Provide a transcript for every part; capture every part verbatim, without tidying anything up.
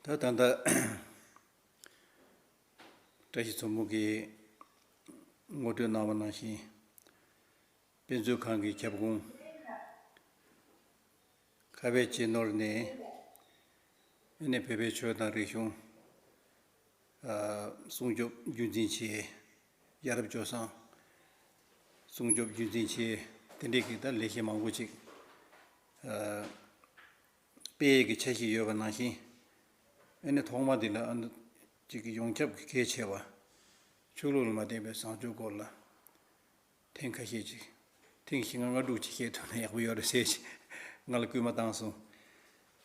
ད་ད་ལྟ་བཀྲ་ཤིས་མཚོ་མོ་གིས་ངོ་སྤྲོད་གནང་བ་ནང་བཞིན། དཔེ་མཛོད་ཁང་གི་ཁྱབ་ཁོངས་ཁ་བའི་གཅེས་ནོར་ནས། ཨ་ནི་བོད་པའི་ཆོས་དང་རིག་གཞུང་སྲུང་སྐྱོབ་རྒྱུན་འཛིན་བྱེད། ཡ་རབས་སྤྱོད་བཟང་སྲུང་སྐྱོབ་རྒྱུན་འཛིན་བྱེད། དེ་འདྲའི་གི་ད་ལས་གཞི་མང་པོ་ཅིག་སྤེལ་ཡས་ཀྱི་འཆར་གཞི་ཡོད་པ་ནང་བཞིན། ཨ་ནི་ཐོག་མ་དེ་ལ་ཨ་ནི་ཅིག་གི་ཡོངས་ཁྱབ་ཀྱི་གལ་ཆེ་བ། ཆོས་ལུགས་ལ་མ་བརྟེན་པའི་བཟང་སྤྱོད་སྐོར་ལ་ཐེངས་ཁ་ཤས་ཅིག་ཐེངས་བཞི་ལྔ་ལྔ་དྲུག་ཅིག་བཤད་ཐུབ་ན་ཡག་པོ་ཡོད་རེད་ཟེར་ཅིག་ང་ལ་སྐུལ་མ་བཏང་སོང་།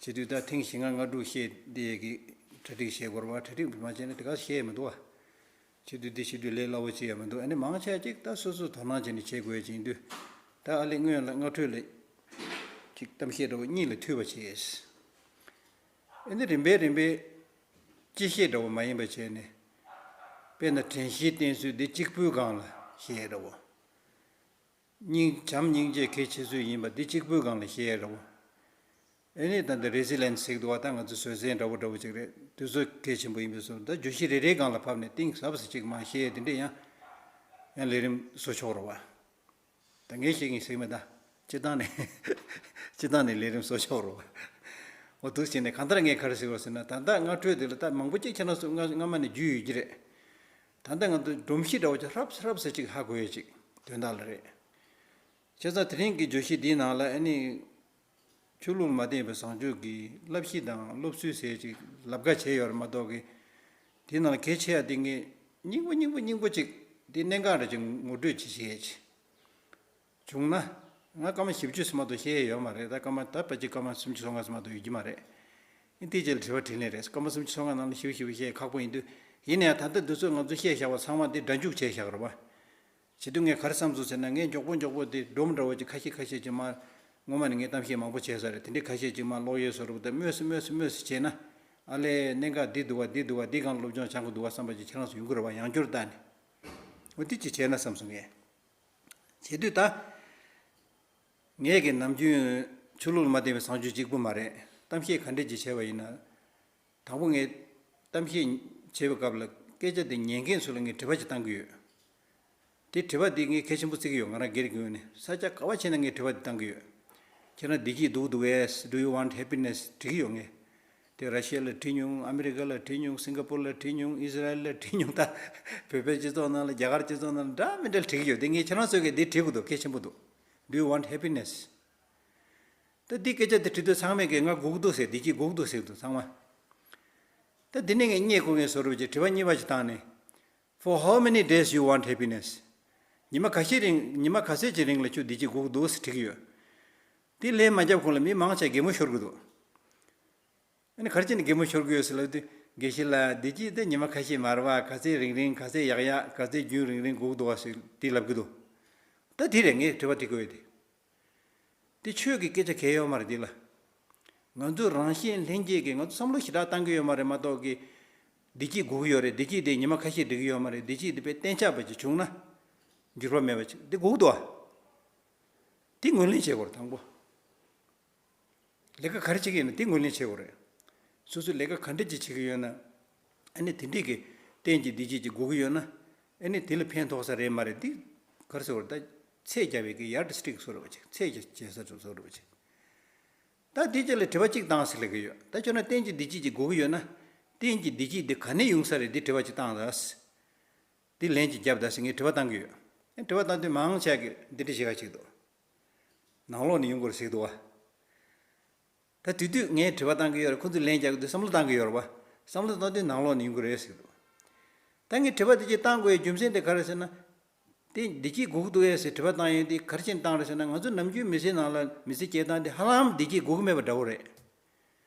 བྱེད་དུས་ད་ཐེངས་བཞི་ལྔ་ལྔ་དྲུག་བཤད་བསྡད་ཀྱི་གྲ་སྒྲིག་བྱེད་དགོས་རེད་བ། གྲ་སྒྲིག་མ་བྱས་ན་དེ་ག་བཤད་མི་འདུག་བ། བྱེད་དུས་འདི་བྱེད་དུས་ལས་སླ་བོ་ཅིག་ཡང་མི་འདུག་ཨ་ནི་མང་ཆེ་ཅིག་ད་སོ་སོས་དོ་སྣང་བྱས་ནས་བྱེད་དགོས་ཡ་ཅིག་ཡིན་དུས། ད་ཨ་ལས་སྔོན་ལ་སྔ་འཕྲོས་ལ་ཅིག་གཏམ་བཤད་འདྲ་བོ་གཉིས་ལ་མཐུད་པ་བྱས། ཨ་ནི་རིམ་པས་རིམ་པས་སྤྱི་བཤད་འདྲ་བོ་མ་ཡིན་པ་བྱས་ནས། དཔེར་ན་དྲན་ཤེས་བསྟེན་ཚུལ་འདི་གཅིག་པུའི་སྒང་ལ་བཤད་འདྲ་བོ། སྙིང་བྱམས་སྙིང་རྗེ་གལ་ཆེ་ཤོས་ཡིན་པ་འདི་གཅིག་པུའི་སྒང་ལ་བཤད་འདྲ་བོ། ཨ་ནི་ད་འདི་རེ་སི་ལེན་སི་ཟེར་གི་འདུག་བ། ད་ང་ཚོ་བཟོད་བསྲན་འདྲ་བོ་འདྲ་བོ་ཅིག་རེད། དུས་ཚོད་གལ་ཆེན་པོ་ཡིན་པའི་བཟོ་འདྲ། བརྗོད་གཞི་རེ་རེའི་སྒང་ལ་ཕབ་ནས་གཏིང་ཟབ་ས་ཅིག་མར་བཤད་དེ་འདྲ་ཡང་ཡང་ལས་རིམ་བཟོ་ཆོག་རེད་བ། ད་ངས་བཤད་མཁན་ཟེར་མེད་ད། སྤྱི་བཏང་ནས་སྤྱི་བཏང་ནས་ལས་རིམ་བཟོ་ཆོག་རེད་བ། འོ་འདུག་བྱས་ནས་གང་ལྟར་ངས་ག་རེ་ཟེར་བ་ཟེར་ན། ད་ལྟ་སྔ་འཕྲོས་དེ་ལ་ད་མང་པོ་ཅིག་ཁྱེད་རང་ཚོ་སྔ་སྔ་མ་ནས་བརྒྱུད་ཡོད་ཀྱི་རེད། ད་ལྟ་ང་ཚོ་སྒྲོམ་གཞི་འདྲ་བོ་ཅིག་ཧྲབ་ཧྲབ་ཟེར་ཅིག་ཧ་གོ་ཡོད་ཅིག་དོན་དག་ལ་རེད། བྱས་ཙང་དེ་རིང་གི་བརྗོད་གཞི་འདིའི་ནང་ལ་ཨ་ནི། ཆོས་ལུགས་ལ་མ་བརྟེན་པའི་བཟང་སྤྱོད་ཀྱི་བསླབ་གཞི་དང་སློབ་ཚུལ་ཟེར་ཅིག་ལབ་ཀ་བྱས་ཡོད་རེད་མ་གཏོགས་ཀྱི། དེའི་ནང་ལ་གལ་ཆེ་ཡ་དེ་ངས་སྙིང་པོ་སྙིང་པོ་སྙིང་པོ་ཅིག་དེ་གནད་འགག་རེད་ཅིག་ངོ་སྤྲོད་ཅིག་བྱེད་ཡས་ཅིག་བྱུང་ན། ང་སྐར་མ་བཞི་བཅུ་ཙམ་མ་གཏོགས་བཤད་ཡས་ཡོད་མ་རེད། ད་སྐར་མ་ད་ཕལ་ཆེར་སྐར་མ་སུམ་ཅུ་སོ་ལྔ་ཙམ་མ་གཏོགས་ཡོད་ཀྱི་མ་རེད། ཨ་དེའི་རྗེས་ལ་དྲི་བ་དྲིས་ལན་རེད། སྐར་མ་སུམ་ཅུ་སོ་ལྔ་ནང་ལ་ཞིབ་ཞིབ་བཤད་ཁག་པོ་ཡིན་དུས། ཡིན་ན་ཡང་ད་ལྟ་འདི་ཚོ་ང་ཚོ་བཤད་བཞག་པ་ཚང་མ་དེ་སྒྲ་འཇུག་བྱས་བཞག་རེད་བ། བྱེད་དུས་ངས་ག་རེ་བསམ་སོང་ཟེར་ན། ངས་མགྱོགས་པོ་མགྱོགས་པོ་དེ་སྒྲོམ་འདྲ་བོ་ཅིག་ཁ་ཤས་ཁ་ཤས་ཅིག་མར། སྔོན་མ་ནས་ངས་གཏམ་བཤད་མང་པོ་བྱས་ས་རེད། དེ་འདྲའི་ཁ་ཤས་ཅིག་མར་ཀློག་ཡས་བཟོ་འདྲ་བོ་དང་སྨོས་སུ་སྨོས་སུ་སྨོས་སུ་བྱས་ན། ཨ་ལས་གནད་འགག་འདི་འདུག་བ། འདི་འདུག་བ། འདི་སྒང་སློབ་སྦྱོང་སྦྱང་དགོས་འདུག་བ་བསམ་པ་ཅིག་ཁྱེད་རང་ཚོ་ཡོང་གི་རེད་བ། ཡང་བསྐྱར་བལྟས་ནས། འོ་དེ་ཅིག་བྱས་ན་བསམ་སོང་ངས། བྱེད་དུས་ད། ངས་ཀྱི་ནམ་རྒྱུན་ཆོས་ལུགས་ལ་མ་བརྟེན་པའི་བཟང་སྤྱོད་གཅིག་པུ་མ་རེད། གཏམ་བཤད་ག་འདྲས་ཅིག་བྱས་པ་ཡིན་ན། དང་པོ་ངས་གཏམ་བཤད་བྱེད་པའི་སྐབས་ལ་སྐད་ཆ་དེ་ཉན་མཁན་ཚོ་ལ་ངས་དྲི་བ་ཅིག་བཏང་གི་ཡོད། དེ་དྲི་བ་དེ་ངས་གལ་ཆེན་པོ་བརྩི་གི་ཡོད། ང་རང་སྒེར་གྱི་ངོས་ནས་ས་ཆ་ག་བ་ཕྱིན་ན་ངས་དྲི་བ་དེ་བཏང་གི་ཡོད། ཁྱེད་རང་བདེ་སྐྱིད་འདུག་འདུག་གས། Do you want happiness? དྲི་གི་ཡོད་ངས། དེ་ར་ཤི་ཡ་ལ་དྲིས་མྱོང་། ཨ་མི་རི་ཀ་ལ་དྲིས་མྱོང་། སིང་ག་པུར་ལ་དྲིས་མྱོང་། ཨི་ཟི་རལ་ལ་དྲིས་མྱོང་། ད་བོད་པའི་སྤྱི་ཚོགས་ནང་ལ། རྒྱ་གར་སྤྱི་ཚོགས་ནང་ལ་འདྲ་མི་འདྲ་དྲི་གི་ཡོད། དེ་ངས་ཁྱེད་རང་ཚོ་གིས་དེ་དྲི་དགོས་འདུག་གལ་ཆེན་པོ་འདུག Do you want happiness? ད་འདི་སྐད་ཆ་དེ་དྲི་དུས་ཚང་མས་ཀྱིས་ང་སྒུག་འདུག་ཟེར། བདེ་སྐྱིད་སྒུག་འདུག་ཟེར་འདུག་ཚང་མ། ད་འདི་ནས་ངས་རྙེད་དགོས་ངེས་བཟོ་འདྲ་ཅིག་དྲི་བ་གཉིས་པ་ཅིག་བཏང་ནས། For how many days you want happiness? ཉི་མ་ག་ཤས་རིང་། ཉི་མ་ག་ཚོད་ཅིག་རིང་ལ་ཁྱོད་བདེ་སྐྱིད་སྒུག་འདུག་ཟེར་དྲི་གི་ཡོད། དེ་ལན་མ་བརྒྱབ་གོང་ལ་མི་མང་ཆེ་གད་མོ་ཤོར་གི་འདུག་ཨ་ནི་ག་རེ་བྱས་ནས་གད་མོ་ཤོར་གི་ཡོད་ཟེར་ལབ་དུས། དགེ་བཤེས་ལགས། བདེ་སྐྱིད་དེ་ཉི་མ་ཁ་ཤས་མ་རེད་བ། ག་ཚོད་རིང་རིང་། ག་ཚོད་ཡག་ཡག། ག་ཚོད་རྒྱུན་རིང་རིང་སྒུག་འདུག་བ་ཟེར་དེ་ལབ་གི་འདུག་ད་དེ་རེད་ངས་དྲི་བ་དྲི་དགོས་ཡོད་དེ། དེ་ཆོས་ཀྱི་སྐད་ཆ་གལ་ཡོད་མ་རེད་དེ་ལ། ང་ཚོ་རང་གཞན་ལྷན་སྐྱེས་ཀྱིས་ང་ཚོ་བསམ་བློ་ཞེ་དྲག་བཏང་གི་ཡོད་མ་རེད་མ་གཏོགས་ཀྱི། བདེ་སྐྱིད་དགོས་ཀྱི་ཡོད་རེད། བདེ་སྐྱིད་དེ་ཉི་མ་ཁ་ཤས་འགྲིག་གི་ཡོད་མ་རེད། བདེ་སྐྱིད་དེ་དཔེ་གཏན་འཇགས་པ་ཅིག་བྱུང་ན། འགྱུར་བ་མེད་པ་ཅིག་དེ་དགོས་ཀྱི་འདུག་བ། དེ་ངོས་ལེན་བྱེད་དགོས་རེད་དང་པོ། ལས་ཀ་ག་རེ་བྱེད་ཀྱི་ཡོད་ན་དེ་ངོས་ལེན་བྱེད་དགོས་རེད། སོ་སོས་ལས་ཀ་ག་འདྲ་ཅིག་བྱེད་ཀྱི་ཡོད་ན། ཨ་ནི་དེ་འདྲས་ཀྱི་གཏན་གྱི་བདེ་སྐྱིད་ཅིག་དགོས་ཀྱི་ཡོད་ན། ཨ་ནི་དེ་ལ་ཕན་ཐོགས་ས་རེད་མ་རེད། དེ་ག་རེ་ཟེར་དགོས་རེད། ད་ཚད་རྒྱབ་པའི་གི་ཡར་ཌི་སི་ཊིག་བཟོ་འདྲ་བ་ཅིག་ཚད་རྒྱ་བྱེད་ས་བཟོ་འདྲ་བ་ཅིག་ད་དེ་རྗེས་ལ་དྲི་བ་གཅིག་བཏང་ཟེར་ལབ་ཀྱི་ཡོད། ད་ཁྱོད་རང་གཏན་གྱི་བདེ་སྐྱིད་ཅིག་དགོས་ཀྱི་ཡོད་ན། གཏན་གྱི་བདེ་སྐྱིད་འདི་ག་ནས་ཡོང་ས་རེད། འདི་དྲི་བ་གཅིག་བཏང་ད། འདི་ལན་གཅིག་བརྒྱབ་ད་ཟེར་ངས་དྲི་བ་བཏང་གི་ཡོད། ཨ་དྲི་བ་བཏང་དུས་མང་ཆེ་གིས་འདི་འདྲ་བྱེད་ཁ་ཅིག་འདུག་ནང་ལོགས་ནས་ཡོང་གི་རེད་ཟེར་གི་འདུག་བ། ད་དེ་དུས་ངས་དྲི་བ་བཏང་གི་ཡོད་རེད། ཁོ་ཚོས་ལན་རྒྱག་གི་འདུག་བསམ་བློ་བཏང་གི་ཡོད་རེད་བ། བསམ་བློ་བཏང་དུས་ནང་ལོགས་ནས་ཡོང་གི་རེད་ཟེར་གི་འདུག་ད་ངས་དྲི་བ་དེ་གཅིག་བཏང་དགོས་ཡའི་རྒྱུ་མཚན་དེ་ག་རེ་ཟེར་ན། དེ་བདེ་སྐྱིད་དགོས་ཀྱི་འདུག་གས་ཟེར་དྲི་བ་བཏང་ཡས་དེ་ག་རེ་བྱས་ནས་བཏང་རེད་ཟེར་ན། ང་ཚོ་ནམ་རྒྱུན་མི་ཚེ་ནང་ལ་མི་ཚེ་སྐྱེལ་སྟངས་དེ་ཧ་ལམ་བདེ་སྐྱིད་དགོས་ཀྱི་མེད་པ་འདྲ་བོ་རེད།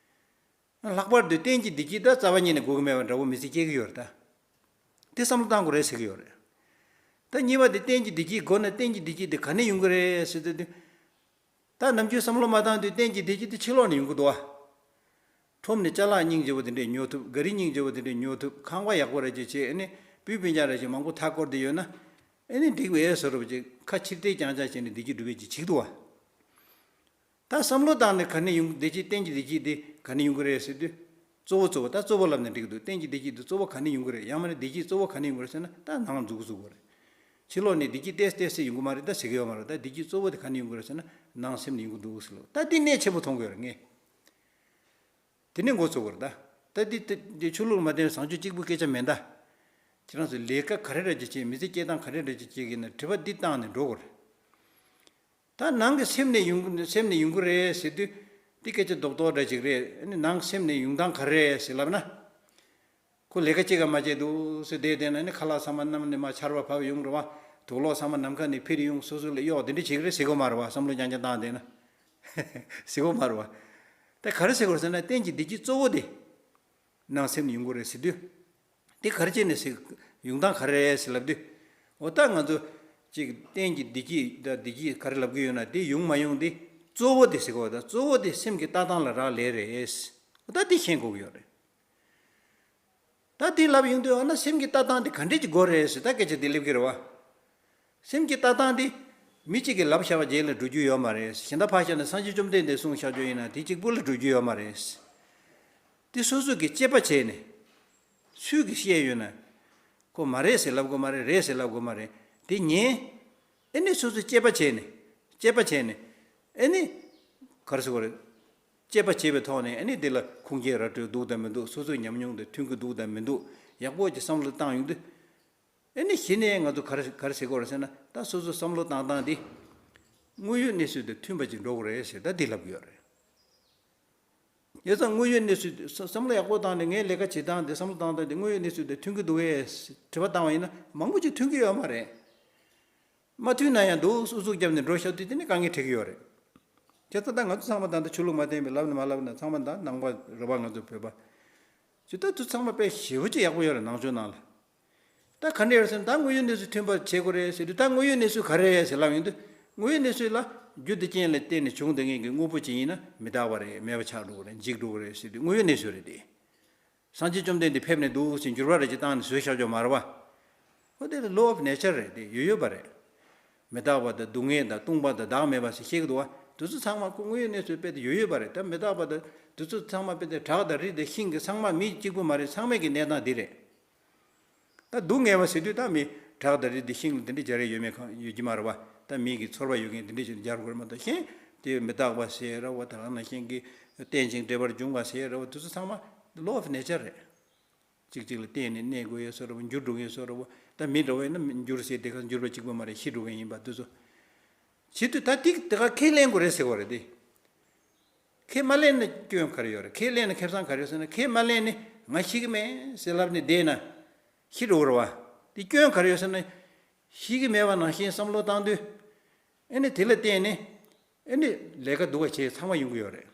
ལྷག་པར་དུ་གཏན་གྱི་བདེ་སྐྱིད་ད་རྩ་བ་ཉིད་ནས་དགོས་ཀྱི་མེད་པ་འདྲ་བོ་མི་ཚེ་སྐྱེལ་གྱི་ཡོད་རེད་ད། དེ་བསམ་བློ་བཏང་དགོས་རེད་ཟེར་གྱི་ཡོད་རེད། ད་གཉིས་པ་དེ་གཏན་གྱི་བདེ་སྐྱིད་དགོས་ན་གཏན་གྱི་བདེ་སྐྱིད་དེ་ག་ནས་ཡོང་གི་རེད་ཟེར་དུས། ད་ནམ་རྒྱུན་བསམ་བློ་མ་བཏང་དུས་གཏན་གྱི་བདེ་སྐྱིད་དེ་ཕྱི་ལོགས་ནས་ཡོང་གི་འདུག་བ། ཁྲོམ་ནས་ཅ་ལག་སྙིང་རྗེ་བོ་དེ་འདྲས་ཉོ་ཐུབ། ག་རི་སྙིང་རྗེ་བོ་དེ་འདྲས་ཉོ་ཐུབ། ཁང་པ་ཡག་པོ་རེ་ཅིག་བྱས། ཨ་ནི་སྤུས་སྤུན་ཀྱག་རེ་ཅིག་མང་པོ་མཐའ་བསྐོར་ཏེ་ཡོད་ན། ཨ་ནི་འགྲིག་པས་བཟོ་འདྲ་བོ་ཅིག་ཁ་ཕྱིར་བལྟས་རྐྱང་རྐྱང་བྱས་ནས་བདེ་སྐྱིད་སྒྲུབ་ཡས་ཅིག་བྱེད་ཀྱི་འདུག་བ། ད་བསམ་བློ་བཏང་ནས་ག་ནས་ཡོང་། བདེ་སྐྱིད་གཏན་གྱི་བདེ་སྐྱིད་དེ་ག་ནས་ཡོང་གི་རེད་ཟེར་དུས། གཙོ་བོ་གཙོ་བོ་ད་གཙོ་བོ་ལབ་ན་འགྲིག་གི་འདུག་གཏན་གྱི་བདེ་སྐྱིད་དེ་གཙོ་བོ་ག་ནས་ཡོང་གི་རེད། ཡང་མིན་ན་བདེ་སྐྱིད་གཙོ་བོ་ག་ནས་ཡོང་གི་རེད་ཟེར་ན། ད་ནང་འཛུགས་ཀྱི་བཟོ་དགོས་རེད། ཕྱི་ལོགས་ནས་བདེ་སྐྱིད་ཏོག་ཙམ་ཏོག་ཙམ་ཡོང་གི་མ་རེད་ད་ཟེར་གི་ཡོད་མ་རེད། ད་བདེ་སྐྱིད་གཙོ་བོ་དེ་ག་ནས་ཡོང་གི་རེད་ཟེར་ན། ནང་སེམས་ནས་ཡོང་གི་འདུག་ཟེར་ལོ། ད་འདི་གནད་ཆེན་པོ་མཐོང་གི་ཡོད་རེད་ངས། དེ་ནས་འགོ་ཚུགས་དགོས་རེད་ད། ད་འདི་དེ་འདི་ཆོས་ལུགས་མ་བརྟེན་བཟང་སྤྱོད་གཅིག་པུའི་སྐད་ཆ་མིན་ད། ཁྱེད་རང་ཚོས་ལས་ཀ་ག་རེ་འདྲ་ཅིག་བྱེད། མི་ཚེ་སྐྱེལ་སྟངས་ག་རེ་འདྲ་ཅིག་བྱེད་ཀྱི་ན་དྲི་བ་འདི་བཏང་ནས་འགྲོ་དགོས་རེད། ད་ནང་གི་སེམས་ནས་ཡོང་གི་སེམས་ནས་ཡོང་གི་རེད་ཟེར་དུས། འདི་སྐད་ཆ་རྡོག་རྡོག་འདྲ་ཅིག་རེད། ཨ་ནི་ནང་སེམས་ནས་ཡོང་སྟངས་ག་རེ་རེད་ཟེར་ལབ་ན། ཁོ་ལས་ཀ་གཅིག་ཀ་མ་བྱེད་འདུག་ཟེར་བསྡད་བསྡད་ན་ནི་ཁ་ལག་ཚང་མ་གནམ་ནས་མར་ཆར་པ་བབས་ཡོང་རེད་བ། དུག་ལོག་ཚང་མ་ནམ་མཁའ་ནས་འཕུར་ཡོང་། སོ་སོ་ལ་གཡོག་འདི་འདྲ་བྱེད་ཀྱི་རེད་ཟེར་དགོས་མ་རེད་བ། བསམ་བློ་རྐྱང་རྐྱང་བཏང་བསྡད་ན་ཟེར་དགོས་མ་རེད་བ། ད་ག་རེ་ཟེར་དགོས་རེད་ཟེར་ན། གཏན་གྱི་བདེ་སྐྱིད་གཙོ་བོ་དེ་ནང་སེམས་ནས་ཡོང་གི་རེད་ཟེར་དུས། དེ་ག་རེ་བྱས་ནས་ཟེར། ཡོང་སྟངས་ག་རེ་རེད་ཟེར་ལབ་དུས། འོ་ད་ང་ཚོ་ཅིག་གཏན་གྱི་བདེ་སྐྱིད་ད་བདེ་སྐྱིད་ག་རེ་ལབ་ཀྱི་ཡོད་ན། དེ་ཡོང་མ་ཡོང་དེ་གཙོ་བོ་དེ་ཟེར་གོ། ད་གཙོ་བོ་དེ་སེམས་ཀྱི་ལྟ་སྟངས་ལ་རག་ལས་རེད། འོ་ད་དེ་ཤེས་དགོས་ཀྱི་ཡོད་རེད། ད་དེ་ལབ་ཡོང་དུས། འོ་ན་སེམས་ཀྱི་ལྟ་སྟངས་དེ་ག་འདྲས་ཀྱི་དགོས་རེད་ཟེར་ད་སྐད་ཆ་དེ་སླེབས་ཀྱི་རེད་བ། སེམས་ཀྱི་ལྟ་སྟངས་དེ་མི་གཅིག་གིས་ལབ་བཞག་པ་རྗེས་ལ་འགྲོ་རྒྱུ་ཡོད་མ་རེད། གཞན་དག་ཕར་བཞག་ནས་སངས་རྒྱས་བཅོམ་ལྡན་འདས་གསུངས་བཞག་རྒྱུ་ཡིན་ན་དེ་གཅིག་པུ་ལ་འགྲོ་རྒྱུ་ཡོད་མ་རེད། དེ་སོ་སོ་གིས་དཔྱད་པ་བྱས་ནས། སུས་གིས་བཤད་ཡོད་ན། ཁོ་མ་རེད་ཟེར་ལབ་དགོས་མ་རེད། རེད་ཟེར་ལབ་དགོས་མ་རེད། དེ་ཉན། ཨེ་ནི་སོ་སོས་དཔྱད་པ་བྱས་ནས། དཔྱད་པ་བྱས་ནས། ཨེ་ནི། ག་རེ་ཟེར་དགོས་རེད། དཔྱད་པ་བྱས་པའི་ཐོག་ནས་ཨེ་ནི་དེ་ལ་ཁུངས་སྐྱེལ་ར་སྤྲོད་འདུག་དང་མི་འདུག་སོ་སོའི་ཉམས་མྱོང་དང་མཐུན་གྱི་འདུག་དང་མི་འདུག་ཡག་པོ་ཅིག་བསམ་བློ་བཏང་ཡོང་དུས། ཨེ་ནི་གཞི་ནས་ང་ཚོ་ག་རེ་ག་རེ་ཟེར་དགོས་རེད་ཟེར་ན། ད་སོ་སོ་བསམ་བློ་བཏང་སྟངས་དེ་དངོས་ཡོད་གནས་ཚུལ་དང་མཐུན་པ་ཅིག་འགྲོ་དགོས་རེད་ཟེར་ད་འདི་ལབ་ཀྱི་ཡོད་རེད། ཡོད་ཙང་དངོས་ཡོད་གནས་ཚུལ་དེ་བསམ་བསམ་བློ་ཡག་པོ་བཏང་ནས། ངའི་ལས་ཀ་བྱེད་སྟངས་དེ་བསམ་བློ་བཏང་སྟངས་དེ་དངོས་ཡོད་གནས་ཚུལ་དེ་མཐུན་གྱི་འདུག་གས་དྲི་བ་བཏང་བ་ཡིན་ན། མང་པོ་ཅིག་མཐུན་གྱི་ཡོད་མ་རེད། མ་མཐུན་ན་ཡང་འདུག་ཨུ་ཚུགས་བརྒྱབ་ནས་འགྲོ་བཞག་དུས་དེ་ནི་དཀའ་ངལ་འཕྲད་ཀྱི་ཡོད་རེད། དེ་ལྟ་ད་ང་ཚོ་ཚང་མ་ད་ལྟ་ཆོས་ལུགས་མ་བརྟེན་པའི་ལབ་ན་མ་ལབ་ན་ཚང་མ་ད་ནང་པ་རེད་པ། ང་ཚོ་བོད་པ་ཅིག་ད་དུ་ཚང་མ་དཔེ་ཞེ་པོ་ཅིག་ཡག་པོ་ཡོད་རེད་ནང་ཆོས་ནང་ལ། ད་ག་འདྲ་ཡོད་ཟེར་ན། ད་དངོས་ཡོད་གནས་ཚུལ་མཐུན་པར་བྱེད་དགོས་རེད་ཟེར་དུས། ད་དངོས་ཡོད་གནས་ཚུལ་ག་རེ་རེད་ཟེར་ལབ་ཡོང་དུས། དངོས་ཡོད་གནས་ཚུལ་ལ་རྒྱུ་དེ་རྐྱེན་ལ་བརྟེན་ནས་བྱུང་བསྡད་མཁན་གྱི་དངོས་པོ་ཅིག་ཡིན་ན་མི་རྟག་པ་རེད། མེད་པ་ཆགས་འགྲོ་གི་རེད། འཇིག་འགྲོ་གི་རེད་ཟེར་དུས་དངོས་ཡོད་གནས་ཚུལ་རེད་དེ། སངས་རྒྱས་བཅོམ་ལྡན་འདས་ཕེབས་ནས་འདུག་ཟེར་འགྱུར་བ་རེ་ཅིག་བཏང་ནས་བཟོས་བཞག་ཆོག་མ་རེད་པ། ཨོ་དེ་ལ་law of nature རེད་དེ། ཡོད་ཡོད་པ་རེད། མི་རྟག་པ་དང་སྡུག་བསྔལ་དང་སྟོང་པ་དང་བདག་མེད་པ་ཟེར་བཤད་ཀྱི་འདུག་བ། དེ་ཚོ་ཚང་མ་ཁོ་དངོས་ཡོད་གནས་ཚུལ་དཔེ་དེ་ཡོད་ཡོད་པ་རེད། ད་མི་རྟག་པ་དང་དེ་ཚོ་ཚང་མ་དཔེ་དེ་བྲག་དང་རི་དང་ཤིང་གི་ཚང་མ་མི་གཅིག་པུ་མ་རེད། ཚང་མའི་གི་གནས་སྟངས་འདི་རེད། ད་སྡུག་བསྔལ་བ་ཟེར་དུས་ད་མི་བྲག་དང་རི་དང་ཤིང་ལ་དེ་འདྲ་སྦྱར་ཡ་ཡོད་མེད་གང་ཡོད་ཀྱི་མ་རེད་བ། ད་མི་གི་ཚོར་བ་ཡོད་མཁན་དེ་འདྲ་ཞིག་སྦྱར་དགོས་རེད་མ་གཏོགས། གཞན་དེ་མི་རྟག་པ་ཟེར་ར་བ། ད་ག་ནང་བཞིན་གྱི་རྟེན་ཅིང་འབྲེལ་བར་འབྱུང་བ་ཟེར་ར་བ། དེ་ཚོ་ཚང་མ་law of nature རེད། གཅིག་གཅིག་ལ་བརྟེན་ནས་གནས་དགོས་ཡ་བཟོ་འདྲ་བོ། འགྱུར་འགྲོ་མཁན་བཟོ་འདྲ་བོ། ད་མི་འདྲ་བོ་ཡིན་ན་འགྱུར་ཟེར་དེ་ག་འགྱུར་བ་གཅིག་པོ་མ་རེད། ཤི་འགྲོ་མཁན་ཡིན་པ་དེ་ཚོ། བྱེད་དུས་ད་ཏིག་དེ་ག་ཁས་ལེན་དགོས་རེད་ཟེར་བ་རེད་དེ། ཁས་མ་ལེན་ན་སྐྱོན་ག་རེ་ཡོད་རེད། ཁས་ལེན་ན་ཁེ་བཟང་ག་རེ་ཡོད་ཟེར་ན། ཁས་མ་ལེན་ནས་ང་ཤི་གི་མེད་ཟེར་ལབ་ནས་བསྡད་ན་ཤི་འགྲོ་གི་རེད་བ། དེ་སྐྱོན་ག་རེ་ཡོད་ཟེར་ན། ཤི་གི་མེད་པ་ནང་བཞིན་བསམ་བློ་བཏང་དུས། ཨེ་ནི་དེ་ལ་བརྟེན་ནས་ཨེ་ནི་ལས་ཀ་སྡུག་པ་བྱས་ཚང་མ་ཡོང་གི་ཡོད་རེད།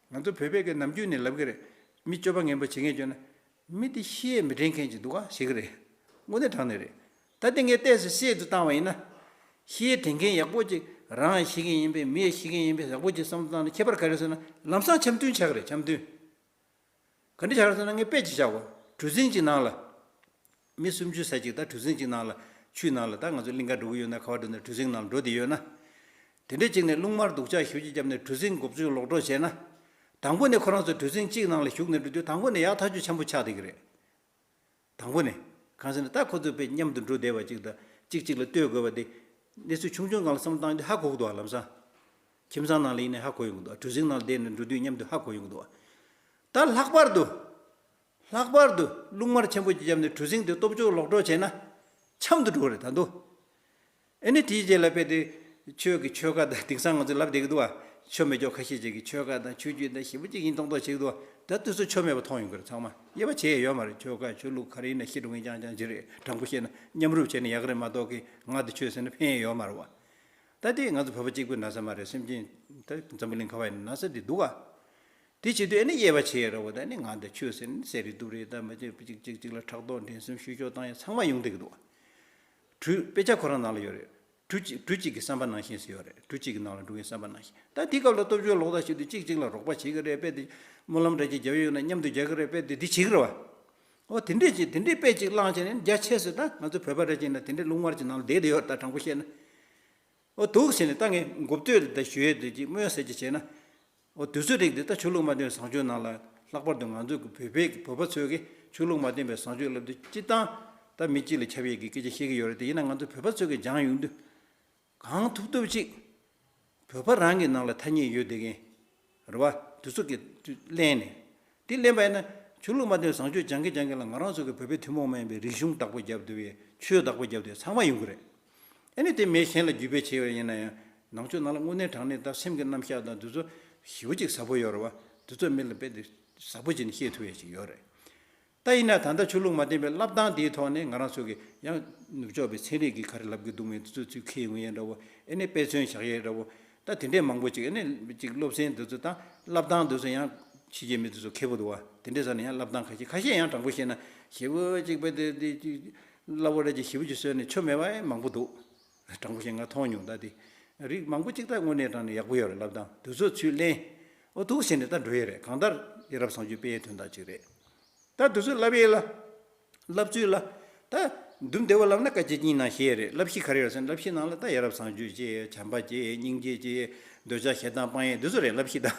ང་ཚོ་བོད་པའི་གི་ནམ་རྒྱུན་ནས་ལབ་གི་རེད། མི་སྤྱོད་པ་ངན་པ་བྱེད་མཁན་བྱུང་ན། མི་དེ་ཤི་ཡས་མི་དྲན་མཁན་ཅིག་འདུག་ག་ཟེར་གི་རེད། དངོས་གནས་དྲང་གནས་རེད། ད་དེ་ངས་ཏོག་ཙམ་བཤད་དུ་བཏང་བ་ཡིན་ན། ཤི་ཡས་དྲན་མཁན་ཡག་པོ་ཅིག་རང་ཤི་མཁན་ཡིན་པས་མི་ཡས་ཤི་མཁན་ཡིན་པས་ཡག་པོ་ཅིག་བསམ་བློ་བཏང་ན་ཁྱད་པར་ག་རེ་ཟེར་ན། ལམ་སང་འཆམ་མཐུན་ཆགས་གི་རེད། འཆམ་མཐུན། ག་འདྲ་ཆགས་རེད་ཟེར་ན། ངས་དཔེ་ཅིག་བཞག་གོ། གྲུ་གཟིངས་ཅིག་ནང་ལ། མི་སུམ་ཅུ་ཙམ་ཅིག་ད་གྲུ་གཟིངས་ཅིག་ནང་ལ། ཆུའི་ནང་ལ། ད་ང་ཚོ་གླིང་ག་འགྲོ་གི་ཡོད་ན། ག་པར་འགྲོ་ན་གྲུ་གཟིངས་ནང་ལ་འགྲོ་བསྡད་ཡོད་ན། དེ་འདྲ་ཅིག་ནས་རླུང་དམར་སྡུག་ཅག་ཞེ་པོ་ཅིག་བརྒྱབ་ནས་གྲུ་གཟིངས་མགོ་ཚོས་ལོག་འགྲོ་བྱས་ན། དང་པོ་ནས་ཁོ་རང་ཚོ་གྲུ་གཟིངས་གཅིག་ནང་ལ་ཞུགས་ནས་འགྲོ་དུས། དང་པོ་ནས་ཡག་ཐག་ཆོད་འཆམ་པོ་ཆགས་བསྡད་ཀྱི་རེད། དང་པོ་ནས། གང་ཟེར་ན་ད་ཁོ་ཚོ་དཔེ་མཉམ་དུ་འགྲོ་བསྡད་པ་ཅིག་དང་། གཅིག་གཅིག་ལ་ལྟོས་དགོས་པ་དེ། གནས་ཚུལ་ཆུང་ཆུང་སྒང་ལ་བསམ་བློ་བཏང་དུས་ཧ་གོ་གི་འདུག་ག་ལམ་སང་། ཁྱིམ་ཚང་ནང་ལ་ཡིན་ནའི་ཧ་གོ་ཡོང་གི་འདུག་ག་གྲུ་གཟིངས་ནང་ལ་བསྡད་ནས་འགྲོ་དུས་མཉམ་དུ་ཧ་གོ་ཡོང་གི་འདུག་ག་ད་ལྷག་པར་དུ། ལྷག་པར་དུ་རླུང་དམར་ཆེན་པོ་ཅིག་བརྒྱབ་ནས་གྲུ་གཟིངས་དེ་སྟོབས་ཆུང་ལོག་འགྲོ་བྱས་ན། འཆམ་དུ་འགྲོ་གི་རེད་ད་དུང་། ཨེ་ནི་དེའི་རྗེས་ལ་དཔེ་དེ། ཆོས་ཀྱི་ཆོལ་ཁ་དང་། དེང་སང་ང་ཚོ་ལབ་བསྡད་ཀྱི་འདུག་ག་ཆོ་མེད་ཀྱོག་ཁ་ཤས་ཅིག་གིས་ཆོལ་ཁ་དང་ཆོས་བརྒྱུད་དང་ཞེ་པོ་ཅིག་ཡིན་མདོག་མདོག་བྱེད་ཀྱི་འདུག་ག་ད་དེ་ཚོ་ཆོ་མེད་པ་མཐོང་ཡོང་གི་རེད། ཚང་མ་དབྱེ་བ་ཕྱེ་ཡ་ཡོད་མ་རེད། ཆོལ་ཁ་ཆོས་ལུགས་ག་རེ་ཡིན་ན་ཤི་འགྲོ་མཁན་རྐྱང་རྐྱང་ཅིག་རེད། དྲང་པོ་བཤད་ན་མཉམ་རུབ་བྱས་ན་ཡག་གི་རེད་མ་གཏོགས་ཀྱི། ང་དང་ཆོས་ཟེར་ན་ཕན་ཡ་ཡོད་མ་རེད་བ། ད་དེ་ང་ཚོ་བོད་པ་གཅིག་པུའི་ན་ཚ་མ་རེད། སེམས་ཅན་ད་འཛམ་བུ་གླིང་ག་པར་ཡིན་ན་ན་ཚ་དེ་འདུག་ག་དེ་བྱེད་དུས་ཨེ་ནི་དབྱེ་བ་ཕྱེ་ཡ་རེད་བ། ད་ནི་ང་དང་ཆོས་ཟེར་ནི་ཟེར་རེད་འདུག་རེད། ད་མ་བྱས་པ་གཅིག་གཅིག་གཅིག་ལ་ཕྲག་དོག་འགྲན་སེམས་བཤུ་གཞོག་བཏང་ཡ་ཚང་མ་ཡོང་བསྡད་ཀྱི་འདུག་ག་གྲུ་དཔེ་ཆ་ཁོ་རང་ནང་ལ་ཡོད་རེད། གྲུ་གཅིག་གྲུ་གཅིག་གི་བསམ་པ་ནང་བཞིན་ཟེར་ཡོད་རེད། གྲུ་གཅིག་གི་ནང་ལ་འགྲོ་མཁན་བསམ་པ་ནང་བཞིན། ད་དེའི་སྐབས་ལ་སྟོབས་ཆུང་ལོག་ལྟ་བྱེད་དུས་གཅིག་གཅིག་ལ་རོགས་པ་བྱེད་ཀྱི་རེད་པས། དེ་སྨོན་ལམ་འདྲ་ཅིག་རྒྱབ་ཡོད་ན་མཉམ་དུ་རྒྱག་གི་རེད་པས། དེ་འདི་བྱེད་ཀྱི་རེད་བ། འོ་དེ་འདྲས་ཅིག་དེ་འདྲས་དཔེ་གཅིག་བླངས་བྱས་ནས་རྒྱ་ཆེ་ས། ད་ང་ཚོ་བོད་པ་འདྲ་ཅིག་ཡིན་ན་དེ་འདྲས་རླུང་དམར་གྱི་ནང་ལ་བསྡད་བསྡད་ཡོད་རེད། ད་དྲང་པོ་བཤད་ན། འོ་འདུག་ཟེར་ནས་ད་ངས་མགོ་བསྟོད་དེ་ད་ཞུ་ཡས་དེ་ཅིག་སྨོན་ཟེར་ཅིག་བྱས་ན། འོ་དུས་ཚོད་རིགས་འདི་ད་ཆོས་ལུགས་མ་བརྟེན་བཟང་སྤྱོད་ནང་ལ་ ལྷག་པར་དུ་ང་ཚོ་གི་བོད་པའི་བོད་པ་ཚོས་ཀྱི་ཆོས་ལུགས་མ་བསྟེན་པའི་བཟང་སྤྱོད་ལབ་དུས་སྤྱིར་བཏང་ད་མི་གཅིག་ལ་ཁྱབ་ཡས་ཀྱི་སྐད་ཆ་བཤད་ཀྱི་ཡོད་རེད་དེ། ཡིན་ན་ང་ཚོ་བོད་པ་ཚོས་ཀྱི་སྦྱང་ཡོང་དུས། གང་ཐུབ་ཐུབ་ཅིག་བོད་པ་རང་གི་ནང་ལ་ཐ་སྙད་ཡོད་བསྡད་མཁན་རེད་བ། དེ་ཚོ་གི་གླེང་ནས། དེ་གླེང་པ་ཡིན་ན་ཆོས་ལུགས་མ་བསྟེན་བཟང་སྤྱོད་སྦྱང་གི་སྦྱང་གི་ལ་ང་རང་ཚོ་གི་བོད་པའི་ཐུན་མོང་མ་ཡིན་པའི་རིག་གཞུང་བདག་པོ་རྒྱབ་བསྡད་པའི་ཆོས་བདག་པོ་རྒྱབ་བསྡད་ཚང་མ་ཡོང་གི་རེད། ཨ་ནི་དེ་མི་གཞན་ལ་བརྒྱུད་སྤེལ་བྱས་པ་ཡིན་ན་ཡང་ནང་ཆོས་ནང་ལ་དངོས་གནས་དྲང་གནས་ད་སེམས་ཀྱི་རྣམ་གཞག་དང་དེ་ཚོ་ཞེ་པོ་ཅིག་ཟབ་པོ་ཡོད་རེད་བ། དེ་ཚོ་མི་ལ་རྦད་དེ་ཟབ་པོ་བྱས་ནས་བཤད་ཐུབ་ཡས་ཅིག་ཡོད་རེད། ད་ཡིན་ན་ད་ལྟ་ཆོས་ལུགས་མ་བསྟེན་པའི་བསླབ་སྟངས་དེའི་ཐོག་ནས་ང་རང་ཚོ་གི་ཡང་ནུབ་ཕྱོགས་པའི་ཚན་རིག་གི་ག་རེ་ལབ་ཀྱི་འདུག་མེད་དེ་ཚོ་ཚུར་འཁྱེར་ཡོང་ཡས་འདྲ་བོ། ཨེ་ནས་དཔེ་མཚོན་བཞག་ཡས་འདྲ་བོ། ད་དེ་འདྲས་མང་པོ་ཅིག་ཨེ་ནས་ཅིག་སློབ་ཚན་དེ་ཚོ་དང་བསླབ་སྟངས་དེ་ཚོ་ཡང་ཕྱི་རྒྱལ་མི་དེ་ཚོ་མཁས་པོ་འདུག་བ། དེ་འདྲས་ས་ནས་ཡང་བསླབ་སྟངས་ཁ་ཤས་ཁ་ཤས་ཡང་དྲང་པོ་བཤད་ན་ཞེ་པོ་ཅིག་དཔེ་དེ་དེ་ཅིག་སླ་བོ་ར་ཅིག་ཞེ་པོ་ཅིག་བཟོས་ནས་ཆོ་མེད་པ་ཡང་མང་པོ་འདུག་དྲང་པོ་བཤད་ང་མཐོང་མྱོང་ད་དེ། རིགས་མང་པོ་ཅིག་ད་དངོས་གནས་དྲང་ནས་ཡག་པོ་ཡོད་རེད་བསླབ་སྟངས་དེ་ཚོ་ཚུར་ལེན། ཨོ་ཐུག་ཟེར་ནས་ད་འགྲོ་ཡས་རེད། གང་ལྟར་ཡ་རབས་བཟང་སྤྱོད་སྤེལ་ཡས་དོན་དག་ཅིག་རེད། ད་དེ་ཚོ་བསླབ་ཡས་ལ། བསླབ་ཚུལ་ལ། ད་དུམ་བདེ་བོ་ལབ་ན་བཀའ་སྤྱི་གཉིས་ནང་བཤད་ཡས་རེད། བསླབ་གཞི་ག་རེ་ཡོད་ཟེར་ན་བསླབ་གཞི་ནང་ལ་ད་ཡ་རབས་བཟང་སྤྱོད་ཅེས་བྱམས་པ་ཅེས་སྙིང་རྗེ་ཅེས་འདོད་ཆགས་ཞེ་སྡང་སྤང་ཡས་འདི་ཚོ་རེད་བསླབ་གཞི་ད།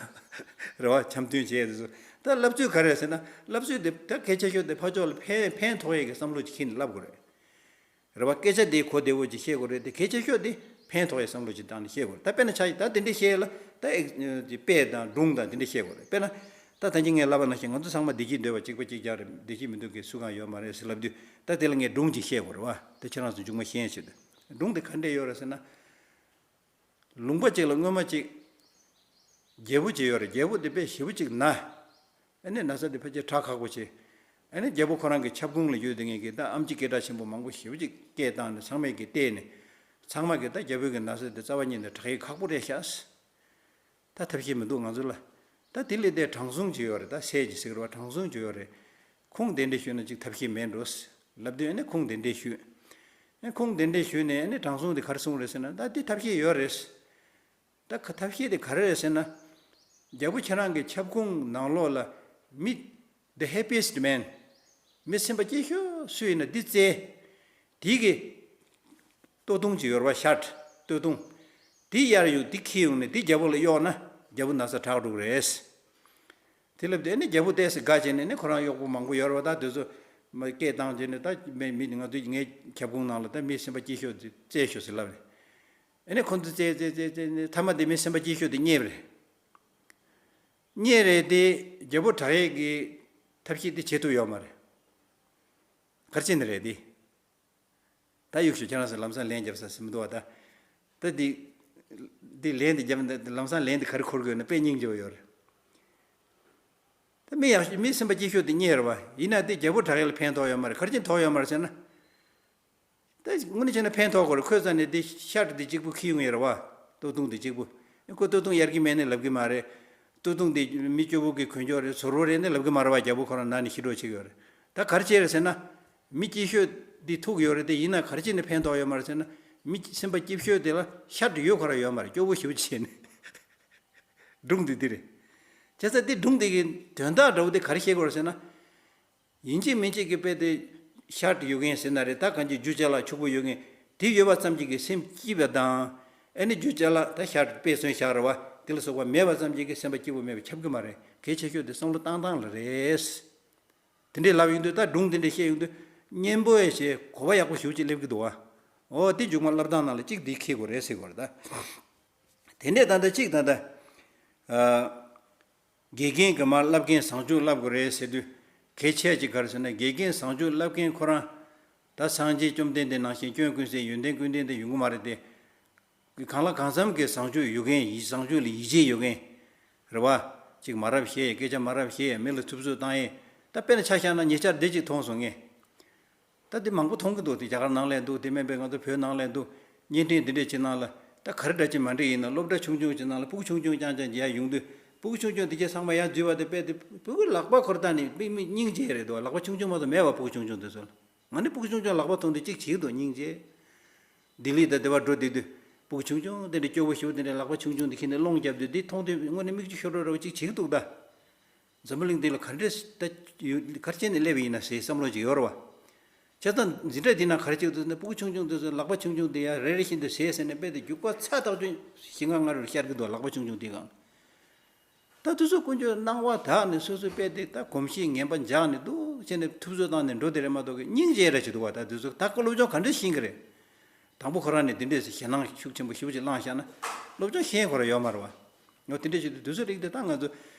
རེད་བ། འཆམ་མཐུན་བྱས་འདི་ཚོ། ད་བསླབ་ཚུལ་ག་རེ་ཟེར་ན་བསླབ་ཚུལ་དེ་ད་གལ་ཆེ་ཤོས་དེ་ཕར་ཕྱོགས་ལ་ཕན་ཕན་ཐོགས་ཡས་ཀྱི་བསམ་བློ་ཅིག་ཁྱེར་ནས་བསླབ་དགོས་རེད། རེད་བ། སྐད་ཆ་འདི་གོ་བདེ་བོ་ཅིག་བཤད་དགོས་རེད་དེ་གལ་ཆེ་ཤོས་དེ་ཕན་ཐོགས་ཡས་བསམ་བློ་ཅིག་བཏང་ནས་བཤད་དགོས་རེད། ད་དཔེར་ན་ཆ་ཡི་ད་དེ་འདྲས་བཤད་ཡས་ལ་ད་ཨེག་དཔེ་དང་སྒྲུང་དང་དེ་འདྲས་བཤད་དགོས་རེད། དཔེར་ན། ད་ད་གིན་ངས་ལབ་པ་ནང་བཞིན་ང་ཚོ་ཚང་མ་བདེ་སྐྱིད་འདོད་པ་གཅིག་པ་གཅིག་རྐྱང་རེད། བདེ་སྐྱིད་མི་འདོད་མཁན་སུ་གང་ཡོད་མ་རེད་ཟེར་ལབ་དུས་ད་དེ་ལ་ངས་སྒྲུང་ཅིག་བཤད་དགོས་རེད་བ། ད་ཁྱེད་རང་ཚོ་མཇུག་མ་ཤེས་ཆེད་དུ་སྒྲུང་དེ་ག་འདྲས་ཡོད་རེད་ཟེར་ན། ལུང་པ་ཅིག་ལ་སྔོན་མ་ཅིག་རྒྱལ་པོ་ཅིག་ཡོད་རེད། རྒྱལ་པོ་དེ་དཔེ་ཞེ་པོ་ཅིག་ན། ཨ་ནི་ན་ཚ་དེ་ཕལ་ཆེར་དྲག་ཁག་པོ་བྱས། ཨ་ནི་རྒྱལ་པོ་ཁོ་རང་གི་ཁྱབ་ཁོངས་ལ་ཡོད་དེ་ངེད་ཀྱི་ད་ཨེམ་ཆི་སྐད་གྲགས་ཆེན་པོ་མང་པོ་ཞེ་པོ་ཅིག་སྐད་བཏང་ནས་ཚང་མས་ཀྱི་བལྟས་ནས། ཚང་མ་གི་ད་རྒྱལ་པོའི་གི་ན་ཚ་དེ་རྩ་བ་ཉིད་ནས་དྲག་ཡས་ཁག་པོ་རེད་ཤག་ད་ཐབས་ཤེས་མི་འདུག་ང་ཚོ་ལ། ད་དེ་ལས་དེ་དྲང་སྲོང་ཅིག་ཡོད་རེད། ད་སྲས་ཅིག་ཟེར་བ་དྲང་སྲོང་ཅིག་ཡོད་རེད། ཁོང་དེ་འདྲས་ཞུས་ན་ཅིག་ཐབས་ཤེས་མེད་འགྲོ། ལབ་དུས་ཨ་ནི་ཁོང་དེ་འདྲས་ཞུས། ཨ་ཁོང་དེ་འདྲས་ཞུས་ནས་ཨ་ནི་དྲང་སྲོང་དེ་ག་རེ་གསུངས་རེད་ཟེར་ན་ད་དེ་ཐབས་ཤེས་ཡོད་རེད། ད་ག་ཐབས་ཤེས་དེ་ག་རེ་རེད་ཟེར་ན། རྒྱལ་པོ་ཁྱེད་རང་གི་ཁྱབ་ཁོངས་ནང་ལོགས་ལ་མི། The happiest man། མི་སེམས་པ་སྐྱིད་ཤོས་སུ་ཡིན་ན་འདི་བཙལ། དེའི་གི་ལྟོ་ཐུང་ཅིག་ཡོད་རེད་བ། ཤར་ལྟོ་ཐུང་། དེ་གཡར་ཡོང་དེ་ཁྱེར་ཡོང་ནས་དེ་རྒྱལ་པོ་ལ་གཡོགས་ན་རྒྱལ་པོ་ན་ཚ་དྲག་འགྲོ་གི་རེད། དེ་ལབ་དེ་ནི་རྒྱལ་པོ་ཏོག་ཙམ་དགའ་བྱས་ནས་ནི་ཁོ་རང་གཡོག་པོ་མང་པོ་ཡོད་རེད་བ། ད་དེ་ཚོ་མ་སྐད་བཏང་བྱས་ནས་ད་མི་མི་ང་ཚོ་ངའི་ཁྱབ་ཁོངས་ནང་ལ་ད་མི་སེམས་པ་སྐྱིད་ཤོས་དེ་བཙལ་ཤོག་ཟེར་ལབ་ནས། ཨ་ནི་ཁོ་ཚོ་བཙལ་བཙལ་བཙལ་བཙལ་ནས་མཐའ་མ་དེ་མི་སེམས་པ་སྐྱིད་ཤོས་དེ་རྙེད་པ་རེད། རྙེད་རེད་དེ་རྒྱལ་པོ་དྲག་ཡས་ཀྱི་ཐབས་ཤེས་དེ་བྱེད་ཐུབ་ཡོད་མ་རེད། ག་རེ་བྱས་ནས་རེད་དེ། ད་གཡུག་ཞུ་ཁྱེད་རང་ཚོ་ལམ་སང་ལན་རྒྱབ་ས་ཟིན་མི་འདུག་བ་ད། ད་འདི། འདི་ལན་འདི་རྒྱབ་འདི་ལམ་སང་ལན་འདི་ག་རེ་འཁོར་དགོས་ན་དཔེ་སྙིང་རྗེ་བ་ཡོད་རེད། ད་མི་ཡག་མི་སེམས་པ་སྐྱིད་ཤོས་དེ་རྙེད་རེད་བ། ཡིན་ན་དེ་རྒྱལ་པོ་དྲག་ཡས་ལ་ཕན་ཐོགས་ཡོད་མ་རེད། ག་རེ་བྱས་ཐོགས་ཡོད་མ་རེད་ཟེར་ན། ད་དངོས་གནས་བྱས་ན་ཕན་ཐོགས་དགོས་རེད། ཁོས་རྩ་ནས་དེ་ཤར་དེ་གཅིག་པུ་ཁྱེར་ཡོང་ཡས་རེད་བ། ལྟོ་ཐུང་དེ་གཅིག་པུ། ཁོ་ལྟོ་ཐུང་གཡར་གི་མེད་ནས་ལབ་གི་མ་རེད། ལྟོ་ཐུང་དེ་མི་སྐྱོ་བོ་གི་གོན་ཆོག་རེད། ཟུར་བོ་རེད་ནས་ལབ་གི་མ་རེད་བ། རྒྱལ་པོ་ཁོ་རང་ནང་ནས་ཤི་འགྲོ་བྱེད་ཀྱི་ཡོད་རེད། ད་ག་རེ་བྱས་རེད་ཟེར་ན། མི་སྐྱིད་ཤོས་འདི་ཐུག་ཡོད་རེད་དེ། ཡིན་ན་ག་རེ་བྱས་ནས་ཕན་ཐོགས་ཡོད་མ་རེད་ཟེར་ན། མི་སེམས་པ་སྐྱིད་ཤོས་དེ་ལ་ཤར་དུ་ཡོད་ཁོ་རང་ཡོད་མ་རེད། སྐྱོ་བོ་ཞེ་པོ་བྱས་ནས། སྒྲུང་འདི་འདི་རེད། བྱས་ཙང་འདི་སྒྲུང་འདི་གི་དོན་དག་འདྲ་བོ་དེ་ག་རེ་བཤད་དགོས་རེད་ཟེར་ན། ཡིན་གཅིག་མིན་གཅིག་གི་དཔེ་དེ་ཤར་དུ་ཡོད་མཁན་ཟེར་ན་རེད། ད་གང་ཅི་རྒྱུ་ཅ་ལག་ཕྱུག་པོ་ཡོད་མཁན་དེ་ཡོད་པ་ཙམ་གཅིག་གིས་སེམས་སྐྱིད་པ་དང་། ཨ་ནི་རྒྱུ་ཅ་ལག་ད་ཤར་དུ་དཔེ་མཚོན་བཞག་རེད་བ། དེ་ལ་སོགས་པ་མེད་པ་ཙམ་གཅིག་གིས་སེམས་པ་སྐྱིད་པོ་མེད་པ་ཁྱབ་གི་མ་རེད། གལ་ཆེ་ཤོས་དེ་བསམ་བློ་བཏང་སྟངས་ལ་རེད། དེ་འདྲས་ལབ་ཡོང་དུས་ད་སྒྲུང་དེ་འདྲས་བཤད་ཡོང་དུས་སྙན་པོ་ཡང་བྱས། གོ་བ་ཡག་པོ་ཞེ་པོ་ཅིག་སླེབས་ཀྱི་འདུག་བ། འོ་དེ་མཇུག་མ་བསླབ་སྟངས་ནང་ལ་གཅིག་འདི་འཁེལ་དགོས་རེད་ཟེར་དགོས་རེད་ད། དེ་འདྲས་ད་ལྟ་གཅིག་ད་ལྟ། ཨ། དགེ་རྒན་གྱིས་མར་བསླབ་མཁན་བཟང་སྤྱོད་བསླབ་དགོས་རེད་ཟེར་དུས། གལ་ཆེ་ཅིག་ག་རེ་ཟེར་ན་དགེ་རྒན་བཟང་སྤྱོད་བསླབ་མཁན་ཁོ་རང་། ད་སངས་རྒྱས་བཅོམ་ལྡན་འདས་ནང་བཞིན་སྐྱོན་ཀུན་ཟད་ཡོན་ཏན་ཀུན་ལྡན་དེ་ཡོང་གི་མ་རེད་དེ། གང་ལ་གང་འཚམ་གྱི་བཟང་སྤྱོད་ཡོད་མཁན་ཡིད་བཟང་སྤྱོད་ལ་ཡིད་ཆེས་ཡོད་མཁན། རེད་བ། ཅིག་མ་རབས་བཤད་ཡས། སྐད་ཆ་མ་རབས་བཤད་ཡས། མི་ལ་ཐུབ་ཚོད་བཏང་ཡས། ད་དཔེར་ན་ཆ་བཞག་ན་ཉེ་ཆར་འདི་ཅིག་མཐོང་སོང་ངས། ད་འདི་མང་པོ་མཐོང་གི་འདུག་དེ་རྒྱ་གར་ནང་ལ་འདུག་དེ་མིན་པའི་ང་ཚོ་བོད་ནང་ལ་འདུག་བརྙན་འཕྲིན་འདི་འདྲས་ཅིག་ནང་ལ། ད་ག་རེ་འདྲ་ཅིག་མ་འགྲིག་ཡིན་ན་སློབ་གྲྭ་ཆུང་ཆུང་ཅིག་ནང་ལ་སྤུ་གུ་ཆུང་ཆུང་ཅིག་ཡར་ཡོང་དུས། སྤུ་གུ་ཆུང་ཆུང་དེ་གས་ཚང་མ་ཡར་འཛུལ་བ་དེ་དཔེ་དེ་སྤུ་གུ་ལག་པ་འཁོར་སྟངས་ནི་དཔེ་མི་སྙིང་རྗེ་རེད་འདུག་ལག་པ་ཆུང་ཆུང་མ་གཏོགས་མེད་པ། སྤུ་གུ་ཆུང་ཆུང་དེ་ཚོ་ལ། ང་ནི་སྤུ་གུ་ཆུང་ཆུང་ལག་པ་མཐོང་དུས་གཅིག་བྱེད་ཀྱི་འདུག་སྙིང་རྗེ། ལྡི་ལི་དང་དེ་བར་འགྲོ་བསྡད་དུས་སྤུ་གུ་ཆུང་ཆུང་དེ་འདྲ་སྐྱོ་བོ་ཞེ་པོ་དེ་འདྲ་ལག་པ་ཆུང་ཆུང་དེ་འཁྱེར་ནས་སློང་བརྒྱབ་དུས། འདི་མཐོང་དུས་དངོས་གནས་མིག་ཆུ་ཤོར་འགྲོ་འདྲ་བོ་གཅིག་བྱེད་ཀྱི་འདུག་ད། འཛམ་བུ་གླིང་འདི་ལ་ག་འདྲས་ད་ཡོད། ག་རེ་བྱས་ནས་སླེབས་པ་ཡིན་ན་ཟེར་བསམ་བློ་ཅིག་ཡོད་རེད་བ། བྱས་ཙང་འཛིན་གྲྭ་འདི་ནང་ག་རེ་བྱེད་ཀྱི་འདུག་ཟེར་ན། སྤུ་གུ་ཆུང་ཆུང་འདི་ཚོ་ལག་པ་ཆུང་ཆུང་འདི་ཡར་རེ་རེ་བཞིན་དུ་བཟས་ཟེར་ནས་དཔེ་དེ་རྒྱུག་པ་ཚ་ཐག་ཆོད་བཞི་ལྔ་ལྔ་རུ་ཤར་གྱི་འདུག་ལག་པ་ཆུང་ཆུང་འདི་སྒང་། ད་དུས་ཚོད་ཀུན་སྤྱོད་སྣང་བ་དག་ནས་སོ་སོའི་དཔེ་དེ་ད་གོམས་གཤིས་ངན་པ་འཇགས་ནས་འདུག་བྱས་ནས་ཐུབ་ཚོད་བཏང་ནས་འགྲོ་དེ་རེད་མ་གཏོགས་ཀྱི་སྙིང་རྗེ་ར་བྱེད་འདུག་བ། ད་དུས་ཚོད་ད་ཁོ་སློབ་སྦྱོང་ག་འདྲ་ཤེས་ཀྱི་རེད། དང་པོ་ཁོ་རང་ནས་དེ་འདྲས་སེ་ཞེད་སྣང་ཤུགས་ཆེན་པོ་ཞེ་པོ་ཅིག་བསླངས་བཞག་ན་སློབ་སྦྱོང་ཤེས་ཁོ་རང་ཡོད་མ་རེད་བ། འོ་དེ་འདྲས་བྱེད་དུས་དུས་ཚོད་རིགས་དེ་ད་ང་ཚོ་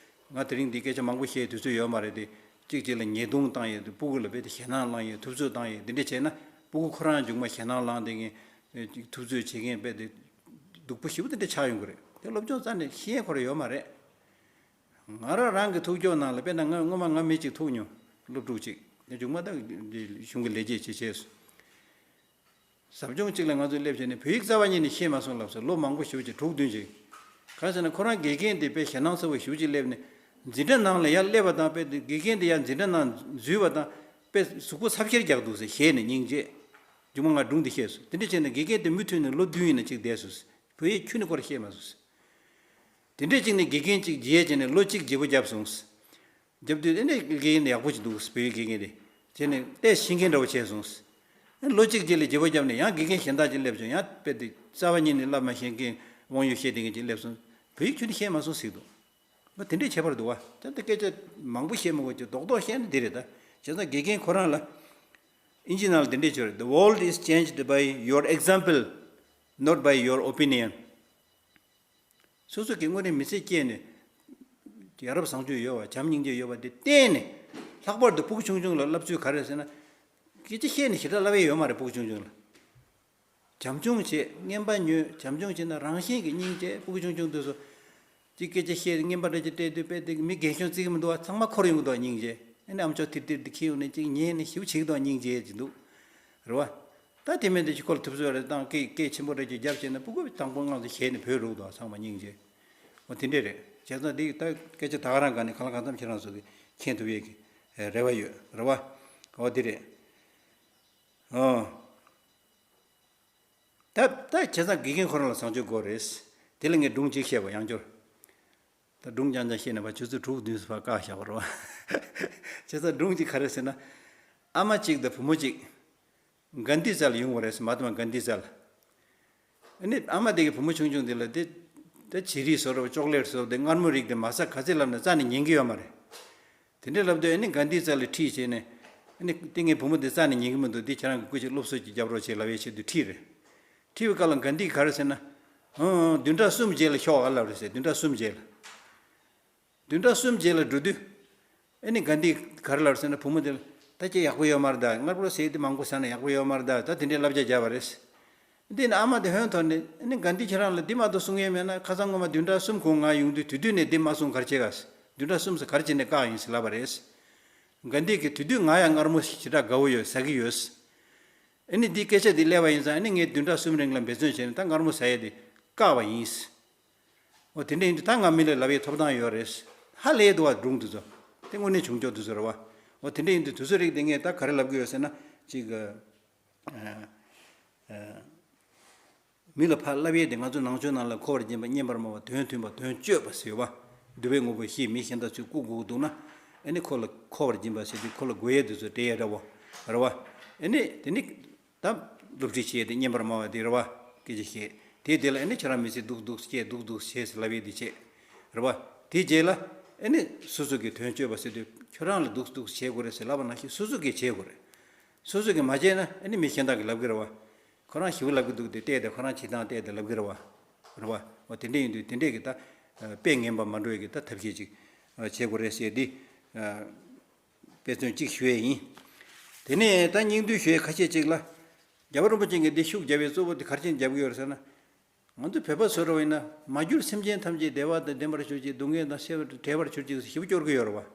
ང་དེ་རིང་འདི་སྐད་ཆ་མང་པོ་བཤད་དུས་ཚོད་ཡོད་མ་རེད་དེ། གཅིག་གཅིག་ལ་ཉེས་རྡུང་བཏང་ཡས་དེ་སྤུ་གུ་ལ་དཔེ་དེ་ཞེད་སྣང་བསླངས་ཡས་ཐུབ་ཚོད་བཏང་ཡས་དེ་འདྲས་བྱས་ན་སྤུ་གུ་ཁོ་རང་མཇུག་མ་ཞེད་སྣང་བསླངས་དེ་ངས་ཐུབ་ཚོད་བྱེད་མཁན་དཔེ་དེ་སྡུག་པོ་ཞེ་པོ་དེ་འདྲས་ཆགས་ཡོང་གི་རེད། དེ་སློབ་སྦྱོང་རྩ་ནས་ཤེས་ཁོ་རང་ཡོད་མ་རེད། ང་རང་རང་གི་ཐུག་ཕྱོགས་ནང་ལ་དཔེར་ན་ང་སྔོན་མ་ང་མི་གཅིག་ཐུག་མྱོང་། སློབ་ཕྲུག་གཅིག་མཇུག་མ་ད་གཞུང་གི་ལས་བྱེད་བྱེད་བྱས་སོང་། ཟབ་སྦྱོང་གཅིག་ལ་ང་ཚོ་སླེབས་བྱས་ནས་བོད་ཡིག་རྩ་བ་ཉིད་ནས་ཤེས་མ་སོང་ལབ་སོང་། ལོ་མང་པོ་ཞེ་པོ་ཅིག་དྲུག་བདུན་ཅིག་གང་ཟེར་ན་ཁོ་རང་དགེ་རྒན་དེ་དཔེ་ཞེད་སྣང་ཚ་བོ་ཞེ་པོ་ཅིག་སླེབས་ནས་འཛིན་གྲྭ་ནང་ལ་ཡར་སླེབས་པ་དང་དཔེ་དགེ་རྒན་དེ་ཡར་འཛིན་གྲྭ་ནང་འཛུལ་བ་དང་དཔེ་གཟུགས་པོ་ཚབ་ཤེར་རྒྱག་འདུག་ཟེར། ཞེད་ནས་སྙིང་རྗེ། མཇུག་མ་ང་སྒྲུང་འདི་བཤད་སོང་། དེ་འདྲ་བྱས་ནས་དགེ་རྒན་དེ་མུ་མཐུད་ནས་ལོ་བདུན་ཡིན་ན་ཅིག་བསྡད་སོང་། བོད་ཡིག་ཁྱོན་ནས་ཁོ་རང་ཤེས་མ་སོང་། དེ་འདྲས་ཅིག་ནས་དགེ་རྒན་ཅིག་བརྗེས་བྱས་ནས་ལོ་གཅིག་བརྗེ་པོ་བརྒྱབ་སོང་། བརྒྱབ་དུས་ཨེ་ནས་དགེ་རྒན་ཡག་པོ་ཅིག་འདུག་བོད་ཡིག་དགེ་རྒན་དེ། བྱས་ནས་ཏོག་ཙམ་ཤེས་མཁན་འདྲ་བོ་བྱས་སོང་། ཨེ་ལོ་གཅིག་རྗེས་ལ་བརྗེ་པོ་བརྒྱབ་ནས་ཡང་དགེ་རྒན་གཞན་དག་ཅིག་སླེབས་བྱུང་། ཡང་དཔེ་དེ་རྩ་བ་ཉིད་ནས་བསླབ་མ་ཤེས་མཁན་དབང་ཡོད་བཤད་བསྡད་མཁན་ཅིག་སླེབས་སོང་། བོད་ཡིག་ཁྱོན་ནས་ཤེས་མ་སོང་ཟེར་འདུག་མ་དེ་འདྲས་ཁྱད་པར་འདུག་བ། ད་ལྟ་སྐད་ཆ་མང་པོ་བཤད་མི་དགོས་ཀྱི་རྡོག་རྡོག་བཤད་ན་འདི་རེད་ད། བྱས་ཙང་དགེ་རྒན་ཁོ་རང་ལ་ཨིན་ཇི་ནང་ལ་དེ་འདྲས་བྱོས་རེད། The world is changed by your example, not by your opinion. སོ་སོ་གི་དངོས་གནས་མི་ཚེ་སྐྱེལ་ནས་ཡ་རབས་བཟང་སྤྱོད་ཡོད་པ་བྱམས་སྙིང་རྗེ་ཡོད་པ་དེ་བསྟན་ནས། ལྷག་པར་དུ་སྤུ་གུ་ཆུང་ཆུང་ལ་བསླབ་ཚུལ་ག་རེ་ཟེར་ན། སྐད་ཆ་བཤད་ནས་ཞེ་དྲག་བསླབ་ཡས་ཡོད་མ་རེད། སྤུ་གུ་ཆུང་ཆུང་ལ་བྱམས་སྐྱོང་བྱེད། རྔན་པ་ཉོས། བྱམས་སྐྱོང་བྱེད་ན་རང་བཞིན་གྱིས་སྙིང་རྗེ། སྤུ་གུ་ཆུང་ཆུང་དུས་སུ་ཅིག་སྐད་ཆ་བཤད། རྔན་པ་འདྲ་ཅིག་སྤྲད་དུས་དཔེ་དེ་མི་རྒན་གཞོན་བརྩི་གི་མི་འདུག་བ། ཚང་མ་འཁོར་ཡོང་གི་འདུག་སྙིང་རྗེ། ཨ་ནི་ཨམ་ཅོག་ཐིར་ཐིར་དེ་འཁྱེར་ཡོང་ནས་ཅིག་ཉན་ནས་ཞེ་པོ་བྱེད་ཀྱི་འདུག་སྙིང་རྗེ་ཅིག་འདུག་རེད་བ། ད་དེ་མིན་དེ་ཅིག་ཁོ་ལ་ཐུབ་ཚོད་རེ་བཏང་། སྐད་སྐད་ཆེན་པོ་རེ་ཅིག་རྒྱབ་བྱས་ན་སྤུ་གུ་དང་པོ་སྔ་ཚོད་ཞེད་ནས་བུད་རུག་དང་། ཚང་མ་སྙིང་རྗེ། འོ་དེ་འདྲས་རེད། བྱས་ཙང་འདི་ད་སྐད་ཆ་ད་ག་རང་ག་ནས་གང་ལ་གང་འཚམ་ཁྱེད་རང་ཚོ་གིས་མཁྱེན་ཐུབ་ཡས་ཀྱི་རེ་བ་ཡོད་རེད་བ། འོ་དེ་རེད། ཨོ། ད་ད་བྱས་ཙང་དགེ་རྒན་ཁོ་རང་ལ་བཟང་སྤྱོད་དགོས་རེད། དེ་ལ་ངས་སྒྲུང་གཅིག་བཤད་པ་ཡང་སྐྱོར། ད་སྒྲུང་རྐྱང་རྐྱང་བཤད་ན་ཕར་ཆུ་ཚོད་དྲུག་བདུན་ཙམ་ཕར་བཀག་བཞག་པ་རེད་བ། བྱས་ཙང་སྒྲུང་གཅིག་ག་རེ་ཟེར་ན། ཨ་མ་གཅིག་དང་བུ་མོ་གཅིག་གྷན་དྷི་རྩ་ལ་ཡོང་བ་རེད། མ་ཧཱ་ཏྨ་གྷན་དྷི་རྩ་ལ། ཨ་ནི་ཨ་མ་དེ་གི་བུ་མོ་ཆུང་ཆུང་དེ་ལ་དེ་ད་བྱི་རིལ་བཟོ་རོགས། ཅོག་ལེཊ་བཟོ་རོགས། དེ་མངར་མོ་རིགས་དེ་མ་ཟ་ག་ཚད་ལབ་ན་རྩ་ནས་ཉན་གི་ཡོད་མ་རེད། དེ་འདྲ་ལབ་དུས་ཨ་ནི་གྷན་དྷི་རྩ་ལ་ཁྲིད་བྱས་ནས། ཨ་ནི་དེ་ངའི་བུ་མོ་དེ་རྩ་ནས་ཉན་གི་མི་འདུག་འདི་ཁྱེད་རང་གི་སྐུ་མཁྱེན་སློབ་གསོ་ཅིག་རྒྱབ་རོགས་བྱེད་ལབ་ཡས་ཆེད་དུ་ཁྲིད་རེད། ཁྲིད་པའི་སྐབས་ལ་གྷན་དྷི་གིས་ག་རེ་ཟེར་ན། ཨང་ཨང་། བདུན་ཕྲག་གསུམ་རྗེས་ལ་ཤོག་ཨ་ལབ་རེད་ཟེར། བདུན་ཕྲག་གསུམ་རྗེས་ལ། བདུན་ཕྲག་གསུམ་རྗེས་ལ་འགྲོ་དུས། ཨ་ནི་གྷན་དྷི་གིས་ག་རེ་ལབ་རེད་ཟེར་ན། བུ་མོ་དེ་ལ་ད་ཁྱེད་ཡག་པོ་ཡོད་མ་རེད་ད། མངར་མོ་ཟས་དེ་མང་པོ་ཟ་ན་ཡག་པོ་ཡོད་མ་རེད་ད། ད་དེ་འདྲའི་བསླབ་བྱ་བརྒྱབ་པ་རེད། དེ་ནས་ཨ་མ་དེ་ཧོན་ཐོར་ནས། ཨ་ནི་གྷན་དྷི་ཁྱེད་རང་ལ་འདི་མ་གཏོགས་གསུང་ཡས་མེད་ན། ཁ་སང་སྔོན་མ་བདུན་ཕྲག་གསུམ་གོང་ང་ཡོང་དུས་དེ་དུས་ནས་འདི་མ་གསུང་ག་རེ་བྱེད་ག། བདུན་ཕྲག་གསུམ་ཙམ་ག་རེ་བྱས་ནས་བཀག་ཡིན་ཟེར་ལབ་པ་རེད། གྷན་དྷི་གིས་དེ་དུས་ང་ཡང་མངར་མོ་ཞེ་དྲག་དགའ་བོ་ཡོད། ཟ་གི་ཡོད། ཨ་ནི་འདི་སྐད་ཆ་འདི་སླེབས་པ་ཡིན་ཙང་། ཨ་ནི་ངས་བདུན་ཕྲག་གསུམ་རིང་ལ་འབད་བརྩོན་བྱས་ནས་ད་མངར་མོ་ཟ་ཡས་དེ་བཀག་པ་ཡིན། འོ་དེ་འདྲ་ཡིན་དུས་ད་ང་མི་ལ་ལབ་ཡས་ཐོབ་ཐང་ཡོད་རེད། ཧ་ལས་འདུག་བ། སྒྲུང་དེ་ཚོ་དེ་དངོས་གནས་བྱུང་ཆོག་དེ་ཚོ་རེད་བ། འོ་དེ་འདྲ་ཡིན་དུས་དེ་ཚོ་རིགས་དེ་ངས་ད་ག་རེ་ལབ་གི་ཡོད་ཟེར་ན། ཅིག་ཨ་ཨ་མི་ལ་ཕར་ལབ་ཡས་དེ་ང་ཚོ་ནང་ཆོས་ནང་ལ་མཁོ་བར་བྱེད་པ། སྙན་པར་སྨྲ་བ། དོན་མཐུན་པ། དོན་སྤྱོད་པ་ཟེར་བ། འདུལ་བའི་དངོས་པོ་བཞིས་མི་གཞན་དག་ཚུར་བཀུག་དགོས་འདུག་ན། ཨ་ནི་ཁོ་ལ་མཁོ་བར་སྦྱིན་པ་ཟེར་དུས་ཁོ་ལ་དགོས་ཡས་དེ་ཚོ་སྤྲད་ཡས་འདྲ་བོ་རེད་བ། ཨ་ནི་དེ་ནི་ད་སློབ་ཁྲིད་བྱས་ཏེ་སྙན་པར་སྨྲ་བ་དེ་རེད་བ། སྐད་ཆ་བཤད་དེ། དེ་ལ་ཨ་ནི་ཁྱོད་རང་མི་ཚེ་སྡུག་སྡུག་སྐྱེལ། སྡུག་སྡུག་བྱས་ཟེར་ལབ་ཡས་དེ་བྱས་རེད་བ། དེ་རྗེས་ལ་ཨ་ནི་སོ་སོ་གི་དོན་སྤྱོད་པ་ཟེར་དུས་ཁྱོད་རང་ལ་སྡུག་སྡུག་བྱེད་དགོས་རེད་ཟེར་ལབ་པ་ནང་བཞིན་སོ་སོ་གིས་བྱེད་དགོས་རེད། སོ་སོ་གིས་མ་བྱས་ན་ཨ་ནི་མི་གཞན་དག་གིས་ལབ་གི་རེད་བ། ཁོ་རང་ཞེ་པོ་ལབ་གི་འདུག་དེ་བལྟས་ཏེ་ཁོ་རང་བྱེད་སྟངས་བལྟས་ཏེ་ལབ་གི་རེད་བ། རེད་བ། འོ་དེ་འདྲ་ཡིན་དུས་དེ་འདྲས་ཀྱི་ད་དཔེ་ངན་པ་མ་འགྲོ་ཡས་ཀྱི་ད་ཐབས་ཤེས་ཅིག་བྱེད་དགོས་རེད་ཟེར་འདི་དཔེ་མཚོན་གཅིག་ཞུ་ཡས་ཡིན། དེ་ནས་ད་སྙིང་བསྡུས་ཞུ་ཡས་ཁ་ཤས་ཅིག་ལ། རྒྱལ་བ་རིན་པོ་ཆེ་གིས་འདི་ཤུགས་རྒྱབ་པའི་གཙོ་བོ་དེ་ག་རེ་བྱས་རྒྱབ་ཀྱི་ཡོད་རེད་ཟེར་ན། ང་ཚོ་བོད་པ་བཟོ་འདྲ་བ་ཡིན་ན། མ་གྱུར་སེམས་ཅན་ཐམས་ཅད་བདེ་བ་དང་ལྡན་པར་གྱུར་ཅིག་སྡུག་བསྔལ་དང་བྲལ་བར་གྱུར་ཅིག་ཞེ་པོ་སྐྱོར་གྱི་ཡོད་རེད་བ།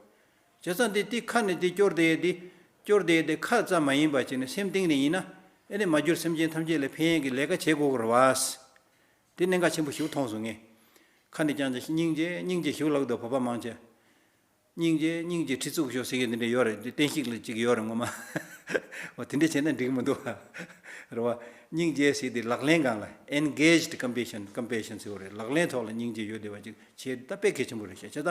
བྱས་ཙང་དེ་དེ་ཁ་ནས་དེ་སྐྱོར་བསྡད་ཡས་དེ། སྐྱོར་བསྡད་ཡས་དེ་ཁ་ཙམ་མ་ཡིན་པ་བྱས་ནས་སེམས་གཏིང་ནས་ཡིན་ན། ཨེ་ནས་མ་གྱུར་སེམས་ཅན་ཐམས་ཅད་ལ་ཕན་ཡས་ཀྱི་ལས་ཀ་བྱེད་དགོས་ཀྱི་རེད་བ། དེ་གནད་འགག་ཆེན་པོ་ཞེ་པོ་མཐོང་སོང་ངས། ཁ་ནས་ཀྱང་ཅིག་སྙིང་རྗེ་སྙིང་རྗེ་ཞེ་པོ་ལབ་འདུག་བོད་པ་མང་ཆེ། སྙིང་རྗེ་སྙིང་རྗེ་ཁྲི་གཙུག་ཤོག་ཟེར་མཁན་དེ་འདྲ་ཡོད་རེད། དེ་བསྟན་བཤིག་ལ་ཅིག་ཡོད་རེད་ངོ་མ། འོ་དེ་འདྲ་བྱས་ན་འགྲིག་མི་འདུག་བ། རེད་བ། སྙིང་རྗེ་ཟེར་དེ་ལག་ལེན་སྒང་ལ། engaged compassion compassion ཟེར་བ་རེད། ལག་ལེན་ཐོག་ལ་སྙིང་རྗེ་ཡོད་བསྡད་པ་ཅིག་བྱེད་ད་དཔེ་གལ་ཆེན་པོ་རེད་ཤག་བྱས་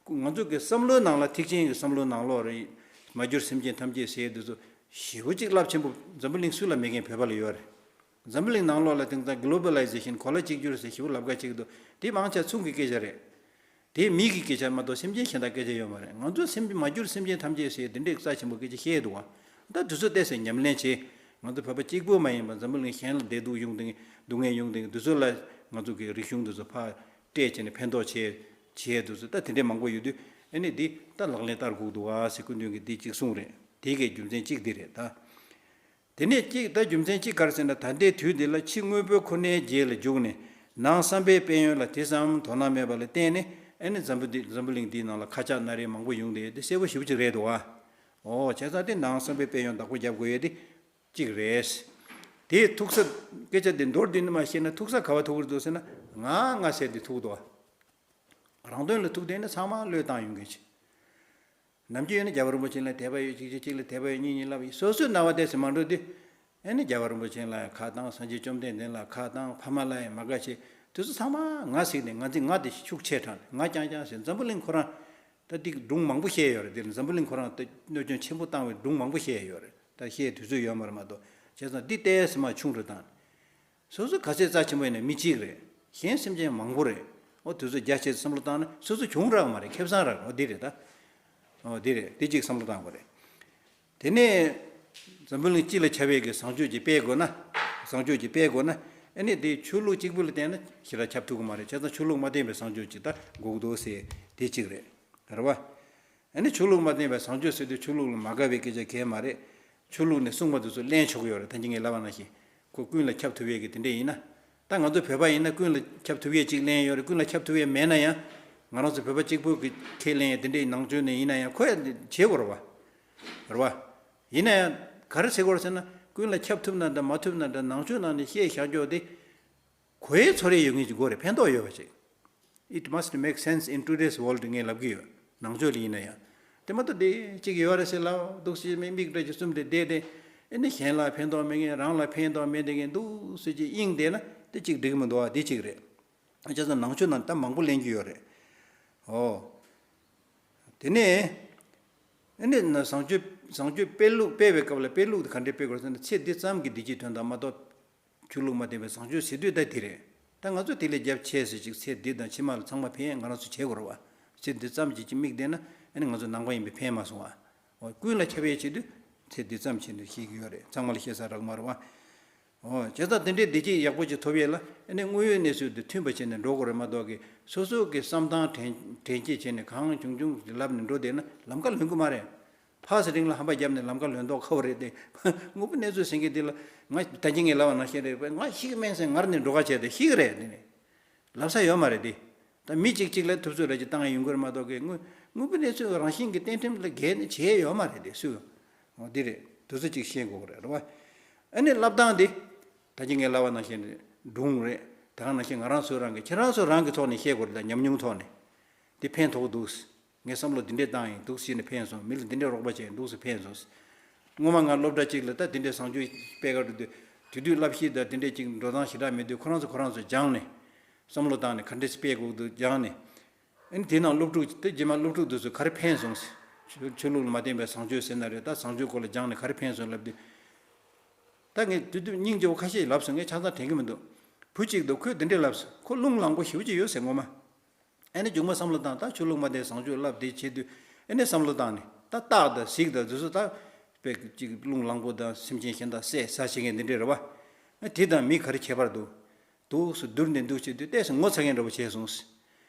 ཙང་ང་ཚོ་གི་བསམ་བློའི་ནང་ལ། ཐེག་ཆེན་གྱི་བསམ་བློའི་ནང་ལོགས་རེད། མ་གྱུར་སེམས་ཅན་ཐམས་ཅད་ཟེར་དེ་ཚོ་ཞེ་པོ་ཅིག་རླབས་ཆེན་པོ་འཛམ་བུ་གླིང་སུ་ལ་མེད་མཁན་བོད་པ་ལ་ཡོད་རེད། འཛམ་བུ་གླིང་ནང་ལོགས་ལ་དེང་སང་globalization གོ་ལ་གཅིག་གྱུར་ཟེར་ཞེ་པོ་ལབ་ཁ་ཅིག་འདུག་དེ་མང་ཆེ་མཚུངས་ཀྱི་སྐད་ཆ་རེད། དེ་མི་གི་སྐད་ཆ་མ་གཏོགས་སེམས་ཅན་གཞན་དག་སྐད་ཆ་ཡོད་མ་རེད། ང་ཚོ་སེམས་མ་གྱུར་སེམས་ཅན་ཐམས་ཅད་ཟེར་དེ་འདྲའི་རྩ་ཆེན་པོ་སྐད་ཆ་བཤད་འདུག་བ། ད་དུས་ཚོད་ཏོག་ཙམ་ཉམས་ལེན་བྱེད། ང་ཚོ་བོད་པ་གཅིག་པུ་མ་ཡིན་པར་འཛམ་བུ་གླིང་གཞན་ལ་བདེ་སྡུག་ཡོང་དེ། སྡུག་བསྔལ་ཡོང་དེ། དུས་ཚོད་ལ་ང་ཚོ་གི་རིག་གཞུང་དེ་ཚོ་ཕར་སྤྲད་བྱས་ནས་ཕན་ཐོགས་བྱེད་བྱེད་དུས་ཚོད་ད་དེ་འདྲའི་མང་པོ་ཡོད་དུས། ཨ་ནི་འདི་ད་ལག་ལེན་བསྟར་དགོས་འདུག་བ་ཟེར་སྐུ་མདུན་གྱིས་འདི་གཅིག་གསུངས་རེད། དེ་གའི་རྒྱུ་མཚན་གཅིག་འདི་རེད་ད། དེ་ནས་གཅིག་ད་རྒྱུ་མཚན་གཅིག་ག་རེ་ཟེར་ན། ད་ལྟའི་དུས་འདི་ལ་ཕྱི་དངོས་པོའི་འཁོར་གནས་བརྒྱད་ལ་འཇུག་ནས། ནང་བསམ་པའི་དཔལ་ཡོན་ལ་དེ་ཙམ་དོ་སྣང་མེད་པ་ལ་བརྟེན་ནས། ཨ་ནི་འཛམ་བུ་འདི་འཛམ་བུ་གླིང་འདིའི་ནང་ལ་ཁ་ཆག་སྣ་རལ་མང་པོ་ཡོང་དེ། དེ་གསལ་པོ་ཞེ་པོ་ཅིག་རེད་འདུག་ཨ། ཨོ་བྱས་ཙང་དེ་ནང་བསམ་པའི་དཔལ་ཡོན་བདག་པོ་རྒྱབ་དགོས་ཡས་དེ་གཅིག་རེད། དེའི་ཐུག་ས་སྐད་ཆ་དེ་མདོར་བསྡུས་ནས་མ་བཤད་ན་ཐུག་ས་ག་བ་ཐུག་གི་འདུག་ཟེར་ན། ང་ང་ཟེར་དེ་ཐུག་འདུག་ཨ། རང་དོན་ལ་ཐུག་བསྡད་ན་ཚང་མ་བློས་བཏང་ཡོང་མཁན་ཅིག་ནམ་རྒྱུན་ཡོད་ན་རྒྱལ་བ་རིན་པོ་ཆེ་ལ་དད་པ་ཡོད་ཅིག་ཅིག་གཅིག་ལ་དད་པ་ཡོད་གཉིས་གཉིས་ལབ་ཡིན། སོ་སོའི་རྣ་བ་དེ་ཟིན་མ་འགྲོ་དུས། ཨེ་ནི་རྒྱལ་བ་རིན་པོ་ཆེ་ལ་ཡང་ཁ་བཏང་། སངས་རྒྱས་བཅོམ་ལྡན་འདས་ལ་ཁ་བཏང་། ཕ་མ་ལ་ཡང་མ་དགའ་བྱེད་དུས་ཚོད་ཚང་མ་ང་ཟིག་ནས་ང་ཚིག་ང་དེ་ཤུགས་ཆེ་དྲགས་ནས་ང་རྐྱང་རྐྱང་ཟེར། འཛམ་བུ་གླིང་ཁོ་རང་ད་འདི་སྒྲུང་མང་པོ་བཤད་ཡོད་རེད། འདིར་འཛམ་བུ་གླིང་ཁོ་རང་ད་གནོད་སྐྱོན་ཆེན་པོ་བཏང་བའི་སྒྲུང་མང་པོ་བཤད་ཡོད་རེད། ད་བཤད་དུས་ཚོད་ཡོད་མ་རེད་མ་གཏོགས། བྱས་ཙང་འདི་ལྟས་སེ་མ་ཆུང་རུ་བཏང་། སོ་སོ་ག་ཚད་རྩ་ཆེན་པོ་ཡིན་ན་མི་གཅིག་རེད། གཞན་སེམས་ཅན་མང་པོ་རེད། ཨོ་དུས་ཚོད་རྒྱ་ཆེ་ཙམ་བསམ་བློ་བཏང་ན་སོ་སོ་གྱོང་རག་མ་རེད། ཁེ་བཟང་རག། ཨོ་འདི་རེད་ད། ཨོ་འདི་རེད། འདི་གཅིག་བསམ་བློ་བཏང་དགོས་རེད། དེ་ནས་འཛམ་བུ་གླིང་སྤྱི་ལ་ཁྱབ་པའི་གི་བཟང་སྤྱོད་ཅིག་སྤེལ་དགོས་ན། བཟང་སྤྱོད་ཅིག་སྤེལ་དགོས་ན། ཨ་ནི་དེ་ཆོས་ལུགས་གཅིག་པུ་ལ་བརྟེན་ན་ཞེ་དྲག་ཁྱབ་ཐུབ་ཀྱི་མ་རེད། བྱས་ཙང་ཆོས་ལུགས་མ་བརྟེན་པའི་བཟང་སྤྱོད་ཅིག་ད་དགོས་ཀྱི་འདུག་ཟེར། དེ་གཅིག་རེད། རེད་བ། ཨ་ནི་ཆོས་ལུགས་མ་བརྟེན་པའི་བཟང་སྤྱོད་ཟེར་དུས་ཆོས་ལུགས་ལ་མ་དགའ་བའི་སྐད་ཆ་གང་ཡང་མ་རེད། ཆོས་ལུགས་ནས་གསུངས་པ་དེ་ཚོ་ལེན་ཆོག་གི་ཡོད་རེད། ད་གིན་ངས་ལབ་པ་ནང་བཞིན། ཁོ་ཀུན་ལ་ཁྱབ་ཐུབ་ཡས་ཀྱི་དེ་འདྲས་ཡིན་ན། ད་ང་ཚོ་བོད་པ་ཡིན་ན་ཀུན་ལ་ཁྱབ་ཐུབ་ཡས་གཅིག་ལེན་ཡོད་རེད། ཀུན་ལ་ཁྱབ་ཐུབ་ཡས་མེད་ན་ཡང་། ང་རང་ཚོ་བོད་པ་གཅིག་པུ་གི་ཁས་ལེན་ཡས་དེ་འདྲས་ནང་ཆོས་ནས་ཡིན་ན་ཡང་ཁོ་ཡང་བྱེད་དགོས་རེད་བ། རེད་བ། ཡིན་ན་ཡང་ག་རེ་བྱེད་དགོས་རེད་ཟེར་ན། ཀུན་ལ་ཁྱབ་ཐུབ་ན་འདྲ་མ་ཐུབ་ན་འདྲ་ནང་ཆོས་ནང་ནས་བཤད་བཞག་རྒྱུ་དེ། གོ་ཡའི་ཚོར་ཡས་ཡོད་མཁན་ཅིག་དགོས་རེད། ཕན་ཐོགས་ཡོད་པ་ཅིག It must make sense in today's world ངས་ལབ་ཀྱི་ཡོད། ནང་ཆོས་ལ་ཡིན་ན་ཡང་། དེ་མ་གཏོགས་དེ་གཅིག་ཡོད་རེད་ཟེར་ལབ་འདུག་ཟེར་མི་མིག་འདྲ་ཅིག་བཙུམས་ཏེ་བསྡད་དེ། ཨེ་ནི་གཞན་ལ་ཕན་ཐོགས་མེད་མཁན། རང་ལ་ཕན་ཐོགས་མེད་དེ་མཁན་འདུག་ཟེར་གྱི་དབྱིངས་བསྡད་ན་དེ་གཅིག་འགྲིག་གི་མི་འདུག་ཨ། དེ་གཅིག་རེད། བྱས་ཙང་ནང་ཆོས་ནང་ད་མང་པོ་ལེན་རྒྱུ་ཡོད་རེད། ཨོ། དེ་ནས། ཨེ་ནི་བཟང་སྤྱོད་བཟང་སྤྱོད་སྤེལ་ལུགས་སྤེལ་བའི་སྐབས་ལ་སྤེལ་ལུགས་དེ་ག་འདྲས་སྤེལ་དགོས་ཟེར་ན། ཚེ་འདི་ཙམ་གྱི་བདེ་སྐྱིད་དོན་དག་མ་གཏོགས། ཆོས་ལུགས་མ་བརྟེན་པའི་བཟང་སྤྱོད་ཟེར་དུས་ད་དེ་རེད། ད་ང་ཚོ་དེ་ལས་རྒྱབ་ཆེ་ཟེར་ཅིག་ཚེ་འདི་དང་ཕྱི་མ་ལ་ཚང་མ་ཕན། ང་རང་ཚོ་བྱེད་དགོས་རེད་བ། ཚེ་འདི་ཙམ་གྱི་ཅིག་དམིགས་བསྡད་ན། ཨ་ནི་ང་ཚོ་ནང་པ་ཡིན་པས་ཕན་མ་སོང་བ། འོ་ཀུན་ལ་ཁྱབ་པའི་ཆེད་དུ་ཚེ་འདི་ཙམ་བྱས་ནས་ཤེས་ཀྱི་ཡོད་རེད། ཚང་མ་ལ་བཤད་ས་རག་མ་རེད་བ། འོ་བྱས་ཙང་དེ་འདྲའི་བདེ་སྐྱིད་ཡག་པོ་ཅིག་ཐོབ་ཡས་ལ། ཨ་ནི་དངོས་ཡོད་གནས་ཚུལ་དང་མཐུན་པ་བྱས་ནས་འགྲོ་དགོས་རེད་མ་གཏོགས་ཀྱི། སོ་སོ་གི་བསམ་སྟངས་དྲན་དྲན་སྐྱེད་བྱས་ནས་གང་བྱུང་བྱུང་ལབ་ནས་འགྲོ་བསྡད་ན་ལམ་ཁ་ལོན་གི་མ་རེད། ཕར་ཚུར་རིང་ལ་ཧམ་པ་བརྒྱབ་ནས་ལམ་ཁ་ལོན་མདོག་ཁ་པོ་རེད་དེ། དངོས་པོ་གནས་ཚུལ་ཟེར་མཁན་འདི་ལ། ང་ད་གིན་ངས་ལབ་པ་ནང་བཞིན་རེད། ང་ཤི་གི་མིན་ཟེར་ངར་ནས་འགྲོ་ཁ་བྱས་ཏེ་ཤི་གི་རེད། འདི་ནས་ལབ་ས་ཡོད་མ་རེད་དེ། ད་མི་གཅིག་གཅིག་ལ་ཐུབ་ཚོད་རེ་ཅིག་བཏང་ཡོང་གི་རེད་མ་གཏོགས་ཀྱི། དངོས་དངོས་པོ་གནས་ཚུལ་རང་བཞིན་གྱི་གཏན་ཁྲིམས་ལ་འགལ་ནས་བྱས་ཡོད་མ་རེད་དེ་སུ། འོ་འདི་རེད། དེ་ཚོ་ཅིག་ཤེས་དགོས་ཀྱི་རེད། རེད་བ། ཨ་ནི་ལབ་སྟངས་འདི། ད་གིན་ངས་ལབ་པ་ནང་བཞིན་རེད། སྒྲུང་རེད། ད་ག་ནང་བཞིན་ང་རང་ཚོ་རང་གི་ཁྱེད་རང་ཚོ་རང་གི་ཐོག་ནས་བཤད་དགོས་རེད། ད་ཉམས་མྱོང་ཐོག་ནས། འདི་ཕན་ཐོགས་འདུག་ངས་བསམ་བློ་འདི་འདྲས་བཏང་ཡིན་འདུག་ཟེར་ནས་ཕན་སོང་། མི་ལ་འདི་འདྲས་རོགས་པ་བྱས་ཡིན་འདུག་ཟེར་ཕན་སོང་། སྔོན་མ་ང་སློབ་གྲྭ་གཅིག་ལ་ད་འདི་འདྲས་བཟང་སྤྱོད་སྤེལ་ག་འགྲོ་དུས། དེ་དུས་བསླབ་གཞི་དང་འདི་འདྲས་ཅིག་འགྲོ་སྟངས་ཞེ་དྲག་མེད་དུས། ཁོ་རང་ཚོ་ཁོ་རང་ཚོ་སྦྱངས་ནས། བསམ་བློ་བཏང་ནས་ག་འདྲས་སྤེལ་དགོས་འདུག་སྦྱངས་ནས། ཨ་ནི་དེ་ནང་སློབ་ཕྲུག་དེ་རྗེས་མ་སློབ་ཕྲུག་དེ་ཚོ་ག་རེ་ཕན་སོང་ཟེར། ཆོས་ཆོས་ལུགས་ལ་མ་བརྟེན་པའི་བཟང་སྤྱོད་ཟེར་ན་རེད། ད་བཟང་སྤྱོད་སྐོར་ལ་སྦྱངས་ནས་ག་རེ་ཕན་སོང་ལབ་དུས། ད་ངས་དེ་དུས་སྙིང་རྗེ་བོ་ཁ་ཤས་ལབ་སོང་། ངས་ཆ་ཚང་དྲན་གྱི་མི་འདུག་བུ་གཅིག་འདུག་ཁོས་འདི་འདྲས་ལབ་སོང་། ཁོ་རླུང་ལངས་པོ་ཞེ་པོ་ཅིག་ཡོད་ཟེར་སྔོན་མ། ཨ་ནི་མཇུག་མ་བསམ་བློ་བཏང་། ད་ཆོས་ལུགས་མ་བརྟེན་བཟང་སྤྱོད་བསླབ་བསྡད་བྱེད་དུས། ཨ་ནི་བསམ་བློ་བཏང་ནས་ད་སྟག་དང་གཟིག་དང་དེ་ཚོ་ད་དཔེ་ཅིག་རླུང་ལངས་པོ་དང་སེམས་ཅན་གཞན་དག་བསད་ཟ་བྱེད་མཁན་འདི་འདྲས་རེད་བ། ཨ་དེ་དང་མི་ག་རེ་ཁྱད་པར་འདུག་འདུག་སེ་བསྡུར་ནས་འདུག་བྱེད་དུས་ཏོག་ཙམ་ངོ་ཚ་མཁན་འདྲ་བོ་བྱས་སོང་།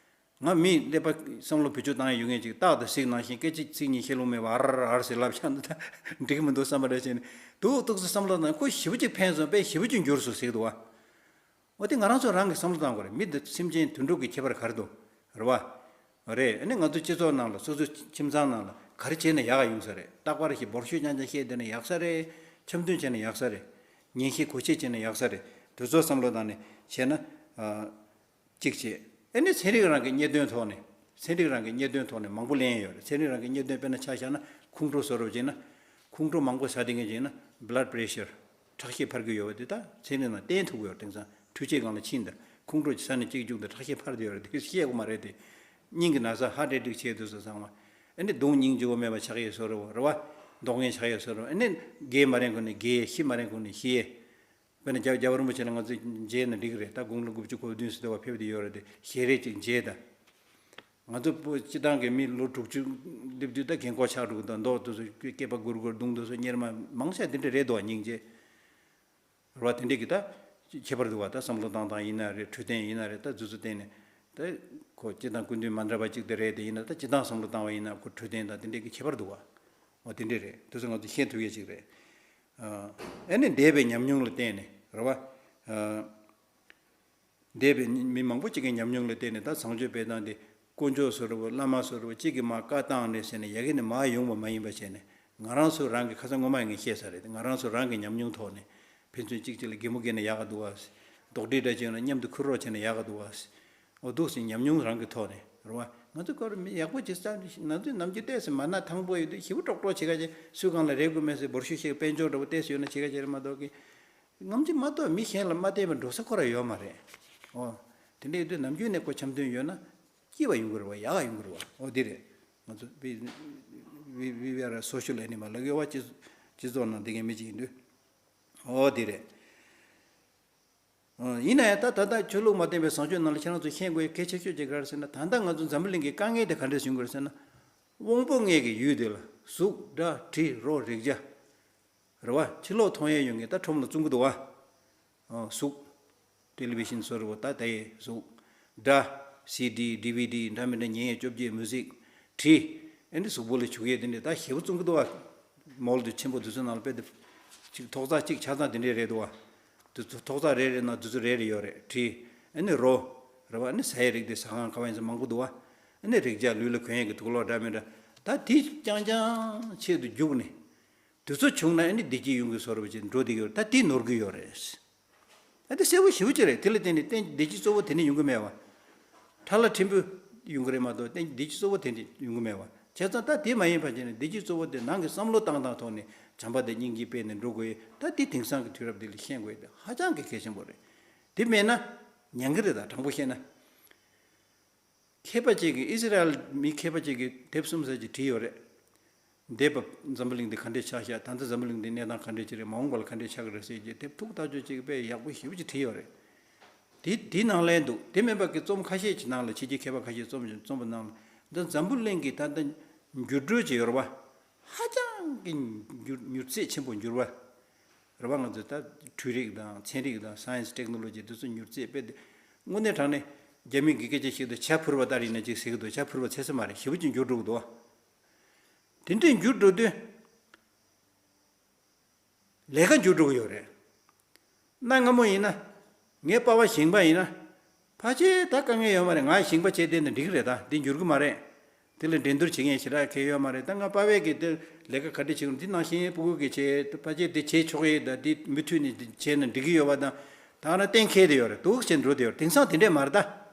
ང་མི་ཀླད་པ་བསམ་བློ་བེད་སྤྱོད་བཏང་ཡ་ཡོད་མཁན་ཅིག་སྟག་དང་གཟིག་ནང་བཞིན་སྐད་ཅིག་ཚིག་གཉིས་བཤད་ལུང་མེད་པ་ཨར་ཨར་ཟེར་ལབ་ཆགས་འདུག་ད་འགྲིག་གི་མི་འདུག་བསམ་པ་འདྲ་བྱས་ནས་འདུག་ཏོག་ཙམ་བསམ་བློ་བཏང་ན་ཁོ་ཞེ་པོ་ཅིག་ཕན་སོང་། དཔེ་ཞེ་པོ་ཅིག་འགྱུར་སོང་ཟེར་གི་འདུག་བ། འོ་དེ་ང་རང་ཚོ་རང་གིས་བསམ་བློ་བཏང་དགོས་རེད། མི་དང་སེམས་ཅན་དུད་འགྲོ་གི་ཁྱད་པར་ག་རེ་འདུག་རེད་བ། རེད། ཨ་ནི་ང་ཚོ་སྤྱི་ཚོགས་ནང་ལ་སོ་སོའི་ཁྱིམ་ཚང་ནང་ལ་ག་རེ་བྱས་ན་ཡག་ག་ཡོང་ས་རེད། རྟག་པར་ཞིག་འབོར་ཤོད་རྐྱང་རྐྱང་བཤད་བསྡད་ན་ཡག་ས་རེད། འཆམ་མཐུན་བྱས་ན་ཡག་ས་རེད། ཉན་ཤེས་གོ་ཤེས་བྱས་ན་ཡག་ས་རེད། དེ་ཚོ་བསམ་བློ་བཏང་ནས་བྱས་ན། ཨ། གཅིག་བྱས། ཨ་ནི་ཚན་རིག་རང་གི་རྙེད་དོན་ཐོག་ནས། ཚན་རིག་རང་གི་རྙེད་དོན་ཐོག་ནས་མང་པོ་ལེན་ཡོད་རེད། ཚན་རིག་རང་གི་རྙེད་དོན་དཔེར་ན་ཆ་བཞག་ན་ཁོང་ཁྲོ་བཟོ་འདྲ་བྱས་ན། ཁོང་ཁྲོ་མང་པོ་ཟ་བསྡད་མཁན་བྱས་ན་blood pressure ཁྲག་ཤེད་འཕར་གྱི་ཡོད་པ་དེ་ད་ཚན་རིག་ནང་བསྟན་ཐུབ་ཀྱི་ཡོད་རེད། དེང་སང་འཕྲུལ་ཆས་སྒང་ལ་ཕྱིན་ད་ཁོང་ཁྲོ་ཟ་ནས་གཅིག་རྒྱུག་ད་ཁྲག་ཤེད་འཕར་བསྡད་ཡོད་རེད། དེ་བཤད་དགོས་མ་རེད་དེ། སྙིང་གི་ན་ཚ་heart attack བྱས་དུས་སུ་ཚང་མ། ཨ་ནི་གདོང་སྙིང་རྗེ་བོ་མེད་པ་ཆགས་ཡས་བཟོ་འདྲ་བོ་རེད་བ། མདོག་ངན་ཆགས་ཡས་བཟོ་འདྲ་བོ། ཨ་ནི་རྒས་མ་རན་གོང་ནས་རྒས། ཤི་མ་རན་གོང་ནས་ཤི་ཡས། དཔེར་ན་རྒྱལ་རྒྱལ་བ་རིན་པོ་ཆེ་ལ་ང་ཚོས་མཇལ་ན་འགྲིག་གི་རེད། ད་དགུང་ལོ་དགུ་བཅུ་གོ་བདུན་ཙམ་འདྲ་བ་ཕེབས་བསྡད་ཡོད་རེད་དེ། ཞལ་རས་ཅིག་མཇལ་དང་། ང་ཚོ་བོད་སྤྱི་བཏང་གི་མི་ལོ་དྲུག་ཅུ་སླེབས་དུས་ད་རྒན་གོག་ཆགས་འགྲོ་གི་འདུག་མདོག་དེ་ཚོ་སྐེད་པ་སྒུར་སྒུར་གདོང་དེ་ཚོ་གཉེར་མ་མང་ཆེ་དེ་འདྲ་རེད་འདུག་སྙིང་རྗེ། རེད་བ། དེ་འདྲས་ཀྱི་ད་ཁྱད་པར་འདུག་བ། ད་བསམ་བློ་བཏང་སྟངས་ཡིན་ན་རེད། འཕྲོད་བསྟེན་ཡིན་ན་རེད། ད་དེ་ཚོ་བརྟེན་ནས་ད་ཁོ་སྤྱི་བཏང་སྐུ་མདུན་མ་འདྲ་བ་ཅིག་དེ་རེད། དེ་ཡིན་ན་ད་སྤྱི་བཏང་བསམ་བློ་བཏང་བ་ཡིན་ན་ཁོ་འཕྲོད་བསྟེན་དང་དེ་འདྲས་ཀྱི་ཁྱད་པར་འདུག་བ། འོ་དེ་འདྲས་རེད། དེ་ཚོ་ང་ཚོ་ཤེས་ཐུབ་ཡ་ཅིག་རེད། ཨ་ནི་འདས་པའི་ཉམས་མྱོང་ལ་བརྟེན་ནས་རེད་བ། འདས་པའི་མི་མང་པོ་ཅིག་གི་ཉམས་མྱོང་ལ་བརྟེན་ནས་ད་བཟང་སྤྱོད་སྤེལ་སྟངས་དེ་དཀོན་མཆོག་བཟོ་འདྲ་བོ་བླ་མ་བཟོ་འདྲ་བོ་གཅིག་གིས་མར་བཀའ་བཏང་ནས་ཟེར་ནས་ཡ་གི་ནས་མར་ཡོང་བ་མ་ཡིན་པ་བྱས་ནས། ང་རང་ཚོ་རང་གི་ཁ་སང་སྔོན་མ་ངས་བཤད་ས་རེད། ང་རང་ཚོ་རང་གི་ཉམས་མྱོང་ཐོག་ནས་ཕན་ཚུན་གཅིག་གཅིག་ལ་གད་མོ་བགད་ན་ཡག་ག་འདུག་བ། རྡོག་ཁྲེས་འདྲ་བྱས་ན་མཉམ་དུ་ཁུར་རོགས་བྱས་ན་ཡག་ག་འདུག་བ། འོ་འདུག་སེ་ཉམས་མྱོང་རང་གི་ཐོག་ནས་རེད་བ། ང་ཚོ་ཁོ་རང་མི་ཡག་པོ་ཅིག་བསམ་ན་ཚོད་ནམ་རྒྱུན་བལྟས་སེ་མ་ན་ཐང་པོ་ཡོད་དུས་ཞེ་པོ་ཀྲོག་ཀྲོག་བྱེད་ག་བྱེད། སུས་གང་ལ་རེ་དགོས་མེད་སེ་འབོར་ཤུ་ཤེས་དཔལ་འབྱོར་འདྲ་བོ་བལྟས་སེ་ཡོད་ན་བྱེད་ག་བྱེད་རེད་མ་གཏོགས་ཀི། ངོམ་གྱི་མ་གཏོགས་མི་གཞན་ལ་མ་བལྟས་པའི་འགྲོ་ས་ཁོ་ར་ཡོད་མ་རེད། ཨོ། དེ་འདྲ་ཡིན་དུས་ནམ་རྒྱུན་ནས་ཁོ་འཆམ་མཐུན་ཡོད་ན་སྐྱིད་པ་ཡོང་གི་རེད་བ། ཡག་ག་ཡོང་གི་རེད་བ། ཨོ་དེ་རེད། ང་ཚོ་we we we are a social animal ལབ་ཡོད་བ། སྤྱི་སྤྱི་ཚོགས་ནང་བསྡད་མཁན་མི་གཅིག་ཡིན་དུས། ཨོ་དེ་རེད། ཨོ་ཡིན་ན་ཡང་ད་ད་ལྟ་ཆོས་ལུགས་མ་བརྟེན་པའི་བཟང་སྤྱོད་ནང་ལ་ཁྱེད་རང་ཚོ་ཤེས་དགོས་ཡ་གལ་ཆེ་ཤོས་ཅིག་ག་རེ་ཟེར་ན། ད་ལྟ་ང་ཚོ་འཛམ་བུ་གླིང་གི་དཀའ་ངལ་དེ་ག་འདྲས་བྱུང་གི་རེད་ཟེར་ན། དབང་པོ་ལྔའི་གི་ཡུལ་དེ་ལ་གཟུགས་སྒྲ་དྲི་རོ་རེག་བྱ། རེད་བ། ཕྱི་ལོགས་མཐོང་ཡས་ཡོད་མཁན་ད་ཁྲོམ་ལ་བཙོང་གི་འདུག་བ། ཨོ་གཟུགས། ཊེ་ལི་ཝི་ཤན་བཟོ་འདྲ་བོ་ད་ལྟ་ཡི་གཟུགས། སྒྲ། སི་ཌི་ཌི་ཝི་ཌི་འདྲ་མི་འདྲ་ཉན་ཡས་བཅོ་བརྒྱད་མུ་ཟིག། དྲི། ཨེ་འདི་གཟུགས་པོ་ལ་བྱུག་ཡས་དེ་འདྲས་ད་ཞེ་པོ་བཙོང་གི་འདུག་བ། མོལ་དུ་ཆེན་པོ་དེ་ཚོ་ནང་ལ་དཔེ་དེ། ཅིག་ཐོག་རྩེག་གཅིག་ཆ་ཚང་དེ་འདྲས་རེད་འདུག་བ། དེ་ཚོ་ཐོག་རྩེག་རེ་རེ་ནང་དེ་ཚོ་རེ་རེ་ཡོད་རེད། དྲི། ཨེ་ནི་རོ། རེད་བ། ཨེ་ནི་ཟ་ཡས་རིགས་དེ་ཟ་ཁང་ཁ་བ་ཡིན་ས་མང་པོ་འདུག་བ། ཨེ་ནི་རེག་བྱ་ལུས་ལ་གོན་ཡས་ཀྱི་དུག་ལོག་འདྲ་མི་འདྲ། ད་དེ་རྐྱང་རྐྱང་ཆེད་དུ་རྒྱུགས་ནས། དེ་ཚོ་བྱུང་ན་ཨ་ནི་བདེ་སྐྱིད་ཡོང་གི་བཟོ་འདྲ་བོ་ཅིག་འགྲོ་བསྡད་ཀྱི་ཡོད་རེད། ད་དེ་ནོར་གྱི་ཡོད་རེད། ཨ་དེ་གསལ་པོ་ཞེ་པོ་ཅིག་རེད། དེ་ལ་བརྟེན་ནས་བརྟེན་བདེ་སྐྱིད་གཙོ་བོ་དེ་ནས་ཡོང་གི་མེད་བ། ཁྲ་ལ་ཕྲན་བུ་ཡོང་གི་རེད་མ་གཏོགས་བརྟེན་བདེ་སྐྱིད་གཙོ་བོ་དེ་ནས་ཡོང་གི་མེད་བ། བྱས་ཙང་ད་དེ་མ་ཡིན་པ་བྱས་ནས་བདེ་སྐྱིད་གཙོ་བོ་དེ་ནང་གི་བསམ་བློ་བཏང་སྟངས་ཐོག་ནས་བྱམས་པ་དང་སྙིང་རྗེ་སྤེལ་ནས་འགྲོ་དགོས་ཡས། ད་དེ་དེང་སང་གི་དུས་རབས་འདི་ལ་ཤེས་དགོས་ཡས་དེ་ཧ་ཅང་གི་གལ་ཆེན་པོ་རེད། དེ་མེད་ན་ཉན་གི་རེད། ད་དྲང་པོ་བཤད་ན། མཁས་པ་ཅིག་གིས། ཨི་སི་རལ་མི་མཁས་པ་ཅིག་གིས་དེབ་གསུམ་ཙམ་ཅིག་བྲིས་ཡོད་རེད། འདས་པ་འཛམ་བུ་གླིང་འདི་ག་འདྲས་ཆགས་ཤག་ད་ལྟ་འཛམ་བུ་གླིང་འདི་གནས་སྟངས་ག་འདྲས་ཅིག་རེད། མ་འོངས་པ་ལ་ག་འདྲས་ཆགས་ཀྱི་རེད་ཟེར་གྱི་དེབ་ཐུགས་ཐག་ཆོད་ཅིག་དཔེ་ཡག་པོ་ཞེ་པོ་ཅིག་བྲིས་ཡོད་རེད། དེ་དེའི་ནང་ལན་འདུག་དེ་མིན་པ་གི་རྩོམ་ཁ་ཤས་ཀྱི་ནང་ལ། ཕྱི་རྒྱལ་མཁས་པ་ཁ་ཤས་རྩོམ་བྱུང་རྩོམ་པ་ནང་ལ། འདི་འཛམ་བུ་གླིང་གི་ད་ལྟ་འགྱུར་འགྲོས་ཅིག་ཡོད་རེད་བ། ཧ་ཅང་གི་འགྱུར་མྱུར་ཚད་ཆེན་པོ་འགྱུར་བ། རེད་བ། ང་ཚོ་ད་འཕྲུལ་རིག་དང་ཚན་རིག་དང་སའེན་སི་ཊེག་ནོ་ལོ་ཇི་དེ་ཚོ་མྱུར་ཚད་དཔེ་དེ། དངོས་གནས་དྲང་གནས་རྒྱ་མི་གི་སྐད་ཆ་ཞིག་ཏུ་བྱ་འཕུར་བ་ལྟར་ཡིན་ན་ཅིག་ཟེར་གི་འདུག་བྱ་འཕུར་བ་ཚད་ས་མ་རེད། ཞེ་པོ་ཅིག་འགྱུར་འགྲོ་གི་འདུག་བ། དེ་འདྲས་འགྱུར་འགྲོ་དུས། ལས་ཀ་འགྱུར་འགྲོ་གི་ཡོད་རེད། གནའ་སྔ་མོ་ཡིན་ན། ངའི་པ་ཕ་ཞིང་པ་ཡིན་ན། ཕལ་ཆེར་ད་དཀའ་ངལ་ཡོད་མ་རེད། ང་ཞིང་པ་བྱས་བསྡད་ན་འགྲིག་གི་རེད། ད་འདི་འགྱུར་གི་མ་རེད། དེ་ལ་འགྲན་བསྡུར་བྱེད་མཁན་ཞེ་དྲག་གང་ཡོད་མ་རེད། ད་ང་པ་ཕས་ཀྱིས་དེ་ལས་ཀ་ག་འདྲ་བྱེད་དགོས། འདི་ནང་བཞིན་ཕྲུ་གུ་གིས་བྱས། ད་ཕལ་ཆེར་དེ་བྱེད་ཆོག་གི་ཡོད། ད་འདི་མུ་མཐུད་ནས་འདི་བྱས་ན་འགྲིག་གི་ཡོད་པ་དང་། ད་ང་རང་གཏན་འཁེལ་བསྡད་ཡོད་རེད། འདུག་བྱས་འགྲོ་བསྡད་ཡོད་རེད། དེང་སང་དེ་འདྲས་མ་རེད་ད།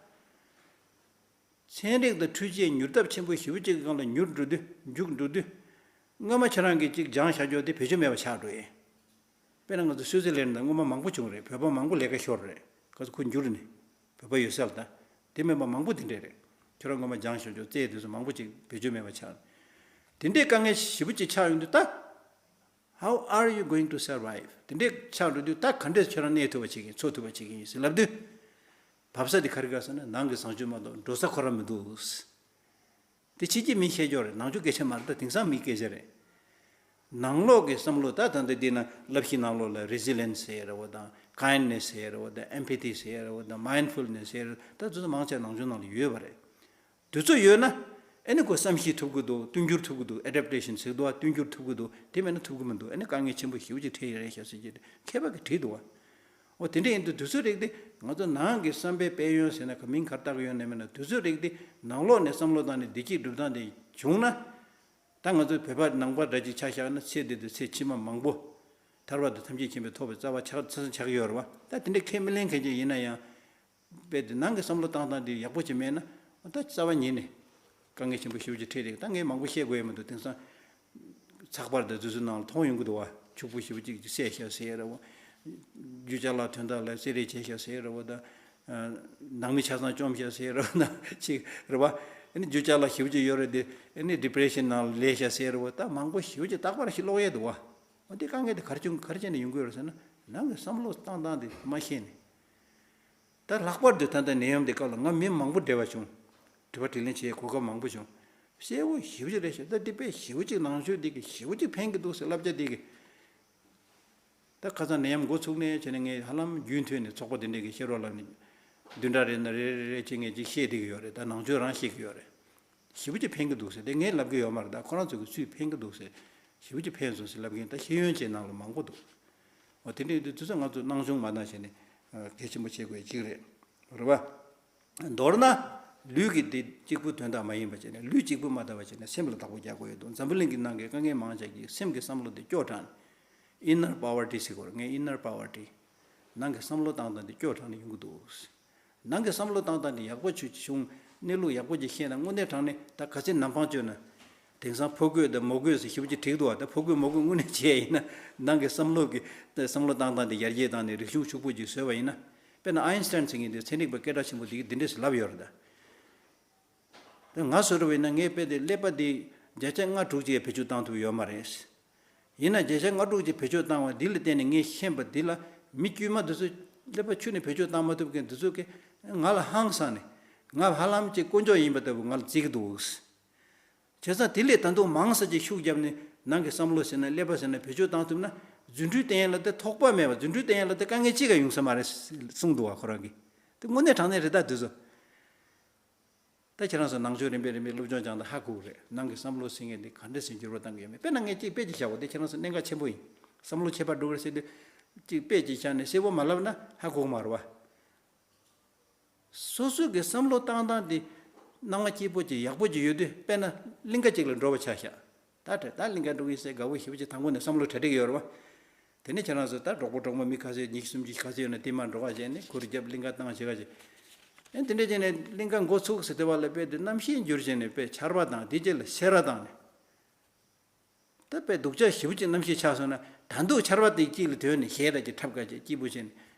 ཚན་རིག་དང་འཕྲུལ་ཆས་མྱུར་སྟབས་ཆེན་པོ་ཞེ་པོ་ཅིག་གི་སྒང་ལ་མྱུར་འགྲོ་དུས། མཇུག་འགྲོ་དུས། སྔོན་མ་ཁྱེད་རང་གིས་ཅིག་སྦྱངས་བཞག་རྒྱུ་དེ་བེད་སྤྱོད་མེད་པ་ཆགས་འགྲོ་ཡས། དཔེར་ན་ང་ཚོ་སུའུ་ཙི་ལན་ད་སྔོན་མ་མང་པོ་བྱུང་རེད། བོད་པ་མང་པོ་ལས་ཀ་ཤོར་རེད། ག་ཚོད་ཁོ་འགྱུར་ནས། བོད་པ་ཡོད་ས་ལ་ད། དེ་མིན་པ་མང་པོ་དེ་འདྲས་རེད། ཁྱོད་རང་སྔོན་མ་སྦྱངས་བཞག་རྒྱུ་རྩལ་དེ་ཚོ་མང་པོ་ཅིག་བེད་སྤྱོད་མེད་པ་ཆགས། དེ་འདྲས་དཀའ་ངལ་ཞེ་པོ་ཅིག་ཆགས་ཡོང་དུས་ད། How are you going to survive? དེ་འདྲས་ཆགས་འགྲོ་དུས་ད་ག་འདྲས་ཁྱོད་རང་གནས་ཐུབ་པ་བྱེད་ཀྱི་ཡིན། འཚོ་ཐུབ་པ་བྱེད་ཀྱི་ཡིན་ཟེར་ལབ་དུས། བབས་ས་དེ་ག་རེ་ག་ཟེར་ན། ནང་གི་བཟང་སྤྱོད་མ་གཏོགས་འགྲོ་ས་ཁོ་རང་མི་འདུག་དེ་ཕྱི་རྒྱལ་མིས་བཤད་རྒྱུ་རེད། ནང་ཆོས་སྐད་ཆ་མ་རེད། ད་དེང་སང་མིའི་སྐད་ཆ་རེད། ནང་ལོགས་ཀྱི་བསམ་བློ། ད་ད་ལྟ་འདི་ན་བསླབ་གཞི་ནང་ལོགས་ལ་resilience ཟེར་ཡ་རེད་བ་དང་། kindness ཟེར་ཡ་རེད་བ་དང་། empathy ཟེར་ཡ་རེད་བ་དང་། mindfulness ཟེར་ཡ་རེད། ད་དེ་ཚོ་མང་ཆེ་ནང་ཆོས་ནང་ལ་ཡོད་པ་རེད། དེ་ཚོ་ཡོད་ན། ཨེ་ནི་ཁོ་བསམ་ཤེས་ཐུབ་ཀྱི་འདུག་བསྟུན་འགྱུར་ཐུབ་ཀྱི་འདུག adaptation ཟེར་གྱི་འདུག་བ། བསྟུན་འགྱུར་ཐུབ་ཀྱི་འདུག་དེ་མེད་ན་ཐུབ་ཀྱི་མི་འདུག་ཨེ་ནི་དཀའ་ངལ་ཆེན་པོ་ཞེ་པོ་ཅིག་འཕྲད་ཡོད་རེད་ཤག་ཟེར་གྱི་མཁས་པ་གིས་བྲིས་འདུག་བ། འོ་དེ་འདྲ་ཡིན་དུས་དེ་ཚོའི་རིགས་དེ་ང་ཚོ་ནང་གི་བསམ་པའི་དཔལ་ཡོན་ཟེར་ན་ག་མིང་ག་རེ་བཏགས་ཀྱི་ཡོད་ན་མིན་ན། དེ་ཚོའི་རིགས་དེ་ནང་ལོགས་ནས་བསམ་བློ་བཏང་ནས་བདེ་སྐྱིད་སྒྲུབ་སྟངས་དེ་བྱུང་ན། ད་ང་ཚོ་བོད་པ་ནང་པ་འདྲ་ཅིག་ཆ་བཞག་ན་ཚེ་འདི་དང་ཚེ་ཕྱི་མ་མང་པོ། ཐར་པ་དང་ཐམས་ཅད་མཁྱེན་པའི་ཐོབ་པའི་རྩ་བ་ཆགས་ཆགས་ཆགས་ཀྱི་ཡོད་རེད་བ། ད་དེ་འདྲ་ཁས་མི་ལེན་མཁན་ཅིག་ཡིན་ན་ཡང་། དཔེ་དེ་ནང་གི་བསམ་བློ་བཏང་སྟངས་དེ་ཡག་པོ་ཅིག་མེད་ན། ད་རྩ་བ་ཉིད་ནས་དཀའ་ངལ་ཆེན་པོ་ཞེ་པོ་ཅིག་འཕྲད་རེད། ད་ངས་མང་པོ་བཤད་དགོས་ཡ་མི་འདུག་དེང་སང་ཚགས་པར་དང་དེ་ཚོའི་ནང་ལ་མཐོང་ཡོང་གི་འདུག་བ། ཕྱུག་པོ་ཞེ་པོ་ཅིག་བསད་ཤག་ཟེར་ཡ་རེད་བ། རྒྱུ་ཅ་ལག་དོན་དག་ལ་བསད་རེས་བྱས་ཤག་ཟེར་ཡ་རེད་བ། ད་ནང་མི་ཆ་ཚང་བཅོམ་ཤག་ཟེར་ཡ་རེད་བ། ད་ཅིག་རེད་བ། ཨ་ནི་རྒྱུ་ཅ་ལག་ཞེ་པོ་ཅིག་ཡོད་རེད་དེ། ཨ་ནི་depression ནང་ལ་ལུས་ཤག་ཟེར་ཡ་རེད་བ། ད་མང་པོ་ཞེ་པོ་ཅིག་རྟག་པར་ཞིག་ཀློག་ཡས་འདུག་བ། འོ་དེ་དཀའ་ངལ་དེ་ག་རེ་བྱུང་ག་རེ་བྱས་ནས་ཡོང་གི་ཡོད་རེད་ཟེར་ན། ནང་གི་བསམ་བློ་བཏང་སྟངས་དེ་མ་ཤེས་ནས། ད་ལྷག་པར་དུ་ད་ལྟ་ནད་ཡམས་དེ་སྐབས་ལ་ང་མི་མང་པོ་འབྲེལ་བ་བྱུང་། དྲི་བ་དྲིས་ལན་བྱེད་གོ་སྐབས་མང་པོ་བྱུང་། གསལ་པོ་ཞེ་པོ་ཅིག་རེད་ཤག་ད་འདི་དཔེ་ཞེ་པོ་ཅིག་ནང་ཆོས་འདི་གི་ཞེ་པོ་ཅིག་ཕན་གི་འདུག་ཟེར་བསླབ་བྱ་འདི་གི། ད་ཁ་སང་ནད་ཡམས་འགོ་ཚུགས་ནས་བྱས་ནས་ངས་ཧ་ལམ་རྒྱུན་མཐུད་ནས་ཚོགས་པ་འདི་འདྲས་ཀྱི་བཤད་རོགས་ལབ་ནས་བདུན་ཕྲག་རེ་ན་རེ་རེ་རེ་བྱས་ངས་ཅིག་བཤད་བསྡད་ཀྱི་ཡོད་རེད། ད་ནང་ཆོས་རང་བཤད་ཀྱི་ཡོད་རེད། ཞེ་པོ་ཅིག་ཕན་གི་འདུག་ཟེར། དེ་ངས་ལབ་གི་ཡོད་མ་རེད། ད་ཁོ་རང་ཚོ་གི་སུས་ཕན་གི་འདུག་ཟེར། ཞེ་པོ་ཅིག་ཕན་སོང་ཟེར་ལབ་མཁན་ད་ཤེས་ཡོན་ཅན་ནང་ལ་མང་པོ་འདུག་འོ་དེ་འདྲས་ཡོད་དུས་དུས་ཚོད་ང་ཚོ་སྣང་ཆུང་མ་གནང་བྱས་ནས་གལ་ཆེན་པོ་བྱེད་དགོས་ཡ་གཅིག་རེད། རེད་པ། མདོར་ན། ལུས་ཀྱི་འདི་གཅིག་པུ་དོན་དག་མ་ཡིན་པ་བྱས་ནས་ལུས་གཅིག་པུ་མ་དག་པ་བྱས་ནས་སེམས་ལ་བདག་པོ་རྒྱག་དགོས་ཡོད་དོ། འཛམ་བུ་གླིང་གི་ནང་གི་དཀའ་ངལ་མང་ཆེ་གི་སེམས་ཀྱི་བསམ་བློ་དེ་སྐྱོ་དྲགས་ནས། Inner poverty ཟེར་དགོས་རེད། ངས་inner poverty། ནང་གི་བསམ་བློ་བཏང་སྟངས་དེ་སྐྱོ་དྲགས་ནས་ཡོང་གི་འདུག་ནང་གི་བསམ་བློ་བཏང་སྟངས་དེ་ཡག་པོ་ཆུ་བྱུང་། གནས་ལུགས་ཡག་པོ་ཅིག་ཤེས་ན་དངོས་གནས་དྲང་གནས་ད་ག་ཚད་ནམ་འཕང་གཅོད་ན། དེང་སང་ཕོ་རྒོད་དང་མོ་རྒོད་ཟེར་ཞེ་པོ་ཅིག་བྲིས་འདུག་བ། ད་ཕོ་རྒོད་མོ་རྒོད་དངོས་གནས་བྱས་ཡིན་ན་ནང་གི་བསམ་བློ་གི་བསམ་བློ་བཏང་སྟངས་དེ་ཡར་རྒྱས་བཏང་ནས་རིག་གཞུང་ཕྱུག་པོ་ཅིག་བཟོས་པ་ཡིན་ན། དཔེར་ན་ཨའིན་སི་ཊན་ཟེར་མཁན་དེ་ཚན་རིག་པ་སྐད་གྲགས་ཆེན་པོ་དེ་གིས་འདི་འདྲས་ལབ་ཡོད་རེད་ད། དེ་ང་བཟོ་འདྲ་བས་ན་ངའི་དཔེ་དེ་ཀླད་པ་དེ་བརྒྱ་ཆ་ལྔ་དྲུག་ཅིག་བེད་སྤྱོད་བཏང་ཐུབ་ཡོད་མ་རེད། ཡིན་ན་བརྒྱ་ཆ་ལྔ་དྲུག་ཅིག་བེད་སྤྱོད་བཏང་བ་འདི་ལ་བརྟེན་ནས་ངས་ཤེས་པ་འདི་ལ་མི་དཀྱུས་མ་འདི་ཚོ་ཀླད་པ་ཁྱོན་ནས་བེད་སྤྱོད་བཏང་མ་ཐུབ་མཁན་འདི་ཚོ་གིས་ང་ལ་ཧང་སངས་ནས་ང་ཧ་ལམ་ཅིག་དཀོན་མཆོག་ཡིན་པ་ལྟ་བུ་ང་ལ་བརྩི་གི་འདུག་བྱས་ཙང་དེ་ལས་ད་དུང་མང་ས་ཅིག་ཤུགས་བརྒྱབ་ནས་ནང་གི་བསམ་བློ་ཟེར་ན་ཀླད་པ་ཟེར་ན་བེད་སྤྱོད་བཏང་ཐུབ་ན་རྫུ་འཕྲུལ་བསྟན་ཡ་ལ་དེ་ཐོགས་པ་མེད་པ་རྫུ་འཕྲུལ་བསྟན་ཡ་ལ་དེ་དཀའ་ངལ་ཅི་ག་ཡོང་ས་མ་རེད་གསུངས་འདུག་བ། ཁོ་རང་གིས་དེ་དངོས་གནས་དྲང་གནས་རེད་ད་འདི་ཚོ། ད་ཁྱེད་རང་ཚོ་ནང་ཆོས་རིམ་པས་རིམ་པས་སློབ་སྦྱོང་སྦྱངས་ན་ཧ་གོ་གི་རེད། ནང་གི་བསམ་བློ་ཟེར་མཁན་དེ་ག་འདྲ་སེ་འགྱུར་བ་བཏང་གི་ཡོད་མེད། དཔེར་ན་ངས་གཅིག་དཔེ་ཅིག་བཞག་གོ། དེ་ཁྱེད་རང་ཚོ་གནད་འགག་ཆེན་པོ་ཡིན། བསམ་བློ་ཁྱད་པར་འགྲོ་གི་རེད་ཟེར་དུས་གཅིག་དཔེ་ཅིག་བཞག་ནས་གསལ་པོ་མ་ལབ་ན་ཧ་གོ་གི་མ་རེད་བ། སོ་སོ་གི་བསམ་བློ་བཏང་སྟངས་དེ་སྣང་བ་སྐྱིད་པོ་ཅིག་ཡག་པོ་ཅིག་ཡོད་དུས་དཔེར་ན་གླིང་ག་ཅིག་ལ་འགྲོ་བ་ཆ་བཞག་ད་དྲན་ད་གླིང་ག་འགྲོ་གི་ཡིན་ཟེར་དགའ་པོ་ཞེ་པོ་ཅིག་དང་པོ་ནས་བསམ་བློ་གྲ་སྒྲིག་ཡོད་རེད་བ། དེ་ནས་ཁྱེད་རང་ཚོ་ད་གྲོགས་པོ་གྲོགས་མོ་མི་ཁ་ཤས་ཉི་ཤུ་སུམ་ཅུ་ཁ་ཤས་ཡོད་ན་དེ་མར་འགྲོ་ག་བྱས་ནས་གུར་རྒྱབ་གླིང་ག་བཏང་བྱེད་ག་བྱེད། ཨེ་དེ་འདྲ་བྱས་ནས་གླིང་ག་འགོ་ཚུགས་ཟེར་དེ་བ་ལ་དཔེ་དེ་གནམ་གཤིས་འགྱུར་བྱས་ནས་དཔེ་ཆར་པ་དང་དེ་རྗེས་ལ་སེར་བ་དང་ནས། ད་དཔེ་སྡུག་ཅག་ཞེ་པོ་ཅིག་གནམ་གཤིས་ཆགས་སོང་ན་ད་འདུག་ཆར་པ་དེ་དཀྱིལ་ལ་དོན་ནས་ཞལ་དང་ཅིག་འཁྲབ་ག་བྱས་སྐྱིད་པོ་བྱས་ནས་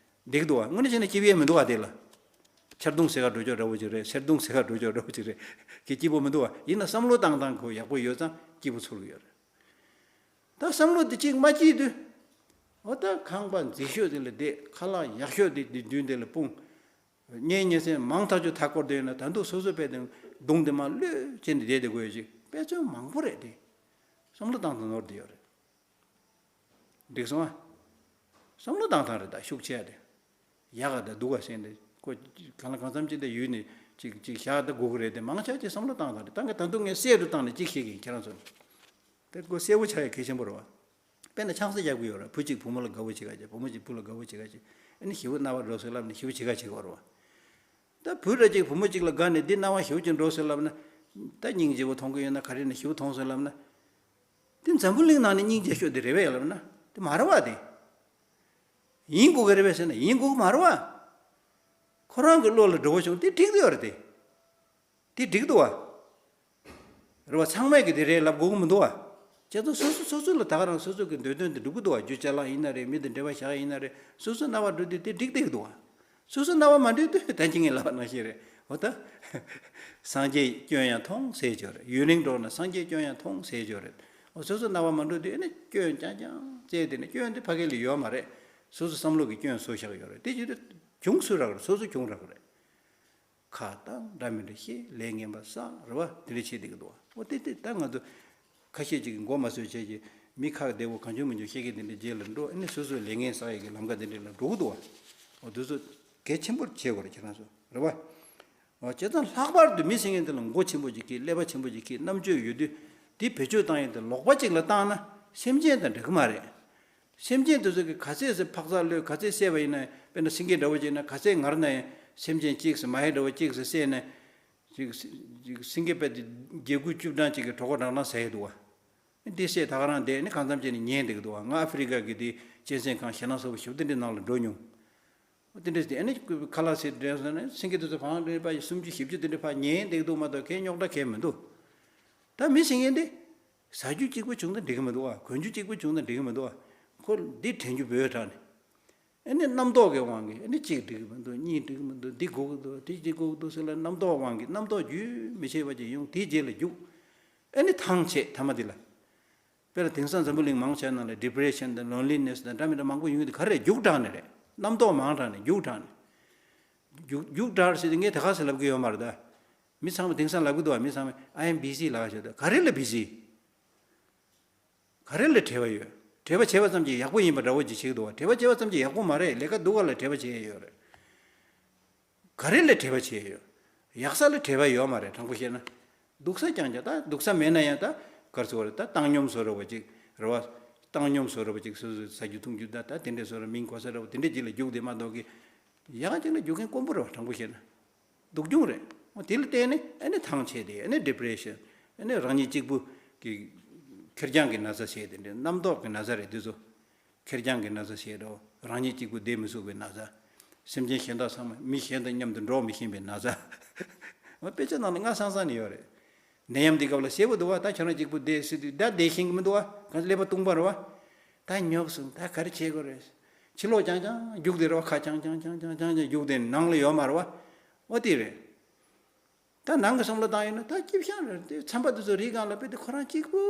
བསྡད་ཀྱི་འདུག་བ། དངོས་གནས་བྱས་ན་སྐྱིད་པོ་ཡང་མི་འདུག་བ། དེ་ལ་ཆར་རྡུང་ཟེར་ག་འགྲོ་ཆོག་འདྲ་བོ་ཅིག་རེད། སེར་རྡུང་ཟེར་ག་འགྲོ་ཆོག་འདྲ་བོ་ཅིག་རེད། གི་སྐྱིད་པོ་མི་འདུག་བ། ཡིན་ན་བསམ་བློ་བཏང་སྟངས་ཁོ་ཡག་པོ་ཡོད་ཙང་སྐྱིད་པོ་ཚོར་གི་ཡོད་རེད། ད་བསམ་བློ་དེ་གཅིག་མ་སྐྱིད་དུས། འོ་ད་ཁང་པ་མཛེས་ཤོས་དེ་ལ་བསྡད། ཁ་ལག་ཡག་ཤོས་དེ་དེ་མདུན་དེ་ལ་སྤུངས། གཉེན་ཉེ་ཚན་མང་ཐག་ཆོད་མཐའ་སྐོར་དུ་ཡོད་ན་ད་དུང་སོ་སོ་དཔེ་དེ་གདུང་དེ་མར་གློད་བྱས་ནས་བསྡད་དེ་དགོས་ཡོད་ཅིག་དཔེ་མཚོན་མང་པོ་རེད་དེ། བསམ་བློ་བཏང་སྟངས་ནོར་བསྡད་ཡོད་རེད། འགྲིག་སོང་ཨ། བསམ་བློ་བཏང་སྟངས་རེད་ད་ཤུགས་ཆེ་ཡ་དེ། ཡག་ག་ད་སྡུག་ག་ཟེར་ནས་ཁོ་གང་ལ་གང་འཚམ་ཅིག་དེ་ཡུལ་ནས་ཅིག་ཅིག་བཞག་ད་དགོས་ཀྱི་རེད་དེ། མང་ཆེ་ཅིག་བསམ་བློ་བཏང་སྟངས་རེད། ད་ངས་ད་དུང་ངས་གསལ་དུ་བཏང་ནས་ཅིག་བཤད་ཀྱི་ཡིན་ཁྱེད་རང་ཚོ་ལ། དེ་ཁོ་གསལ་པོ་ཆགས་ཡ་གལ་ཆེན་པོ་རེད་བ། དཔེར་ན་ཆང་ས་རྒྱག་གི་ཡོད་རེད། བུ་གཅིག་བུ་མོ་ལ་དགའ་བོ་བྱེད་ག་བྱེད། བུ་མོ་གཅིག་བུ་ལ་དགའ་བོ་བྱེད་ག་བྱེད། ཨ་ནི་ཞེ་པོ་སྣང་བ་འགྲོ་སོང་ལབ་ནས་ཞེ་པོ་བྱེད་ག་བྱེད་གི་ཡོད་རེད་བ། ད་བུ་ར་གཅིག་བུ་མོ་གཅིག་ལ་དགའ་ནས་འདི་སྣང་བ་ཞེ་པོ་ཅིག་འགྲོ་སོང་ལབ་ན། ད་སྙིང་རྗེ་པོ་མཐོང་གི་ཡོད་ན་ག་རེ་ནས་ཞེ་པོ་མཐོང་སོང་ལབ་ན། དེ་འཛམ་བུ་གླིང་ནང་ནས་སྙིང་རྗེ་ཤོས་དེ་རེད་པས་ལབ་ན་དེ་མ་རེད་བ་དེ། ཡིན་དགོས་ཀྱི་རེད་པས་ཟེར་ན་ཡིན་དགོས་ཀྱི་མ་རེད་བ། ཁོ་རང་གི་བློ་ལ་འགྲོ་བ་བྱུང་དེ་འགྲིག་གི་ཡོད་རེད་དེ། དེ་འགྲིག་འདུག་བ། རེད་བ། ཚང་མས་ཀྱི་དེ་རེད་ལབ་དགོས་ཀྱི་མི་འདུག་བ། བྱས་ཙང་སོ་སོ་སོ་སོ་ལ་ད་ག་རང་སོ་སོ་གི་འདོད་དོན་དེ་འགྲུབ་ཀྱི་འདུག་བ། རྒྱུ་ཅ་ལག་ཡིན་ན་རེད། མི་དང་འབྲེལ་བ་བཞག་ཡིན་ན་རེད། སོ་སོ་སྣང་བ་འགྲོ་དུས་དེ་འགྲིག་བསྡད་ཀྱི་འདུག་བ། སོ་སོ་སྣང་བ་མ་འགྲོ་དུས་ད་ཅི་ངས་ལབ་པ་ནང་བཞིན་རེད། འོ་ད། སངས་རྒྱས་སྐྱོན་ཡང་མཐོང་ཟེར་ཅོ་རེད། ཡུན་རིང་འགྲོགས་ན་སངས་རྒྱས་སྐྱོན་ཡང་མཐོང་ཟེར་ཅོ་རེད། འོ་སོ་སོ་སྣང་བ་མ་འགྲོ་དུས་ཨ་ནི་སྐྱོན་རྐྱང་རྐྱང་བཙལ་དེ་ནས་སྐྱོན་དེ་ཕ་གི་ལ་ཡོད་མ་རེད། སོ་སོ་བསམ་བློ་གི་སྐྱོན་བཟོ་བཞག་ཡོད་རེད། དེ་བྱེད་དུས་གྱོང་སུ་རག་རེད། སོ་སོ་གྱོང་རག་རེད། ཁ་བཏང་འདྲ་མི་འདྲ་བཤད། ལས་ངན་པ་བསགས། རེད་བ། དེ་འདྲ་བྱེད་བསྡད་ཀྱི་འདུག་བ། འོ་དེ་དེ་ད་ང་ཚོ་ཁ་ཤས་ཅིག་གིས་མགོ་མ་ཚོས་བྱས་ཀྱི་མི་ཁ་བདེ་བོ་གང་བྱུང་མང་བྱུང་བཤད་མཁན་དེ་འདྲ་རྗེས་ལ་འགྲོ། ཨ་ནི་སོ་སོའི་ལས་ངན་བསགས་ཡས་ཀྱི་ལམ་ཁ་དེ་འདྲ་ལ་འགྲོ་གི་འདུག་བ། འོ་དེ་ཚོ་གལ་ཆེན་པོ་བྱེད་དགོས་རེད་ཁྱེད་རང་ཚོ། རེད་བ། འོ་བྱས་ཙང་ལྷག་པར་དུ་མི་ཟེར་མཁན་དེ་ལ་མགོ་ཆེན་པོ་ཅིག་གིས་ཀླད་པ་ཆེན་པོ་ཅིག་གིས་རྣམ་དཔྱོད་ཡོད་དུས་དེ་བེད་སྤྱོད་བཏང་ཡས་དེ་ལོག་པ་ཅིག་ལ་བཏང་ན་སེམས་ཅན་དང་འགྲིག་གི་མ་རེད། སེམས་ཅན་དེ་ཚོ་གིས་ག་ཚད་ཟེར་འཕག་འཚག་གློད། ག་ཚད་བསད་པ་ཡིན་ན། དཔེར་ན་སེང་གེ་འདྲ་བོ་ཅིག་ན་ག་ཚད་ངར་ན་ཡང་སེམས་ཅན་གཅིག་ཟེར་མ་ཧེ་འདྲ་བོ་གཅིག་ཟེར་བསད་ན། ཅིག་ཅིག་སེང་གེ་དཔེ་དེ་བརྒྱད་དགུ་བཅུ་གྲངས་ཅིག་གིས་གྲོད་ཁོག་འགྲང་འགྲང་ཟ་ཡི་འདུག་བ། འདི་བསད་ད་ག་རང་བསྡད་ནི་གང་འཚམ་བྱས་ནས་ཉལ་བསྡད་ཀྱི་འདུག་བ། ང་ཨ་ཧྥེ་རི་ཀ་གི་དེ་གཅན་གཟན་ཁང་ཞེད་སྣང་ཚ་པོ་ཞེ་པོ་དེ་འདྲའི་ནང་ལ་འགྲོ་མྱོང་། དེ་འདྲ་ཟེར་ཨ་ནི་ཁ་ལག་ཟས་འདྲ་ཟེར་ན་སེང་གེ་དེ་ཚོ་གང་འདྲ་པ་ཡི་སུམ་ཅུ་བཞི་བཅུ་དེ་འདྲ་ཕར་ཉལ་བསྡད་ཀྱི་འདུག་མ་གཏོགས་གའི་རྙོག་དྲ་གའི་མི་འདུག་ད་མི་ཟེར་མཁན་དེ། ཟ་རྒྱུ་གཅིག་པུ་བྱུང་ན་འགྲིག་གི་མི་འདུག་བ། གོན་རྒྱུ་གཅིག་པུ་བྱུང་ན་འགྲིག་གི་མི་འདུག་བ། ཁོ་འདི་དྲན་རྒྱུ་བོད་དྲགས་ནས། ཨ་ནི་རྣམ་རྟོག་གི་དབང་གིས་ཨ་ནི་གཅིག་འགྲིག་གི་མི་འདུག་གཉིས་འགྲིག་གི་མི་འདུག་འདི་དགོས་ཀྱི་འདུག་དེ་གཅིག་དགོས་ཀྱི་འདུག་ཟེར་ལ་རྣམ་རྟོག་དབང་གིས་རྣམ་རྟོག་རྒྱུན་མི་ཆད་པ་ཅིག་ཡོང་དེའི་རྗེས་ལ་རྒྱུག་ཨ་ནི་ཐང་ཆད་མཐའ་མ་འདི་ལ། དཔེར་ན་དེང་སང་འཛམ་བུ་གླིང་མང་ཆེ་ནང་ལ་ཌི་པི་རེ་ཤན་དང་ལོན་ལི་ནེ་སི་དང་འདྲ་མི་འདྲ་མང་པོ་ཡོང་གི་འདུག་ག་རེ་རྒྱུག་དྲགས་ནས་རེད། རྣམ་རྟོག་མང་དྲགས་ནས་རྒྱུག་དྲགས་ནས། རྒྱུག་རྒྱུག་དྲགས་ཟེར་དུས་ངས་ད་ག་ཟེ་ལབ་ཀྱི་ཡོད་མ་རེད་ད། མི་ཚང་མ་དེང་སང་ལབ་གི་འདུག་བ། མི་ཚང་མས་I am busy ལབ་བཞག་འདུག། ག་རེ་ལ་བི་ཟི། ག་རེ་ལ་བྲེལ་བ་ཡོད། བྲེལ་བ་བྱས་པ་ཙམ་གྱིས་ཡག་པོ་ཡིན་པ་འདྲ་བོ་ཅིག་བྱེད་ཀྱི་འདུག་བ། བྲེལ་བ་བྱས་པ་ཙམ་གྱིས་ཡག་པོ་མ་རེད། ལས་ཀ་སྡུག་ག་ལ་བྲེལ་བ་བྱེད་ཡས་ཡོད་རེད། ག་རེ་ལ་བྲེལ་བ་བྱེད་ཡས་ཡོད། ཡག་ས་ལ་བྲེལ་བ་ཡོད་མ་རེད། དྲང་པོ་བཤད་ན། སྡུག་ས་རྐྱང་རྐྱང་། ད་སྡུག་ས་མེད་ན་ཡང་ད་ག་རེ་ཟེར་དགོས་རེད། ད་བཏང་སྙོམས་བཟོ་འདྲ་བོ་ཅིག་རེད་བ། བཏང་སྙོམས་བཟོ་འདྲ་བོ་ཅིག་སོ་སོས་ཟ་རྒྱུ་འཐུང་རྒྱུ་ད་ད་དེ་འདྲས་བཟོ་འདྲ། མིང་གོ་ས་འདྲ་བོ་དེ་འདྲས་ཅིག་ལ་རྒྱུགས་དེ་མ་གཏོགས་ཀྱི། ཡག་ཅིག་ལ་རྒྱུག་མཁན་དཀོན་པོ་རེད་བ། དྲང་པོ་བཤད་ན། སྡུག་གྱོང་རེད། འོ་དེ་ལ་བརྟེན་ནས་ཨ་ནི་ཐང་ཆད་དེ། ཨ་ནི་ཌི་པི་རེ་ཤན། ཨ་ནི་རང་ཉིད་གཅིག་པུ་གི་ཁེར་རྐྱང་གི་ན་ཚ་བྱས། དེ་འདྲའི་རྣམ་རྟོག་གི་ན་ཚ་རེད་འདི་ཚོ། ཁེར་རྐྱང་གི་ན་ཚ་བྱས་འགྲོ། རང་ཉིད་གཅིག་པུ་བསྡད་མི་ཚུགས་པའི་ན་ཚ། སེམས་ཅན་གཞན་དག་ཚང་མ་མི་གཞན་དང་མཉམ་དུ་འགྲོགས་མི་ཤེས་པའི་ན་ཚ། འོ་དཔེ་ཆ་ནང་ལ་སྔ་སང་སང་ནས་ཡོད་རེད། ནད་ཡམས་འདི་སྐབས་ལ་ཞེ་པོ་འདུག་བ། ད་ཁྱོད་རང་གཅིག་པུ་བསྡད་སྲིད་དུས་ད་བསྡད་ཤེས་ཀྱི་མི་འདུག་བ། གང་ཀླད་པ་སྟོང་པ་རེད་བ། ད་ཉོབ་སོང་། ད་ག་རེ་བྱེད་དགོས་རེད། ཕྱི་ལོགས་རྐྱང་རྐྱང་རྒྱུགས་དེ་རེད་བ། ཁ་རྐྱང་རྐྱང་རྒྱུགས་དེ་ནང་ལ་ཡོད་མ་རེད་བ། འོ་དེ་རེད། ད་ནང་གི་བསམ་བློ་བཏང་ཡོད་ན་ད་སྐྱིད་ཤང་རེད་དེ། ཚན་པ་དེ་ཚོ་རིའི་སྒང་ལ་ཕེབས་ཏེ་ཁོ་རང་གཅིག་པུ་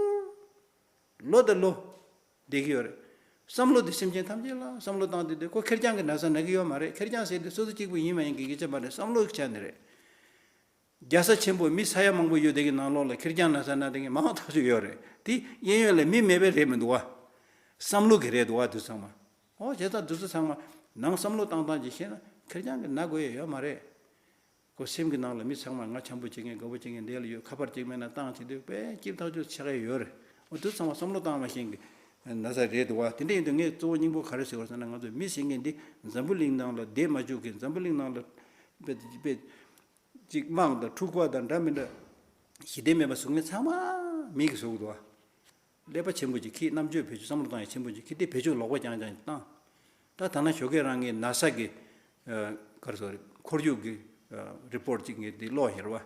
ལོ་དང་ལོ་བསྡད་ཀྱི་ཡོད་རེད། བསམ་བློ་དེ་སེམས་ཅན་ཐམས་ཅད་ལ་བསམ་བློ་བཏང་དུས་དེ་ཁོ་ཁེར་རྐྱང་གི་ན་ཚ་ན་གི་ཡོད་མ་རེད། ཁེར་རྐྱང་ཟེར་དུས་སོ་སོ་གཅིག་པུ་ཡིན་མ་ཡིན་གྱི་སྐད་ཆ་མ་རེད། བསམ་བློ་གི་ཆ་ནས་རེད། རྒྱལ་ས་ཆེན་པོ་མི་ས་ཡ་མང་པོ་ཡོད་དེ་གི་ནང་ལོགས་ལ་ཁེར་རྐྱང་ན་ཚ་ན་དེ་གི་མང་ཐག་ཆོད་ཡོད་རེད། དེ་གཡས་གཡོན་ལ་མི་མེད་པའི་རེད་མི་འདུག་བ། བསམ་བློ་གི་རེད་འདུག་བ། དེ་ཚང་མ། ཨོ་བྱས་ཙང་དེ་ཚོ་ཚང་མ་ནང་བསམ་བློ་བཏང་སྟངས་ཀྱི་ཤེས་ན་ཁེར་རྐྱང་གི་ན་དགོས་ཡ་ཡོད་མ་རེད། ཁོ་སེམས་ཀྱི་ནང་ལ་མི་ཚང་མ་ང་འཆམ་པོ་བྱེད་མཁན་དགའ་པོ་བྱེད་མཁན་འདི་ལ་ཡོད། ཁ་པར་གཅིག་མེད་ན་བཏང་བྱེད་དུས་དཔེ་སྐྱིད་ཐག་ཆོད་ཆགས་ཀྱི་ཡོད་རེད། འོ་དེ་ཚང་མ་བསམ་བློ་བཏང་མ་ཤེས་མཁན་གྱི་ན་ཚ་རེད་འདུག་བ། དེ་འདྲ་ཡིན་དུས་ངས་གཙོ་བོ་སྙིང་པོ་ག་རེ་ཟེར་བ་ཟེར་ན། ང་ཚོ་མི་ཟེར་མཁན་འདི་འཛམ་བུ་གླིང་ནང་ལ་བསྡད་མ་བཅུག་གི། འཛམ་བུ་གླིང་ནང་ལ་དཔེ་དཔེ་གཅིག་དམག་དང་འཁྲུག་པ་དང་འདྲ་མི་འདྲ་ཞི་བདེ་མེད་པ་བཟོ་མཁན་ཚང་མ་མི་གིས་བཟོ་གི་འདུག་བ། ཀླད་པ་ཆེན་པོ་ཅིག་གིས་རྣམ་དཔྱོད་བེད་སྤྱོད། བསམ་བློ་བཏང་ཡ་ཆེན་པོ་ཅིག་གིས་དེ་བེད་སྤྱོད་ལོག་པ་རྐྱང་རྐྱང་བཏང་། ད་ད་ན་ཞོགས་ཀས་རང་གི་ན་ས་གི་ཨ་ག་རེ་ཟེར་དགོས་རེད། ཁོར་ཡུག་གི་ཨ་རི་པོར་ཊི་ཅིག་ངས་འདི་ཀློག་ཡོད་རེད་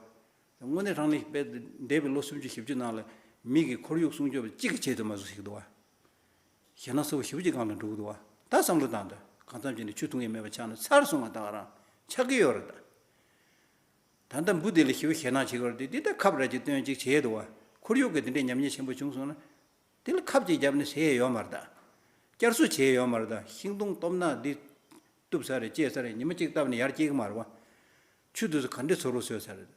བ། དངོས་གནས་དྲང་གནས་དཔེ་འདས་པའི་ལོ་སུམ་ཅུ་བཞི་བཅུ་ནང་ལ་མི་གི་ཁོར་ཡུག་སྲུང་སྐྱོབ་གཅིག་གི་ཆེད་དུ་མ་བཟོ་ཞིག་འདུག་བ། ཞེད་སྣང་ཚ་པོ་ཞེ་པོ་ཅིག་སྒང་ལ་འགྲོ་གི་འདུག་བ། ད་བསམ་བློ་བཏང་དང་། གང་འཚམ་བྱས་ནས་ཆུ་འཐུང་ཡས་མེད་པ་ཆགས་ན་ཚར་སོང་བ། ད་ག་རང་ཆགས་ཀྱི་ཡོད་རེད་ད། ད་ལྟ་འབུ་དེ་ལ་ཞེ་པོ་ཞེད་སྣང་བྱེད་ཀྱི་ཡོད་རེད་དེ། འདི་ལྟར་ཁབ་ར་ཅིག་བཏོན་ཅིག་བྱས་འདུག་བ། ཁོར་ཡུག་གི་དེ་འདྲའི་ཉམས་ཉེས་ཆེན་པོ་བྱུང་སོང་ན། དེ་ལ་ཁབ་ཅིག་བརྒྱབ་ནས་ཟས་ཡས་ཡོད་མ་རེད་ད། བསྐྱར་གསོ་བྱས་ཡས་ཡོད་མ་རེད་ད། ཤིང་སྡོང་སྟོབས་ན་འདི་གཏུབ་ས་རེད། བཅད་ས་རེད། ཉི་མ་གཅིག་བཏབ་ནས་ཡར་སྐྱེ་གི་མ་རེད་བ། ཆུ་དེ་ཚོ་ག་འདྲས་ཚོར་བ་བཟོས་ས་རེད།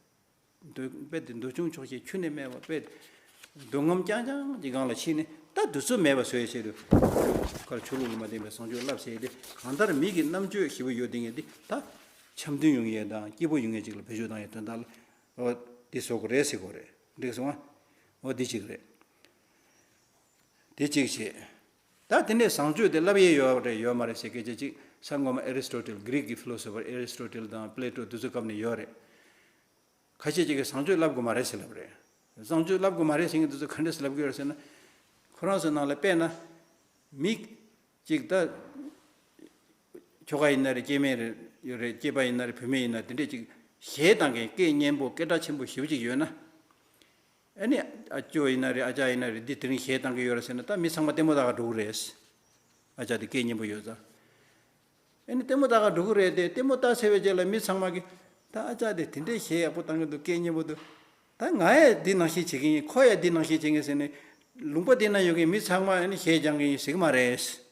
འདོད་དཔེ་དེ་འདོད་ཆུང་ཆོག་ཤེས་ཁྱོན་ནས་མེད་པ། དཔེ་སྡུག་རྔམ་རྐྱང་རྐྱང་གི་སྒང་ལ་ཕྱིན་ནས་ད་དུས་ཚོད་མེད་པ་བཟོ་ཡས་ཆེད་དུ་གར་ཆོས་ལུགས་ལ་མ་བརྟེན་པའི་བཟང་སྤྱོད་བསླབ་ཟེར་ཏེ། གང་ལྟར་མི་གི་རྣམ་དཔྱོད་ཞེ་པོ་ཡོད་དེ་ངས་འདི་ད་འཆམ་མཐུན་ཡོང་ཡས་དང་སྐྱིད་པོ་ཡོང་ཡས་ཅིག་ལ་བེད་སྤྱོད་བཏང་ཡས་དོན་དག་ལ། འོ་འདི་བཟོ་དགོས་རེད་ཟེར་དགོས་རེད། འགྲིག་སོང་ཨ། འོ་འདི་གཅིག་རེད། དེ་གཅིག་བྱས། ད་དེ་ནས་བཟང་སྤྱོད་དེ་བསླབ་ཡས་ཡོད་རེད་ཡོད་མ་རེད་ཟེར་སྐད་ཆ་གཅིག་ས་སྔོན་མ་ཨེ་རི་སི་ཊོ་ཊལ། གྷི་རིག་གི་ཕི་ལོ་སོ་ཕར་ཨེ་རི་སི་ཊོ་ཊལ་དང་པི་ལེ་ཊོ་དེ་ཚོའི་སྐབས་ནས་ཡོད་རེད། ཁ་ཤས་ཅིག་གིས་བཟང་སྤྱོད་བསླབ་དགོས་མ་རེད་ཟེར་ལབ་རེད། བཟང་སྤྱོད་བསླབ་དགོས་མ་རེད་ཟེར་མཁན་དེ་ཚོ་ག་འདྲས་སེ་ལབ་ཀྱི་ཡོད་རེད་ཟེར་ན། ཁོ་རང་ཚོའི་ནང་ལ་དཔེར་ན། མི་གཅིག་ད་ཁྱོ་ག་ཡིན་ན་རེད། སྐྱེ་དམན་རེད་ཡོད་རེད། སྐྱེས་པ་ཡིན་ན་རེད། བུད་མེད་ཡིན་ན། དེ་འདྲས་ཅིག་གཞས་བཏང་མཁན། སྐད་སྙན་པོ་སྐད་གྲགས་ཆེན་པོ་ཞེ་པོ་ཅིག་ཡོད་ན། ཨ་ནི་ཨ་ཅོ་ཡིན་ན་རེད། ཨ་ཅག་ཡིན་ན་རེད། འདི་དེ་རིང་གཞས་བཏང་གི་ཡོད་རེད་ཟེར་ན། ད་མི་ཚང་མ་ལྟད་མོ་ལྟ་ག་འགྲོ་གི་རེད། ཨ་ཅག་དེ་སྐད་སྙན་པོ་ཡོད་ཙང་། ཨ་ནི་ལྟད་མོ་ལྟ་ག་འགྲོ་གི་རེད་དེ། ལྟད་མོ་ལྟ་ཚར་བའི་རྗེས་ལ་མི་ཚང་མ་གིས་ད་ཨ་ཅག་དེ་དེ་འདྲའི་གཞས་ཡག་པོ་བཏང་གི་འདུག། སྐད་སྙན་པོ་འདུག། ད་ང་ཡང་འདི་ནང་བཞིན་བྱེད་ཀྱི་ཡིན། ཁོ་ཡང་འདི་ནང་བཞིན་བྱེད་ཀྱི་ཡིན་ཟེར་ནས། ལུང་པ་འདི་ན་ཡོད་མཁན་མི་ཚང་མ་ཨ་ནི་གཞས་སྦྱང་གི་ཡིན་ཟེར་གི་མ་རེད།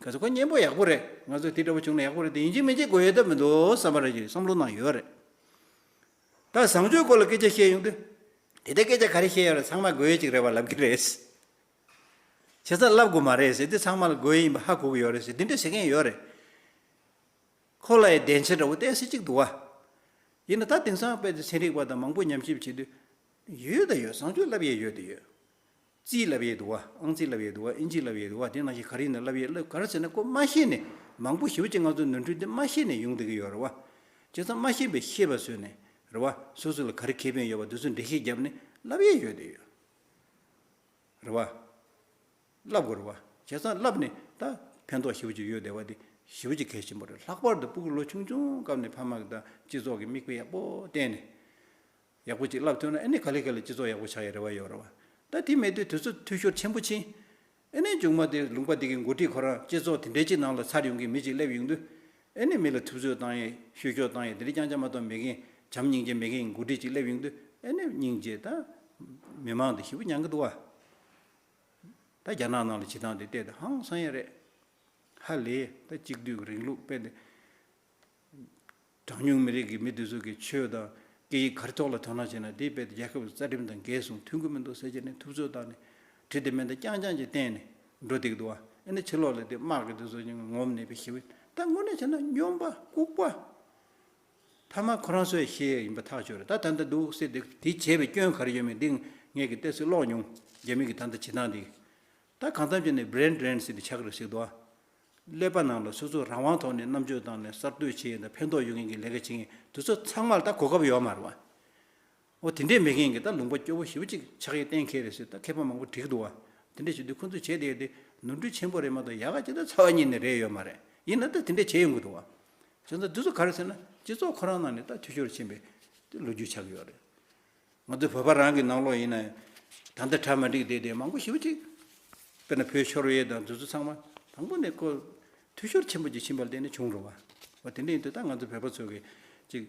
ག་ཚོད་ཁོ་སྙན་པོ་ཡག་པོ་རེད། ང་ཚོ་དེ་འདྲ་པོ་བྱུང་ན་ཡག་པོ་རེད་དེ། ཡིན་གཅིག་མིན་གཅིག་དགོས་ཡོད་ད་མི་འདུག་བསམ་པ་རེད་ཅེས་བསམ་བློ་ནང་ཡོད་རེད། ད་བཟང་སྤྱོད་སྐོར་ལ་སྐད་ཆ་བཤད་ཡོང་དུས། དེ་ལྟར་སྐད་ཆ་ག་རེ་བཤད་ཡོད་རེད། ཚང་མ་དགོས་ཡོད་ཅིག་རེད་པ་ལབ་ཀྱི་རེད། བྱས་ཙང་བསླབ་དགོས་མ་རེད་ཟེར། དེ་ཚང་མ་ལ་དགོས་ཡིན་པ་ཧ་གོ་གི་ཡོད་རེད་ཟེར། དེ་འདྲ་ཟེར་མཁན་ཡོད་རེད། ཁོ་ལ་ཡང་བདེན་ཆ་འདྲ་བོ་ཏོག་ཙམ་ཅིག་འདུག་བ། ཡིན་ན་ད་དེང་སང་དཔེ་དེ་ཚན་རིག་པ་དང་མང་པོ་ཉམས་ཞིབ་བྱེད་དུས། ཡོད་ད་ཡོད། བཟང་སྤྱོད་བསླབ་ཡས་ཡོད་ད་ཡོད། རྩིས་བསླབ་ཡས་འདུག་བ། ཨང་རྩིས་བསླབ་ཡས་འདུག་བ། ཨིན་ཇི་བསླབ་ཡས་འདུག་བ། དེ་ནང་བཞིན་ག་རེ་ཡིན་ན་བསླབ་ཡས་བསླབ། ག་རེ་ཟེར་ན་ཁོ་མ་ཤེས་ནས། མང་པོ་ཞེ་པོ་ཅིག་ང་ཚོ་ནོར་འཁྲུལ་འདི་མ་ཤེས་ནས་ཡོང་བསྡད་ཀྱི་ཡོད་རེད་བ། བྱས་ཙང་མ་ཤེས་པའི་ཤེས་པ་བཟོས་ནས་རེད་བ། སོ་སོ་ལ་ག་རེ་ཁེ་ཕན་ཡོད་པ་དེ་ཚོ་འགྲེལ་བཤད་བརྒྱབ་ནས་བསླབ་ཡས་ཡོད་དེ་ཡོད་རེད་བ། བསླབ་དགོས་རེད་བ། བྱས་ཙང་བསླབ་ནས་ད་ཕན་ཐོགས་ཞེ་པོ་ཅིག་ཡོད་བསྡད་པ་དེ་ཞེ་པོ་ཅིག་གལ་ཆེན་པོ་རེད། ལྷག་པར་དུ་ཕྲུ་གུ་ལོ་ཆུང་ཆུང་སྐབས་ནས་ཕ་མ་གི་དང་སྤྱི་ཚོགས་ཀྱི་མིག་དཔེ་ཡག་པོ་བསྟན་ནས། ཡག་པོ་ཅིག་བསླབ་ཐུབ་ན་ཨ་ནི་ག་ལེ་ག་ལེ་སྤྱི་ཚོགས་ཡག་པོ་ཆགས་ཡ་རེ་བ་ཡོད་རེད་བ། ད་དེ་མེད་དུས་དུས་ཚོད་འཐུས་ཤོར་ཆེན་པོ་ཕྱིན། ཨ་ནི་མཇུག་མ་དེ་ལུང་པ་དེ་གི་འགོ་ཁྲིད་ཁོ་རང་སྤྱི་ཚོགས་དེ་འདྲའི་ཅིག་ནང་ལ་ཚར་ཡོང་མཁན་མི་ཅིག་སླེབས་ཡོང་དུས། ཨ་ནི་མི་ལ་ཐུབ་ཚོད་བཏང་ཡས་བཤུ་གཞོག་བཏང་ཡས་དེ་འདྲ་རྐྱང་རྐྱང་མ་གཏོགས་མེད་མཁན། བྱམས་སྙིང་རྗེ་མེད་མཁན་འགོ་ཁྲིད་ཅིག་སླེབས་ཡོང་དུས། ཨ་ནི་སྙིང་རྗེ་ད་མི་མང་དེ་ཞེ་པོ་མྱང་གི་འདུག་བ། ད་རྒྱ་ནག་ནང་ལ་བྱེད་སྟངས་དེ་བལྟས་ཏེ་ཧང་སང་ཡ་རེད། ཧ་ལས་ད་གཅིག་སྡུད་ཀྱི་རིང་ལུགས་དཔེ་དེ། གྲངས་ཉུང་མི་རིགས་ཀྱི་མི་དེ་ཚོ་གི་ཆོས་དང་ སྐད་ཡིག་ག་རེ་ཐོག་ལ་དོ་སྣང་བྱས་ན་དེ་དཔེ་རྒྱལ་ཁབ་རྩ་ཁྲིམས་དང་འགལ་སོང་མཐུན་གྱི་མི་འདུག་ཟེར་གྱི་ནས་ཐུབ་ཚོད་བཏང་ནས་གྲི་དེ་མེ་མདའ་རྐྱང་རྐྱང་ཅིག་བསྟན་ནས་འགྲོ་བསྡད་ཀྱི་འདུག་བ། ཨ་ནི་ཕྱི་ལོགས་ལ་དེ་དམག་གི་དེ་ཚོ་ངོམ་ནས་པའི་ཞི་བའི་ད་དངོས་གནས་བྱས་ན་སྨྱོན་པ་ལྐུགས་པ། ཐ་མ་ཁོ་རང་ཚོས་ཤེས་ཡ་ཡིན་པ་ཐག་ཆོད་རེད། ད་ད་ལྟ་འདུག་སེ་དེ་དེ་བྱས་པའི་སྐྱོན་ག་རེ་ཡོད་མེད་འདི་ངས་ཀྱི་ཏོག་ཙམ་ཀློག་མྱོང་། རྒྱ་མི་གི་ད་ལྟ་བྱེད་སྟངས་འདི་ད་གང་འཚམ་བྱས་ནས་brain drain་ཟེར་དེ་ཆགས་ཀྱི་རེད་ཟེར་འདུག་ཨ། ཀླད་པ་ནང་ལ་སོ་སོ་རང་དབང་ཐོག་ནས་རྣམ་དཔྱོད་བཏང་ནས་གསར་གཏོད་བྱེད་ཡས་དང་ཕན་ཐོགས་ཡོད་མཁན་གྱི་ལས་ཀ་བྱེད་མཁན་དེ་ཚོ་ཚང་མར་ད་གོ་སྐབས་ཡོད་མ་རེད་བ། འོ་དེ་འདྲས་མེད་མཁན་གྱི་ད་ལུང་པ་སྐྱོ་པོ་ཞེ་པོ་ཅིག་ཆགས་ཡས་གཏན་འཁེལ་རེད་ཟེར། ད་མཁས་པ་མང་པོ་བྲིས་འདུག་བ། དེ་འདྲས་བྱེད་དུས་ཁོ་ཚོས་བྱས་བསྡད་དེ་ནོར་འཁྲུལ་ཆེན་པོ་རེད་མ་གཏོགས་ཡག་ག་ཅི་ད་ཚ་བ་གཉིས་ནས་རེད་ཡོད་མ་རེད། ཡིན་ན་ད་དེ་འདྲས་བྱས་ཡོང་གི་འདུག་བ། བྱས་ཙང་འདི་ཚོ་ག་རེ་ཟེར་ན་སྤྱི་ཚོགས་ཁོ་རང་ནང་ནས་ད་འཐུས་ཤོར་ཕྱིན་པའི་དེ་ལོ་རྒྱུས་ཆགས་ཀྱི་ཡོད་རེད། ང་ཚོ་བོད་པ་རང་གི་ནང་ལོགས་ཡིན་ན་ད་ལྟ་གྲ་མ་འགྲིག་བསྡད་དེ་མང་པོ་ཞེ་པོ་ཅིག་དཔེར་ན་བོད་ཤོར་ཡས་དང་འདི་ཚོ་ཚང་མ་དང་པོ་ནས་ཁོ་འཐུས་ཤོར་ཆེན་པོ་ཅིག་ཕྱིན་པ་ལ་བརྟེན་ནས་བྱུང་འགྲོ་བ། འོ་དེ་འདྲ་ཡིན་དུས་ད་ང་ཚོ་བོད་པ་ཚོ་གི་ཅིག་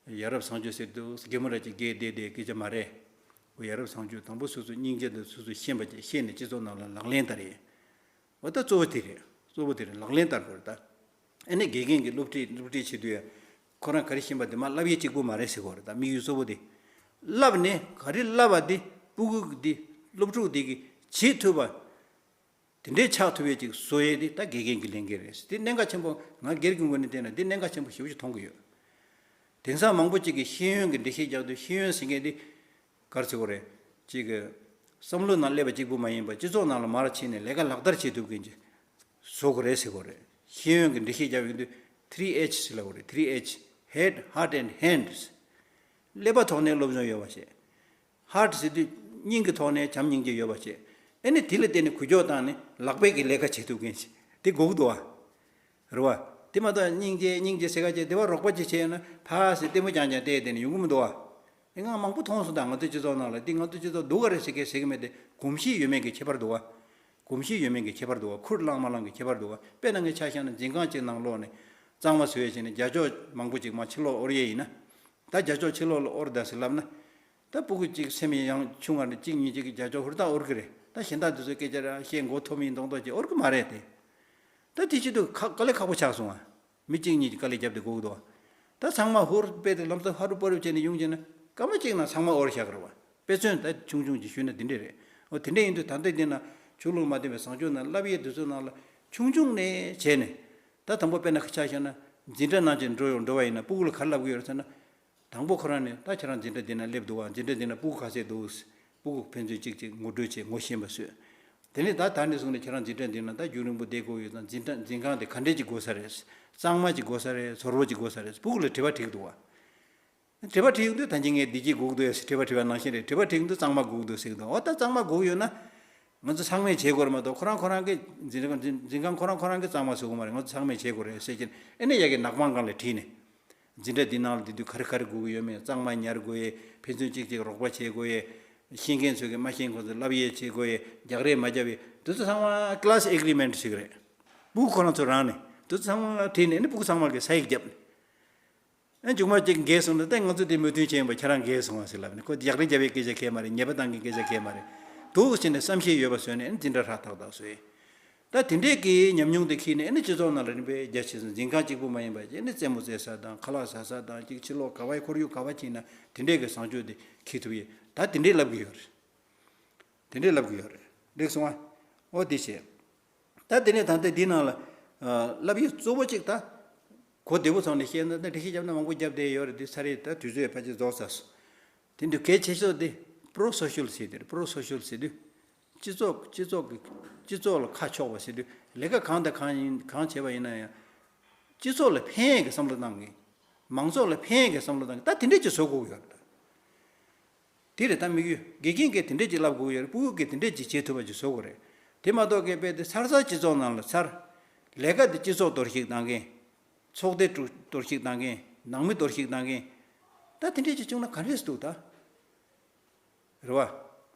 ཡ་རབས་བཟང་སྤྱོད་ཟེར་འདུག་གད་མོ་ར་ཅིག་བགད་བསྡད་བསྡད་སྐད་ཆ་མ་རེད། འོ་ཡ་རབས་བཟང་སྤྱོད་དང་པོ་སོ་སོ་སྙིང་རྗེ་དང་སོ་སོ་ཤེས་པ་ཅིག་ཤེས་ནས་སྤྱི་ཚོགས་ནང་ལ་ལག་ལེན་བསྟར་ཡས། འོ་ད་གཙོ་བོ་དེ་རེད། གཙོ་བོ་དེ་རེད། ལག་ལེན་བསྟར་དགོས་རེད་ད། ཨ་ནི་དགེ་རྒན་གྱིས་སློབ་ཁྲིད་སློབ་ཁྲིད་བྱེད་དུས་ཡ། ཁོ་རང་ག་རེ་ཤེས་པ་དེ་མར་བསླབ་ཡས་གཅིག་པུ་མ་རེད་ཟེར་དགོས་རེད་ད། དམིགས་ཡུལ་གཙོ་བོ་དེ། བསླབ་ནས་ག་རེ་བསླབ་པ་དེ་སྤུ་གུ་དེ་སློབ་ཕྲུག་དེ་གིས་བྱེད་ཐུབ་པ། དེ་འདྲའི་ཆགས་ཐུབ་ཡས་ཅིག་བཟོ་ཡས་དེ་ད་དགེ་རྒན་གྱི་ལས་འགན་རེད། དེ་གནད་འགག་ཆེན་པོ། ང་སྒེར་གྱི་ངོས་ནས་བལྟས་ན་དེ་གནད་འགག་ཆེན་པོ་ཞེ་པོ་ཅིག་མཐོང་གི་ཡོད། དེང་སང་མང་པོ་ཅིག་གིས་ཤེས་ཡོན་གྱི་འགྲེལ་བཤད་རྒྱག་དུས་ཤེས་ཡོན་ཟེར་མཁན་དེ་ག་རེ་ཟེར་དགོས་རེད། ཅིག་གི་བསམ་བློ་ནང་སླེབས་པ་གཅིག་པུ་མ་ཡིན་པར་སྤྱི་ཚོགས་ནང་ལ་མར་ཕྱིན་ནས་ལས་ཀ་ལག་བསྟར་བྱེད་ཐུབ་མཁན་ཅིག་བཟོ་དགོས་རེད་ཟེར་དགོས་རེད། ཤེས་ཡོན་གྱི་འགྲེལ་བཤད་རྒྱག་ཡོང་དུས་three H་ཟེར་ལབ་དགོས་རེད། three H། Head, Heart and Hands། ཀླད་པ་ཐོག་ནས་སློབ་སྦྱོང་ཡོད་པ་བྱེད། Heart་ཟེར་དུས་སྙིང་གི་ཐོག་ནས་བྱམས་སྙིང་རྗེ་ཡོད་པ་བྱེད། ཨ་ནི་དེ་ལ་བརྟེན་ནས་འགུལ་སྐྱོད་བཏང་ནས་ལག་པས་ཀྱི་ལས་ཀ་བྱེད་ཐུབ་མཁན་ཞིག་དེ་དགོས་ཀྱི་འདུག་བ། རེད་བ། དེ་མ་གཏོགས་སྙིང་རྗེ་སྙིང་རྗེ་ཟེར་ག་བྱས་དེ་བ་རོགས་པ་ཅིག་བྱས་ན་ཕ་ཟེར་ལྟད་མོ་རྐྱང་རྐྱང་བལྟས་བསྡད་ནས་ཡོང་གི་མི་འདུག་བ། དེ་ང་མང་པོ་མཐོང་སོང་ད། ང་ཚོའི་སྤྱི་ཚོགས་ནང་ལ་དེ་ང་ཚོའི་སྤྱི་ཚོགས་སྡུག་ག་རེད་ཟེར་གི་ཟེར་གི་མེད་དེ་གོམས་གཤིས་ཡོད་མེད་ཀྱི་ཁྱད་པར་འདུག་བ། གོམས་གཤིས་ཡོད་མེད་ཀྱི་ཁྱད་པར་འདུག་བ། ཁུར་བླངས་མ་བླངས་ཀྱི་ཁྱད་པར་འདུག་བ། དཔེར་ན་ངས་ཆ་བཞག་ན་འཛིན་ཁང་གཅིག་ནང་ལོགས་ནས་གཙང་མ་བཟོས་བྱས་ནས་རྒྱ་ཅོག་མང་པོ་ཅིག་མར་ཕྱི་ལོགས་དབོར་ཡས་ཡིན་ན། ད་རྒྱ་ཅོག་ཕྱི་ལོགས་ལ་དབོར་ད་ཟེར་ལབ་ན། ད་སྤུ་གུ་གཅིག་སེམས་ཡང་ཆུང་བ་ནས་གཅིག་གཉིས་གཅིག་གི་རྒྱ་ཅོག་ཧུར་ཐག་དབོར་གི་རེད། ད་གཞན་དག་དེ་ཚོའི་སྐད་ཆ་རང་བཤད་མགོ་འཐོམ་ཡིན་མདོག་མདོག་ཅིག་དབོར་གི་མ་རེད་དེ། ད་དེ་བྱེད་དུས་ཁ་དཀའ་ལས་ཁག་པོ་ཆགས་སོང་ཨ། མི་གཅིག་གཉིས་ཀྱིས་དཀའ་ལས་བརྒྱབ་སྟེ་སྒུག་འདུག་ད་ཚང་མ་ཧུར་དཔེ་དེ་ལམ་སང་ཧ་རུ་པ་རུ་བྱས་ནས་ཡོང་བྱས་ན་སྐར་མ་གཅིག་ནང་ཚང་མ་དབོར་བཞག་གི་རེད་བ། དཔེ་མཚོན་ད་ཆུང་ཆུང་ཅིག་ཞུས་ན་འདི་འདྲས་རེད། འོ་དེ་འདྲས་ཡིན་དུས་ད་ལྟ་འདི་ན་ཆོས་ལུགས་མ་ལྡན་པའི་བཟང་སྤྱོད་ནང་བསླབ་ཡས་འདི་ཚོ་ནང་ལ་ཆུང་ཆུང་ནས་བྱས་ནས། ད་དང་པོ་དཔེར་ན་ཆ་བཞག་ན་འཛིན་གྲྭ་ནང་ཅིག་འགྲོ་ཡོང་འགྲོ་བ་ཡིན་ན་སྤུ་གུ་ལ་ག་རེ་བསླབ་ཀྱི་ཡོད་རེད་ཟེར་ན། དང་པོ་ཁོ་རང་ནས་ད་ཁྱེད་རང་འཛིན་གྲྭ་འདི་ན་སླེབས་འདུག་བ། འཛིན་གྲྭ་འདི་ན་སྤུ་གུ་ག་ཚད་འདུག་སྤུ་གུ་ཕན་ཚུན་གཅིག་གཅིག་ངོ་སྤྲོད་བྱེད། ངོ་ཤེས་པ་བཟོས། དེ་ནས་ད་ད་ནས་བཟུང་ནས་ཁྱེད་རང་འཛིན་གྲྭ་འདི་ན་ད་རྒྱུན་རིང་པོ་བསྡད་དགོས་ཡོད་ཙང་འཛིན་གྲྭ་འཛིན་ཁང་དེ་ག་འདྲས་ཅིག་དགོས་ས་རེད། གཙང་མ་ཅིག་དགོས་ས་རེད། ཟོར་བོ་ཅིག་དགོས་ས་རེད། སྤུ་གུ་ལ་དྲི་བ་དྲིས་འདུག་བ། དྲི་བ་དྲིས་ཡོང་དུས་ད་གིན་ངས་བདེ་སྐྱིད་སྒུག་འདུག་ཟེར་དྲི་བ་དྲིས་པ་ནང་བཞིན་རེད། དྲི་བ་དྲིས་ཡོང་དུས་གཙང་མ་སྒུག་འདུག་ཟེར་གི་འདུག་འོ་ད་གཙང་མ་སྒུག་ཡོད་ན། ང་ཚོ་ཚང་མས་བྱེད་དགོས་རེད་མ་གཏོགས་ཁོ་རང་ཁོ་རང་གི་འཛིན་འཛིན་འཛིན་ཁང་ཁོ་རང་ཁོ་རང་གིས་གཙང་མ་བཟོ་གི་མ་རེད། ང་ཚོ་ཚང་མས་བྱེད་དགོས་རེད་ཟེར་གྱིན་ཨེ་ནས་ཡ་གི་ནག་པང་སྒང་ལ་བྲིས་ནས། འཛིན་གྲྭ་འདི་ནང་ལ་བསྡད་དུས་ག་རེ་ག་རེ་དགོས་ཀྱི་ཡོད་མེད། གཙང་མ་ཉར་དགོས་ཡས། ཕན་ཚུན་གཅིག་གཅིག་རོགས་པ་བྱེད་དགོས་ཡས། ཤེས་མཁན་ཚོས་ཀྱི་མ་ཤེས་མཁན་ཚོ་བསླབ་ཡས་བྱེད་དགོས་ཡས། རྒྱག་རེས་མ་རྒྱབ་ཡས། འདི་ཚོ་ཚང་མ་class agreement་ཟེར་གི་རེད། སྤུ་གུ་ཁོ་རང་ཚོ་རང་ནས་འདི་ཚོ་ཚང་མ་བྲིས་ནས་ཨེ་ནས་སྤུ་གུ་ཚང་མ་གིས་ས་ཡིག་བརྒྱབ་ནས། ཨ་མཇུག་མ་གཅིག་འགལ་སོང་ན་ད་ང་ཚོ་དེ་མོས་མཐུན་བྱས་ཡིན་པ་ཁྱེད་རང་འགལ་སོང་བ་ཟེར་ལབ་ནས་ཁོ་རྒྱག་རེས་རྒྱབ་པའི་སྐད་ཆ་གས་མ་རེད། ཉེས་པ་བཏང་གི་སྐད་ཆ་གས་མ་རེད། འདུག་ཟེར་ནས་བསམ་ཤེས་ཡོད་པ་བཟོས་ནས་ཨ་ནི་འཛིན་གྲྭ་ཧྲག་ཐག་ཐག་བཟོས། ད་དེ་འདྲས་ཀྱི་ཉམས་མྱོང་དེ་འཁྱེར་ནས་ཨ་ནི་སྤྱི་ཚོགས་ནང་ལ་རིམ་པས་རྒྱ་ཆེ་སོང་། འཛིན་ཁང་གཅིག་པུ་མ་ཡིན་པ་ཨ་ནི་རྩེད་མོ་རྩེ་ས་དང་ཁ་ལག་ཟ་ས་དང་གཅིག་ཕྱི་ལོགས་ག་བའི་ཁོར་ཡུག་ག་བ་ཕྱིན་ན་དེ་འདྲས་ཀྱི་བཟང་སྤྱོད་དེ་འཁྱེར་ཐུབ་ཡས། ད་དེ་འདྲས་ལབ་ཀྱི་ཡོད་རེད། དེ་འདྲས་ལབ་ཀྱི་ཡོད་རེད། འགྲིག་སོང་ཨ། འོ་དེ་བྱས། ད་དེ་ནས་ད་ལྟ་འདི་ནང་ལ་ཨ་བསླབ་ཡིག་གཙོ་བོ་གཅིག་ད་གོ་བདེ་པོ་ཚང་ནས་བཤད་ན་ད་འགྲེལ་བཤད་བརྒྱབ་ན་མང་པོ་བརྒྱབ་བསྡད་ཡོད་རེད། འདི་ཚར་རེད། ད་དུས་ཚོད་ཕལ་ཆེར་རྫོགས་ཚར་སོང་། དེ་འདུག་གལ་ཆེ་ཤོས་དེ་pro-social་ཟེར་དེ་རེད། pro-social་ཟེར་དུས་སྤྱི་ཚོགས་སྤྱི་ཚོགས་ཀྱི་སྤྱི་ཚོགས་ལ་ཁ་ཕྱོགས་པ་ཟེར་དུས་ལས་ཀ་གང་དང་གང་ཡིན་གང་བྱས་པ་ཡིན་ན་ཡང་སྤྱི་ཚོགས་ལ་ཕན་ཡས་ཀྱི་བསམ་བློ་བཏང་གི། མང་ཚོགས་ལ་ཕན་ཡས་ཀྱི་བསམ་བློ་བཏང་གི། ད་དེ་འདྲས་ཅིག་བཟོ་དགོས་ཀྱི་ཡོད་རེད། དེ་རེད་ད་དམིགས་ཡུལ། དགེ་རྒན་གྱིས་དེ་འདྲས་ཅིག་བསླབ་དགོས་ཀྱི་ཡོད་རེད། སྤུ་གུ་གིས་དེ་འདྲས་ཅིག་བྱེད་ཐུབ་པ་ཅིག་བཟོ་དགོས་རེད། དེ་མ་གཏོགས་སྐད་དཔེ་དེ་ཚར་ཚར་སྤྱི་ཚོགས་ནང་ལ་ཚར། ལས་ཀ་དེ་སྤྱི་ཚོགས་གཏོར་བཤིག་བཏང་མཁན། ཚོགས་སྡེ་གཏོར་བཤིག་བཏང་མཁན། ནང་མི་གཏོར་བཤིག་བཏང་མཁན། ད་དེ་འདྲས་ཅིག་བྱུང་ན་ག་འདྲས་འདུག་ད། རེད་བ།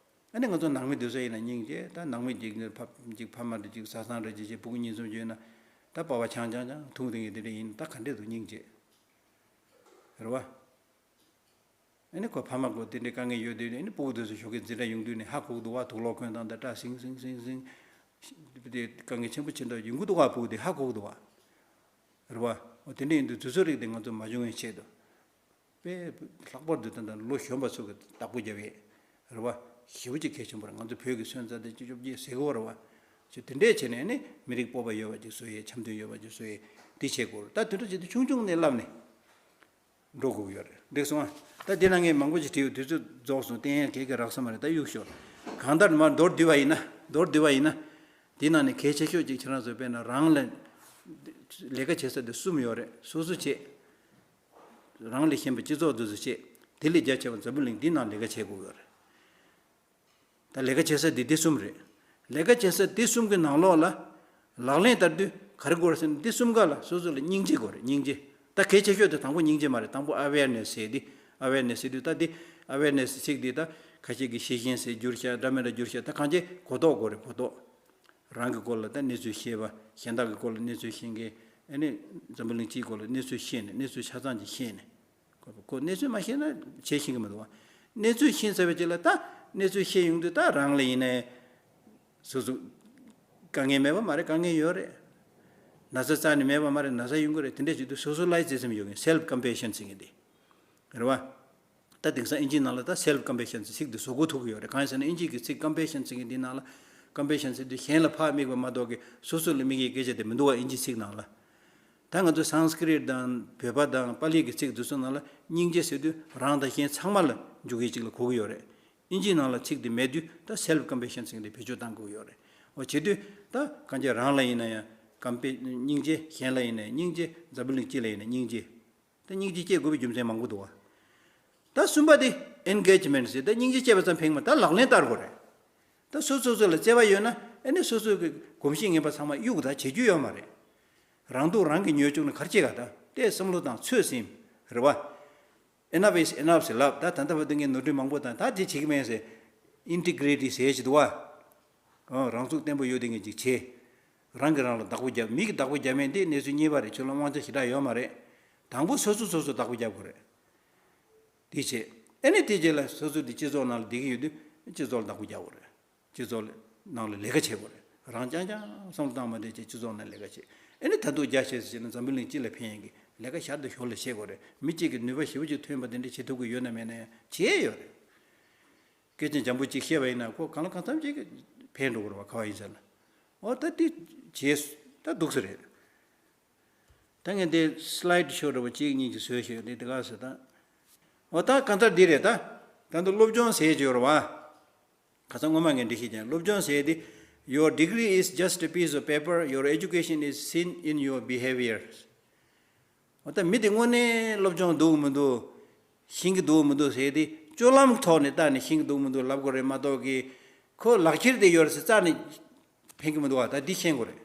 ཨ་ནི་ང་ཚོ་ནང་མི་འདི་ཚོ་ཡིན་ན་སྙིང་རྗེ། ད་ནང་མི་གཅིག་ནི་ཕ་གཅིག་ཕ་མ་འདྲ་གཅིག་བཟའ་ཚང་འདྲ་གཅིག་བྱས་སྤུ་གུ་གཉིས་གསུམ་ཅིག་ཡོད་ན། ད་པ་ཕ་ཆང་ཆང་ཆང་འཐུང་བསྡད་མཁན་དེ་འདྲ་ཡིན་ན་ད་ག་འདྲས་འདུག་སྙིང་རྗེ། རེད་བ། ཨ་ནི་ཁོ་ཕ་མ་ཁོ་དེ་འདྲའི་དཀའ་ངལ་ཡོད་དུས་ནི་ཨ་ནི་སྤུ་གུ་དེ་ཚོ་ཞོགས་ཀས་འཛིན་གྲྭ་ཡོང་དུས་ནི་ཧ་གོ་གི་འདུག་བ། དུག་ལོག་གོན་སྟངས་དང་སྐྲ་སིང་སིང་སིང་སིང་། དེ་དཀའ་ངལ་ཆེན་པོ་ཆེ་འདྲ་ཡོང་གི་འདུག་བ། སྤུ་གུ་དེ་ཧ་གོ་གི་འདུག་བ། རེད་བ། འོ་དེ་འདྲ་ཡིན་དུས་དུས་ཚོད་རིགས་དེ་ང་ཚོ་མ་བྱུང་བའི་ཆེད་དུ། དཔེ་ལྷག་པར་དུ་ད་ལྟ་ལོ་གཞོན་པ་ཚོ་གི་བདག་པོ་རྒྱབ་ཡས་རེད་བ། ཞེ་པོ་ཅིག་གལ་ཆེན་པོ་རེད། ང་ཚོ་བོད་ཀྱི་སོན་རྩ་དེ་བཅུ་བཅོ་བརྒྱད་ཟེར་གི་བ་རེད་བ། ཅིག་དེ་འདྲས་བྱས་ནས་ནི་མི་རིགས་སྤོབས་པ་ཡོད་པ་ཅིག་བཟོ་ཡས། འཆམ་མཐུན་ཡོད་པ་ཅིག་བཟོ་ཡས་དེ་བྱེད་དགོས་རེད། ད་དེ་འདྲ་བྱེད་དུས་ཆུང་ཆུང་ནས་བསླབ་ནས་འགྲོ་དགོས་ཀྱི་ཡོད་རེད། འགྲིག་སོང་ཨ། ད་དེ་ནང་ངས་མང་པོ་ཅིག་བྲིས་ཡོད། དུས་ཚོད་རྫོགས་སོང་། བསྟན་ཡས་གས་གས་རག་ས་མ་རེད། ད་གཡུག་ཞོག་གང་ལྟར་མར་མདོར་བསྡུས་པ་ཡིན་ན། མདོར་བསྡུས་པ་ཡིན་ན། དེ་ནང་ནས་གལ་ཆེ་ཤོས་ཅིག་ཁྱེད་རང་ཚོ་དཔེར་ན་རང་ལ་ལས་ཀ་བྱེད་ས་དེ་གསུམ་ཡོད་རེད། སོ་སོ་བྱེད། རང་ལས་གཞན་པ་སྤྱི་ཚོགས་འདི་ཚོ་བྱེད། དེ་ལས་རྒྱ་ཆེ་བ་འཛམ་བུ་གླིང་འདི་ནང་ལས་ཀ་བྱེད་དགོས་ཡོད་རེད། ད་ལས་ཀ་བྱེད་ས་འདི་འདི་གསུམ་རེད། ལས་ཀ་བྱེད་ས་འདི་གསུམ་གྱི་ནང་ལོགས་ལ་ལག་ལེན་བསྟར་དུས་ག་རེ་དགོས་རེད་ཟེར་ན། འདི་གསུམ་ཀ་ལ་སོ་སོ་ལ་སྙིང་རྗེ་དགོས་རེད། སྙིང་རྗེ། ད་གལ་ཆེ་ཤོས་དེ་དང་པོ་སྙིང་རྗེ་མ་རེད། དང་པོ་ཨ་ཝེར་ནེ་སི་ཟེར་འདི། ཨ་ཝེར་ནེ་སི་ཟེར་དུས་ད་འདི་ཨ་ཝེར་ནེ་སི་ཚིག་འདི་ད་ཁ་ཤས་ཀྱིས་ཤེས་བཞིན་ཟེར་གྱུར་ཤག་འདྲ་མི་འདྲ་གྱུར་ཤག་ད་གང་ཅི་གོ་རྟོགས་དགོས་རེད། གོ་རྟོགས། རང་གི་སྐོར་ལ་ད་གནས་ཚུལ་ཤེས་པ། གཞན་དག་གི་སྐོར་ལ་གནས་ཚུལ་ཤེས་མཁན། ཨ་ནི་འཛམ་བུ་གླིང་སྤྱིའི་སྐོར་ལ་གནས་ཚུལ་ཤེས་ནས། གནས་ཚུལ་ཆ་ཚང་ཅིག་ཤེས་ནས། ཁོ་ཁོ་གནས་ཚུལ་མ་ཤེས་ན་བྱེད་ཤེས་ཀྱི་མི་འདུག་བ། གནས་ཚུལ་ཤེས་ཚར་བའི་རྗེས་ལ་ད་གནས་ཚུལ་ཤེས་ཡོང་དུས་ད་རང་ལ་ཡིན་ནའི་སོ་སོ་དཀའ་ངལ་མེད་པ་མ་རེད། དཀའ་ངལ་ཡོད་རེད། ན་ཚ་རྩ་ནས་མེད་པ་མ་རེད། ན་ཚ་ཡོང་གི་རེད། དེ་འདྲ་བྱེད་དུས་སོ་སོ་ལ་ཡི་བརྩེ་སེམས་ཡོད་མཁན། སེལཕ་ཀམ་པེ་ཤན་ཟེར་མཁན་དེ་རེད་བ། ད་དེང་སང་ཨིན་ཇིའི་ནང་ལ་ད་སེལཕ་ཀམ་པེ་ཤན་ཟེར་ཚིག་འདི་བཟོ་དགོས་ཐུག་གི་ཡོད་རེད། གང་ཡིན་ཟེར་ན་ཨིན་ཇི་གི་ཚིག་ཀམ་པེ་ཤན་ཟེར་མཁན་འདི་ནང་ལ། ཀམ་པེ་ཤན་ཟེར་དུས་གཞན་ལ་ཕར་དམིགས་པ་མ་གཏོགས་ཀྱི་སོ་སོ་ལ་དམིགས་ཡས་སྐད་ཆ་དེ་མི་འདུག་བ། ཨིན་ཇིའི་ཚིག་ནང་ལ། ད་ང་ཚོ་སཾ་སྐྲྀཏ་དང་བོད་པ་དང་པཱ་ལི་གི་ཚིག་འདི་ཚོ་ནང་ལ་སྙིང་རྗེ་ཟེར་དུས་རང་དང་གཞན་ཚང་མ་ལ་འཇུག་ཡས་ཅིག་ལ་གོ་གི་ཡོད་རེད། ཨིན་ཇིའི་ནང་ལ་ཚིག་འདི་མེད་དུས་ད་སེལཕ་ཀམ་པེ་ཤན་ཟེར་མཁན་དེ་བེད་སྤྱོད་གཏང་དགོས་ཀྱི་ཡོད་རེད། འོ་བྱེད་དུས་ད་གང་ཅི་རང་ལ་ཡིན་ན་ཡང་ཀམ་པེ་སྙིང་རྗེ། གཞན་ལ་ཡིན་ན་ཡང་སྙིང་རྗེ། འཛམ་བུ་གླིང་སྤྱི་ལ་ཡིན་ན་སྙིང་རྗེ། ད་སྙིང་རྗེ་སྐྱེ་དགོས་པའི་རྒྱུ་མཚན་མང་པོ་འདུག་བ། ད་གསུམ་པ་དེ་ཨེན་གེཇ་མེན་ཊི་ཟེར། ད་སྙིང་རྗེ་སྐྱེས་པ་ཙམ་ཕན་གྱི་མ་རེད། ད་ལག་ལེན་བསྟར་དགོས་རེད། ད་སོ་སོ་སོ་ལ་བརྩེ་བ་ཡོད་ན་ཨ་ནི་སོ་སོ་གི་གོམས་གཤིས་ངན་པ་ཚང་མ་གཡུག། ད་བྱེད་རྒྱུ་ཡོད་མ་རེད། རང་སྡུག་རང་གིས་ཉོས་བཅུག་ན་ག་རེ་བྱེད་ག་ད་ལྟའི་བསམ་བློ་བཏང་། ཚོད་ཟིན་རེད་བ། Enough is enough ཟེར་ལབ། ད་ད་ལྟ་བར་དུ་ངས་ནོར་འཁྲུལ་མང་པོ་བཏང་། ད་དེ་བྱེད་ཀྱི་མེད་ཟེར། ཨིན་ཊི་གྷི་རི་ཊི་ཟེར་ཞིག་འདུག་བ། ཨོ། རང་ཚུགས་བརྟན་པོ་ཡོད་དེ་ངས་ཅིག་བྱེད། རང་གིས་རང་ལ་བདག་པོ་རྒྱབ། མི་གིས་བདག་པོ་རྒྱབ་མིན་དེ་གནས་ཚུལ་གཉིས་པ་རེད། ཁྱོད་ལ་དབང་ཆ་ཞེ་དྲག་ཡོད་མ་རེད། དང་པོ་སོ་སོ་སོ་སོ་བདག་པོ་རྒྱབ་དགོས་རེད། དེ་བྱེད། ཨ་ནི་དེ་རྗེས་ལ་སོ་སོ་དེ་སྤྱི་ཚོགས་ནང་ལ་བསྡད་ཀྱི་ཡོད་དུས་སྤྱི་ཚོགས་ལ་བདག་པོ་རྒྱག་དགོས་རེད། སྤྱི་ཚོགས་ནང་ལ་ལས་ཀ་བྱེད་དགོས་རེད། རང་རྐྱང་རྐྱང་བསམ་བློ་བཏང་མ་བསྡད་བྱས་སྤྱི་ཚོགས་ནང་ལས་ཀ་བྱེད། ཨ་ནི་ད་དུང་རྒྱ་ཆེ་ས་བྱས་ན་འཛམ་བུ་གླིང་སྤྱི་ལ་ཕན་ཡག་གི་ལས་ཀ་ཞར་དང་ཞོར་ལ་བྱེད་དགོས་རེད། མི་གཅིག་གིས་ནུས་པ་ཞེ་པོ་ཅིག་ཐོན་པ་དེ་འདྲ་བྱེད་ཐུབ་ཀྱི་ཡོད་ན་མེད་ན་ཡང་བྱེད་ཡོད་རེད། སྐད་ཆ་འཇམ་པོ་གཅིག་བཤད་པ་ཡིན་ན་ཁོ་གང་ལ་གང་འཚམ་ཅིག་ཕན་འགྲོ་གི་རེད་བ། ག་བ་ཡིན་ཟེར་ན། འོ་ད་དེ་བྱས་ད་འདུག་ས་རེད། ད་ངས་འདི་སི་ལའི་ཌི་ཤོ་འདྲ་བོ་གཅིག་གཉིས་ཅིག་བཟོས་ཤིག་འདི་དེ་ག་ཟེར་ད། འོ་ད་གང་ལྟར་འདི་རེད་ད། ད་འདི་སློབ་སྦྱོང་ཟེར་གྱི་ཡོད་རེད་བ། ཁ་སང་སྔོན་མ་ངས་འདི་ཞིག་ཀྱང་སློབ་སྦྱོང་ཟེར་དེ། Your degree is just a piece of paper, your education is seen in your behavior. འོ་ད་མི་དེ་དངོས་གནས་སློབ་སྦྱོང་འདུག་མི་འདུག་ཤེས་ཀྱི་འདུག་མི་འདུག་ཟེར་དེ་སྤྱོད་ལམ་ཐོག་ནས་བལྟས་ནས་ཤེས་ཀྱི་འདུག་མི་འདུག་ལབ་དགོས་རེད་མ་གཏོགས་ཀྱི། ཁོ་ལག་ཁྱེར་དེ་ཡོད་རེད་ཟེར་རྩ་ནས་ཕན་གྱི་མི་འདུག་བ། ད་འདི་ཤེས་དགོས་རེད།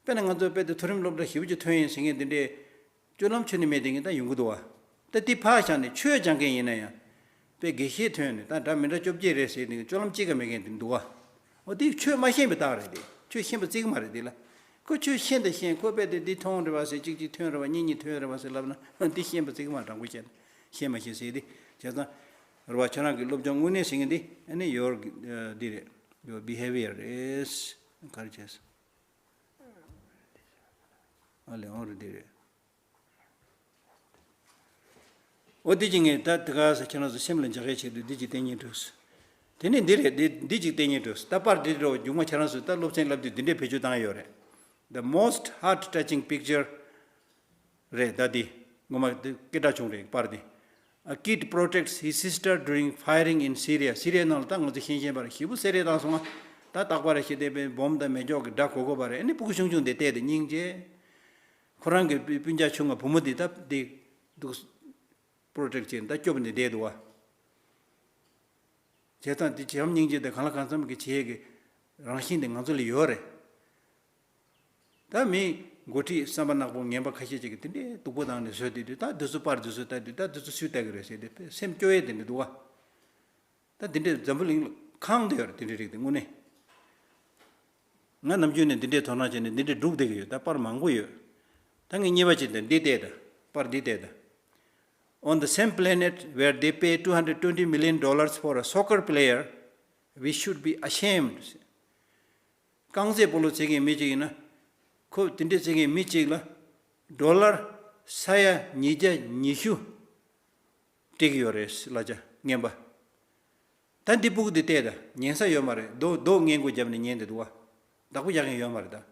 དཔེར་ན་ང་ཚོ་དཔེ་དེ་མཐོ་རིམ་སློབ་གྲྭ་ཞེ་པོ་ཅིག་ཐོན་ཡིན་ཟེར་མཁན་དེ་འདྲའི་སྤྱོད་ལམ་ཁྱོན་ནས་མེད་དེ་ངས་ད་ཡོང་གི་འདུག་བ། ད་དེ་ཕར་བཞག་ནས་ཆོས་སྦྱང་མཁན་ཡིན་ན་ཡང་། དཔེ་དགེ་བཤེས་ཐོན་ནས་ད་འདྲ་མི་འདྲ་བཅོ་བརྒྱད་རེད་ཟེར་ནས་སྤྱོད་ལམ་གཅིག་ཀ་མེད་མཁན་དེ་འདུག་བ། འོ་དེ་ཆོས་མ་ཤེས་པའི་རྟགས་རེད་དེ། ཆོས་ཤེས་པ་བརྩི་གི་མ་རེད་དེ་ལ། ཁོ་ཆོས་ཤེས་དང་ཤེས། ཁོ་དཔེ་དེ་འདི་མཐོང་རེད་བ་ཟེར། གཅིག་གཅིག་ཐོན་རེད་བ། གཉིས་གཉིས་ཐོན་རེད་བ་ཟེར་ལབ་ན་འདི་ཤེས་པ་བརྩི་གི་མ་རེད། དྲང་པོ་བཤད་ན་ཤེས་མ་ཤེས་ཟེར་དེ་བྱས་ཙང་། རེད་བ། ཁྱེད་རང་གི་སློབ་སྦྱོང་དངོས་གནས་ཟེར་མཁན་འདི་ཨ་ནི་ཡོར་འདི་རེད། ཡོར་བྷི་ཧེ་བི་ཡར་རེད། ག་རེ་བྱས། ཨ་ལས་འོང་རེད་འདི་རེད། འོ་འདི་ཅིག་ངས་ད་དེ་ག་ས་ཁྱེད་རང་ཚོ་སེམས་ལ་འཇགས་ཡས་ཆེད་དུ་འདི་ཅིག་བསྟན་སྙིང་བྲོས། དེ་ནས་འདི་རེད། འདི་འདི་ཅིག་བསྟན་སྙིང་བྲོས། ད་པར་འདི་འདྲ་བོ་མཇུག་མ་ཁྱེད་རང་ཚོས་ད་སློབ་ཚན་བསླབ་དུས་འདི་འདྲའི་བེད་སྤྱོད་བཏང་ཡོད་རེད། The most heart-touching picture རེད། ད་འདི་ངོ་མ་འདི་སྐད་གྲགས་བྱུང་རེད་པར་འདི། A kid protects his sister during firing in Syria. སི་རི་ཡའི་ནང་ལ་ད་ང་ཚོ་ཤེས་ཤེས་པ་རེད། ཞེ་པོ་བསད་རེས་བཏང་སོང་ང་། ད་རྟག་པར་ཞི་བདེ་པའི་འབོམ་དང་མེ་སྒྱོགས་ཀྱི་སྒྲ་གོ་གོ་བ་རེད། ཨ་ནི་སྤུ་གུ་ཆུང་ཆུང་དེ་བལྟས་ཏེ་སྙིང་རྗེ། ཁོ་རང་གི་སྤུན་ཀྱག་ཆུང་ང་བུ་མོ་འདི་ད་འདི་འདུག་པྲོ་ཊེག་བྱས་ད་སྐྱོབ་ནས་བསྡད་འདུག་བ། བྱས་ཙང་འདི་བྱམས་སྙིང་རྗེ་དང་གང་ལ་གང་འཚམ་གྱི་བྱེད་ཡས་ཀྱི་རང་བཞིན་དེ་ང་ཚོ་ལ་ཡོད་རེད། ད་མི་འགོ་ཁྲིད་བསམ་པ་ནག་པོ་ངན་པ་ཁ་ཤས་ཅིག་གིས་དེ་འདྲའི་སྡུག་པོ་བཏང་ནས་བཟོས་བསྡད་དུས། ད་འདི་ཚོ་པར་འདི་ཚོ་ལྟ་དུས་ད་འདི་ཚོ་སུས་ལྟ་གི་རེད་ཟེར་ཏེ་སེམས་སྐྱོ་ཡས་དེ་འདྲ་འདུག་བ། ད་འདི་འདྲའི་འཛམ་བུ་གླིང་ལ་གང་དུ་ཡོད་རེད། དེ་འདྲའི་རིགས་དེ་དངོས་གནས། ང་ནམ་རྒྱུན་ནས་འདི་འདྲའི་དོ་སྣང་བྱས་ནས་འདི་འདྲའི་སྒྲུག་བསྡད་ཀྱི་ཡོད། ད་པར་མང་པོ་ཡོད། ད་ངས་གཉིས་པ་ཅིག་དང་འདི་བལྟས་ད། པར་འདི་བལྟས་ད། On the same planet where they pay two hundred twenty million dollars for a soccer player, we should be ashamed. རྐང་རྩེད་སྤོ་ལོ་རྩེད་མཁན་མི་གཅིག་ཡིན་ན། ཁོ་དེ་འདྲའི་རྩེད་མཁན་མི་གཅིག་ལ་ཌོ་ལར་ས་ཡ་ཉིས་བརྒྱ་ཉི་ཤུ་ སྟེར་གྱི་ཡོད་རེད། གླ་ཆ་རྔན་པ། ད་འདི་སྤུ་གུ་འདི་བལྟས་ད། ཉན་ས་ཡོད་མ་རེད། རྡོ་རྡོ་སྔས་མགོ་བརྒྱབ་ནས་ཉན་བསྡད་འདུག་བ། བདག་པོ་རྒྱག་མཁན་ཡོད་མ་རེད་ད།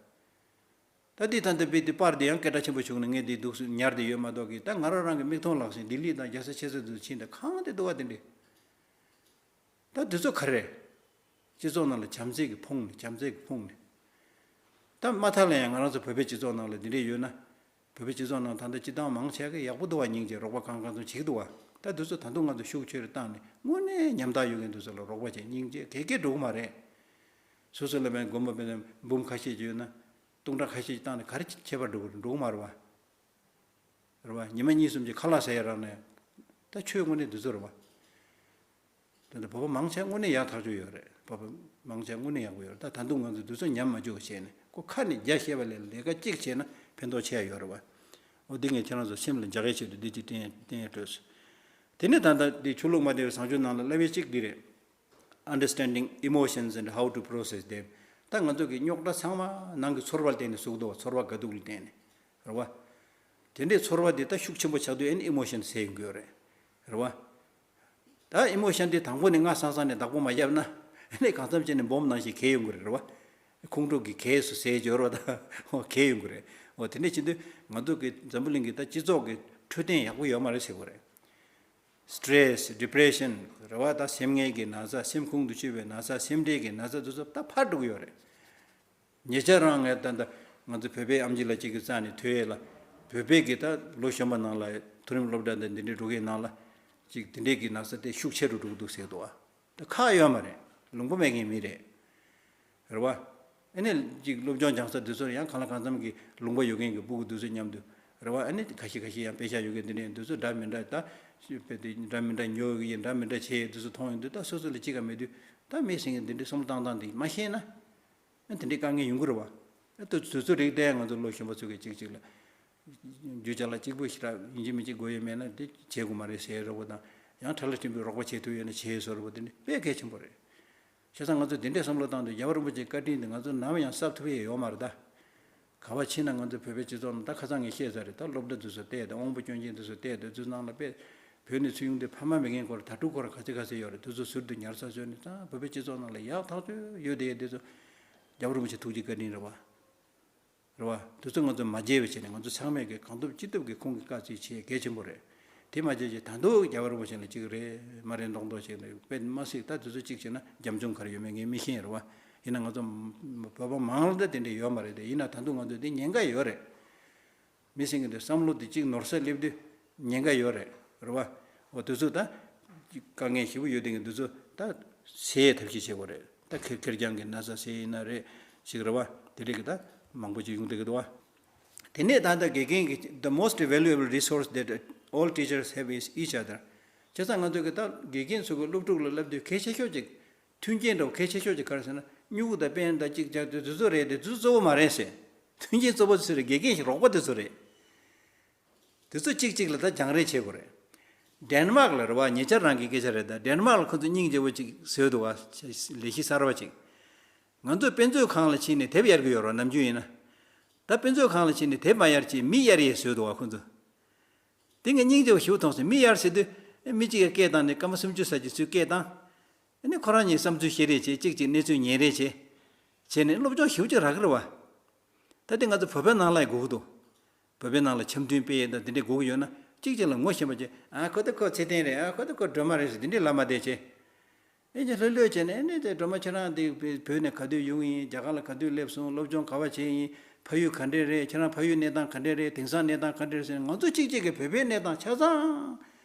ད་འདི་ད་འདི་བི་འདི་པར་འདི་ཡང་སྐད་གྲགས་ཆེན་པོ་བྱུང་ནས་ངས་འདི་འདུག་སེ་ཉར་བསྡད་ཡོད་མ་གཏོགས་ཀྱི། ད་ང་རང་རང་གི་མིག་མཐོང་ལག་ཟིན་ལྡི་ལི་དང་རྒྱལ་ས་ཆེ་ས་དུ་ཕྱིན་ད་གང་དེ་འདུག་བ། དེ་འདྲས། ད་འདི་ཚོ་ག་རེ། སྤྱི་ཚོགས་ནང་ལ་བྱམས་བརྩེ་གི་ཕུང་ནས་བྱམས་བརྩེ་གི་ཕུང་ནས། ད་མ་མཐའ་ལ་ཡང་ང་རང་ཚོ་བོད་པའི་སྤྱི་ཚོགས་ནང་ལ་འདི་འདྲས་ཡོད་ན། བོད་པའི་སྤྱི་ཚོགས་ནང་ད་ལྟ་སྤྱི་བཏང་མང་ཆེ་གི་ཡག་པོ་འདུག་བ། སྙིང་རྗེ་རོགས་པ་གང་གང་ཚོ་བྱེད་ཀྱི་འདུག་བ། ད་འདི་ཚོ་ད་དུང་ང་ཚོ་ཤུགས་ཆེ་རུ་བཏང་ནས་དངོས་གནས་ཉམ་ཐག་ཡོད་མཁན་འདི་ཚོ་ལ་རོགས་པ་བྱེད། སྙིང་རྗེ་གས་གས་འགྲོ་གི་མ་རེད། སོ་སོ་ལ་མེད་དགོན་པ་དཔེར་ན་འབུམ་ཁ་ཤས་ཅིག་ཡོད་ན། སྟོང་ཕྲག་ཁ་ཤས་ཅིག་བཏང་ནས་ག་རེ་ཁྱད་པར་འགྲོ་གི་རེད། འགྲོ་གི་མ་རེད་བ། རེད་བ། ཉི་མ་གཉིས་གསུམ་གྱི་ཁ་ལག་ཟ་ཡ་རག་ནས། ད་ཆོས་དངོས་གནས་འདི་ཚོ་རེད་བ། ད་ལྟ་བོད་པ་མང་ཆེ་དངོས་གནས་ཡག་ཐག་ཆོད་ཡོད་རེད། བོད་པ་མང་ཆེ་དངོས་གནས་ཡག་པོ་ཡོད་རེད། ད་ད་དུང་ང་ཚོ་འདི་ཚོ་ཉམས་མ་བཅུག་བྱས་ནས་ཁོ་ཁ་ནས་རྒྱ་བཤད་པ་ལས་ལས་ཀ་གཅིག་བྱས་ན་ཕན་ཐོགས་ཆེ་ཡ་ཡོད་རེད་བ། འོ་འདི་ངས་ཁྱེད་རང་ཚོ་སེམས་ལ་འཇགས་ཡའི་ཆེད་དུ་འདི་གཅིག་བསྟན་བསྟན་ཡ་སྤྲོད་སོང་། དེ་ནས་ད་ལྟ་འདི་ཆོས་ལུགས་མ་བདེ་བའི་བཟང་སྤྱོད་ནང་ལ་བསླབ་པའི་གཅིག་འདི་རེད། Understanding emotions and how to process them. ད་ང་ཚོ་གི་རྙོག་དྲ་ཚང་མ་ནང་གི་ཚོར་བ་ལ་བརྟེན་ནས་བཟོ་གི་འདུག་བ། ཚོར་བ་དགའ་སྡུག་ལ་བརྟེན་ནས། རེད་བ། དེ་འདྲའི་ཚོར་བ་འདི་ད་ཤུགས་ཆེན་པོ་ཆགས་དུས་ཨ་ནི་emotion་ཟེར་ཡོང་གི་ཡོད་རེད། རེད་བ། ད་emotion་འདི་དང་པོ་ནས་སྔ་སང་སང་ནས་བདག་པོ་མ་བརྒྱབ་ན། ཨ་ནི་གང་འཚམ་བྱས་ནས་སྦོམ་ནང་བཞིན་གས་ཡོང་གི་རེད། རེད་བ། ཁོང་ཁྲོ་གི་གས་སུ་ཟེར་འབྱོར་བ་དང་། གས་ཡོང་གི་རེད། འོ་དེ་འདྲ་བྱེད་དུས་ང་ཚོ་གི་འཛམ་བུ་གླིང་གི་ད་སྤྱི་ཚོགས་ཀྱི་འཕྲོད་བསྟེན་ཡག་པོ་ཡོད་མ་རེད་ཟེར་དགོས་རེད། Stress, depression། རེད་བ། ད་སེམས་ངལ་གྱི་ན་ཚ། སེམས་ཁོང་དུ་ཆུད་པའི་ན་ཚ། སེམས་ཁྲལ་གྱི་ན་ཚ་དེ་ཚོ་ད་འཕར་འགྲོ་གི་ཡོད་རེད། ཉེ་ཆར་རང་ངས་ད་ལྟ་ང་ཚོ་བོད་པའི་ཨེམ་ཆི་ལགས་གཅིག་གི་རྩ་ནས་ཐོས་ཡས་ལ། བོད་པའི་གི་ད་ལོ་གཞོན་པ་ནང་ལ་མཐོ་རིམ་སློབ་གྲྭ་དང་འདི་འདྲའི་འགྲོ་མཁན་ནང་ལ་ཅིག་འདི་འདྲའི་གི་ན་ཚ་དེ་ཤུགས་ཆེ་རུ་འགྲོ་གི་འདུག་ཟེར་འདུག་བ། ད་ཁག་ཡོད་མ་རེད། ལུང་པ་མེད་མཁན་མི་རེད། རེད་བ། ཨ་ནི་ཅིག་སློབ་སྦྱོང་སྦྱང་ས་འདི་ཚོར་ཡང་གང་ལ་གང་འཚམ་གྱི་ལུང་པ་ཡོད་མཁན་གྱི་སྤུ་གུ་འདི་ཚོ་མཉམ་དུ། རེད་བ། ཨ་ནི་ཁ་ཤས་ཁ་ཤས་ཡང་དཔེ་ཆ་ཡོད་མཁན་འདི་འདྲའི་འདི་ཚོ་འདྲ་མི་འདྲ། ད་དཔེ་དེ་འདྲ་མི་འདྲ་ཉོ་གི་ཡིན། འདྲ་མི་འདྲ་བྱས་འདི་ཚོ་མཐོང་ཡོང་དུས། ད་སོ་སོ་ལ་གཅིག་ཀ་མེད་དུས། ད་མི་ཟེར་མཁན་འདི་འདྲའི་བསམ་བློ་བཏང་སྟངས་འདི་མ་ཤེས་ན། ཨ་དེ་འདྲའི་དཀའ་ངལ་ཡོང་གི་རེད་བ། ཨ་དུ་དུས་ཚོད་རིགས་དེ་ང་ཚོ་ལོ་གཞོན་པ་ཚོ་གིས་གཅིག་གཅིག་ལ་རྒྱུ་ཅ་ལག་གཅིག་པུ་ཞིག་རག་ཡིན་གཅིག་མིན་གཅིག་དགོས་ཡོད་མེད་ན་དེ་བྱེད་དགོས་མ་རེད་ཟེར་རོགས་པ་དང་། ཡང་ཁྲ་ལ་ཕྲན་བུའི་རོགས་པ་བྱེད་ཐུབ་ཡོད་ན་བྱེད་བཟོ་རོགས་པ། དེ་འདྲ་དཔེ་གལ་ཆེན་པོ་རེད། བྱས་ཙང་ང་ཚོ་དེ་འདྲའི་བསམ་བློ་བཏང་དུས་རྒྱལ་བ་རིན་པོ་ཆེའི་བཀའ་དྲིན་དེ་ང་ཚོ་ནམ་ཡང་གསབ་ཐུབ་ཡས་ཡོད་མ་རེད་ད། ག་པར་ཕྱིན་ན་ང་ཚོ་བོད་པའི་སྤྱི་ཚོགས་ནང་ད་ཁ་སང་ངས་བཤད་ཚར་རེད། ད་སློབ་གྲྭ་དེ་ཚོ་བལྟས། ད་དབང་པོ་སྐྱོན་ཅན་དེ་ཚོ་བལྟས། དེ་ཚོའི་ནང་ལ་དཔེ་བོད་ནས་ཚུར་ཡོང་དུས་ཕ་མ་མེད་མཁན་སྐོར་ད་ཕྲུག་སྐོར་ག་ཚད་ག་ཚད་ཡོད་རེད། དེ་ཚོ་ཟུར་དུ་ཉར་ཚར་བཟོས་ནས། ད་བོད་པའི་སྤྱི་ཚོགས་ནང་ལ་ཡག་ཐག་ཆོད་ཡོད་དེ། དེ་ཚོ་རྒྱལ་བ་རིན་པོ་ཆེ་ཐུགས་རྗེ་བཀའ་དྲིན་རེད་བ། རེད་བ། དེ་ཚོ་ང་ཚོ་མ་བརྗེད་པ་བྱས་ནས། ང་ཚོ་ཚང་མས་ཀྱི་གང་ཐུབ་ཅི་ཐུབ་ཀྱིས་ཁོང་གི་བཀའ་བརྩི་བྱེད་གལ་ཆེན་པོ་རེད། དེ་མ་བརྗེད་ཅིག་ད་དུང་རྒྱལ་བ་རིན་པོ་ཆེ་ལ་གཅིག་རེད་མ་རེད་མདོག་མདོག་བྱས་ནས་དཔེ་མ་སྲིད། ད་དེ་ཚོ་གཅིག་བྱས་ན་རྒྱབ་ལྗོངས་ག་རེ་ཡོད་མེད་ངས་མི་ཤེས་རེད་བ། ཡིན་ན་ང་ཚོ་བོད་པ་མང་ལ་ད་དེ་འདྲ་ཡོད་མ་རེད་དེ། ཡིན་ན་ད་དུང་ང་ཚོ་འདི་ཉེན་ཁ་ཡོད་རེད། མི་སེང་གི་འདི་བསམ་བློ་འདི་གཅིག་ནོར་ས་སླེབས་དུས་ཉེན་ཁ་ཡོད་རེད། རེད་བ། འོ་དེ་ཚོ་ད་དཀའ་ངལ་ཞེ་པོ་ཡོད་དེ་གི་འདི་ཚོ་ད་སེལ་ཐབས་ཤེས་བྱེད་དགོས་རེད། ད་ཁེར་ཁེར་རྐྱང་གི་ན་ཚ་སེལ་ཡིན་ན་རེད་ཅིག་རེད་བ། དེ་འདྲ་གི་ད་མང་པོ་ཅིག་ཡོང་བསྡད་ཀྱི་འདུག་བ། དེ་ནས་ད་ལྟ་དགེ་རྒན་གྱི the most valuable resource that all teachers have is each other. བྱས་ཙང་ང་ཚོ་གི་ད་དགེ་རྒན་ཚོ་གི་སློབ་ཕྲུག་ལ་བསླབ་དུས་གལ་ཆེ་ཤོས་ཅིག་མཐུན་རྐྱེན་འདྲ་བོ་གལ་ཆེ་ཤོས་ཅིག་ག་རེ་ཟེར་ན། སྨྱུ་གུ་དང་པེན་དང་གཅིག་ཅར་དེ་དེ་ཚོ་རེད་དེ། དེ་ཚོ་གཙོ་བོ་མ་རེད་ཟེར། མཐུན་རྐྱེན་གཙོ་བོ་དེ་ཚོ་རེད། དགེ་རྒན་ཞིག་རོགས་པ་དེ་ཚོ་རེད། དེ་ཚོ་གཅིག་གཅིག་ལ་ད་སྦྱང་རེས་བྱེད་དགོས་རེད། ཌེན་མཱག་ལ་རེད་བ། ཉེ་ཆར་རང་གི་སྐད་ཆ་རེད་ད། ཌེན་མཱག་ལ་ཁོ་ཚོ་སྙིང་རྗེ་པོ་ཅིག་བཟོས་འདུག་བ། ལས་གཞི་གསར་བ་ཅིག་ང་ཚོ་དཔེ་མཛོད་ཁང་ལ་ཕྱིན་ནས་དེབ་གཡར་གི་ཡོད་རེད་བ། ནམ་རྒྱུན་ཡིན་ན། ད་དཔེ་མཛོད་ཁང་ལ་ཕྱིན་ནས་དེབ་མ་གཡར་ཅིག་མི་གཡར་ཡས་བཟོས་འདུག་བ་ཁོ་ཚོ། དེ་ངས་སྙིང་རྗེ་པོ་ཞེ་པོ་མཐོང་སོང་། མི་གཡར་ཟེར་དུས་མི་གཅིག་གིས་སྐད་བཏང་ནས་སྐར་མ་སུམ་ཅུ་ཙམ་ཅིག་ཚུར་སྐད་བཏང་། ཨ་ནི་ཁོ་རང་གཉིས་བསམ་ཚུལ་བཤད་རེས་བྱས། གཅིག་གཅིག་གནས་ཚུལ་ཉན་རེས་བྱས། བྱས་ནས་སློབ་སྦྱོང་ཞེ་པོ་ཅིག་རག་གི་རེད་བ། ད་དེ་ང་ཚོ་བོད་པའི་ནང་ལ་ཡང་དགོས་ཀྱི་འདུག་བོད་པའི་ནང་ལ་འཆམ་མཐུན་སྤེལ་ཡས་དང་དེ་འདྲས་དགོས་ཀྱི་ཡོད་ན། གཅིག་གཅིག་ལ་ངོ་ཤེས་པ་བྱས། ཨ་ཁོ་ད་ཁོ་ཚེ་བརྟན་རེད། ཨ་ཁོ་ད་ཁོ་སྒྲོལ་མ་རེད་ཟེར་དེ་འདྲས་ལབ་མ་བསྡད་བྱས། ཨེ་ཅེ་ལྷོད་ལྷོད་བྱས་ནས། ཨེ་ནས་དེ་སྒྲོལ་མ་ཁྱེད་རང་དེ་བོད་ནས་ག་དུས་ཡོང་ཡིན། རྒྱ་གར་ལ་ག་དུས་སླེབས་སོང་། སློབ་སྦྱོང་ག་པར་བྱས་ཡིན། ཕ་ཡུལ་ག་འདྲས་རེད། ཁྱེད་རང་ཕ་ཡུལ་གནས་སྟངས་ག་འདྲས་རེད། དེང་སང་གནས་སྟངས་ག་འདྲས་རེད་ཟེར་ནས། ང་ཚོ་གཅིག་གཅིག་གིས་བོད་པའི་གནས་སྟངས་ཆ་ཚང་།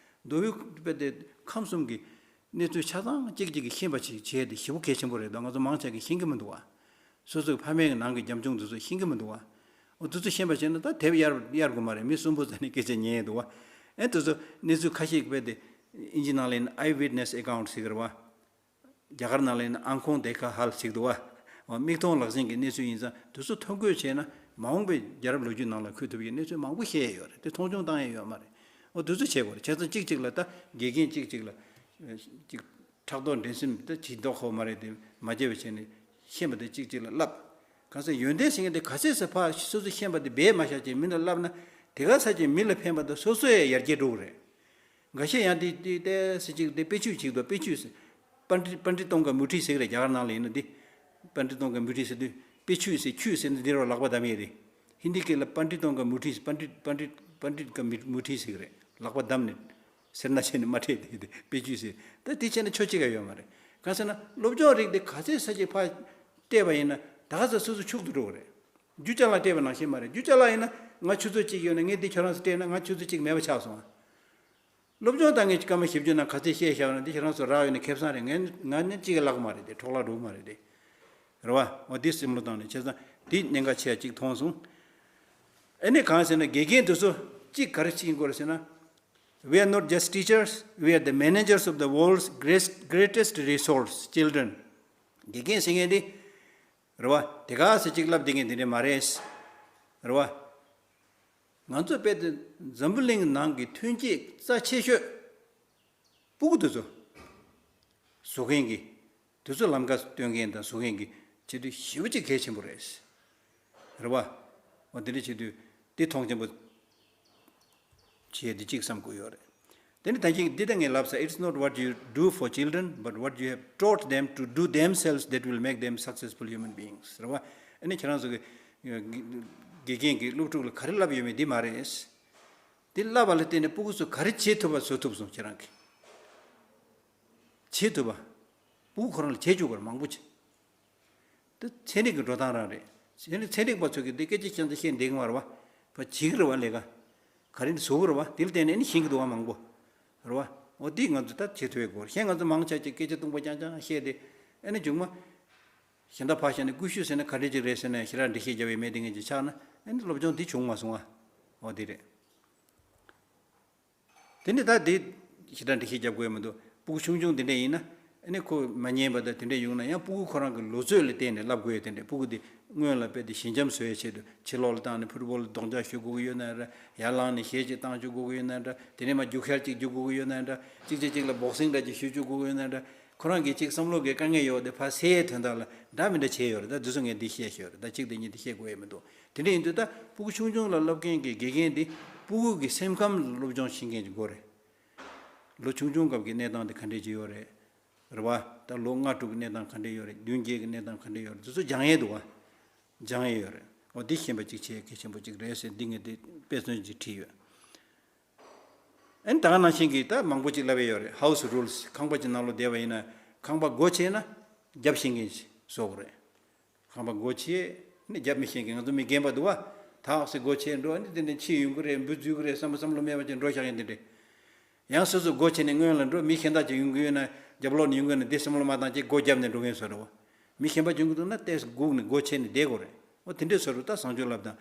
མདོ་དབུས་དཔེ་དེ་ཁམས་གསུམ་གྱི་གནས་ཚུལ་ཆ་ཚང་གཅིག་གཅིག་གིས་ཤེས་པ་ཅིག་བྱས་ཏེ་ཞེ་པོ་གལ་ཆེན་པོ་རེད་འདུག་ང་ཚོ་མང་ཆེ་གིས་ཤེས་ཀྱི་མི་འདུག་བ། སོ་སོའི་ཕ་མའི་ནང་གི་རྒྱབ་ལྗོངས་དེ་ཚོ་ཤེས་ཀྱི་མི་འདུག་བ། འོ་དེ་ཚོ་ཤེས་པ་བྱས་ན་ད་དེབ་གཡར་གཡར་དགོས་མ་རེད། མི་གསུམ་པོ་ཙམ་ནས་སྐད་ཆ་ཉན་ཡས་འདུག་བ། ཨེ་དེ་ཚོ་གནས་ཚུལ་ཁ་ཤས་དཔེ་དེ་ཨིན་ཇི་ནང་ལ་ཡིན་ན་ཨའི་ཝིཊ་ནེ་སི་ཨེ་ཀའུན་ཊི་ཟེར་གི་རེད་བ། རྒྱ་གར་ནང་ལ་ཡིན་ན་ཨང་ཁོང་དེ་ཁ་ཧལ་ཟེར་གི་འདུག་བ། འོ་མིག་མཐོང་ལག་ཟིན་གྱི་གནས་ཚུལ་ཡིན་ཙང་དེ་ཚོ་ཐོ་འགོད་བྱས་ན་མ་འོངས་པའི་རྒྱལ་རབས་ལོ་རྒྱུས་ནང་ལ་འཁོད་ཐུབ་ཡས་གནས་ཚུལ་མང་པོ་ཤེས་ཡས་ཡོད་རེད་དེ། མཐོང་ཆུང་བཏང་ཡས་ཡོད་མ་རེད། འོ་དེ་ཚོ་བྱེད་དགོས་རེད། བྱས་ཙང་གཅིག་གཅིག་ལ་ད་དགེ་རྒན་གཅིག་གཅིག་ལ་ཨ་གཅིག་ཕྲག་དོག་འགྲན་སེམས་ད་ཇི་ལྡོག་ཁོ་མ་རེད་དེ། མ་བརྗེད་པ་བྱས་ནས་ཤེས་པ་དེ་གཅིག་གཅིག་ལ་བསླབ། གང་ཟེར་ཡོན་ཏན་ཟེར་མཁན་དེ་ག་ཚད་ཟེར་ཕར་སོ་སོ་ཤེས་པ་དེ་སྦས་མ་བཞག་ཅིག་མི་ལ་བསླབ་ན། དེ་ག་ཚད་ཅིག་མི་ལ་ཕན་པ་དང་སོ་སོ་ཡང་ཡར་རྒྱས་འགྲོ་གི་རེད། འགའ་ཤས་ཡང་དེ་དེ་ཏོག་ཙམ་ཅིག་དེ་དཔེ་ཆོས་ཅིག་འདུག་དཔེ་ཆོས་ཟེར། པཎྜི་པཎྜི་ཏོང་ག་མུ་ཊི་ཟེར་གི་རེད། རྒྱ་གར་ནང་ལ་ཡིན་ན་དེ། པཎྜི་ཏོང་ག་མུ་ཊི་ཟེར་དུས་དཔེ་ཆོས་ཟེར་ཆོས་ཟེར་ན་འདི་རུ་ལག་པ་བསྡམས་ཡས་རེད། ཧིན་དི་སྐད་ལ་པཎྜི་ཏོང་ག་མུ་ཊི་ཟེར། པཎྜི་པཎྜི་པཎྜི་ཀ་མུ་མུ་ཊི་ཟེར་གི་རེད། ལག་པ་བསྡམས་ནས་ཟེར་ན་བྱས་ནས་མ་ཁྲིད་དེ་དེ་དཔེ་ཆོས་ཟེར། ད་དེ་བྱས་ན་ཆོ་གཅིག་ག་ཡོད་མ་རེད། གང་ཟེར་ན་སློབ་སྦྱོང་རིགས་དེ་ག་ཚད་ས་ཅིག་ཕར་སྤྲད་པ་ཡིན་ན་ད་ག་ཚོད་སོ་སོ་འཁྱུག་ཏུ་འགྲོ་གི་རེད། རྒྱུ་ཅ་ལག་སྤྲད་པ་ནང་བཞིན་མ་རེད། རྒྱུ་ཅ་ལག་ཡིན་ན་ང་ཆུ་ཚོད་གཅིག་ཡོད་ན་ངས་འདི་ཁྱོད་རང་ཚོ་སྤྲད་ན་ང་ཆུ་ཚོད་གཅིག་མེད་པ་ཆགས་སོང་ཨ། སློབ་སྦྱོང་བཏང་མཁན་གྱི་སྐར་མ་བཞི་བཅུ་ནང་ག་ཚད་བཤད་བཞག་ན་འདི་ཁྱེད་རང་ཚོ་རག་ཡོད་ན་ཁེ་བཟང་རེད། ངས་ང་ནི་གཅིག་གི་ལག་མ་རེད་དེ། འཕྲོ་བརླག་འགྲོ་གི་མ་རེད་དེ། རེད་བ། འོ་འདི་སེམས་བློ་བཏང་ནས་བྱས་ཙང་འདི་གནད་འགག་ཆེ་བ་གཅིག་མཐོང་སོང་། ཨ་ནི་གང་ཟེར་ན་དགེ་རྒན་དེ་ཚོ་གཅིག་ག་རེ་བྱེད་ཀྱི་ཡོད་རེད་ཟེར་ན། We are not just teachers, we are the managers of the world's great- greatest resource, children. དགེ་རྒན་ཟེར་མཁན་འདི། རེད་བ། དེ་ག་ཟེར་གཅིག་ལབ་བསྡད་མཁན་དེ་འདྲ་མ་རེད། རེད་བ། ང་ཚོ་དཔེ་དེ་འཛམ་བུ་གླིང་ནང་གི་ཐོན་སྐྱེད་རྩ་ཆེ་ཤོས་སྤུ་གུ་དེ་ཚོ་བཟོ་མཁན་གྱི། དེ་ཚོ་ལམ་ཁ་སྟོན་མཁན་དང་བཟོ་མཁན་གྱི་བྱེད་དུས་ཞེ་པོ་ཅིག་གལ་ཆེན་པོ་རེད། རེད་བ། འོ་དེ་འདྲ་བྱེད་དུས་དེ་མཐོང་ཆེན་པོ་བྱས་དེ་གཅིག་བསམ་དགོས་ཡོད་རེད། དེ་ནི་ད་གིན་འདི་ལྟ་ངས་ལབ་ས། It's not what you do for children, but what you have taught them to do themselves that will make them successful human beings. རེད་བ། ཨ་ནི་ཁྱེད་རང་ཚོ་གི་དགེ་རྒན་གྱིས་སློབ་ཕྲུག་ལ་ག་རེ་བསླབས་ཡོད་མེད་འདི་མ་རེད། འདི་བསླབས་པ་ལ་བརྟེན་ནས་སྤུ་གུ་ཚོ་ག་རེ་བྱེད་ཐུབ་པ་བཟོ་ཐུབ་སོང་ཁྱེད་རང་གིས། བྱེད་ཐུབ་པ། སྤུ་གུ་ཁོ་རང་ལ་བྱེད་བཅུག་པར་མང་པོ་བྱེད། འདི་ཚན་རིག་གི་འགྲོ་སྟངས་རང་རེད། ཚན་རིག་ཚན་རིག་པ་ཚོ་གིས་འདི་སྐད་ཆ་ཤེས་འདི་ཤེས་འདི་གི་མ་རེད་བ། བ་བྱེད་ཀྱི་རེད་བ་ལས་ཀ། ག་རེ་འདི་བཟོ་གི་རེད་བ། འདི་ལ་བརྟེན་ནས་ནི་ཤེས་ཀྱི་འདུག་བ་མང་པོ། རེད་བ། འོ་འདི་ང་ཚོ་ད་བྱེད་ཐུབ་ཡས་དགོས་རེད། གཞན་ང་ཚོ་མང་ཆ་ཅིག་སྐད་ཆ་སྟོང་པ་རྐྱང་རྐྱང་བཤད་དེ། ཨ་ནི་མཇུག་མ། གཞན་དག་ཕར་བཞག་ནས་ཀུ་ཤུ་ཟེར་ན་ག་འདྲས་ཅིག་རེད་ཟེར་ན་ཞེ་དྲག་འགྲེལ་བཤད་རྒྱབ་ཡས་མེད་དེ་ངས་ཅིག་ཆགས་ན་ཨ་ནི་སློབ་སྦྱོང་འདི་བྱུང་མ་སོང་ཨ། འོ་འདི་རེད། དེ་ནས་ད་དེ་ཞེ་དྲག་འགྲེལ་བཤད་རྒྱབ་དགོས་མི་འདུག་སྤུ་གུ་ཆུང་ཆུང་དེ་འདྲ་ཡིན་ན་ཨ་ནི་ཁོ་མ་ཉན་པ་དང་དེ་འདྲ་ཡོང་ན་ཡང་སྤུ་གུ་ཁོ་རང་གི་ལོ་ཚོད་ལ་བརྟེན་ནས་བསླབ་དགོས་ཡོད། དེ་འདྲ་སྤུ་གུ་དེ་སྔོན་ལ་དཔེ་དེ་ཞི་འཇམ་བཟོ་ཡའི་ཆེད་དུ་ཕྱི་ལོགས་ལ་བཏང་ནས་ཕུཊ་བོལ་རྡོག་རྒྱག་ཞུ་དགོས་ཀྱི་ཡོད་ན་འདྲ། ཡར་ལངས་ནས་གཞས་ཅིག་བཏང་བཅུག་དགོས་ཀྱི་ཡོད་ན་འདྲ། དེ་ནས་མར་རྒྱུག་ཤར་ཅིག་རྒྱུག་དགོས་ཀྱི་ཡོད་ན་འདྲ། གཅིག་བྱས་གཅིག་ལ་བོག་སིང་འདྲ་ཅིག་ཞུ་བཅུག་དགོས་ཀྱི་ཡོད་ན་འདྲ། ཁོ་རང་གིས་ཅིག་བསམ་བློ་གི་དཀའ་ངལ་ཡོད་དེ་ཕར་སེལ་ཡའི་དོན་དག་ལ་འདྲ་མི་འདྲ་བྱས་ཡོད་རེད། ད་འདི་ཚོ་ངས་འདི་བཤད་ཤོད་རེད། ད་གཅིག་དེ་གཉིས་དེ་བཤད་དགོས་ཡ་མི་འདུག་དེ་འདྲ་ཡིན་དུས་ད་སྤུ་གུ་ཆུང་ཆུང་ལ་བསླབ་མཁན་གྱི་དགེ་རྒན་དེ་སྤུ་གུ་གི་སེམས་ཁམས་ལ་སློབ་སྦྱོང་བྱེད་མཁན་གྱི་སྒོ་རེད། ལོ་ཆུང་ཆུང་སྐབས་ཀྱི་གནས་སྟངས་དེ་ག་འདྲས་ཅིག་ཡོད་རེད། རེད་བ། ད་ལོ་ལྔ་དྲུག་གི་གནས་སྟངས་ག་འདྲས་ཡོད་རེད། བདུན་བརྒྱད་ཀྱི་གནས་སྟངས་ག་འདྲས་ཡོད་རེད། འདི་ཚོ་སྦྱང་ཡས་འདུག་བ། སྦྱང་ཡས་ཡོད་རེད། འོ་འདི་ཤེས་པ་གཅིག་བྱས་གལ་ཆེན་པོ་གཅིག་རེད་ཟེར་འདི་ངས་འདི་དཔེ་མཚོན་ཅིག་བྲིས་ཡོད། ཨ་ནི་ད་ག་ནང་བཞིན་གྱི་ད་མང་པོ་ཅིག་ལབ་ཡས་ཡོད་རེད། House rules. ཁང་པ་ཅིག་ནང་ལོགས་བསྡད་པ་ཡིན་ན་ཁང་པ་སྒོ་ཕྱེ་ན་རྒྱབ་ཤེས་མཁན་ཞིག་བཟོ་དགོས་རེད། ཁང་པ་སྒོ་ཕྱེ་ནི་རྒྱབ་མི་ཤེས་མཁན། ང་ཚོ་མི་རྒན་པ་འདུག་བ། ཐག་སེ་སྒོ་ཕྱེ་འགྲོ་ནི་དེ་ནས་ཕྱི་ཡོང་གི་རེད། འབུ་འཛུལ་གི་རེད་བསམ་པ་བསམ་བློ་མེད་པ་ཅིག་འགྲོ་བཞག་ཡིན་དེ་འདྲས། ཡང་སོ་སོ་སྒོ་ཕྱེ་ནས་སྔོན་ལ་འགྲོ། མི་གཞན་དག་ཅིག་ཡོང་གི་ཡོད་ན་རྒྱབ་ལོགས་ནས་ཡོང་གི་ཡོད་ན་དེ་བསམ་བློ་མ་བཏང་ཅིག་སྒོ་བརྒྱབ་ནས་འགྲོ་མཁན་བཟོ་འདྲ་བ། མི་གཞན་པ་ཅིག་ཡོང་གི་འདུག་ན་ཏོག་ཙམ་སྒུག་ནས་སྒོ་ཕྱེ་ནས་བསྡད་དགོས་རེད། འོ་དེ་འདྲས་བཟོ་འདྲ་ད་བཟང་སྤྱོད་ལབ་དང་།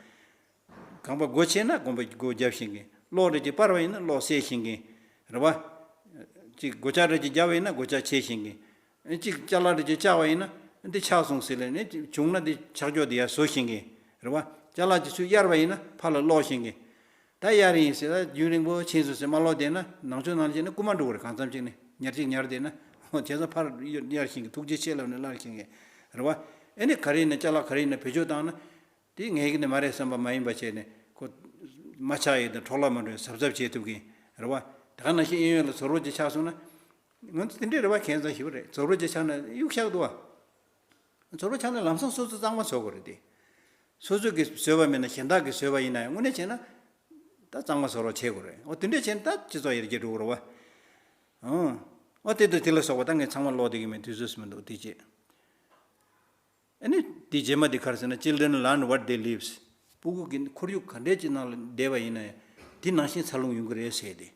ཁང་པ་སྒོ་ཕྱེ་ན་ཁང་པ་སྒོ་བརྒྱབ་ཤེས་མཁན། གློག་རེ་ཅིག་སྤར་བ་ཡིན་ན་གློག་སེལ་ཤེས་མཁན། རེད་བ། ཅིག་སྒོ་ལྕགས་རེ་ཅིག་བརྒྱབ་པ་ཡིན་ན་སྒོ་ལྕགས་ཕྱེ་ཤེས་མཁན། ཅིག་ཅ་ལག་རེ་ཅིག་བཅག་པ་ཡིན་ན་འདི་ཆག་སོང་ཟེར་ལས་ནས་བྱུང་ན་འདི་ཆག་ཆོག་འདི་ཡར་བཟོ་ཤེས་མཁན། རེད་བ། ཅ་ལག་ཅིག་ཚུར་གཡར་བ་ཡིན་ན་ཕར་ལ་སློག་ཤེས་མཁན། ད་གཡར་ཡིན་ཟེར་ད་རྒྱུན་རིང་པོ་ཕྱིན་སོང་ཟེར་མ་སློག་བསྡད་ན་ནང་ཆུང་ནང་ལ་བྱས་ན་རྐུ་མ་འགྲོ་གི་རེད། གང་འཚམ་ཅིག་ནས་ཉར་ཅིག་ཉར་བསྡད་ན་བྱས་ཙང་ཕར་གཡར་ཤེས་མཁན། ཐུགས་རྗེ་ཆེ་ལབ་ནས་གླར་ཤེས་མཁན། རེད་བ། ཨེ་ནས་ག་རེ་ཡིན་ན་ཅ་ལག་ག་རེ་ཡིན་ན་བེད་སྤྱོད་བཏང་ན། དེ་ངའི་གི་ནི་མ་རེད་བསམ་པ་མ་ཡིན་པ་བྱས་ནས་ཁོ་མ་ཆག་ཡས་དང་འཕྲོ་བརླག་མ་འགྲོ་ཡས་གཟབ་གཟབ་བྱེད་ཐུབ་མཁན་རེད་བ། ད་ག་ནང་བཞིན་གཡས་གཡོན་ལ་ཟོར་བོ་ཅིག་ཆག་སོང་ན། ང་ཚོ་དེ་འདྲའི་རེ་བ་ཁྱད་མཚར་ཞིག་རེད། ཟོར་བོ་ཅིག་ཆག་ན་གཡུག་བཞག་འདུག་བ། ཟོར་བོ་ཆག་ན་ལམ་སང་སོ་སོ་གཙང་མ་བཟོ་དགོས་རེད་དེ། སོ་སོ་གིས་བཟོས་པ་མིན་ན་གཞན་དག་གིས་བཟོས་པ་ཡིན་ན་ཡང་དངོས་གནས་བྱས་ན། ད་གཙང་མ་བཟོ་རོགས་བྱེད་དགོས་རེད། འོ་དེ་འདྲས་བྱས་ན་ད་སྤྱི་ཚོགས་ཡར་རྒྱས་འགྲོ་གི་རེད་བ། ཨང་། འོ་དེ་དང་དེ་ལ་སོགས་པ་ད་ངས་ཚང་མ་ཀློག་བསྡད་ཀྱི་མེད། དུས་ཚོད་སུ་མི་འདུག་དེ་བྱས། ཨ་ནི་དེ་རྗེས་མ་དེ་ག་རེ་ཟེར་ན། Children learn what they lives. སྤུ་གུ་གི་ཁོར་ཡུག་ག་འདྲས་ཅིག་ནང་ལ་བསྡད་པ་ཡིན་ན་ཡང་དེ་ནང་བཞིན་འཚར་ལོངས་ཡོང་གི་རེད་ཟེར་ཏེ།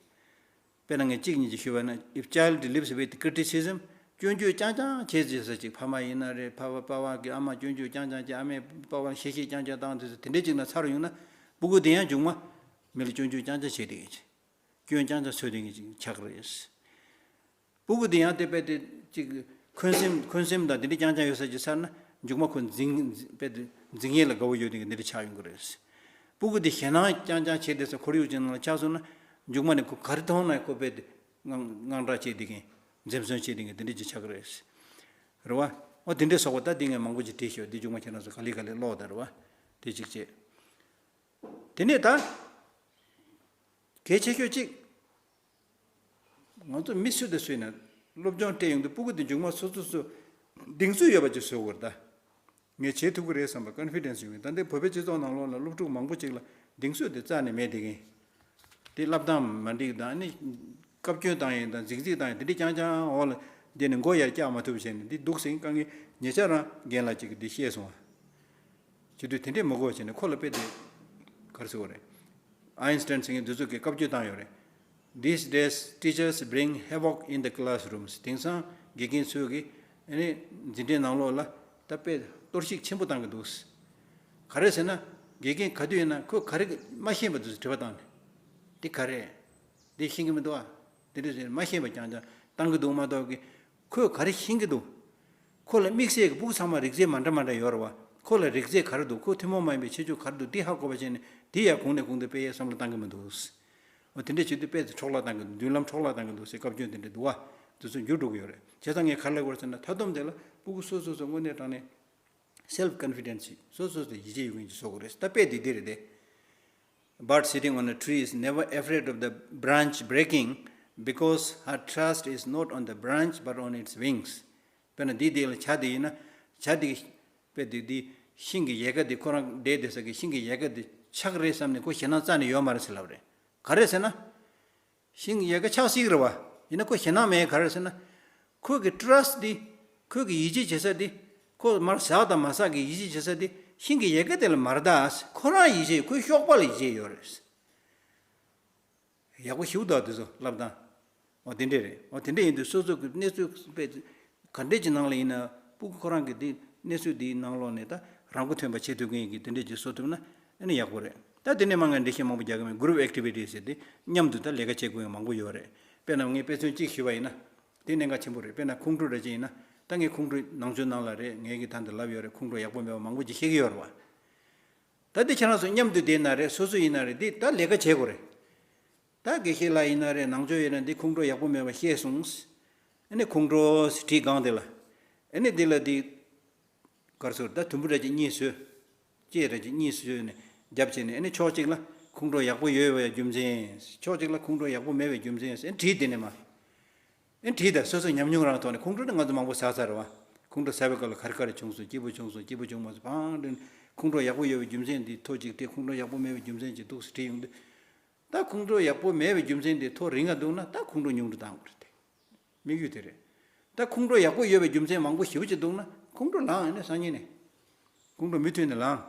དཔེར་ན་ངས་གཅིག་གཉིས་ཅིག་ཞུས་པ་ན། If child lives with criticism. སྐྱོན་བརྗོད་རྐྱང་རྐྱང་བྱེད་བྱེད་ས་ཅིག་ཕ་མ་ཡིན་ན་རེད། ཕ་བ་པ་ཕ་གི་ཨ་མ་སྐྱོན་བརྗོད་རྐྱང་རྐྱང་བྱེད། ཨ་མས་པ་ཕར་གཤེ་གཤེ་རྐྱང་རྐྱང་བཏང་དུས་སུ་དེ་འདྲས་ཅིག་ནང་འཚར་ཡོང་ན་སྤུ་གུ་དེ་ཡང་མཇུག་མ་མི་ལ་སྐྱོན་བརྗོད་རྐྱང་རྐྱང་བྱེད་བསྡད་མཁན་ཅིག་སྐྱོན་རྐྱང་རྐྱང་འཚོལ་བསྡད་མཁན་ཅིག་ཆགས་ཀྱི་རེད། སྤུ་གུ་དེ་ཡང་དེ་དཔེ་དེ་ཅིག་འཁོན་སེམས་འཁོན་སེམས་དང་དེ་འདྲ་རྐྱང་རྐྱང་ཡོད་ས་ཅིག་ཚར་ན་མཇུག་མ་ཁོ་འཛིང་དཔེ་དེ་འཛིང་ཡས་ལ་དགའ་བོ་ཡོད་མཁན་དེ་འདྲ་ཆགས་ཡོང་གི་རེད། སྤུ་གུ་དེ་ཞེད་སྣང་རྐྱང་རྐྱང་བྱེད་བསྡད་ས་ཁོར་ཡུག་ཅིག་ནང་ལ་ཆགས་སོང་ན་མཇུག་མ་ནས་ཁོ་ག་རེ་མཐོང་ན་ཁོ་དཔེ་དེ་དངངས་དངངས་སྐྲག་བྱེད་བསྡད་མཁན། འཛེམ་ཟོན་བྱེད་བསྡད་མཁན་དེ་འདྲ་ཅིག་ཆགས་ཀྱི་རེད། རེད་བ། འོ་དེ་འདྲ་སོགས་པ་ད་འདི་ངས་མང་པོ་ཅིག་བྲིས་ཤོག་འདི་མཇུག་མ་ཁྱེད་རང་ཚོ་ག་ལེ་ག་ལེ་ཀློག་དང་། རེད་བ། དེ་གཅིག་བྱས། དེ་ནས་ད། གལ་ཆེ་ཤོས་གཅིག་ང་ཚོ་མི་སུ་དང་སུ་ཡིན་ན་སློབ་སྦྱོང་སྤྲད་ཡོང་དུས་སྤུ་གུ་དེ་མཇུག་མ་སོ་སོ་སོ་གདེང་ཚོད་ཡོད་པ་ཅིག་བཟོ་དགོས་རེད་ད། ངས་བྱེད་ཐུབ་ཀྱི་རེད་བསམ་པ་ཀོན་ཕི་ཌེན་སི་ཡོང་གི། ད་ལྟའི་བོད་པའི་སྤྱི་ཚོགས་ནང་ལོགས་ལ་སློབ་ཕྲུག་མང་པོ་ཅིག་ལ་གདེང་ཚོད་དེ་རྩ་ནས་མེད་བསྡད་མཁན། དེ་བསླབ་སྟངས་མ་འགྲིག་དང་ནི། བཀའ་བཀྱོན་བཏང་ཡིན་དང་རྫིག་རྫིག་བཏང་ཡིན་དེ་འདྲ་རྐྱང་རྐྱང་འོག་ལ་བསྡད་ནས་མགོ་ཡར་བཀྱག་མ་ཐུབ་བྱས་ནས་འདི་སྡུག་ཟིན་དཀའ་ངལ་ཉེ་ཆར་རང་རྒན་ལགས་ཅིག་གིས་འདི་བཤད་སོང་བ། བྱེད་དུས་དེ་འདྲས་མ་དགོས་བྱས་ནས་ཁོ་ལ་དཔེ་དེ་ག་རེ་ཟེར་དགོས་རེད། ཨའིན་སི་ཊན་ཟེར་མཁན་འདི་ཚོ་གིས་བཀའ་བཀྱོན་བཏང་ཡོད་རེད། These days, teachers bring havoc in the classrooms. དེང་སང་དགེ་རྒན་ཚོས་ཀྱིས་ཨ་ནི་འཛིན་གྲྭའི་ནང་ལོགས་ལ་ད་དཔེ་གཏོར་བཤིག་ཆེན་པོ་བཏང་གི་འདུག་ག་རེ་ཟེར་ན། དགེ་རྒན་ག་དུས་ཡིན་ན་ཁོས་ག་རེ་མ་ཤེས་པ་འདུག་དྲི་བ་བཏང་ནས། འདི་ག་རེ། འདི་ཤེས་ཀྱི་མི་འདུག་ཨ། འདི་འདྲ་ཟེར་མ་ཤེས་པ་རྐྱང་རྐྱང་བཏང་གི་འདུག་མ་གཏོགས་ཀྱི། ཁོས་ག་རེ་ཤེས་ཀྱི་འདུག་ཁོ་ལ་དམིགས་བསལ་གྱི་སྤུ་གུ་ཚང་མ་རིག་རྩལ་མ་འདྲ་མ་འདྲ་ཡོད་རེད་བ། ཁོ་ལ་རིག་རྩལ་ག་རེ་འདུག་ཁོ་ཐུན་མོང་མ་ཡིན་པའི་ཁྱད་ཆོས་ག་རེ་འདུག་འདི་ཧ་གོ་བ་བྱས་ནས་འདི་ཡར་གོང་ནས་གོང་དུ་སྤེལ་ཡས་བསམ་བློ་བཏང་གི་མི་འདུག་འོ་དེ་འདྲས་བྱེད་དུས་དཔེ་དེ་འཕྲོ་བརླག་བཏང་གི་འདུག་མདུན་ལམ་འཕྲོ་བརླག་བཏང་གི་འདུག་ཟེར་བཀའ་བཀྱོན་དེ་འདྲས་འདུག་བ། དེ་ཚོ་འགྱུར་འགྲོ་གི་ཡོད་རེད། བྱས་ཙང་ངས་ག་རེ་ལབ་དགོས་རེད་ཟེར་ན། མཐའ་སྡོམ་དེ་ལ་སྤུ་གུ་སོ་སོ་སོ་དངོས་གནས་དྲང་གནས་སེལ་ཕི་ཀོན་ཕི་ཌེན་སི་ཞིག་སོ་སོ་སོ་ཡིད་ཆེས་ཡོད་མཁན་ཅིག་བཟོ་དགོས་རེད། ད་དཔེ་འདི་འདི་རེད་དེ། Bird sitting on a tree is never afraid of the branch breaking because her trust is not on the branch but on its wings. དཔེར་ན་འདི་འདི་ལ་བྱ་དེ་ཡིན་ན། བྱ་དེ་དཔེ་དེ་དེ་ཤིང་གི་ཡལ་ག་དེ་ཁོ་རང་བསྡད་བསྡད་ས་གི་ཤིང་གི་ཡལ་ག་དེ་ཆག་རེད་བསམ་ནས་ཁོ་ཞེད་སྣང་རྩ་ནས་ཡོད་མ་རེད་ཟེར་ལབ་རེད། ག་རེ་ཟེར་ན། ཤིང་གི་ཡལ་ག་ཆག་སྲིད་ཀྱི་རེད་བ། ཡིན་ན་ཁོ་ཞེད་སྣང་མེད། ག་རེ་ཟེར་ན། ཁོ་གི་ཊ་ར་སི་ཊི་དེ། ཁོ་གི་ཡིད་ཆེས་བྱེད་ས་དེ། ཁོ་མར་ཟག་དང་མ་ཟག་གི་ཡིད་ཆེས་བྱེད་ས་དེ་ཤིང་གི་ཡལ་ག་དེ་ལ་མ་རེད་ད། ཁོ་རང་ཡིད་ཆེས། ཁོའི་གཤོག་པ་ལ་ཡིད་ཆེས་ཡོད་རེད། ཡག་པོ་ཞེ་པོ་འདུག་དེ་ཚོ་ལབ་སྟངས། འོ་དེ་འདྲས་རེད། འོ་དེ་འདྲས་ཡིན་དུས་སོ་སོ་གི་གནས་ཚུལ་དཔེ་ག་འདྲས་ཀྱི་ནང་ལ་ཡིན་ན་སྤུ་གུ་ཁོ་རང་གི་དེ་གནས་ཚུལ་འདིའི་ནང་ལོགས་ནས་ད་རང་མགོ་ཐོན་པ་བྱེད་ཐུབ་མཁན་གྱི་དེ་འདྲས་ཀྱི་བཟོ་ཐུབ་ན་ཨ་ནི་ཡག་པོ་རེད། ད་དེ་ནས་མ་ང་འགྲེལ་བཤད་མང་པོ་རྒྱག་གི་མེད། གུ་རུབ་ཨེག་ཊི་བི་ཊི་ཟེར་དེ་མཉམ་དུ་ད་ལས་ཀ་བྱེད་དགོས་ཡང་མང་པོ་ཡོད་རེད། དཔེར་ན་ངས་དཔེ་མཚོན་གཅིག་ཞུས་པ་ཡིན་ན། དེ་གནད་འགག་ཆེན་པོ་རེད། དཔེར་ན་ཁོང་ཁྲོ་འདྲ་ཅིག་ཡིན་ན། ད་ངས་ཁོང་ཁྲོ་ནང་ཆོས་ནང་ལ་རེད། ངས་ཀྱི་ད་འདི་ལབ་ཡོད་རེད། ཁོང་ཁྲོ་ཡག་པོ་མེད་པ་མང་པོ་ཅིག་བཤད་ཀྱི་ཡོད་རེད་བ། ད་འདི་ཁྱེད་རང་ཚོ་མཉམ་དུ་བསྡད་ན་རེད། སོ་སོ་ཡིན་ན་རེད། འདི་ད་ལས་ཀ་བྱེད་དགོས་རེད། ད་དགེ་བཤེས་ལགས་ཡིན་ན་རེད། ནང་ཆོས་ཡིན་ན་འདི་ཁོང་ཁྲོ་ཡག་པོ་མེད་པ་བཤད་སོང་། ཨ་ནི་ཁོང་ཁྲོ་བྲིས་སྒང་དེ་ལ། ཨ་ནི་འདི་ལ་འདི་གར་སོར་ད་དུམ་བུ་འདྲ་ཅིག་གཉིས་བཟོས། ལྕེ་འདྲ་ཅིག་གཉིས་བཟོས་ནས་རྒྱབ་བྱས་ནས། ཨ་ནི་ཕྱོགས་གཅིག་ལ་ཁོང་ཁྲོ་ཡག་པོ་ཡོད་པའི་རྒྱུ་མཚན། ཕྱོགས་གཅིག་ལ་ཁོང་ཁྲོ་ཡག་པོ་མེད་པའི་རྒྱུ་མཚན་ཟེར་བྲིས། དེ་ནས་མ། ཨེ་བྲིས་དང་། སོ་སོའི་ཉམས་མྱོང་རང་ཐོག་ནས། ཁོང་ཁྲོ་ནི་ང་ཚོ་མང་པོ་ཟ་ཚར་བ། ཁོང་ཁྲོ་ཟ་བའི་སྐབས་ལ་ག་རེ་ག་རེ་བྱུང་སོང་། སྐྱིད་པོ་བྱུང་སོང་། སྐྱིད་པོ་བྱུང་མ་སོང་། ཕང་དྲན། ཁོང་ཁྲོ་ཡག་པོ་ཡོད་པའི་རྒྱུ་མཚན་འདི་ཐོ་གཅིག་སྤྲད། ཁོང་ཁྲོ་ཡག་པོ་མེད་པའི་རྒྱུ་མཚན་ཅིག་འདུག་ཟེར་བྲིས་ཡོང་དུས། ད་ཁོང་ཁྲོ་ཡག་པོ་མེད་པའི་རྒྱུ་མཚན་འདི་ཐོ་རིང་ང་འདུག་ན་ད་ཁོང་ཁྲོ་ཉུང་དུ་བཏང་དགོས་རེད་དེ། དམིགས་ཡུལ་དེ་རེད། ད་ཁོང་ཁྲོ་ཡག་པོ་ཡོད་པའི་རྒྱུ་མཚན་མང་པོ་ཞེ་པོ་ཅིག་འདུག་ན་ཁོང་ཁྲོ་ལངས། ཨ་ནི་སང་ཉིན་ནས་ཁོང་ཁྲོ་མུ་མཐུད་ནས་ལངས།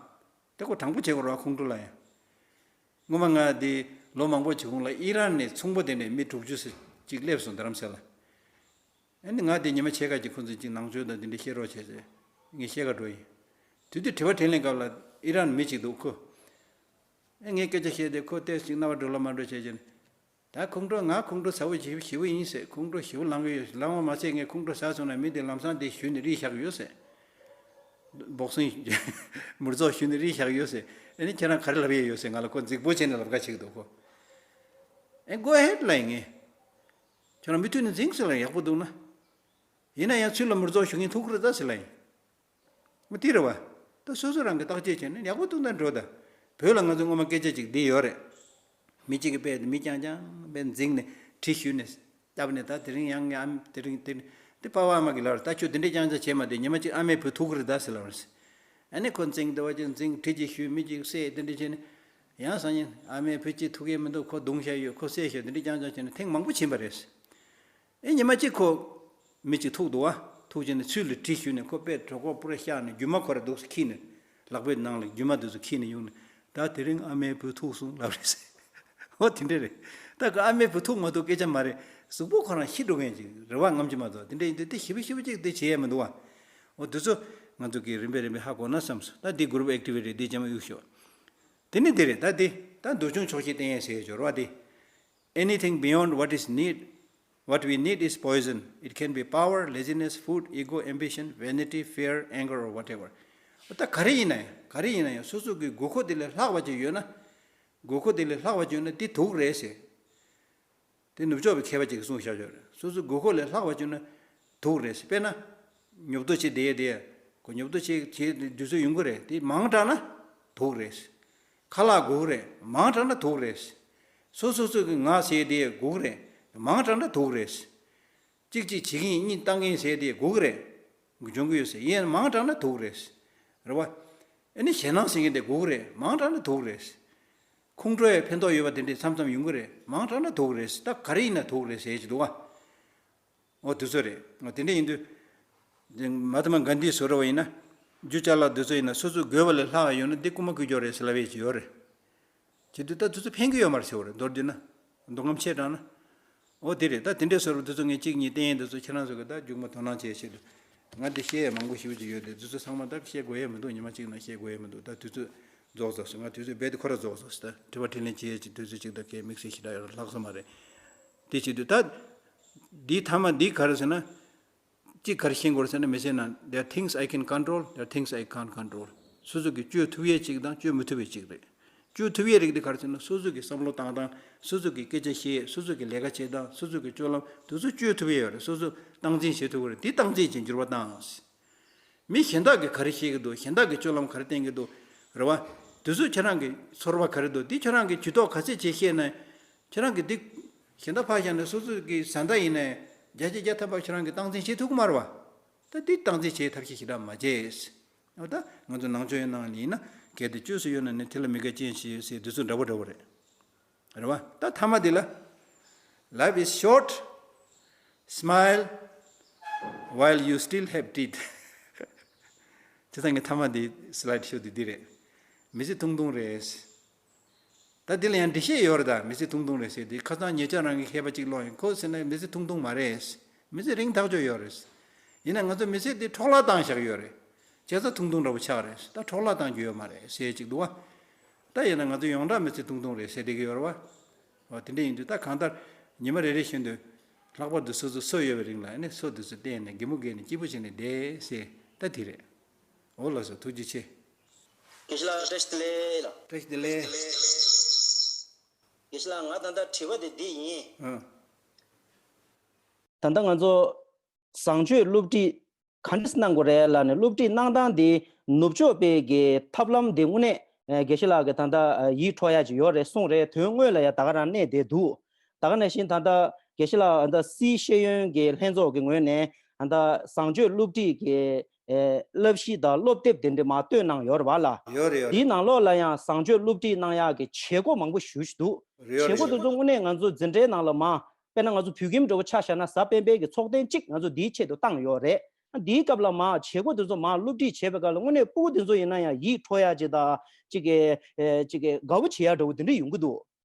ད་ཁོ་དྲང་པོ་བྱེད་དགོས་རེད་བ། ཁོང་ཁྲོ་ལ་ཡང་། སྔོན་མ་ང་དེ་ལོ་མང་པོ་ཅིག་གོང་ལ་ཨི་རན་ནས་ཚོང་པ་དེ་ནས་མི་དྲུག་ཅུ་ཙམ་ཅིག་སླེབས་སོང་རྡ་རམ་ས་ལ། ཨ་ནི་ང་དེ་ཉི་མ་ཕྱེད་ཀ་ཅིག་ཁོང་ཚོ་ཅིག་ནང་ཆོས་དང་དེ་འདྲ་བཤད་རོགས་བྱས་ཟེར། ངས་བཤད་ག་འགྲོ་ཡིན། དེ་དུས་དྲི་བ་དྲིས་ལན་སྐབས་ལ་ཨི་རན་མི་ཅིག་འདུག་ཁོ། ཨ་ངས་སྐད་ཆ་བཤད་དེ་ཁོ་ཏོག་ཙམ་ཅིག་རྣ་བ་འགྲོ་ལ་མ་འགྲོ་བྱས་བྱས་ནས། ད་ཁོང་ཁྲོ། ང་ཁོང་ཁྲོ་ཟ་བོ་ཞེ་པོ་ཞེ་པོ་ཡིན་ཟེར། ཁོང་ཁྲོ་ཞེ་པོ་ལངས་ཀྱི་ཡོད། ལངས་པ་མ་ཟད་ངས་ཁོང་ཁྲོ་ཟ་སོང་ན་མི་དེ་ལམ་སང་དེ་གཞུས་ནས་རིལ་བཞག་གི་ཡོད་ཟེར། སྦོག་སིང་། མུར་ཙོག་གཞུས་ནས་རིལ་བཞག་གི་ཡོད་ཟེར། ཨ་ནི་ཁྱེད་རང་ག་རེ་ལབ་ཡས་ཡོད་ཟེར། ང་ལ་ཁོ་རྫིག་པོ་བྱས་ནས་ལབ་ཁ་བྱེད་ཀྱི་འདུག་ཁོ། ཨེ་go ahead ལབ་ཡིན་ངས། ཁྱེད་རང་མུ་མཐུད་ནས་འཛིང་ཟེར་ལབ་ཡག་པོ་འདུག་ན། ཡིན་ན་ཡང་ཚུར་ལ་མུར་ཙོག་གཞུ་མཁན་ཐུག་གི་རེད་ད་ཟེར་ལབ་ཡིན། མ་དེ་རེད་བ། ད་སོ་སོ་རང་གིས་བརྟག་དཔྱད་བྱས་ན་ཡག་པོ་འདུག་ན་འགྲོ་ད། བོད་ལ་ང་ཚོ་སྔོན་མ་སྐད་ཆ་ཅིག་འདི་ཡོད་རེད། མི་གཅིག་གིས་དཔེ་མི་རྐྱང་རྐྱང་དཔེ་འཛིང་ནས་གྲི་གཞུས་ནས་བཏབ་ནས། ད་དེ་རིང་ཡང་ངའི་ཨ་མ་དེ་རིང་དེ་དེ་པ་ཕ་ཨ་མ་གིས་ལབ་རེད། ད་ཁྱོད་དེ་འདྲས་རྐྱང་རྐྱང་བྱས་མ་བསྡད། ཉི་མ་གཅིག་ཨ་མའི་བུ་ཐུག་གི་རེད་ད་ཟེར་ལབ་རེད། ཨ་ནི་ཁོ་འཛིང་འདི་བ་ཅིག་འཛིང་། གྲི་གཅིག་གཞུས། མི་གཅིག་བསད། དེ་འདྲས་བྱས་ནས། ཡང་སང་ཉིན་ཨ་མའི་བུ་གཅིག་ཐུག་གི་མི་འདུག་ཁོ་རྡུང་བཞག་ཡོད། ཁོ་བསད་བཞག་དེ་འདྲས་རྐྱང་རྐྱང་བྱས་ནས་ཐེངས་མང་པོ་ཕྱིན་པ་རེད། ཨེ་ཉི་མ་གཅིག་ཁོ་མི་གཅིག་ཐུག་འདུག་བ། ཐུག་བྱས་ནས་ཚུལ་ལ་གྲི་གཞུས་ནས་ཁོ་དཔེ་གྲོད་ཁོག་པུ་ར་བཤགས་ནས་རྒྱུ་མ་ཁོ་ར་འདུག་སེ་འཁྱེར་ནས། ལག་པའི་ནང་ལ་རྒྱུ་མ་འདུག་སེ་འཁྱེར་ནས་ཡོང་ནས། ད་དེ་རིང་ཨ་མའི་བུ་ཐུག་སོང་ལབ་རེད་ཟེར། འོ་དེ་འདྲ་རེད། ད་ཁོ་ཨ་མའི་བུ་ཐུག་མ་ཐུག་སྐད་ཆ་མ་རེད། གཟུགས་པོ་ཁོ་རང་ཤི་འགྲོ་མཁན་ཅིག་རེད་བ། ངམ་ཅིག་མ་གཏོགས། དེ་འདྲ་ཡིན་དུས་དེ་ཞེ་པོ་ཞེ་པོ་ཅིག་དེ་བྱེད་ཡས་མི་འདུག་བ། འོ་དེ་ཚོ་ང་ཚོ་གིས་རིམ་པས་རིམ་པས་ཧ་གོ་ན་བསམ་སོང་། ད་འདི་གུ་རུབ་ཨེག་ཊི་བི་ཊི་རེད། འདི་རྗེས་མ་གཡུག་ཞོག་དེ་ནི་འདི་རེད། ད་འདི་ད་འདུལ་བྱུང་ཆོག་ཤེས་བསྟན་ཡས་ཟེར་ཡས་སྦྱོར་བ་འདི། Anything beyond what is need, what we need is poison. It can be power, laziness, food, ego, ambition, vanity, fear, anger, or whatever. ད་ག་རེ་ཡིན་ན་ཡང་། ག་རེ་ཡིན་ན་ཡང་སོ་སོ་གི་དགོས་མཁོ་དེ་ལས་ལྷག་པ་ཅིག་ཡོད་ན། དགོས་མཁོ་དེ་ལས་ལྷག་པ་ཅིག་ཡོད་ན་དེ་དུག་རེད་ཟེར། དེ་ནུབ་ཕྱོགས་པའི་མཁས་པ་ཅིག་གིས་གསུངས་བཞག་ཡོད་རེད། སོ་སོའི་དགོས་མཁོ་ལས་ལྷག་པ་བྱུང་ན་དུག་རེད། དཔེར་ན། ཉོབ་ཏོ་བྱེད་བསྡད་ཡས་དེ། ཁོ་ཉོབ་ཏོ་བྱེད་བྱེད་དུས་ཚོད་ཡོང་གི་རེད། དེ་མང་དྲགས་ན་དུག་རེད། ཁ་ལག་དགོས་ཀྱི་རེད། མང་དྲགས་ན་དུག་རེད། སོ་སོ་སོ་གི་ངག་བྱེད་དེ་དགོས་ཀྱི་རེད། མང་དྲགས་ན་དོགས་རེད། གཅིག་གཅིག་བྱེད་ཀྱིན་གཉིས་བཏང་གིན་ཟེར་དེ་དགོས་ཀྱི་རེད། འབྱུང་གི་ཡོད་ཟེར་ཡིན་མང་དྲགས་ན་དོགས་རེད། རེད་བ། ཨ་ནི་ཞེད་སྣང་ཟེར་མཁན་དེ་དགོས་ཀྱི་རེད། མང་དྲགས་ན་དོགས་རེད། ཁོང་ཁྲོ་ཡི་ཕན་ཐོགས་ཡོད་པ་དེ་འདྲས་མཚམས་མཚམས་ཡོང་གི་རེད། མང་དྲགས་ན་དོགས་རེད། ད་ག་རེ་ཡིན་ན་དོགས་རེད་ཟེར་གྱི་འདུག་བ། འོ་དུས་ཚོད་རེད། འོ་དེ་འདྲ་ཡིན་དུས། མ་ཧཱ་ཏ་མ་གྷན་དྷིས་བཟོ་འདྲ་བ་ཡིན་ན། རྒྱུ་ཅ་ལག་དུས་ཚོད་ཡིན་ན་སོ་སོས་དགོས་པ་ལས་ལྷག་ཡོད་ན་འདི་རྐུ་མ་རྐུ་རྒྱུ་རེད་ཟེར་ལབ་ཡས་ཅིག་ཡོད་རེད། བྱེད་དུས་ད་དུས་ཚོད་ཕན་གྱི་ཡོད་མ་རེད་ཟེར་བ་རེད། མདོར་བསྡུས་ན། མདོ་ཁམས་ཆེ་དྲགས་ན། འོ་དེ་རེད། ད་དེ་འདྲའི་བཟོ་འདྲ་དུས་ཚོད་ངས་གཅིག་གཉིས་བསྟན་ཡས་འདི་ཚོ་ཁྱེད་རང་ཚོ་གི་ད་རྒྱུགས་མ་དོ་སྣང་བྱེད་ཆེད་དུ། ང་འདི་བཤད་ཡས་མང་པོ་ཞེ་པོ་ཅིག་ཡོད་དེ་དུས་ཚོད་ཚང་མ་ད་བཤད་དགོས་ཡས་མི་འདུག་ཉི་མ་གཅིག་ནང་བཤད་དགོས་ཡས་མི་འདུག་ད་དུས་ཚོད་རྫོགས་ཚར་སོང་། ང་དུས་ཚོད་རྦད་དེ་ཁོ་ར་རྫོགས་སོང་ཟེར། ད་དྲི་བ་དྲིས་ལན་བྱེད་ཡས་ཅིག་དུས་ཚོད་ཅིག་ད་གས་དམིགས་བསལ་ཞེ་དྲག་ཡོད་ལྷག་སོང་མ་རེད། དེ་བྱེད་དུས་ད། འདིའི་མཐའ་མ་འདི་ག་རེ་ཟེར་ན། གཅིག་ག་རེ་ཤེས་དགོས་རེད་ཟེར་ན། མི་ཚེ་ནང་there are things I can control, there are things I can't control. སོ་སོ་གིས་བཅོས་ཐུབ་ཡས་གཅིག་དང་བཅོས་མི་ཐུབ་ཡས་གཅིག་རེད། བཅོས་ཐུབ་ཡས་རིགས་དེ་ག་རེ་ཟེར་ན། སོ་སོ་གི་བསམ་བློ་བཏང་སྟངས། སོ་སོ་གི་སྐད་ཆ་བཤད། སོ་སོ་གི་ལས་ཀ་བྱེད་སྟངས། སོ་སོ་གི་སྤྱོད་ལམ་དེ་ཚོ་བཅོས་ཐུབ་ཡས་ཡོད་རེད། སོ་སོ་སྟངས་འཛིན་བྱེད་ཐུབ་ཀྱི་རེད། དེ་སྟངས་འཛིན་བྱེད་འགྱུར་བ་བཏང་། མི་གཞན་དག་གིས་ག་རེ་བཤད་ཀྱི་འདུག་གཞན་དག་གི་སྤྱོད་ལམ་ག་རེ་བསྟན་གྱི་འདུག་རེད་བ། དེ་ཚོ་ཁྱེད་རང་གི་ཚོར་བ་ག་རེ་འདུག་དེ་ཁྱེད་རང་གིས་ཇུས་གཏོགས་ག་ཚད་བྱེད་ཤེས་ན། ཁྱེད་རང་གིས་འདི་གཞན་དག་ཕར་བཞག་ནས་སོ་སོ་གི་བཟའ་ཟླ་ཡིན་ནའི་བརྒྱ་ཆ་བརྒྱ་ཐམ་པ་ཁྱེད་རང་གིས་སྟངས་འཛིན་བྱེད་ཐུབ་ཀྱི་མ་རེད་བ། ད་འདི་སྟངས་འཛིན་བྱེད་ཐབས་ཤེས་ཞེ་དྲག་མ་བྱས། འོ་ད་ང་ཚོ་ནང་ཆོས་ཡོད་ནང་ལ་ཡིན་ན་གལ་ཏེ་བཅོས་སུ་ཡོད་ན་ནི་དེ་ལ་མི་དགའ་རྐྱེན་བྱེད་ཟེར་དུས་ཚོད་འདྲ་པོ་འདྲ་པོ་རེད། རེད་བ། ད་མཐའ་མ་དེ་ལ། Life is short, smile while you still have teeth. བྱས་ཙང་ངས་མཐའ་མ་དེ་slide show དེ་འདི་རེད། མི་ཚེ་ཐུང་ཐུང་རེད། ད་འདི་ལ་ཡང་འགྲེལ་བཤད་ཡོད་རེད། ད་མི་ཚེ་ཐུང་ཐུང་རེད་ཟེར་དེ་ཁ་སང་ཉེ་ཆར་རང་གི་མཁས་པ་གཅིག་ཀློག་ཡིན། ཁོ་ཟེར་ན་མི་ཚེ་ཐུང་ཐུང་མ་རེད། མི་ཚེ་རིང་ཐག་ཆོད་ཡོད་རེད། ཡིན་ན་ང་ཚོ་མི་ཚེ་འདི་འཕྲོ་བརླག་བཏང་བཞག་ཡོད་རེད། བྱས་ཙང་ཐུང་ཐུང་འདྲ་པོ་ཆགས་རེད། ད་འཕྲོ་བརླག་བཏང་རྒྱུ་ཡོད་མ་རེད་ཟེར་གཅིག་འདུག་བ། ད་ཡིན་ན་ང་ཚོ་ཡོངས་གྲགས་མི་ཚེ་ཐུང་ཐུང་རེད་ཟེར་བསྡད་ཀྱི་ཡོད་རེད་བ། འོ་དེ་འདྲ་ཡིན་དུས་ད་གང་ལྟར་ཉི་མ་རེ་རེ་བཞིན་དུ་ལྷག་པར་དུ་སོ་སོ་སོ་ཡོད་པའི་རིང་ལ་ནི་སོ་དེ་ཚོ་བསྟན་ནས་གད་མོ་བགད་ནས་སྐྱིད་པོ་བྱས་ནས་བསྡད་ཟེར་ད་དེ་རེད། འོ་ལགས་སོ། ཐུགས་རྗེ་ཆེ། དགེ་བཤེས་ལགས་བཀྲ་ཤིས་བདེ་ལེགས་ལགས། བཀྲ་ཤིས་བདེ་ལེགས། དགེ་བཤེས་ལགས་ང་ད་ལྟ་དྲི་བ་དེ་འདི་ཡིན། ཨ། ད་ལྟ་ང་ཚོ་བཟང་སྤྱོད་སློབ་ཁྲིད་ག་འདྲ་གནང་དགོས་རེད་ལབ་ནས་སློབ་ཁྲིད་གནང་སྟངས་དེ་ནུབ་ཕྱོགས་པའི་གི་ཐབས་ལམ་དེ་དངོས་གནས་ཨ་དགེ་བཤེས་ལགས་ཀྱིས་ད་ལྟ་ཨ་ཡིད་འཕྲོག་ཡ་ཅིག་ཡོད་རེད་གསུངས་རེད། དོན་དངོས་ལ་ཡ་ད་ག་རང་གནས་བསྡད་འདུག་ད་ག་ནང་བཞིན་ད་ལྟ་དགེ་བཤེས་ལགས་ད་སིའི་ཤེས་ཡོན་གྱི་ལྷན་ཚོགས་ཀྱི་ངོས་ནས་ད་ལྟ་བཟང་སྤྱོད་སློབ་ཁྲིད་ཀྱི་ཨེ་བསླབ་གཞི་དང་སློབ་དེབ་དེ་འདྲ་མར་བཏོན་གནང་ཡོད་རེད་བ་ལ། ཡོད་རེད་ཡོད་དེའི་རེད། ནང་ལོགས་ལ་ཡང་བཟང་སྤྱོད་སློབ་ཁྲིད་གནང་ཡག་གི་བྱེད་སྒོ་མང་པོ་ཞེ་པོ་ཅིག་འདུག་རེད་ཡོད་བྱེད་རེད་སྒོ་དེ་ཡོད། ཚོ་དངོས་གནས་ང་ཚོ་འཛིན་གྲྭའི་ནང་ལ་མར་དཔེར་ན་ང་ཚོ་བོད་ཁྱིམ་འདྲ་པོ་ཆ་བཞག་ན་གཟའ་སྤེན་པའི་གི་ཚོགས་ཐེངས་གཅིག་ང་ཚོ་འདིའི་ཆེད་དུ་བཏང་ཡོད་རེད། འདིའི་སྐབས་ལ་མར་བྱེད་སྒོ་དེ་ཚོ་མར་སློབ་ཁྲིད་བྱེད་པའི་སྐབས་ལ་དངོས་གནས་སྤུ་གུ་དེ་ཚོ་ཡིན་ན་ཡང་ཡིད་འཕྲོག་ཡག་ཅིག་དང་ཅིག་གི་ཨེ་ཅིག་གི་དགའ་པོ་བྱེད་ཡག་འདྲ་པོ་དེ་འདྲ་ཡོང་གི་འདུག་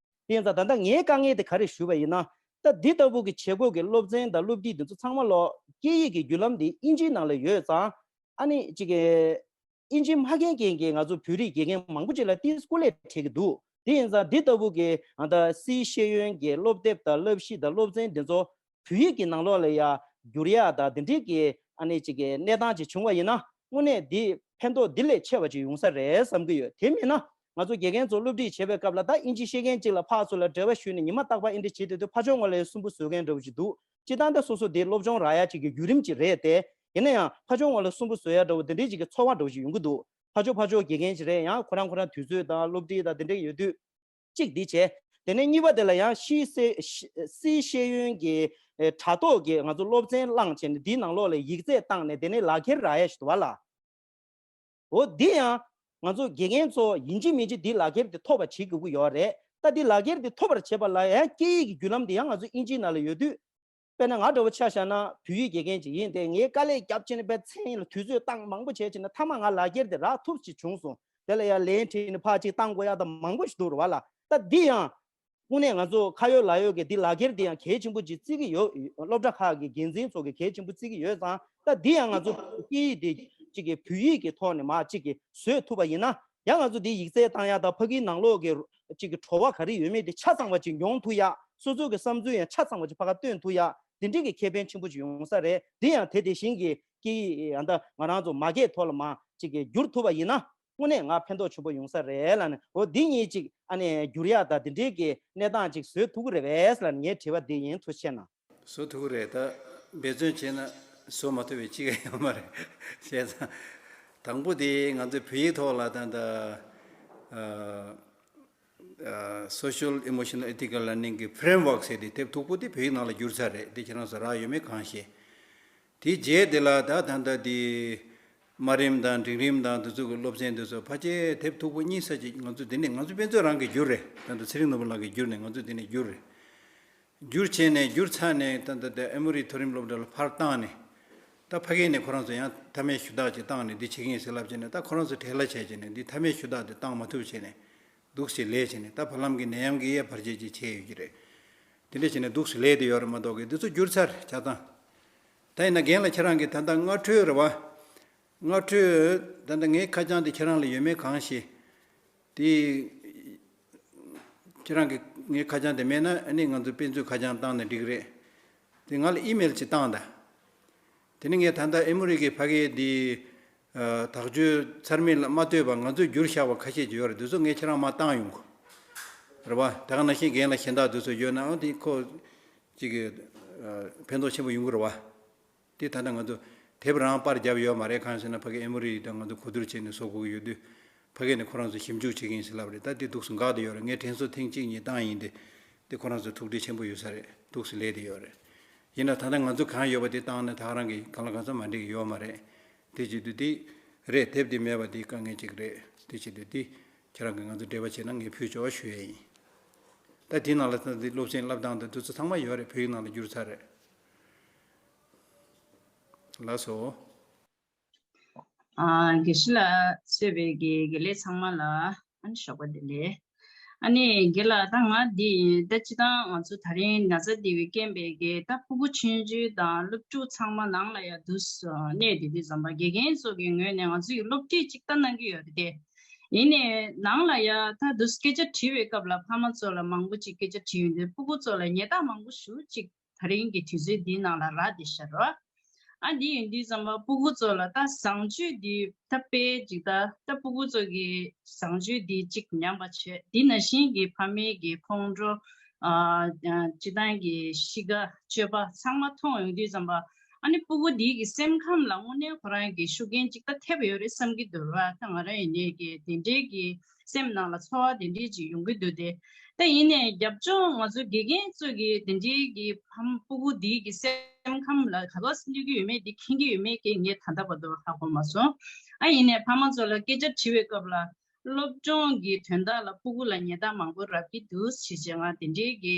དེ་ཡིན་ཙང་ད་ལྟ་ངའི་དཀའ་ངལ་དེ་ག་རེ་ཞུས་པ་ཡིན་ན། ད་འདི་ལྟ་བུ་གི་བྱེད་སྒོ་གི་སློབ་ཚན་དང་སློབ་ཁྲིད་འདི་ཚོ་ཚང་མ་ལོ་སྐད་ཡིག་གི་བརྒྱུད་ལམ་འདི་ཨིན་ཇིའི་ནང་ལ་ཡོད་ཙང་། ཨ་ནི་ཅིག་གི་ཨིན་ཇི་མ་མཁྱེན་མཁན་གྱི་ང་ཚོ་བོད་རིགས་དགེ་རྒན་མང་པོ་ཅིག་ལ་ཏིས་སྐུ་ལས་འཕྲད་ཀྱི་འདུག་དེ་ཡིན་ཙང་འདི་ལྟ་བུ་གི་ཨ་ད་སིའི་ཤེས་ཡོན་གྱི་སློབ་དེབ་དང་བསླབ་གཞི་དང་སློབ་ཚན་འདི་ཚོ་བོད་ཡིག་གི་ནང་ལོགས་ལ་ཡ་བསྒྱུར་ཡག་དང་འདི་འདྲའི་གི་ཨ་ནི་ཅིག་གི་གནས་སྟངས་ཅིག་བྱུང་བ་ཡིན་ན། དངོས་གནས་འདི་ཕན་ཐོགས་འདི་ལས་ཆེ་བ་ཅིག་ཡོང་ས་རེད་བསམ་གྱི་ཡོད། དེ་མིན་ན་ང་ཚོ་དགེ་རྒན་ཚོ་སློབ་ཁྲིད་བྱེད་པའི་སྐབས་ལ་ད་ཨིན་ཇི་ཤེས་མཁན་གཅིག་ལ་ཕར་ཚུར་ལ་འབྲེལ་བ་ཞུས་ནས་ཉི་མ་རྟག་པར་ཨེ་འདྲ་བྱེད་སྡོད་དུས་ཕར་ཕྱོགས་ངོས་ལ་སུན་པོ་བཟོ་མཁན་འདྲ་བོ་ཅིག་འདུག་སྤྱིར་བཏང་ད་སོ་སོ་དེ་སློབ་སྦྱོང་རག་ཡ་ཅིག་གི་བརྒྱུད་རིམ་ཅིག་རེད་དེ། ཡིན་ན་ཡང་ཕར་ཕྱོགས་ངོས་ལ་སུན་པོ་བཟོ་ཡ་འདྲ་བོ་དེ་འདྲའི་ཅིག་གི་ཚོར་བ་འདྲ་བོ་ཅིག་ཡོང་གི་འདུག་ཕར་ཕྱོགས་ཕར་ཕྱོགས་དགེ་རྒན་ཅིག་རེད། ཡང་ཁོ་རང་ཁོ་རང་དུས་ཚོད་དང་སློབ་ཁྲིད་དང་དེ་འདྲ་ཡོད་དུས། གཅིག་འདི་བྱས། དེ་ནས་གཉིས་པ་དེ་ལ་ཡང་སིའི་སེ་སིའི་ཤེས་ཡོན་གྱི་ཨེ་དྲ་ཐོག་གི་ང་ཚོ་སློབ་ཚན་བླངས་བྱས་ནས་འདིའི་ནང་ལོགས་ལ་ཡིག་ཚད་བཏང་ནས་དེ་ནས་ལག་འཁྱེར་རག་ཡ་ཞིག་འདུག་བ་ལ། འོ་འདི་ཡང་ང་ཚོ་དགེ་རྒན་ཚོ་ཡིན་གཅིག་མིན་གཅིག་འདི་ལག་འཁྱེར་འདི་ཐོབ་པ་བྱེད་དགོས་ཀྱི་ཡོད་རེད། ད་འདི་ལག་འཁྱེར་འདི་ཐོབ་པར་བྱེད་པ་ལ་ཡང་སྐད་ཡིག་གི་བརྒྱུད་ལམ་འདི་ཡང་ང་ཚོ་ཨིན་ཇིའི་ནང་ལ་ཡོད་དུས། དཔེར་ན་ང་འདྲ་བོ་ཆ་བཞག་ན་བོད་ཡིག་དགེ་རྒན་ཅིག་ཡིན་ཏེ། ངས་དཀའ་ལས་རྒྱབ་བྱས་ནས་དཔེ་མཚན་ཡིན་ལ་དུས་ཚོད་བཏང་མང་པོ་བྱས་བྱས་ནས་མཐའ་མ་ང་ལག་འཁྱེར་དེ་རག་ཐུབ་ཅིག་བྱུང་སོང་། དེ་ལ་ཡང་ལན་བྲིས་ནས་ཕར་ཅིག་བཏང་དགོས་ཡག་དང་མང་པོ་ཞིག་འདུག་རེད་བ་ལ། ད་འདི་ཡང་དངོས་གནས་ང་ཚོ་ཁ་ཡོད་ལག་ཡོད་ཀྱི་འདི་ལག་འཁྱེར་འདི་ཡང་གལ་ཆེན་པོ་ཅིག་བརྩི་གི་ཡོད། སློབ་གྲྭ་ཁག་གི་འགན་འཛིན་ཚོ་གི་གལ་ཆེན་པོ་བརྩི་གི་ཡོད་ཙང་། ད་འདི་ཡང་ང་ཚོ་སྐད་ཡིག་འདི་གཅིག་གི་བོད་ཡིག་གི་ཐོག་ནས་མར་གཅིག་གི་བཟོས་ཐུབ་པ་ཡིན་ན། ཡང་ང་ཚོ་འདི་ཡིག་ཚད་བཏང་ཡག་དང་ཕ་གིའི་ནང་ལོགས་ཀྱི་གཅིག་གི་བྲོ་བ་ག་རེ་ཡོད་མེད་དེ་ཆ་ཚང་བ་ཅིག་མྱོང་ཐུབ་ཡག་སོ་སོ་གི་བསམ་ཚུལ་ཡང་ཆ་ཚང་བ་ཅིག་ཕ་ག་སྟོན་ཐུབ་ཡག་དེ་འདྲའི་གི་ཁེ་ཕན་ཆེན་པོ་ཅིག་ཡོང་ས་རེད། འདི་ཡང་དེ་དེ་བཞིན་གྱི་སྐད་ཡིག་ཡང་ད་ང་རང་ཚོ་མ་སྐད་ཐོག་ལ་མར་གཅིག་གི་བསྒྱུར་ཐུབ་པ་ཡིན་ན། དངོས་གནས་ང་ཕན་ཐོགས་ཆེན་པོ་ཡོང་ས་རེད་ལབ་ནས། འོ་འདི་གཉིས་ཅིག་ཨ་ནི་བསྒྱུར་ཡག་དང་དེ་འདྲའི་གི་གནས་སྟངས་ཅིག་བཟོ་ཐུབ་ཀྱི་རེད་པས་ལབ་ནས་ངའི་དྲི་བ་འདི་ཡིན། ཐུགས་རྗེ་གནང་། བཟོ་ཐུབ་ཀྱི་རེད། ད་འབད་བརྩོན་བྱས་ན་བཟོ་མ་ཐུབ་པའི་ཅི་ག་ཡོད་མ་རེད། བྱས་ཙང་དང་པོ་དེ་ང་ཚོའི་བོད་ཡིག་ཐོག་ལ་ད་ད་ཨ་ ཨ། Social Emotional Ethical Learning གི་Framework ཟེར་དེ་དེབ་མཐུག་པོ་དེ་བོད་ཡིག་ནང་ལ་བསྒྱུར་ཚར་རེད། དེ་ཁྱེད་རང་ཚོ་རག་ཡོད་མེད་གང་ཤེས། དེའི་རྗེས་དེ་ལ་ད་ད་ལྟ་དེ་དམའ་རིམ་དང་འབྲིང་རིམ་དང་དེ་ཚོ་གི་སློབ་ཚན་དེ་ཚོ་ཕལ་ཆེར་དེབ་མཐུག་པོ་གཉིས་ཙམ་ཅིག་ང་ཚོ་དེ་ནས་ང་ཚོ་དཔེ་མཛོད་རང་གིས་བསྒྱུར་རེད། ད་ལྟ་ཚེ་རིང་ནོར་བུ་ལགས་ཀྱིས་བསྒྱུར་ནས་ང་ཚོ་དེ་ནས་བསྒྱུར་རེད། བསྒྱུར་བྱས་ནས་བསྒྱུར་ཚར་ནས་ད་ལྟ་དེ་ཨེ་མོ་རི་མཐོ་རིམ་སློབ་གྲྭ་ལ་ཕར་བཏང་ནས། ད་ཕ་གི་ནས་ཁོ་རང་ཚོ་ཡང་མཐའ་མའི་ཞུ་དག་ཅིག་བཏང་ནས་འདི་བྱེད་ཀྱི་ཡིན་ཟེར་ལབ་བྱས་ནས། ད་ཁོ་རང་ཚོ་བྲེལ་བ་བྱས་བྱས་ནས་འདི་མཐའ་མའི་ཞུ་དག་དེ་བཏང་མ་ཐུབ་བྱས་ནས་འདུག་སེ་ལས་བྱས་ནས། ད་བར་ལམ་གྱི་ནད་ཡམས་ཀྱིས་ཡ་བར་ཆད་ཅིག་བྱས་ཡོད་ཀྱི་རེད། དེ་འདྲ་བྱས་ནས་འདུག་སེ་ལས་བསྡད་ཡོད་རེད་མ་གཏོགས་ཀྱི་འདི་ཚོ་བསྒྱུར་ཚར་ཆ་ཚང་། ད་ཡིན་ན་རྒན་ལགས་ཁྱེད་རང་གིས་ད་ལྟ་སྔ་འཕྲོས་རེད་བ། སྔ་འཕྲོས་ད་ལྟ་ངའི་ཁ་བྱང་དེ་ཁྱེད་རང་ལ་ཡོད་མེད་གང་ཤེས། དེ་ཁྱེད་རང་གི་ངའི་ཁ་བྱང་དེ་མེད་ན་ཨ་ནི་ང་ཚོ་དཔེ་མཛོད་ཁ་བྱང་བཏང་ན་འགྲིག་རེད། དེ་ང་ལ་ཨི་མེལ་ཅིག་བཏང་དང་། དེ་ནི་ངས་ད་ལྟ་ཨེ་མོ་རི་གི་ཕ་གིའི་འདི་ཨ། དག་བཅོས་ཚར་མེད་ལ་མ་ལྟོས་པར་ང་ཚོས་བསྒྱུར་བཞག་པ་ཁ་ཤས་ཅིག་ཡོད་རེད། དེ་ཚོ་ངས་ཁྱེད་རང་མར་བཏང་ཡོང་གི་རེད་བ། དེ་ག་ནང་བཞིན་རྒན་ལགས་གཞན་དག་དེ་ཚོ་ཡོད་ནའང་དེ་ཁོ་ཅིག་གི་ཨ། ཕན་ཐོགས་ཆེན་པོ་ཡོང་གི་རེད་བ། དེ་ད་ལྟ་ང་ཚོ་དེབ་རང་པར་བརྒྱབ་ཡོད་མ་རེད། གང་ཡིན་ཟེར་ན་ཕ་གི་ཨེ་མོ་རི་དང་ང་ཚོ་གོ་བསྡུར་བྱས་ནས་བཟོ་དགོས་ཀྱི་ཡོད་དུས། ཕ་གི་ནས་ཁོ་རང་ཚོ་ཞིབ་འཇུག་བྱེད་ཀྱི་ཡིན་ཟེར་ལབ་རེད། ད་དེ་འདུག་སེ་འགག་བསྡད་ཡོད་རེད། ངས་དྲན་གསོ་ཐེངས་གཅིག་གཉིས་བཏང་ཡིན་ཏེ། དེ་ཁོ་རང་ཚོ་ཐུགས་ཁྲལ་ཆེན་པོ་ཡོད་ས་རེད། འདུག་སེ་ལས་བསྡད་ཡོད་རེད། ཡིན་ན་ད་ལྟ་ང་ཚོ་གང་ཡོད་པ་དེ་བཏང་ན་ད་ག་རང་གི་གང་ལ་གང་འཚམ་མ་འགྲིག་གི་ཡོད་མ་རེད། དེ་བྱེད་དུས་དེ་རེད། དེབ་དེ་མེད་པ་དེ་དཀའ་ངལ་ཅིག་རེད། དེ་བྱེད་དུས་དེ་ཁྱེད་རང་གིས་ང་ཚོ་འབྲེལ་བ་བྱས་ན་ངས་ཕུལ་ཆོག་ཞུ་ཡས་ཡིན། ད་དེའི་ནང་ལ་ད་དེ་སློབ་ཚན་བསླབ་སྟངས་དང་དེ་ཚོ་ཚང་མ་ཡོད་རེད། བོད་ཡིག་ནང་ལ་བསྒྱུར་ཚར་རེད། ལགས་སོ། ཨ། དགེ་བཤེས་ལགས་གཙོས་པའི་དགེ་དགེ་ལས་ཚང་མ་ལ་ཨ་ནི་ཞོགས་པ་བདེ་ལེགས། ཨ་ནི་དགེ་ལགས། ད་ང་འདི་ཡིན། ད་སྤྱིར་བཏང་ང་ཚོ་ད་རིང་ན་ཚ་འདི་བའི་རྐྱེན་པས་གི་ད་ཕྲུ་གུ་ཆུང་ཆུང་དང་སློབ་ཕྲུག་ཚང་མ་ནང་ལ་ཡ་འདུག་སེ་གནས་བསྡད་དུས་ཙམ་པ་དགེ་རྒན་ཚོ་གི་ངོས་ནས་ང་ཚོ་ཡི་སློབ་ཁྲིད་ཅིག་ལྟ་གནང་གི་ཡོད་རེད་དེ། ཡིན་ནའི་ནང་ལ་ཡ་ད་འདུག་སེ་སྐད་ཆ་དྲི་བའི་སྐབས་ལ་ཕ་མ་ཚོ་ལ་མང་པོ་ཅིག་སྐད་ཆ་དྲིས་ཡོང་དུས་ཕྲུ་གུ་ཚོ་ལ་ཉེས་རྡུང་མང་པོ་ཞེ་པོ་ཅིག་ད་རིང་གི་དུས་ཚོད་འདིའི་ནང་ལ་རག་བསྡད་ཤག་རོ། ཨ། འདི་ཡིན་དུས་ཙམ་པ་ཕྲུ་གུ་ཚོ་ལ་ད་བཟང་སྤྱོད་འདི་ད་དཔེ་ཅིག་ད་ད་ཕྲུ་གུ་ཚོ་གི་བཟང་སྤྱོད་འདི་གཅིག་ཉམས་པ་བྱས། འདི་ནང་བཞིན་གྱི་ཕ་མའི་གི་ཁོང་ཁྲོ། ཨ། སྤྱིར་བཏང་གི་གཤིས་ཀ། སྤྱོད་པ་ཚང་མ་མཐོང་ཡོང་དུས་ཙམ་པ། ཨ་ནི་ཕྲུ་གུ་འདི་གི་སེམས་ཁམས་ལ་དངོས་གནས་ཁོ་རང་གི་ཤུགས་རྐྱེན་ཅིག་ད་ཐེབས་ཡོད་རེད་བསམ་གྱི་འདུག་ར། ད་ང་རང་ཡིན་ནའི་གི་དེ་འདྲའི་གི་སེམས་ནང་ལ་ཚོར་བ་དེ་འདྲས་ཅིག་ཡོང་གི་འདུག་སྟེ། ད་ཡིན་ནའི་རྒྱབ་ལྗོངས་ང་ཚོ་དགེ་རྒན་ཚོ་གིས་དེ་འདྲའི་གི་ཕ་མ་ཕྲུ་གུ་འདིའི་གི་སེམས་ཁམས་ལ་ག་པར་སེམས་འདུལ་གྱི་ཡོད་མེད་དེ་མཁྱེན་གྱི་ཡོད་མེད་ཀྱི་ངས་ད་ལྟ་བར་དུ་ཧ་གོ་མ་སོང་། ཨ། ཡིན་ནའི་ཕ་མ་ཚོ་ལ་སྐད་ཆ་དྲི་བའི་སྐབས་ལ་སློབ་སྦྱོང་གི་དོན་དག་ལ་ཕྲུ་གུ་ལ་ཉེས་རྡུང་མང་པོ་རག་གི་འདུག་ཞེས་བྱས། ང་དེ་འདྲའི་གི་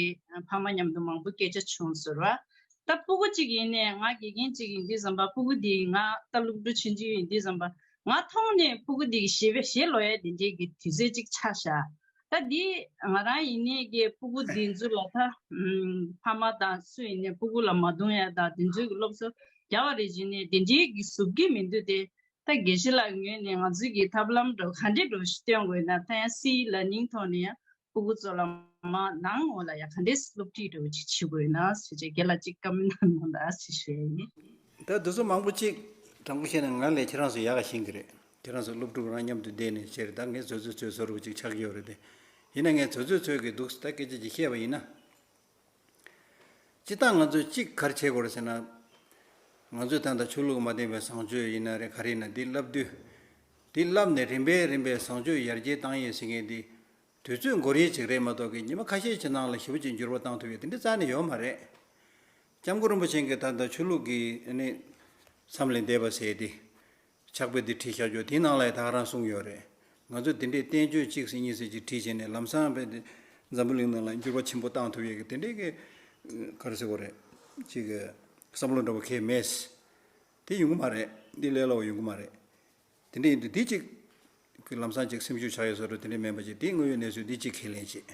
ཕ་མ་མཉམ་དུ་མང་པོ་སྐད་ཆ་བྱུང་ཟེར་བ། ད་ཕྲུ་གུ་གཅིག་ཡིན་ནའི་ང་དགེ་རྒན་གཅིག་ཡིན་དུས་ཙམ་པ་ཕྲུ་གུ་འདི་ང་ད་སློབ་ཕྲུག་ཆུང་ཆུང་ཡིན་དུས་ཙམ་པ་ང་མཐོང་ནས་ཕྲུ་གུ་འདི་གི་ཞེ་པོ་ཞེ་ལོ་ཡ་དེ་འདྲའི་གི་དུས་ཚོད་ཅིག་ཆགས་ཤག་ད་འདི་ང་རང་ཡིན་ནའི་གི་ཕྲུ་གུ་འདི་ཚོ་ལ་ད་ཨམ། ཕ་མ་དང་སུ་ཡིན་ནའི་ཕྲུ་གུ་ལ་མ་རྡུང་ཡ་དང་དེ་ཚོའི་གི་སློབ་གསོ་རྒྱག་པ་རེད་བྱས་ནས་དེ་འདྲའི་གི་ཟུབ་གི་མི་འདུག་སྟེ། ད་དགེ་བཤེས་ལགས་ངོས་ནས་ང་ཚོའི་གི་ཐབས་ལམ་འདྲ་བོ་ག་འདྲས་འདྲ་བོ་ཞིག་སྟོན་དགོས་ན། ད་ཡང་སི་ལར་ནིང་ཐོག་ནས་ཡང་ཕྲུ་གུ་ཚོ་ལ་མ་ནང་ངོ་ལ་ཡང་ག་འདྲས་སློབ་ཁྲིད་འདྲ་བོ་ཅིག་བྱེད་དགོས་ན་ཟེར་བྱས་རྒན་ལགས་ཅིག་བཀའ་མོལ་གནང་གནང་དང་ཞེས་ཞུ་ཡ་ཡིན། ད་དེ་ཚོ་མང་པོ་ཅིག་དྲང་པོ་བཤད་ན་ང་ལས་ཁྱེད་རང་ཚོ་ཡག་ག་ཤེས་ཀྱི་རེད། ཁྱེད་རང་ཚོ་སློབ་ཕྲུག་རང་མཉམ་དུ་བསྡད་ནས་བྱས་རེད། ད་ངས་ཚོད་ཚོད་ཚོད་བཟོ་འདྲ་བོ་ཅིག་ཆགས་ཀྱི་ཡོད་རེད་དེ། ཡིན་ན་ངས་ཚོད་ཚོད་ཚོད་ཀྱི་འདུག་ད་སྐད་ཆ་ཅིག་བཤད་པ་ཡིན་ན། སྤྱིར་བཏང་ང་ཚོས་གཅིག་ག་རེ་བྱེད་དགོས་རེད་ཟེར་ན། ང་ཚོས་ད་ལྟ་ཆོས་ལུགས་མ་བསྟན་པའི་བཟང་སྤྱོད་ཡིན་ན་རེད། ག་རེ་ཡིན་ན་འདི་བསླབ་དུས། འདི་བསླབ་ནས་རིམ་པས་རིམ་པས་བཟང་སྤྱོད་ཡར་རྒྱས་བཏང་ཡས་ཟེར་མཁན་འདི། དུས་ཚོད་འགོར་ཡས་ཅིག་རེད་མ་གཏོགས་ཀྱི་ཉི་མ་ཁ་ཤས་ཀྱི་ནང་ལ་ཞེ་པོ་ཅིག་འགྱུར་བ་བཏང་ཐུབ་ཡས་དེ་འདྲ་རྩ་ནས་ཡོད་མ་རེད། སྐྱབས་མགོན་རིན་པོ་ཆེ་གིས་ད་ལྟ་ཆོས་ལུགས་ཀྱི་ཨ་ནི་མཚམས་ལས་འདས་པ་ཟེར་ཏེ། ཕྱག་དཔེ་འདི་བྲིས་བཞག་རྒྱུ་དེའི་ནང་ལ་ཡང་ད་ག་རང་གསུངས་ཡོད་རེད། ང་ཚོས་དེ་འདྲའི་བསྟན་བཅོས་གཅིག་ཟེར་གཉིས་ཟེར་གཅིག་བྲིས་བྱས་ནས་ལམ་སང་དཔེ་འཛམ་བུ་གླིང་ནང་ལ་འགྱུར་བ་ཆེན་པོ་བཏང་ཐུབ་ཡས་ཀྱི་དེ་འདྲའི་གི་ག་རེ་ཟེར་དགོས་རེད། གཅིག་གི་བསམ་བློ་འདྲ་བོ་གང་ཡང་མེད། དེ་ཡོང་གི་མ་རེད། འདི་ལས་སླ་བོ་ཡོང་གི་མ་རེད། དེ་འདྲ་ཡིན་དུས་འདི་གཅིག་གི་ལམ་སང་གཅིག་སེམས་ཤུགས་ཆག་ཡས་བཟོ་འདྲ་དེ་འདྲ་མིན་པ་ཅིག་དེའི་དངོས་ཡོད་གནས་ཚུལ་འདི་གཅིག་ཁས་ལེན་བྱེད།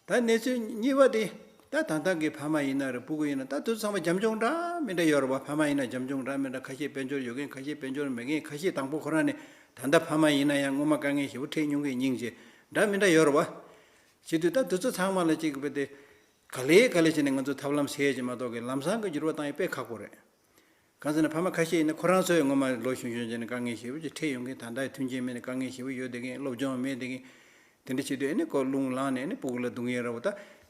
ད་གནས་ཚུལ་གཉིས་པ་དེ། ད་ད་ལྟ་གི་ཕ་མ་ཡིན་ན་རེད། ཕྲུ་གུ་ཡིན་ན་ད་དེ་ཚོ་ཚང་མ་རྒྱབ་ལྗོངས་འདྲ་མི་འདྲ་ཡོད་རེད་བ། ཕ་མ་ཡིན་ན་རྒྱབ་ལྗོངས་འདྲ་མི་འདྲ། ཁ་ཤས་དཔལ་འབྱོར་ཡོད་མཁན། ཁ་ཤས་དཔལ་འབྱོར་མེད་མཁན། ཁ་ཤས་དང་པོ་ཁོ་རང་ནས་ད་ལྟ་ཕ་མ་ཡིན་ན་ཡང་སྔོན་མ་དཀའ་ངལ་ཞེ་པོ་འཕྲད་མྱོང་མཁན་སྙིང་རྗེ་འདྲ་མི་འདྲ་ཡོད་རེད་བ། བྱེད་དུས་ད་དེ་ཚོ་ཚང་མ་ལ་གཅིག་དཔེ་དེ་ག་ལེ་ག་ལེ་བྱས་ནས་ང་ཚོ་ཐབས་ལམ་ཟེར་གྱི་མ་གཏོགས་ཀྱི་ལམ་སང་གི་འགྱུར་བ་བཏང་ཡས་དཔེ་ཁག་པོ་རེད། གང་ཟེར་ན་ཕ་མ་ཁ་ཤས་ཡིན་ན་ཁོ་རང་ཚོའི་སྔོན་མ་ལོ་གཞོན་གཞོན་བྱས་ནས་དཀའ་ངལ་ཞེ་པོ་ཅིག་འཕྲད་ཡོང་མཁན། ད་ལྟ་མཐུན་རྐྱེན་མེད་ནས་དཀའ་ངལ་ཞེ་པོ་ཡོད་བསྡད་མཁན། སློབ་སྦྱོང་མེད་བསྡད་མཁན། དེ་འདྲ་བྱེད་དུས་ཨ་ནི་ཁོ་རླུང་ལངས་ནས་ཨ་ནི་ཕྲུ་གུ་ལ་རྡུང་ཡས་ར་བ། ད་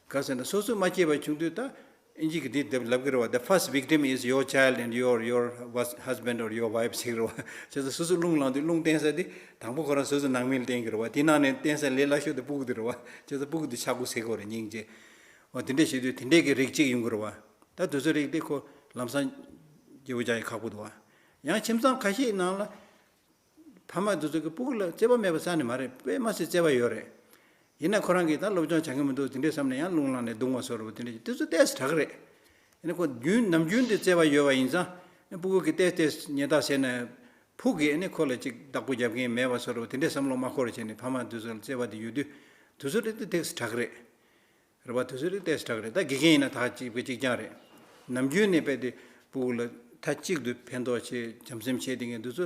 ག་ཟེར་ན་སོ་སོས་མ་སྐྱེས་པ་བྱུང་དུས་ད་ ཨིན་ཇི་གི་འདི་དེབ་ལབ་གི་རེད་བ། The first victim is your child and your, your hus- husband or your wife ཟེར་གི་རེད་བ། བྱས་ཙང་སོ་སོ་རླུང་ལངས་དུས་རླུང་བསྟན་ས་དེ་དང་པོ་ཁོ་རང་སོ་སོ་ནང་མི་ལ་བསྟན་གི་རེད་བ། དེ་ནང་ནས་བསྟན་ས་ལས་སླ་ཤོས་དེ་སྤུ་གུ་དེ་རེད་བ། བྱས་ཙང་སྤུ་གུ་དེ་ཆག་སྒོ་ཟེར་གི་རེད། སྙིང་རྗེ། འོ་དེ་འདྲས་བྱེད་དུས་དེ་འདྲས་ཀྱི་རིགས་གཅིག་ཡོང་གི་རེད་བ། ད་དེ་ཚོའི་རིགས་དེ་ཁོ་ལམ་སང་སྐྱིད་པོ་རྒྱག་ཡ་ཁག་པོ་འདུག་བ། ཡང་ཁྱིམ་ཚང་ཁ་ཤས་ནང་ལ་ཕ་མ་དེ་ཚོ་གི་སྤུ་གུ་ལ་བརྩེ་བ་མེད་པ་རྩ་ནས་མ་རེད། དཔེ་མ་སྲིད་བརྩེ་བ་ཡོད་རེད། ཡིན་ན་ཁོ་རང་གིས་ད་སློབ་སྦྱོང་བྱ་གི་མི་འདུག་དེ་འདྲས་བསམ་ནས་ཡང་རླུང་ལངས་ནས་རྡུང་བ་བཟོ་འདྲ་པོ་དེ་འདྲས་ཀྱི་དེ་ཚོ་ཏོག་ཙམ་དྲག་གི་རེད། ཡིན་ན་ཁོ་རྒྱུན་ནམ་རྒྱུན་དུ་བརྩེ་བ་ཡོད་པ་ཡིན་ཙང་སྤུ་གུ་གིས་ཏོག་ཙམ་ཉེས་རྡུང་བྱས་ན་ཕུགས་ཀྱི་ཨ་ནི་ཁོ་ལ་ཅིག་བདག་པོ་རྒྱབ་མཁན་མེད་པ་བཟོ་འདྲ་པོ་དེ་འདྲས་བསམ་བློ་མ་འཁོར་བྱས་ནས་ཕ་མ་དེ་ཚོ་ལ་བརྩེ་བ་དེ་ཡོད་དུས་དེ་ཚོ་རིགས་དེ་ཏོག་ཙམ་དྲག་གི་རེད། རེད་བ། དེ་ཚོའི་རིགས་ཏོག་ཙམ་དྲག་རེད། ད་དགེ་རྒན་ཡིན་ན་ད་གཅིག་པ་གཅིག་རྐྱང་རེད། ནམ་རྒྱུན་ནས་དཔེ་དེ་སྤུ་གུ་ལ་མཐའ་གཅིག་ཏུ་ཕན་ཐོགས་བྱེད་བྱམས་སེམས་བྱེད་དེ་ངས་འདི་ཚོ་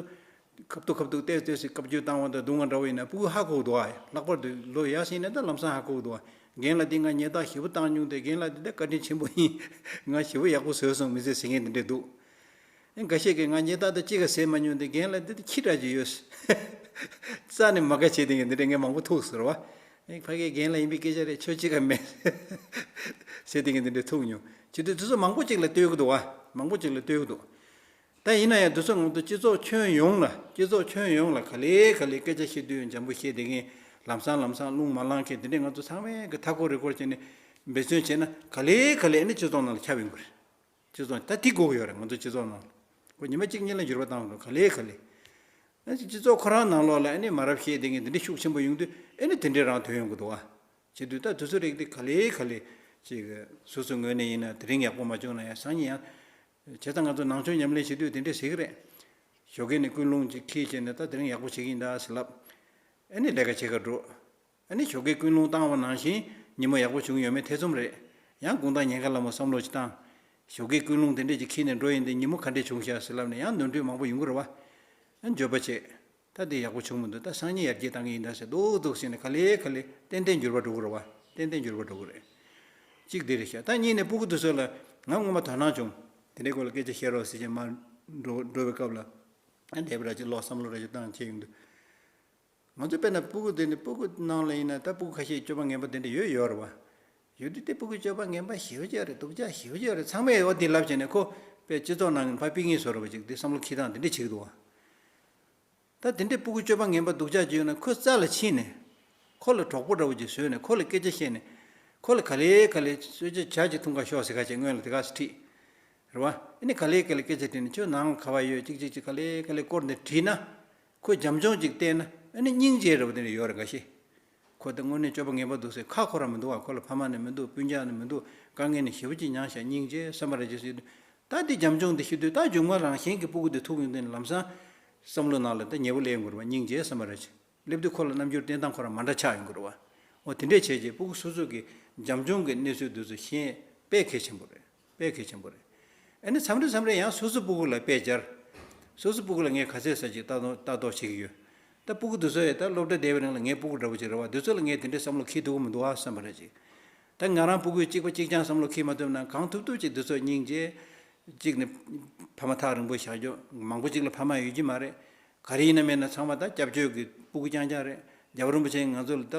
ཁ་ཐུག་ཁ་ཐུག་ཏོག་ཙམ་ཏོག་ཙམ་བཀའ་བཀྱོན་བཏང་བ་དང་རྡུང་བ་འདྲ་བོ་ཡིན་ན་སྤུ་གུ་ཧ་གོ་གི་འདུག་ཨ། ལྷག་པར་དུ་ལོ་ཡག་ཤོས་ཡིན་ན་ད་ལམ་སང་ཧ་གོ་གི་འདུག་ཨ། རྒན་ལགས་འདི་ང་ཉེས་རྡུང་ཞེ་པོ་བཏང་མྱོང་དེ། རྒན་ལགས་འདི་ད་བཀའ་དྲིན་ཆེན་པོ་ཡིན། ང་ཞེ་པོ་ཡག་པོ་བཟོས་སོང་མི་ཚེ་ཟེར་མཁན་དེ་འདྲས་འདུག། ཨེ་འགའ་ཤས་ཀྱིས་ང་ཉེས་རྡུང་དང་གཅིག་ཀ་ཟས་མ་མྱོང་དེ། རྒན་ལགས་འདི་ད་ཁྱི་འདྲ་ཅིག་ཡོད། རྩ་ནས་མ་དགའ་བྱེད་དེ་ངས་འདི་འདྲས་ངས་མང་པོ་ཐུག་ཟེར་བ། ཨེ་ཕ་གིའི་རྒན་ལགས་ཡིན་པའི་སྐད་ཆ་རེད། ཆོས་གཅིག་ཀ་མེད་ཟེར་དེ་ངས་འདི་འདྲས་ཐུག་མྱོང་། བྱེད་དུས་དེ་ཚོ་མང་པོ་ཅིག་ལ་ལྟོས་གི་འདུག་བ། མང་པོ་ཅིག་ལ་ལྟོས་གི་འདུག། ད་ཡིན་ན་ཡང་དེ་ཚོ་ང་ཚོ་སྤྱི་ཚོགས་ཁྱོན་ཡོངས་ལ་སྤྱི་ཚོགས་ཁྱོན་ཡོངས་ལ་ག་ལེ་ག་ལེ་སྐད་ཆ་བཤད་དུས་འཇམ་པོ་བཤད་དེ་ངས་ལམ་སང་ལམ་སང་རླུང་མ་ལངས་མཁན་དེ་འདྲས་ང་ཚོ་ཚང་མས་གི་མཐའ་འཁོར་རི་འཁོར་བྱས་ནས་འབད་བརྩོན་བྱས་ན་ག་ལེ་ག་ལེ་ཨ་ནི་སྤྱི་ཚོགས་ནང་ལ་ཁྱབ་ཡོང་གི་རེད། སྤྱི་ཚོགས་ད་དེ་དགོས་ཀྱི་ཡོད་རེད། ང་ཚོ་སྤྱི་ཚོགས་ནང་ལ་ཁོ་ཉི་མ་གཅིག་གཉིས་ལ་འགྱུར་བ་བཏང་རོགས་ག་ལེ་ག་ལེ། ཨ་ནི་སྤྱི་ཚོགས་ཁོ་རང་ནང་ལོགས་ལ་ཨ་ནི་མ་རབས་བཤད་དེ་ངས་འདི་འདྲ་ཤུགས་ཆེན་པོ་ཡོང་དུས་ཨ་ནི་དེ་འདྲའི་རང་ཐོན་ཡོང་གི་འདུག་བ། བྱེད་དུས་ད་དུས་ཚོད་རིགས་དེ་ག་ལེ་ག་ལེ་ཅིག་སོ་སོའི་ངོས་ནས་ཡིན་ན་དེ་རིང་ཡག་པོ་མ་བྱུང་ན་ཡང་སང་ཉིན་ཡང་། བྱས་ཙང་ང་ཚོ་ནང་ཆོས་ཉམས་ལེན་བྱེད་དུས་དེ་འདྲས་ཟེར་གི་རེད། ཞོགས་ཀས་ནས་ཀུན་སློང་ཅིག་འཁྱེར་བྱས་ནས་ད་དེ་རིང་ཡག་པོ་བྱེད་ཀྱི་ཡིན་ད་ཟེར་ལབ། ཨ་ནི་ལས་ཀ་བྱེད་ག་འགྲོ། ཨ་ནི་ཞོགས་ཀས་ཀུན་སློང་བཏང་བ་ནང་བཞིན་ཉིན་མོ་ཡག་པོ་བྱུང་ཡོད་མེད་ཐེ་ཚོམ་རེད། ཡང་དགོང་དག་ཉལ་ཁ་ལ་མོ་བསམ་བློ་ཅིག་བཏང་། ཞོགས་ཀས་ཀུན་སློང་དེ་འདྲས་ཅིག་འཁྱེར་ནས་འགྲོ་ཡིན་དེ་ཉིན་མོ་ག་འདྲས་བྱུང་ཤག་ཟེར་ལབ་ནས་ཡང་ནོར་འཁྲུལ་མང་པོ་ཡོང་གི་རེད་བ། ཨ་འགྱོད་པ་བྱེད། ད་དེ་ཡག་པོ་བྱུང་མི་འདུག། ད་སང་ཉིན་ཡར་རྒྱས་བཏང་གི་ཡིན་ད་ཟེར་འདུག་འདུག་ཟེར་ནས་ག་ལེ་ག་ལེ་ཏན་ཏན་འགྱུར་བ་འགྲོ་གི་རེད་བ། ཏན་ཏན་འགྱུར་བ་འགྲོ་གི་རེད། གཅིག་དེ་རེད་ཤག། ད་གཉིས་ནས་སྤུ་གུ་དེ་ཚོ་ལ་ང་སྔོན་མ་དོ་སྣང་བྱུང་། དེ་འདྲའི་སྐོར་ལ་སྐད་ཆ་བཤད་རོགས་ཟེར་བྱས་མར་འགྲོ་འགྲོ་བའི་སྐབས་ལ། ཨ་འདས་པ་ར་ཅིག་ལོག་བསམ་བློ་ར་ཅིག་བཏང་བྱས་ཡོང་དུས། ང་ཚོ་དཔེར་ན་སྤུ་གུ་དེ་ནི་སྤུ་གུ་ནང་ལ་ཡིན་ན་ད་སྤུ་གུ་ཁ་ཤས་སྤྱོད་པ་ངན་པ་དེ་འདྲ་ཡོད་ཡོད་རེད་བ། ཡོད་དུས་དེ་སྤུ་གུ་སྤྱོད་པ་ངན་པ་ཞེ་པོ་ཅིག་རེད། སྡུག་ཅག་ཞེ་པོ་ཅིག་རེད། ཚང་མས་འོ་དེ་ལབ་བྱས་ནས་ཁོ་དཔེ་སྤྱི་ཚོགས་ནང་གི་ཕར་ཕུད་མཁན་བཟོ་འདྲ་པོ་ཅིག་དེ་བསམ་བློ་འཁྱེར་སྟངས་དེ་འདྲ་བྱེད་ཀྱི་འདུག་བ། ད་དེ་འདྲའི་སྤུ་གུ་སྤྱོད་པ་ངན་པ་སྡུག་ཅག་ཅིག་ཡོད་ན་ཁོ་རྩ་ལ་ཕྱིན་ནས། ཁོ་ལ་གྲོགས་པོ་འདྲ་པོ་ཅིག་བཟོས་ནས་ཁོ་ལ་སྐད་ཆ་བཤད་ནས། ཁོ་ལ་ག་ལེ་ག་ལེ་གསོལ་ཇ་ཇ་ཅིག་འཐུང་ག་ཤོག་ཟེར་ཁ་ཅིག་སྔོན་ལ་དེ་ག་ཚོད་ཁྲིད། རེད་བ། ཨ་ནི་ག་ལེ་ག་ལེ་སྐད་ཆ་དྲིས་ནས་ཁྱོད་ནང་ག་པར་ཡོད་ཅིག་ཅིག་ཅིག་ག་ལེ་ག་ལེ་སྐོར་འདི་དྲིས་ན། ཁོས་རྒྱབ་ལྗོངས་ཅིག་བལྟས་ན་ཨ་ནི་སྙིང་རྗེ་འདྲ་པོ་དེ་འདྲ་ཡོད་རེད་འགའ་ཤས། ཁོ་ད་དངོས་གནས་སྤྱོད་པ་ངན་པ་འདུག་ཟེར་ཁ་ཁོ་རང་མི་འདུག་བ། ཁོ་ལ་ཕ་མ་ནི་མི་འདུག། སྤུན་ཀྱག་ནི་མི་འདུག། དཀའ་ངལ་ནི་ཞེ་པོ་ཅིག་མྱངས་ཤག། སྙིང་རྗེ་བསམ་པ་རེ་ཅིག་ཟེར་དུས། ད་འདི་རྒྱབ་ལྗོངས་འདི་ཤེས་དུས་ད་མཇུག་མ་རང་གཞན་གྱི་སྤུ་གུ་འདི་ཐུག་ཡོང་དུས་ལམ་སང་། བསམ་བློ་ནང་ལ་ད་ཉེ་བོ་སླེབས་ཡོང་གི་རེད་བ། སྙིང་རྗེ་བསམ་པ་རེ་ཅིག་སླེབས་དུས་ཁོ་ལ་རྣམ་འགྱུར་བསྟན་སྟངས་ཁོ་རང་མ་འདྲ་ཆགས་ཡོང་གི་རེད་བ། འོ་དེ་འདྲས་བྱས་རྗེས་སྤུ་གུ་སོ་སོ་གི་རྒྱབ་ལྗོངས་ཀྱི་གནས་ཚུལ་འདི་ཚོ་ཤེས་དཔེ་གལ་ཆེན་པོ་རེད། དཔེ་གལ་ཆེན་པོ་རེད། ཨ་ནི་མཚམས་རེ་མཚམས་རེ་ཡང་སོ་སོ་སྤུ་གུ་ལ་དཔེ་སྦྱར། སོ་སོ་སྤུ་གུ་ལ་ངས་ག་ཚད་ས་ཅིག་ལྟ་རྟོག་ལྟ་རྟོག་བྱེད་ཀྱི་ཡོད། ད་སྤུ་གུ་འདི་ཚོ་ཡང་ད་སློབ་གྲྭ་བསྡད་པའི་རིང་ལ་ངའི་སྤུ་གུ་འདྲ་པོ་ཅིག་རེད་བ། འདི་ཚོ་ལ་ངས་དེ་འདྲའི་བསམ་བློ་འཁྱེར་ཐུབ་ཀྱི་མི་འདུག་ཨ་བསམ་པ་རེད་ཅིག། ད་ང་རང་སྤུ་གུས་གཅིག་པ་གཅིག་རྐྱང་བསམ་བློ་འཁྱེར་མ་ཐུབ་ན་གང་ཐུབ་ཐུབ་ཅིག་འདི་ཚོ་སྙིང་རྗེ། གཅིག་ནི་ཕ་མ་ཐག་རིང་པོ་བཞག་རྒྱུ། མང་པོ་གཅིག་ལ་ཕ་མ་ཡོད་ཀྱི་མ་རེད། ག་རེ་ཡིན་ན་མེད་ན་ཚང་མ་ད་སྐྱབས་བཅོལ་གྱི་སྤུ་གུ་རྐྱང་རྐྱང་རེད། རྒྱལ་བ་རིན་པོ་ཆེས་ང་ཚོ་ལ་ད་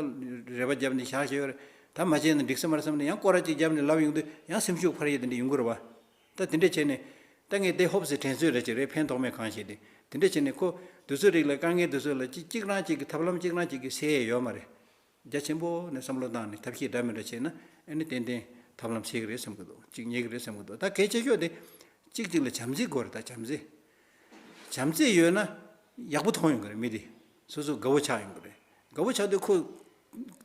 རེ་བ་བརྒྱབ་ནས་བཞག་བཞག་ཡོད་རེད། ད་མ་བྱས་ན་འགྲིག་ས་མ་རེད་བསམ་ནས་ཡང་སྐོར་ར་གཅིག་བརྒྱབ་ནས་ལབ་ཡོང་དུས་ཡང་སེམས་ཤུགས་འཕར་ཡས་དེ་འདྲ་ཡོང་གི་རེད་བ། ད་དེ་འདྲ་བྱས་ནས་ད་ངས་དེ་ཧོབ་སེ་དྲན་གསོས་ར་ཅིག་རེད། ཕན་ཐོགས་མེད་གང་ཞིག་དེ་དེ་འདྲ་བྱས་ནས་ཁོ་དེ་ཚོའི་རིགས་ལ་དཀའ་ངལ་དེ་ཚོ་ལ་གཅིག་གཅིག་རང་གཅིག་གི་ཐབས་ལམ་གཅིག་རང་གཅིག་གི་སེལ་ཡས་ཡོད་མ་རེད། རྒྱ་ཆེན་པོ་ནས་བསམ་བློ་བཏང་ནས་ཐབས་ཤེས་འདྲ་མི་འདྲ་བྱས་ན་ཨ་ནི་ཏན་ཏན་ཐབས་ལམ་སེལ་གི་རེད་བསམ་གི་འདུག། གཅིག་རྙེད་གི་རེད་བསམ་གི་འདུག། ད་གལ་ཆེ་ཤོས་དེ་གཅིག་གཅིག་ལ་བྱམས་བརྩེ་དགོས་རེད། ད་བྱམས་བརྩེ། བྱམས་བརྩེ་ཡོད་ན་ཡག་པོ་མཐོང་ཡོང་གི་རེད། མི་དེ་སོ་སོ་དགའ་བོ་ཆགས་ཡོང་གི་རེད། དགའ་བོ་ཆགས་དུས་ཁོ་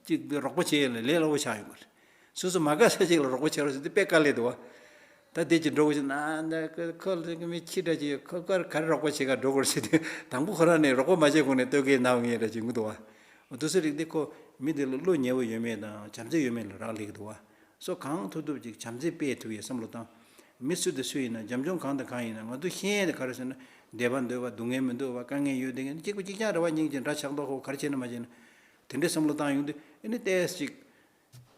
གཅིག་རོགས་པ་བྱེད་ཡས་ལ་ལས་སླ་བོ་ཆགས་ཡོང་གི་རེད། སོ་སོ་མ་དགའ་ས་ཅིག་ལ་རོགས་པ་བྱེད་རོགས་ཟེར་དུས་དཔེ་དཀའ་ལས་འདུག་བ། ད་དེ་ཅིག་འགྲོ་དགོས་ཅིག་ན་ད་ཁོ་ལ་མི་ཁྱི་འདྲ་ཅིག་ཡོད། ཁོ་ཁོར་ག་རེ་རོགས་པ་བྱེད་ག་འགྲོ་དགོས་ཟེར་དུས་དང་པོ་ཁོ་རང་ནས་རོགས་པ་མ་བྱས་གོང་ནས་ལྟོ་གོས་ན་འོང་ངེས་འདྲ་ཅིག་མི་འདུག་བ། འོ་དེ་ཚོའི་རིགས་དེ་ཁོ་མི་དེ་ལ་བློ་ཉེ་བོ་ཡོད་མེད་དང་བྱམས་བརྩེ་ཡོད་མེད་ལ་རག་ལས་ཀྱི་འདུག་བ། སོ་གང་ཐུབ་ཐུབ་ཅིག་བྱམས་བརྩེ་སྤེལ་ཐུབ་ཡས་བསམ་བློ་བཏང་། མི་སུ་དང་སུ་ཡིན་ན་རྒྱབ་ལྗོངས་གང་དང་གང་ཡིན་ན་ང་ཚོ་ཤེས་ཡས་དེ་ག་རེ་ཟེར་ན་བདེ་བ་འདོད་པ་སྡུག་བསྔལ་མི་འདོད་པ་དཀའ་ངལ་ཡོད་དེ་ངས་གཅིག་པ་གཅིག་རྐྱང་རེད་བ། སྙིང་རྗེ་འདྲ་ཆགས་མདོག་ཁོ་ག་རེ་བྱས་ན་མ་བྱས་ན་དེ་འདྲའི་བསམ་བློ་བཏང་ཡོང་དུས་ཨ་ནི་ཏོག་ཙམ་ཅིག་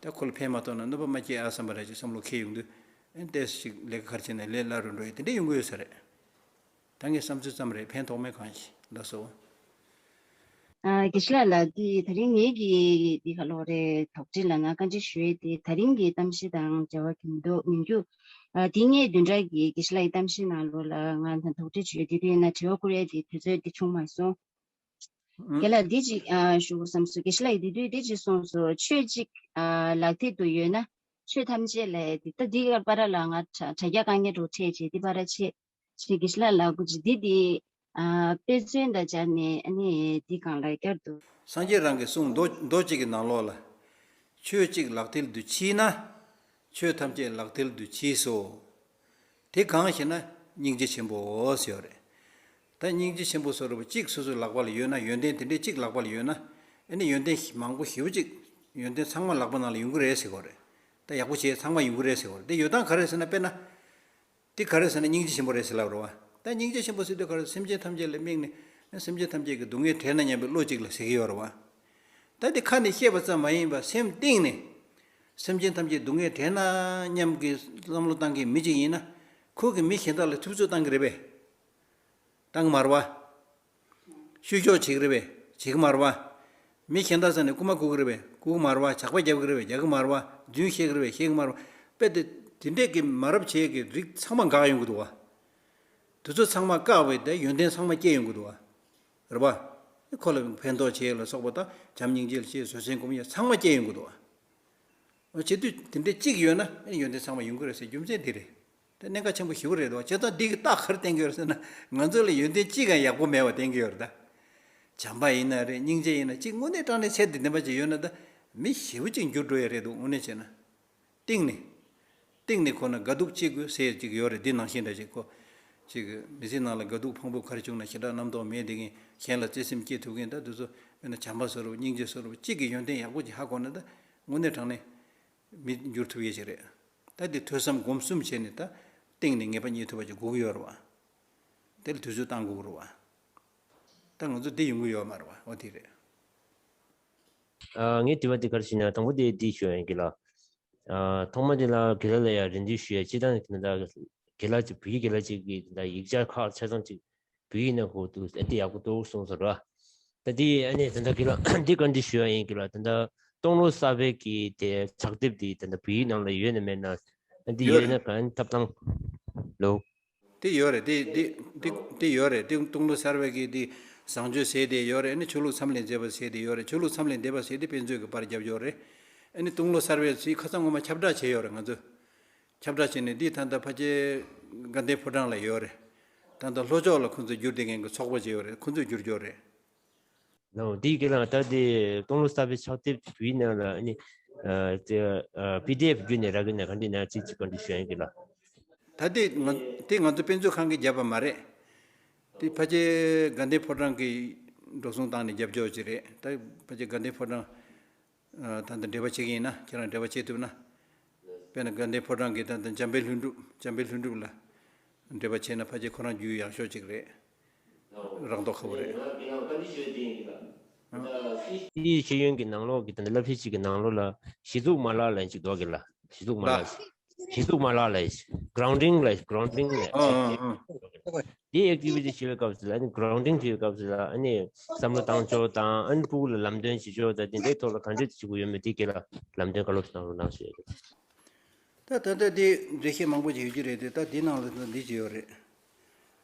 ད་ཁོ་ལ་ཕན་མ་ཐོགས་ན་གནོད་པ་མ་སྐྱེལ་ཨ་བསམ་པ་རེད་ཅེས་བསམ་བློ་འཁྱེར་ཡོང་དུས། ཨ་ནི་ཏོག་ཙམ་ཅིག་ལས་ཀ་ག་རེ་བྱས་ན་ལས་སླ་རུ་འགྲོ་ཡས་དེ་འདྲ་ཡོང་གི་ཡོད་ས་རེད། ད་ངས་བསམ་ཚུལ་ཙམ་རེད། ཕན་ཐོགས་མེད་གང་ཞིག་ལགས་སོ། ཨ་དགེ་བཤེས་ལགས་ལ་འདི་ད་རིང་ངེད་ཀྱི་འདི་ག་ལོ་རེད་དོགས་འདྲི་ལ་ན་བཀའ་འདྲི་ཞུ་ཡས་དེ་ད་རིང་གི་གཏམ་བཤད་དང་འབྲེལ་བ་གྱི་མི་འདུག་ཉིན་རྒྱུན་ཨ་དེ་ངས་བདུན་ཕྲག་གི་དགེ་བཤེས་ལགས་ཀྱི་གཏམ་བཤད་ནང་ལོགས་ལ་ང་ད་དོགས་འདྲི་བྱེད་ཡས་དེ་དུས་ན་དྲི་བ་བསྐུར་ཡས་དེ་དུས་ཚོད་འདི་བྱུང་མ་སོང་། རྒན་ལགས་འདི་ཅིག་ཨ་ཞུ་དགོས་བསམ་སོང་། དགེ་བཤེས་ལགས་ཀྱིས་འདི་དུས་འདི་ཅིག་གསུངས་སོང་། ཆོས་གཅིག་ཨ་ལག་མཐིལ་དུ་ཡོད་ན་ཆོས་ཐམས་ཅད་ལས་འདི་ལྟ་འདི་གར་པ་ར་ལ་ང་དྲ་དྲ་རྒྱ་དཀའ་ངལ་འགྲོ་འཕྲད་ཅེས་འདི་པ་ར་ཆེ་ཆེ་དགེ་བཤེས་ལགས་ལ་སྐུ་ཅིག་འདི་འདི་ཨ་དཔེ་མཚོན་དང་སྦྱར་ནས་ཨ་ནི་འདི་གང་ལ་བསྐྱར་དུ། སངས་རྒྱས་རང་གི་གསུང་མདོ་མདོ་གཅིག་གི་ནང་ལོགས་ལ། ཆོས་གཅིག་ལག་མཐིལ་དུ་མཆིས་ན། ཆོས་ཐམས་ཅད་ལག་མཐིལ་དུ་མཆིས་སོ། དེ་གང་ཞེ་ན་སྙིང་རྗེ་ཆེན་པོ་ཟེར་བ་རེད། ད་སྙིང་རྗེ་ཆེན་པོ་ཟེར་བ་གཅིག་སོ་སོའི་ལག་པ་ལ་ཡོད་ན་ཡོན་ཏན་དེ་འདྲའི་གཅིག་ལག་པ་ལ་ཡོད་ན། ཨ་ནི་ཡོན་ཏན་མང་པོ་ཞེ་པོ་གཅིག་ཡོན་ཏན་ཚང་མ་ལག་པ་ནང་ལ་ཡོང་གི་རེད་ཟེར་བ་རེད། ད་ཡག་པོ་བྱས་ཚང་མ་ཡོང་གི་རེད་ཟེར་བ་རེད། དེ་ཡོད་སྟངས་ག་རེ་ཟེར་ན་དཔེར་ན། དེ་ག་རེ་ཟེར་ན་སྙིང་རྗེ་ཆེན་པོ་རེད་ཟེར་ལབ་རེད་བ། ད་སྙིང་རྗེ་ཆེན་པོ་ཟེར་དུས་ག་རེ་སེམས་ཅན་ཐམས་ཅད་ལ་དམིགས་ནས་སེམས་ཅན་ཐམས་ཅད་ཀྱི་སྡུག་བསྔལ་བྲལ་ན་སྙམ་པའི་བློ་གཅིག་ལ་ཟེར་གྱི་ཡོད་རེད་བ། ད་དེ་ཁ་ནས་བཤད་པ་ཙམ་མ་ཡིན་པར་སེམས་གཏིང་ནས་སེམས་ཅན་ཐམས་ཅད་སྡུག་བསྔལ་བྲལ་ན་སྙམ་གྱི་བསམ་བློ་བཏང་མཁན་མི་གཅིག་ཡིན་ན་ཁོ་གིས་མི་གཞན་དག་ལ་ཐུབ་ཚོད་བཏང་གི་རེད་པས། བཏང་གི་མ་རེད་བ། བཤུ་གཞོག་བྱེད་ཀྱི་རེད་པས། བྱེད་ཀྱི་མ་རེད་བ། མི་གཞན་དག་ས་ནས་རྐུ་མ་རྐུ་གི་རེད་པས། རྐུ་གི་མ་རེད་བ། ཇག་པ་རྒྱབ་ཀྱི་རེད་པས། རྒྱག་གི་མ་རེད་བ། རྫུན་བཤད་ཀྱི་རེད་པས། བཤད་ཀྱི་མ་རེད་བ། དཔེ་དེ་དེ་འདྲས་ཀྱི་མ་རབས་བྱས་ཀྱི་རིགས་ཚང་མ་འགག་ཡོང་གི་འདུག་བ། དེ་ཚོ་ཚང་མ་བཀག་པའི་དེ་ཡོན་ཏན་ཚང་མ་སྐྱེ་ཡོང་གི་འདུག་བ། རེད་བ། ཁོ་ལ་ཕན་ཐོགས་བྱེད་ལ་སོགས་པ་དང་བྱམས་སྙིང་རྗེ་ལ་བྱེད་བཟོད་བསྲན་སྒོམ་ཡ་ཚང་མ་སྐྱེ་ཡོང་གི་འདུག་བ། བྱེད་དུས་དེ་འདྲའི་གཅིག་ཡོད་ན་ཨེ་ཡོན་ཏན་ཚང་མ་ཡོང་གི་རེད་ཟེར་རྒྱུ་མཚན་འདི་རེད། དེ་གནད་འགག་ཆེན་པོ་ཞེ་པོ་རེད་དོ། བྱས་ཙང་འདི་གི་རྟགས་ག་རེ་བསྟན་གྱི་ཡོད་རེད་ཟེར་ན་ང་ཚོ་ལ་ཡོན་ཏན་གཅིག་ཀྱང་ཡག་པོ་མེད་པ་བསྟན་གྱི་ཡོད་རེད་ད། བྱམས་པ་ཡིན་ན་རེད། སྙིང་རྗེ་ཡིན་ན་གཅིག་དངོས་གནས་དྲང་གནས་ཚད་འདི་ལྡན་པ་ཅིག་ཡོད་ན་ད་མི་ཞེ་པོ་ཅིག་འགྱུར་འགྲོ་ཡ་རེད་འདུག་དངོས་གནས་བྱས་ན། གཏིང་ནས། གཏིང་ནས་ཁོ་ན་དགའ་སྡུག་སྐྱེ་དགོས་ཟེར་ཅིག་ཡོད་རེད། འདི་ནང་བཞིན་འདྲ་ཅིག་ཁོ། ཅིག་མི་ཚེ་ནང་ལ་དགའ་སྡུག་ཕངས་པོ་ག་རེ་བྱུང་ན་ཞེ་དྲག་རྣམ་རྟོག་མེད་བསྡད་མཁན་གཞན་ལ་བརྩེ་སེམས་སྐྱེ་ཐུབ་མཁན་ད་དེ་ཚོ་དཔེར་ན་བྱམས་པ་བཟོ་འདྲ་སྙིང་རྗེ་བཟོ་འདྲ་གཅིག་གི་ཡོན་ཏན་ཡག་པོ་ཅིག་ཧ་གོ་ན་ད་དངོས་གནས་དྲང་གནས། མི་འགྱུར་ཐུབ་ཡས་ཅིག་རེད། ད་འདི་ཐོས་བསམ་སྒོམ་གསུམ་བྱས་ནས་ད་སྟེང་ནས་ངེས་པ་རྙེད་ཐུབ་པ་ཅིག་དགོས་ཀྱི་ཡོད་རེད་བ། དེ་ལ་དུས་ཚོད་བཏང་དགོས་ཀྱི་རེད་བ། ད་ང་ཚོ་འདི་ཡོང་གི་ཡོད་མ་རེད་བ། འོ་དེ་རེད། ཨ་ངའི་དྲི་བ་འདི་ག་རེ་ཞུ་ན་དང་པོ་དེ་འདི་ཞུ་ཡ་ཡིན་གྱི་ལ། ཨ་ཐོག་མ་དེ་ལ་དགེ་ལགས་ལ་ཡང་རེ་འདུན་ཞུ་ཡ་སྤྱིར་བཏང་ད་དགེ་ལགས་ཅིག་བོད་ཡིག་དགེ་ལགས་ཅིག་གིས་ད་ཡིག་ཆ་ཁག་ཆ་ཚང་ཅིག་བོད་ཡིག་ནང་ཧོ་འདུག་ཨ་དེ་ཡག་པོ་འདུག་གསུངས་སོང་ར། ད་དེ་ཨ་ནི་ད་ལྟ་གི་ལ་འདི་བཀའ་འདྲི་ཞུ་ཡ་ཡིན་གི་ལ། ད་ལྟ་སྟོང་ལོ་གསར་པའི་གི་དེ་ཕྱག་དེབ་དེ་ད་ལྟ་བོད་ཡིག་ནང་ལ་ཡོད་ན་མེད་ན། ཨ་འདི་ཡོད་ཡོད་རེད། ན་གང་ཐབས་དང་ལོ། དེ་ཡོད་རེད། དེ་དེ་དེ་དེ་ཡོད་རེད། དེ་སྟོང་ལོ་གསར་པའི་གི་དེ་བཟང་སྤྱོད་ཟེར་དེ་ཡོད་རེད། ཨ་ནི་ཆོས་ལུགས་མཚམས་ལས་འདས་པ་ཟེར་དེ་ཡོད་རེད། ཆོས་ལུགས་མཚམས་ལས་འདས་པ་ཟེར་དེ་དཔེ་མཛོད་ཀྱི་པར་རྒྱབ་ཡོད་རེད། ཨ་ནི་སྟོང་ལོ་གསར་པའི་ཚིག་ཁ་སང་ངོ་མ་ཁྱབ་བསྒྲགས་བྱས་ཡོད་རེད་ང་ཚོས། ཁྱབ་བསྒྲགས་བྱས་ནས་འདི་ད་ལྟ་ཕལ་ཆེར་དགའ་ལྡན་ཕོ་བྲང་ལ་ཡོད་རེད། ད་ལྟ་ལྷོ་ཕྱོགས་ལ་ཁོང་ཚོ་བསྒྱུར་བསྡད་མཁན་གྱི་ཚོགས་པ་ཅིག་ཡོད་རེད། ཁོང་ཚོས་བསྒྱུར་རྒྱུ་རེད། ལགས་འདི་གི་ལ་ད་དེ་སྟོང་ལོ་གསར་པའི་ཕྱག་དེབ་བོད་ཡིག་ནང་ལ་ཨ་ནི་ཨ་དེ་ཨ་པི་ཌི་ཨེཕ་བརྒྱུད་ནས་རག་གི་ན་ག་འདི་ན་ཅིག་ཅིག་ག་འདི་ཞུ་ཡ་ཡིན་གི་ལ། ད་དེ་ང་དེ་ང་ཚོ་དཔེ་མཛོད་ཁང་གིས་བརྒྱབ་པ་མ་རེད། དེ་ཕལ་ཆེར་དགའ་ལྡན་ཕོ་བྲང་གིས་འགྲོ་སོང་བཏང་ནས་རྒྱབ་སྐྱོར་ཅིག་རེད། ད་ཕལ་ཆེར་དགའ་ལྡན་ཕོ་བྲང་ཨ་ད་ལྟ་འབྲེལ་བ་བྱེད་ཀྱི་ཡིན་ན། ཁྱེད་རང་འབྲེལ་བ་བྱེད་ཐུབ་ན། དཔེར་ན་དགའ་ལྡན་ཕོ་བྲང་གི་ད་ལྟ་འཇམ་དཔལ་ལྷུན་གྲུབ། འཇམ་དཔལ་ལྷུན་གྲུབ་ལ་འབྲེལ་བ་བྱས་ན་ཕལ་ཆེར་ཁོ་རང་རྒྱུས་ཡག་ཤོས་ཅིག་རེད། རང་རྟོགས་ཁ་པོ་རེད། དེའི་ཤེས་ཡོན་གྱི་ནང་ལོགས་ཀྱི་ད་ལྟ་བསླབ་གཞི་གཅིག་གི་ནང་ལོགས་ལ་གཞི་བཙུགས་མ་ལག་ལ་ཅིག་འདུག་གི་ལ། གཞི་བཙུགས་མ་ལག་གཞི་བཙུགས་མ་ལག་ལ་གི་གྷི་རའུན་ཌིང་ལ་གྷི་རའུན་ཌིང་ལ་ཨ་ཨ་ཨ། དེའི་ཨེག་ཊི་བི་ཊི་བྱེད་པའི་སྐབས་སུ་ལ་ཨ་ནི་གྷི་རའུན་ཌིང་བྱེད་པའི་སྐབས་སུ་ལ་ཨ་ནི་བསམ་བློ་བཏང་ཕྱོགས་དང་ཨ་ནི་ཕྲུ་གུ་ལ་ལམ་སྟོན་བྱེད་ཕྱོགས་དང་དེ་འདྲའི་ཐོག་ལ་ག་འདྲས་བྱེད་དགོས་ཡོད་མེད་དེ་སྐད་ལ་ལམ་སྟོན་བཀའ་སློབ་གནང་རོགས་གནང་ཞུ་ཡ་ཡིན། ད་ད་ལྟ་དེ་འགྲེལ་བཤད་མང་པོ་ཅིག་ཡོད་ཀྱི་རེད་དེ། ད་དེ་ནང་ལ་ད་འདི་ཅིག་ཡོད་རེད།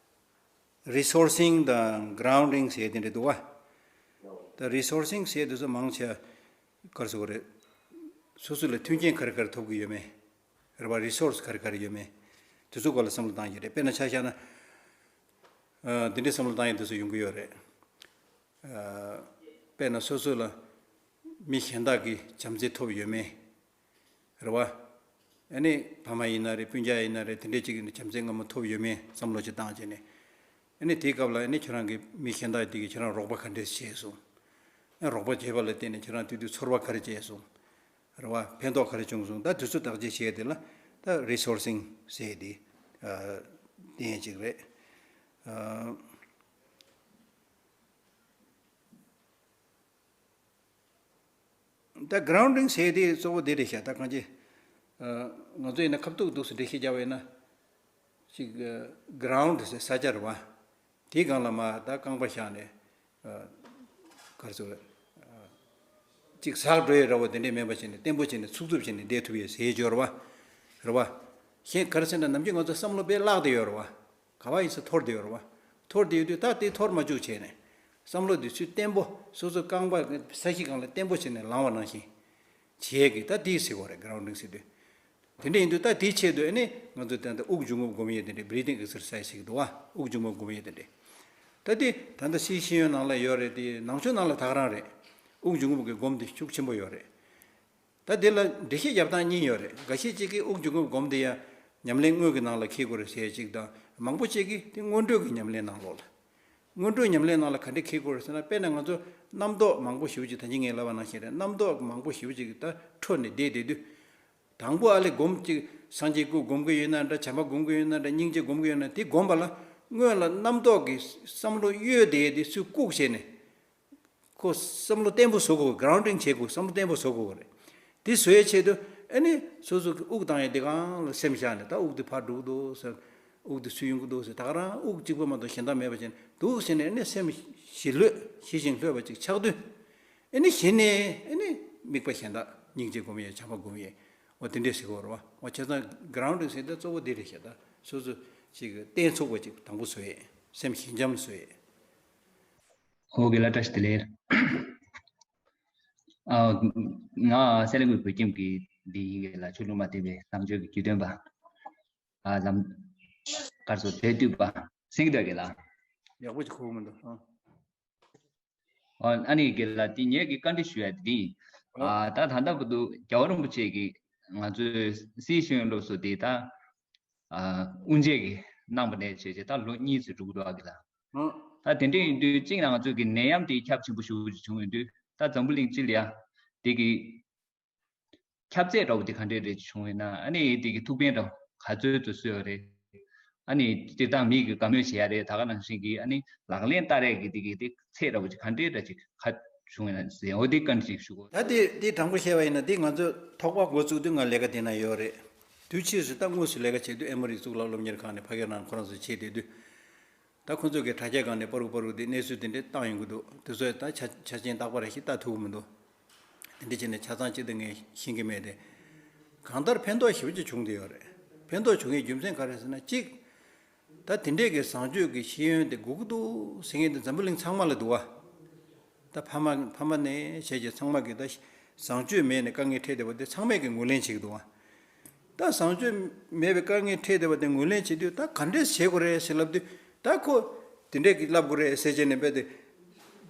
རི་སོར་སིང་དང་གྷི་རའུན་ཌིང་ཟེར་དེ་འདྲ་འདུག་བ། ད་རི་སོར་སིང་ཟེར་དེ་ཚོ་མང་ཆེ་ག་རེ་ཟེར་དགོས་རེད། སོ་སོ་ལ་མཐུན་རྐྱེན་ག་རེ་ག་རེ་ཐོབ་ཀྱི་ཡོད་མེད། རེད་བ། རི་སོར་སི་ག་རེ་ག་རེ་ཡོད་མེད། དེ་ཚོ་སྐོར་ལ་བསམ་བློ་བཏང་གི་རེད། དཔེར་ན་ཆ་བཞག་ན། ཨ་དེ་འདྲའི་བསམ་བློ་བཏང་ཡས་དེ་ཚོ་ཡོང་གི་ཡོད་རེད། ཨ་དཔེར་ན་སོ་སོ་ལ་མི་གཞན་དག་གིས་བྱམས་བརྩེ་ཐོབ་ཡོད་མེད། རེད་བ། ཨ་ནི་ཕ་མ་ཡིན་ན་རེད། སྤུན་ཀྱག་ཡིན་ན་རེད། དེ་འདྲས་ཅིག་གིས་ནི་བྱམས་བརྩེ་སྔ་མོ་ཐོབ་ཡོད་མེད་བསམ་བློ་ཅིག་བཏང་བྱས་ནས། ཨ་ནི་དེའི་སྐབས་ལ་ཨ་ནི་ཁྱོད་རང་གིས་མི་གཞན་དག་དེ་གིས་ཁྱོད་རང་རོགས་པ་ག་འདྲས་བྱས་སོང་། ཨ་རོགས་པ་བྱས་པ་ལ་བརྟེན་ནས་ཁྱོད་རང་དེ་དུས་ཚོར་བ་ག་རེ་སྐྱེས་སོང་། རེད་བ། ཕན་ཐོགས་ག་རེ་བྱུང་སོང་། ད་དུས་ཚོད་བརྟག་དཔྱད་བྱས་དེ་ལ་ད་རི་སོར་སིང་ཟེར་དེ་ཨ་བསྟན་ཡས་ཅིག་རེད། ཨ། ད་གྷི་རའུན་ཌིང་ཟེར་དེ་གཙོ་བོ་དེ་རེད་ཤག་ད་གང་ཅི། ཨ་ང་ཚོ་ཡིན་ན་ཁ་ཐུག་འདུག་སེ་འགྲེལ་བཤད་རྒྱག་པ་ཡིན་ན། ཅིག་གྷི་རའུན་ཌི་ཟེར་ས་ཆ་རེད་བ། དེའི་སྒང་ལ་མར་ད་རྐང་པ་བཞག་ནས། ཨ་ ག་རེ་ཟེར་དགོས་རེད། ཅིག་ཟག་འགྲོ་ཡས་འདྲ་བོ་དེ་འདྲས་མེད་པ་བྱས་ནས་བརྟན་པོ་བྱས་ནས་ཚུགས་ཚུགས་བྱས་ནས་བསྡད་ཐུབ་ཡས་ཟེར་ཡས་ཅིག་ཡོད་རེད་བ། རེད་བ། གཞན་ག་རེ་ཟེར་ན་ནམ་རྒྱུན་ང་ཚོ་བསམ་བློ་དཔེ་བརླག་བསྡད་ཡོད་རེད་བ། ག་བ་ཡིན་ས་འཐོར་བསྡད་ཡོད་རེད་བ། འཐོར་བསྡད་ཡོད་དུས་ད་དེ་འཐོར་མ་བཅུག་བྱས་ནས། བསམ་བློ་དེ་ཚུར་བརྟན་པོ་སོ་སོ་རྐང་པ་ས་གཞི་སྒང་ལ་བརྟན་པོ་བྱས་ནས་ལངས་པ་ནང་བཞིན། བྱེད་ཀྱི་ད་དེ་ཟེར་དགོས་རེད། གྷ་རའུན་ཌིང་ཟེར་དུས། དེ་འདྲ་ཡིན་དུས་ད་དེའི་ཆེད་དུ་ཨ་ནི་ང་ཚོ་ད་ལྟ་དབུགས་འབྱུང་རྔུབ་སྒོམ་ཡས་དེ་འདྲ་breathing exercise ཞིག་འདུག་བ། དབུགས་འབྱུང་རྔུབ་སྒོམ་ཡས་དེ་འདྲ། ད་དེ་ད་ལྟ་སིའི་ཤེས་ཡོན་ནང་ལ་ཡོད་རེད། དེ་ནང་ཆོས་ནང་ལ་ད་ག་རང་རེད། དབུགས་འབྱུང་རྔུབ་ཀྱི་སྒོམ་དེ་ཤུགས་ཆེན་པོ་ཡོད་རེད། ད་དེ་ལ་འགྲེལ་བཤད་རྒྱབ་སྟངས་གཉིས་ཡོད་རེད། འགའ་ཤས་ཅིག་གིས་དབུགས་འབྱུང་རྔུབ་སྒོམ་དེ་ཡང་ཉམས་ལེན་དངོས་ཀྱི་ནང་ལ་འཁེལ་དགོས་རེད་ཟེར་ཅིག་དང་། མང་པོ་ཅིག་གིས་དེ་སྔོན་འགྲོ་གི་ཉམས་ལེན་ནང་ལོགས་ལ། སྔོན་འགྲོའི་ཉམས་ལེན་ནང་ལ་ག་འདྲས་འཁེལ་དགོས་རེད་ཟེར་ན། དཔེར་ན་ང་ཚོ་རྣམ་རྟོག་མང་པོ་ཞེ་པོ་ཅིག་ད་གིན་ངས་ལབ་པ་ནང་བཞིན་རེད། རྣམ་རྟོག་མང་པོ་ཞེ་པོ་ཅིག་ད་འཕྲོ་ནས་བསྡད་བསྡད་དུས། དང་པོ་ཨ་ལས་སྒོམ་ཅིག་སངས་རྒྱས་སྐུ་སྒོམ་གི་ཡོད་ན་འདྲ། བྱམས་པ་སྒོམ་གི་ཡོད་ན་འདྲ། སྙིང་རྗེ་སྒོམ་གི་ཡོད་ན། དེ་སྒོམ་པ་ལ་སྔོན་ལ་རྣམ་རྟོག་གི་བསམ་བློ་གཡོས་བསྡད་དེ་ཚུར་བཀུག་བྱས་ནས། ཁོ་བསམ་བློ་བརྟན་པོ་བཟོ་དགོས། གྷ་རའུན་ཌིང་བྱེད་དགོས། བསམ་བློ་བརྟན་པོ་བཟོ་དགོས་རེད། དེ་བཟོ་ཡའི་ཆེད་དུ་ཨ་ནི་སོ་སོ་གི་དབུགས་བཏང་ཡས་དེ་སྒང་ལ་སེམས་བཞག་ནས། ད་དབུགས་དེ་ཕར་འགྲོ་གི་འདུག་ཟེར། དབུགས་དེ་ཚུར་ཡོང་གི་འདུག་ཟེར། ད་ག་རང་དབུགས་གཅིག་པོ་མ་གཏོགས་གཞན་དག་མེད་པ་བྱས་ནས་འདུག་ཟེར་ནས། ཨ་ནི་སེམས་ཞི་ལྷོད་ཞི་ཞིང་ལྷོད་པ་ཅིག་ཆགས་དུས། ཨ་ནི་གཞི་ནས་ཨ་ནི་དམིགས་པ་གཞན་དག་སྙིང་རྗེ་སྒོམ་ཡས། བྱམས་པ་སྒོམ་ཡས། འོ་དེ་འདྲས་ཟེར་དགོས་རེད་བ། འོ་བྱས་ཙང་གྷ་རའུན་ཌིང་ཟེར་དེ་གཙོ་བོ་དེ་རེད་ཤག་ད་སོ་སོ་ཅིག་བརྟན་ཚུགས་པ་ཅིག་དང་པོ་བཟོ་ཡས། སེམས་ཞི་འཇམ་བཟོ་ཡས། ཨོ་རྒན་ལགས་བཀྲ་ཤིས་བདེ་ལེགས། ཨ། ང་སེ་ལ་ཀུའི་བོད་ཁྱིམ་གྱི་འདི་ཡིན། རྒན་ལགས་ཆོས་ལུང་མ་བསྟན་པའི་ལམ་སྤྱོད་ཀྱི་བརྒྱུད་སྟོན་པ། ཨ། ལམ་གར་སོ་དེ་བསྡུས་པ་སེང་གེ་དོན་རྒན་ལགས། ཡག་པོ་ཅིག་གོ་གི་མི་འདུག་ཨ། ཨ་ནི་རྒན་ལགས་དེ་ངས་ཀྱི་བཀའ་འདྲི་ཞུ་ཡ་དེ་ཡིན། ཨ། ད་ད་ལྟ་བར་དུ་རྒྱལ་བ་རིན་པོ་ཆེ་གིས་ང་ཚོའི་སིའི་ཤེས་ཡོན་སློབ་གསོ་དེ་ད། ཨ། དབུ་འབྱེད་ཀྱི་གནང་བ་ནས་བྱས་བྱས་ད་ལོ་གཉིས་ཙམ་འགྲོ་གི་འདུག་ཨ། རྒན་ལགས། ད་དེ་འདྲ་ཡིན་དུས་གཅིག་ན་ང་ཚོ་གི་ནད་ཡམས་དེ་ཁྱབ་ཆེན་པོ་ཞེ་པོ་ཅིག་བྱུང་ཡོད་དུས། ད་འཛམ་བུ་གླིང་སྤྱི་ལ་ཡ་དེ་གི་ཁྱབ་ཚད་འདྲ་བོ་དེ་ག་འདྲས་རེ་བྱུང་ཡོད་ན། ཨ་ནི་དེ་གི་ཐུགས་ཕན་འདྲ་བོ་ག་ཚོད་ཙམ་གསོས་ཡོད་རེད། ཨ་ནི་སྤྱིར་བཏང་མི་གི་དགའ་མོས་བྱེད་ཡ་རེད། ད་ག་ནང་བཞིན་གི་ཨ་ནི་ལག་ལེན་བསྟར་ཡ་གི་དེ་གི་དེ་ཚད་འདྲ་བོ་ཅིག་ག་འདྲས་འདྲ་ཅིག་ག་བྱུང་ཡོད་ན་ཟེར། འོ་དེ་བཀའ་འདྲི་ཅིག་ཞུ་དགོས། ད་དེ་དེ་དྲང་པོ་བཤད་པ་ཡིན་ན། དེ་ང་ཚོ་ཐོག་མར་འགོ་བཙུགས་དུས་ང་ལས་ཀ་དེ་ན་ཡོད་རེད། དུས་ཕྱིས་སུ་ད་དངོས་སུ་ལས་ཀ་བྱེད་དུས་ཨེ་མོ་རི་གཙུག་ལག་སློབ་གཉེར་ཁང་ནས་ཕ་གིར་རང་ཁོ་རང་ཚོ་བྱེད་བསྡད་དུས། ད་ཁོ་ཚོ་གི་དྲ་རྒྱ་སྒང་ནས་པ་རུ་པ་རུ་དེ་གནས་ཚུལ་དེ་འདྲས་བཏང་ཡོང་གི་འདུག་དེ་ཚོ་ད་ཆ་ཆ་རྐྱེན་རྟག་པར་ཞིག་ལྟ་ཐུབ་ཀྱི་མི་འདུག་དེ་འདྲས་བྱས་ནས་ཆ་ཚང་ཅི་སྟེ་ངས་ཤེས་ཀྱི་མེད་དེ། གང་ལྟར་ཕན་ཐོགས་ཞེ་པོ་ཅིག་བྱུང་བསྡད་ཡོད་རེད། ཕན་ཐོགས་བྱུང་ཡས་རྒྱུ་མཚན་ག་རེ་ཟེར་ན། གཅིག་ད་དེ་འདྲས་ཀྱི་བཟང་སྤྱོད་ཀྱི་ཤེས་ཡོན་དེ་དགོས་ཀྱི་འདུག་ཟེར་མཁན་དེ་འཛམ་བུ་གླིང་ཚང་མ་ལ་འདུག་བ། ད་ཕ་མ་ཕ་མ་ནས་བྱས་རྗེས་ཚང་མ་གིས་ད་བཟང་སྤྱོད་མེད་ནས་དཀའ་ངལ་འཕྲད་བསྡད་པ་དེ་ཚང་མས་ཀྱིས་ངོས་ལེན་བྱེད་ཀྱི་འདུག་བ། ད་བཟང་སྤྱོད་མེད་པའི་དཀའ་ངལ་འཕྲད་བསྡད་པ་དེ་ངོས་ལེན་བྱེད་དུས། ད་ག་འདྲས་བྱེད་དགོས་རེད་ཟེར་ལབ་དུས། ད་ཁོ་དེ་འདྲས་ཀྱིས་ལབ་དགོས་རེད་ཟེར་བྱས་ནས་རྦད་དེ་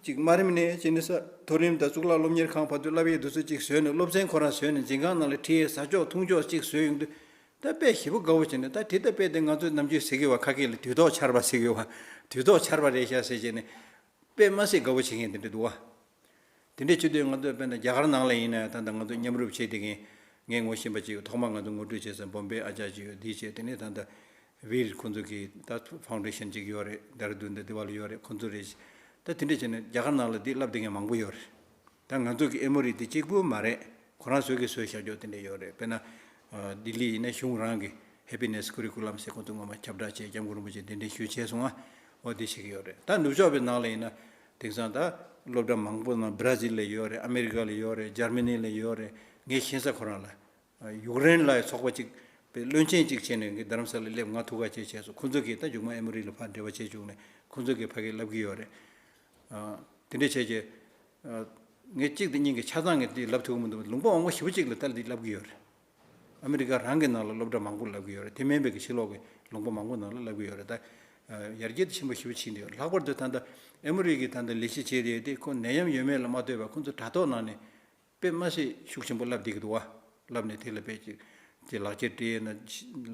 ཅིག་དམའ་རིམ་ནས་བྱས་ནས་ས་མཐོ་རིམ་དང་གཙུག་ལག་སློབ་གཉེར་ཁང་བར་དུ་བསླབ་ཡས་དེ་ཚོ་ཅིག་བཟོས་ནས། སློབ་ཚན་ཁོ་རང་བཟོས་ནས་འཛིན་ཁང་ནང་ལ་ཁྲིད་ཡས་ཟ་ཕྱོགས་འཐུང་ཕྱོགས་ཅིག་བཟོས་ཡོང་དུས། ད་དཔེ་ཞེ་པོ་དགའ་བོ་བྱས་ནས། ད་དེ་ད་དཔེ་དེ་ང་ཚོས་ནམ་རྒྱུན་ཟེར་གི་བ། ཁ་སྐད་ལ་དུས་ཐོག་ཆར་པ་ཟེར་གི་བ། དུས་ཐོག་ཆར་པ་རེད་ཤག་ཟེར་བྱས་ནས། དཔེ་མ་སྲིད་དགའ་བོ་བྱེད་མཁན་དེ་འདྲ་འདུག་བ། དེ་འདྲ་བྱེད་དུས་ང་ཚོ་དཔེར་ན་རྒྱ་གར་ནང་ལ་ཡིན་ན་ཡང་། ད་ལྟ་ང་ཚོ་མཉམ་རུབ་བྱེད་བསྡད་མཁན་ངས་ངོ་ཤེས་པ་ཅིག་ཡོད། ཐོག་མར་ང་ཚོ་ངོ་སྤྲོད་བྱས་ཙང་བོམ་བེ་ཨ་ཅར་ཅིག་ཡོད། དེ་བྱས། དེ་ནས་ད་ལྟ་བིར་ཁོང་ཚོ་གི་ད་ཕའུན་ཌེ་ཤན་ཅིག་ཡོད་རེད། དེ་ར་དུན་དང་དེ་བ་ལ་ཡོད་རེད། ཁོང་ཚོ་རེད། ད་དེ་འདྲ་བྱས་ནས་རྒྱ་གར་ནང་ལ་འདི་བསླབ་བསྡད་མཁན་མང་པོ་ཡོད་རེད། ད་ང་ཚོ་གི་ཨེ་མོ་རི་འདི་གཅིག་པུ་མ་རེད། ཁོ་རང་ཚོ་གིས་བཟོས་བཞག་ཆོག་དེ་འདྲ་ཡོད་རེད། དཔེར་ན། ཨ། ལྡི་ལི་ཡིན་ན་གཞུང་རང་གི་Happiness Curriculum ཟེར། ཁོང་ཚོ་སྔོན་མ་ཁྱབ་བསྒྲགས་བྱས། སྐྱབས་མགོན་རིན་པོ་ཆེས་འདི་འདྲ་ཞུ་བྱས་སོང་ང་། འོ་དེ་བྱེད་ཀྱི་ཡོད་རེད། ད་ནུབ་ཕྱོགས་པའི་ནང་ལ་ཡིན་ན། དེང་སང་ད་སློབ་གྲྭ་མང་པོ་ནང་། བྷ་ར་ཟིལ་ལ་ཡོད་རེད། ཨ་མེ་རི་ཀ་ལ་ཡོད་རེད། འཇར་མ་ནི་ལ་ཡོད་རེད། ངས་ཤེས་ས་ཁོ་རང་ལ། ཡུཀ་རེན་ལ་ཡང་ཚོགས་པ་གཅིག་པའི་བློན་ཆེན་གཅིག་བྱས་ནས་རྡ་རམ་ས་ལ་སླེབས། ང་ཐུག་ག་བྱས་བྱས་སོང་། ཁོང་ཚོ་གིས་ད་མཇུག་མ་ཨེ་མོ་རི་ལ་ཕར་འབྲེལ་བ་བྱས་བྱུང་ནས་ཁོང་ཚོ་གིས་ཕ་གིར་བསླབ་ཀྱི་ཡོད་རེད། ཨ། དེ་འདྲ་བྱས་རྗེས། ཨ། ངས་གཅིག་དང་གཉིས་ཀྱི་ཆ་ཚང་གི་འདི་ལབ་ཐུབ་ཀྱི་མི་འདུག་ལུང་པ་མང་པོ་ཞེ་པོ་ཅིག་ལ་ད་འདི་ལབ་ཀྱི་ཡོད་རེད། ཨ་མེ་རི་ཀ་རང་གི་ནང་ལ་སློབ་གྲྭ་མང་པོ་ལབ་ཀྱི་ཡོད་རེད། དེ་མིན་པའི་གི་ཕྱི་ལོགས་ཀྱི་ལུང་པ་མང་པོ་ནང་ལ་ལབ་ཀྱི་ཡོད་རེད། ད། ཨ། ཡར་རྒྱས་དེ་ཆེན་པོ་ཞེ་པོ་ཕྱིན་བསྡད་ཡོད། ལྷག་པར་དུ་ད་ལྟ་ཨེ་མོ་རི་གིས་ད་ལྟ་ལས་གཞི་བྱས་བསྡད་དེ། ཁོ་ནད་ཡམས་ཡོད་མེད་ལ་མ་ལྟོས་པར་ཁོ་ཚོ་དྲ་ཐོག་ནང་ནས་དཔེ་མ་སྲིད་ཤུགས་ཆེན་པོ་བསླབ་བསྡད་ཀྱི་འདུག་བ། བསླབ་ནས་དེ་ལ་དཔེ་ཅིག་ཅིག་ལག་འཁྱེར་སྤྲད་ན།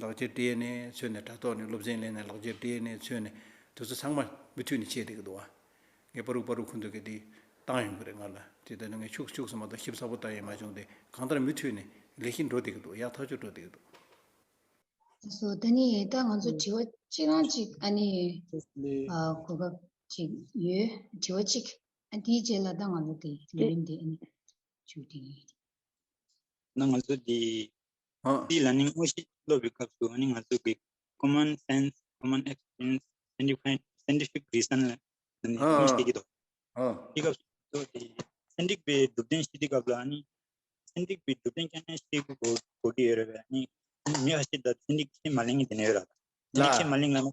ལག་འཁྱེར་སྤྲད་ནས་ཚུར་ནས་དྲ་ཐོག་ནས་སློབ་ཚན་ལེན་ནས། ལག་འཁྱེར་སྤྲད་ནས་ཚུར་ནས། དེ་ཚོ་ཚང་མ་མུ་མཐུད་ནས་བྱས་བསྡད་ཀྱི་འདུག་བ། ངས་པ་རུ་པ་རུ་ཁོང་ཚོ་གིས་དེ་བཏང་ཡོང་གི་རེད་ང་ལ། དེ་ལྟ་ན་ངས་ཤུགས་ཤུགས་སུ་མ་གཏོགས་ཞིབ་ཚགས་པོ་བལྟ་ཡས་མ་བྱུང་སྟེ། གང་ལྟར་མུ་མཐུད་ནས་ལས་གཞི་འགྲོ་བསྡད་ཀྱི་འདུག་ཡག་ཐག་ཆོད་འགྲོ་བསྡད་ཀྱི་འདུག་སོ། ད་ནི་ད་ང་ཚོ་དྲི་བ་གཅིག་རང་གཅིག་ཨ་ནི། ཨ། གོ་སྐབས་ཅིག་ཡོད། དྲི་བ་གཅིག་ཨ། དེའི་རྗེས་ལ་ད་ང་ཚོ་དེ་ལས་རིམ་དེ་ཨ་ནི་མཇུག་སྒྲིལ་གྱི་ཡིན། ན་ང་ཚོ་འདི་ཨ། འདི་ལ་ནི་དངོས་གཞི་སློབ་པའི་སྐབས་སུ་ཨ་ནི་ང་ཚོ་གི་common sense, common experience, scientific, scientific reason ལ་ནི་ཨ། དངོས་གཞི་བྱེད་ཀྱི་འདུག་ཨ། འདི་སྐབས་སུ་ ཚོ་དེ་ཚན་རིག་པའི་གྲུབ་དོན་ཤེས་དུས་སྐབས་ལ་ནི་ཚན་རིག་པའི་གྲུབ་དོན་ཁྱོན་ནས་ཤེས་དགོས་དགོས་ཀྱི་ཡོད་རེད་པས། ནི་མི་ཁ་ཤས་ད་ཚན་རིག་ཤེས་མ་ལེན་གྱི་དེ་ནས་ཡོད་ར། ཚན་རིག་ཤེས་མ་ལེན་ལ་ནི།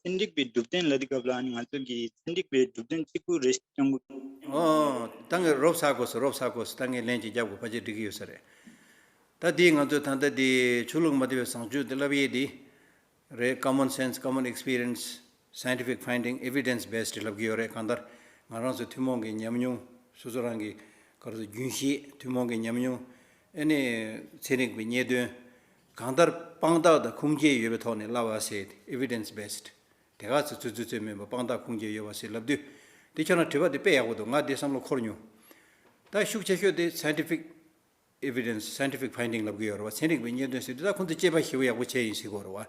ཚན་རིག་པའི་གྲུབ་དོན་ལབ་དུས་སྐབས་ལ་ནི་ང་ཚོ་གིས་ཚན་རིག་པའི་གྲུབ་དོན་གཅིག་པུ་རེ་ཞིག་སྐྱོང་དགོས། ཨོ། ད་ངས་རོབ་ཚ་དགོས་སོ། རོབ་ཚ་དགོས་སོ། ད་ངས་ལན་ཅིག་རྒྱབ་དགོས། ཕལ་ཆེར་འགྲིག་གི་ཡོད་ས་རེད། ད་འདི་ང་ཚོ་ད་ལྟ་འདི་ཆོས་ལུགས་མ་འདྲ་བའི་བཟང་སྤྱོད་དེ་ལབ་ཡས་འདི་རེད། Common sense, common experience, scientific finding, evidence based ལབ་ཀྱི་ཡོད་རེད། གང་ལྟར་ང་རང་ཚོ་ཐུན་མོང་གི་ཉམས་མྱོང་། སོ་སོ་རང་གི་ག་རེ་ཟེར། རྒྱུན་ཤེས། ཐུན་མོང་གི་ཉམས་མྱོང་། ཨ་ནི་ཚན་རིག་པའི་རྙེད་དོན། གང་ལྟར་དཔང་རྟགས་དང་ཁུངས་སྐྱེལ་ཡོད་པའི་ཐོག་ནས་ལབ་པ་ཟེར། Evidence based། དེ་ག་ཚོད་ཚོད་ཚོད་མིན་པ་དཔང་རྟགས་ཁུངས་སྐྱེལ་ཡོད་པ་ཟེར་ལབ་དུས། དེ་ཁྱོད་རང་དྲི་བ་དེ་དཔེ་ཡག་པོ་འདུག་ང་དེ་བསམ་བློ་འཁོར་མྱོང་། ད་ཤུགས་ཆེ་ཤོས་དེ་scientific evidence, scientific finding ལབ་ཀྱི་ཡོད་རེད་བ། ཚན་རིག་པའི་རྙེད་དོན་ཟེར་དུས་ད་ཁོང་ཚོས་དཔྱད་པ་ཞེ་པོ་ཡག་པོ་བྱས་ཡིན་ཟེར་གྱི་ཡོད་རེད་བ།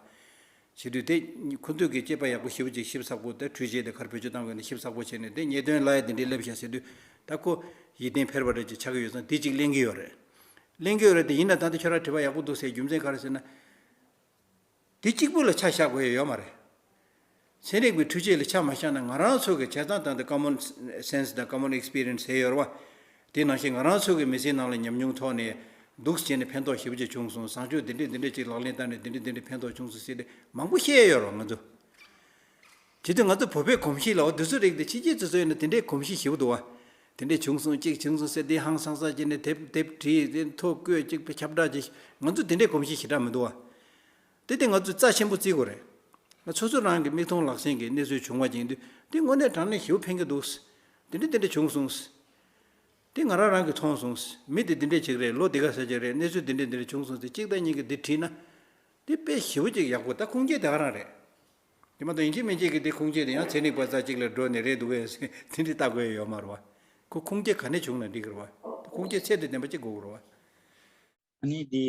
བྱེད་དུས་དེ་ཁོང་ཚོས་ཀྱི་དཔྱད་པ་ཡག་པོ་ཞེ་པོ་ཅིག་ཞིབ་ཚགས་པོ། དེ་འཕྲུལ་ཆས་དེ་ག་རེ་བེད་སྤྱོད་བཏང་དགོས་ན་ཞིབ་ཚགས་པོ་བྱས་ནས། དེ་རྙེད་དོན་ལ་ཡ་དེ་འདྲའི་སླེབས་ཤག་ཟེར་དུས། ད་ཁོ་ཡིད་བརྟན་འཕེར་བ་འདྲ་ཅིག་ཆགས་ཀྱི་ཡོད་ཙང་དེ་གཅིག་གླེང་གི་ཡོད་རེད། གླེང་གི་ཡོད་རེད། དེ་ཡིན་ན་ད་ལྟ་ཁྱོད་རང་དྲི་བ་ཡག་པོ་འདུག་ཟེར་རྒྱུ་མཚན་ག་རེ་ཟེར་ན། དེ་གཅིག་པུ་ལ་ཆ་བཞག་དགོས་ཡ་ཡོད་མ་རེད། ཚན་རིག་པའི་འཕྲུལ་ཆས་ལ་ཆ་མ་བཞག་ན། ང་རང་ཚོ་གི་བྱས་ཙང་ད་ལྟ་common sense དང་common experience ཟེར་ཡོད་རེད་བ། དེ་ནང་བཞིན་ང་རང་ཚོ་གི་མི་ཚེའི་ནང་ལ་ཉམས་མྱོང་ཐོག་ནས་འདུག་སེ་བྱས་ནས་ཕན་ཐོགས་ཞེ་པོ་ཅིག་བྱུང་སོང་། བཟང་སྤྱོད་འདི་འདྲས་འདི་འདྲས་ཅིག་ལག་ལེན་བསྟར་ནས་འདི་འདྲས་འདི་འདྲས་ཕན་ཐོགས་བྱུང་སོང་ཟེར་ཏེ་མང་པོ་བཤད་ཡ་ཡོད་རེད་བ། ང་ཚོ་བྱེད་དུས་ང་ཚོ་བོད་པའི་གོམས་གཤིས་ལ། འོ། འདི་ཚོ་རིགས་དེ་ཕྱི་རྒྱལ་ཚོ་ཚོ་ཡིན་ན་དེ་འདྲས་གོམས་གཤིས་ཞེ་པོ་འདུག་བ། དེ་འདྲས་བྱུང་སོང་། གཅིག་བྱུང་སོང་ཟེར་ཏེ་ཧང་སང་ས་བྱས་ནས་དེབ་དེབ་བྲིས་ཏེ་ཐོ་བཀོད། གཅིག་ཁྱབ་བསྒྲགས་བྱས། ང་ཚོ་དེ་འདྲས་གོམས་གཤིས་ཞེ་དྲག་མི་འདུག་བ། དེ་དེ་ང་ཚོས་རྩ་ཆེན་པོ་བརྩི་དགོས་རེད། ང་ཚོ་སོ་སོ་རང་གི་མིག་མཐོང་ལག་ཟིན་གྱི་གནས་ཚུལ་བྱུང་བ་ཅིག་ཡིན་དུས། དེ་དངོས་གནས་དྲང་གནས་ཞེ་པོ་ཕན་གྱི་འདུག་དེ་འདྲ་དེ་འདྲ་བྱུང་སོང་། དེ་ང་རང་རང་གིས་མཐོང་སོང་། མི་དེ་འདི་འདྲས་ཅིག་རེད། ལོ་འདི་ག་ས་ཅིག་རེད། གནས་ཚུལ་འདི་འདྲས་འདི་འདྲས་བྱུང་སོང་ཟེར་གཅིག་དང་གཉིས་ཀྱིས་འདི་བྲིས་ན། དེ་དཔེ་ཞེ་པོ་ཅིག་ཡག་པོ། ད་ཁུངས་སྐྱེལ་དེ་ག་རང་རེད། དེ་མ་གཏོགས་ཡིན་གཅིག་མིན་གཅིག་གིས་དེ་ཁུངས་སྐྱེལ་དེ་ཡང་ཚན་རིག་པ་རྩ་གཅིག་ལ་འགྲོ་ནས་རེད་འདུག་གས་ཟེར་དེ་འདྲས་ལྟ་དགོས་ཡ་ཡོད་མ་རེད་བ། ཁོ་ཁུངས་སྐྱེལ་ག་ནས་བྱུང་ན་འགྲིག་གི་རེད་བ། ཁུངས་སྐྱེལ་ཚད་དང་ལྡན་པ་ཅིག་དགོས་ཀྱི་རེད་བ། ཨ་ནི་དེ།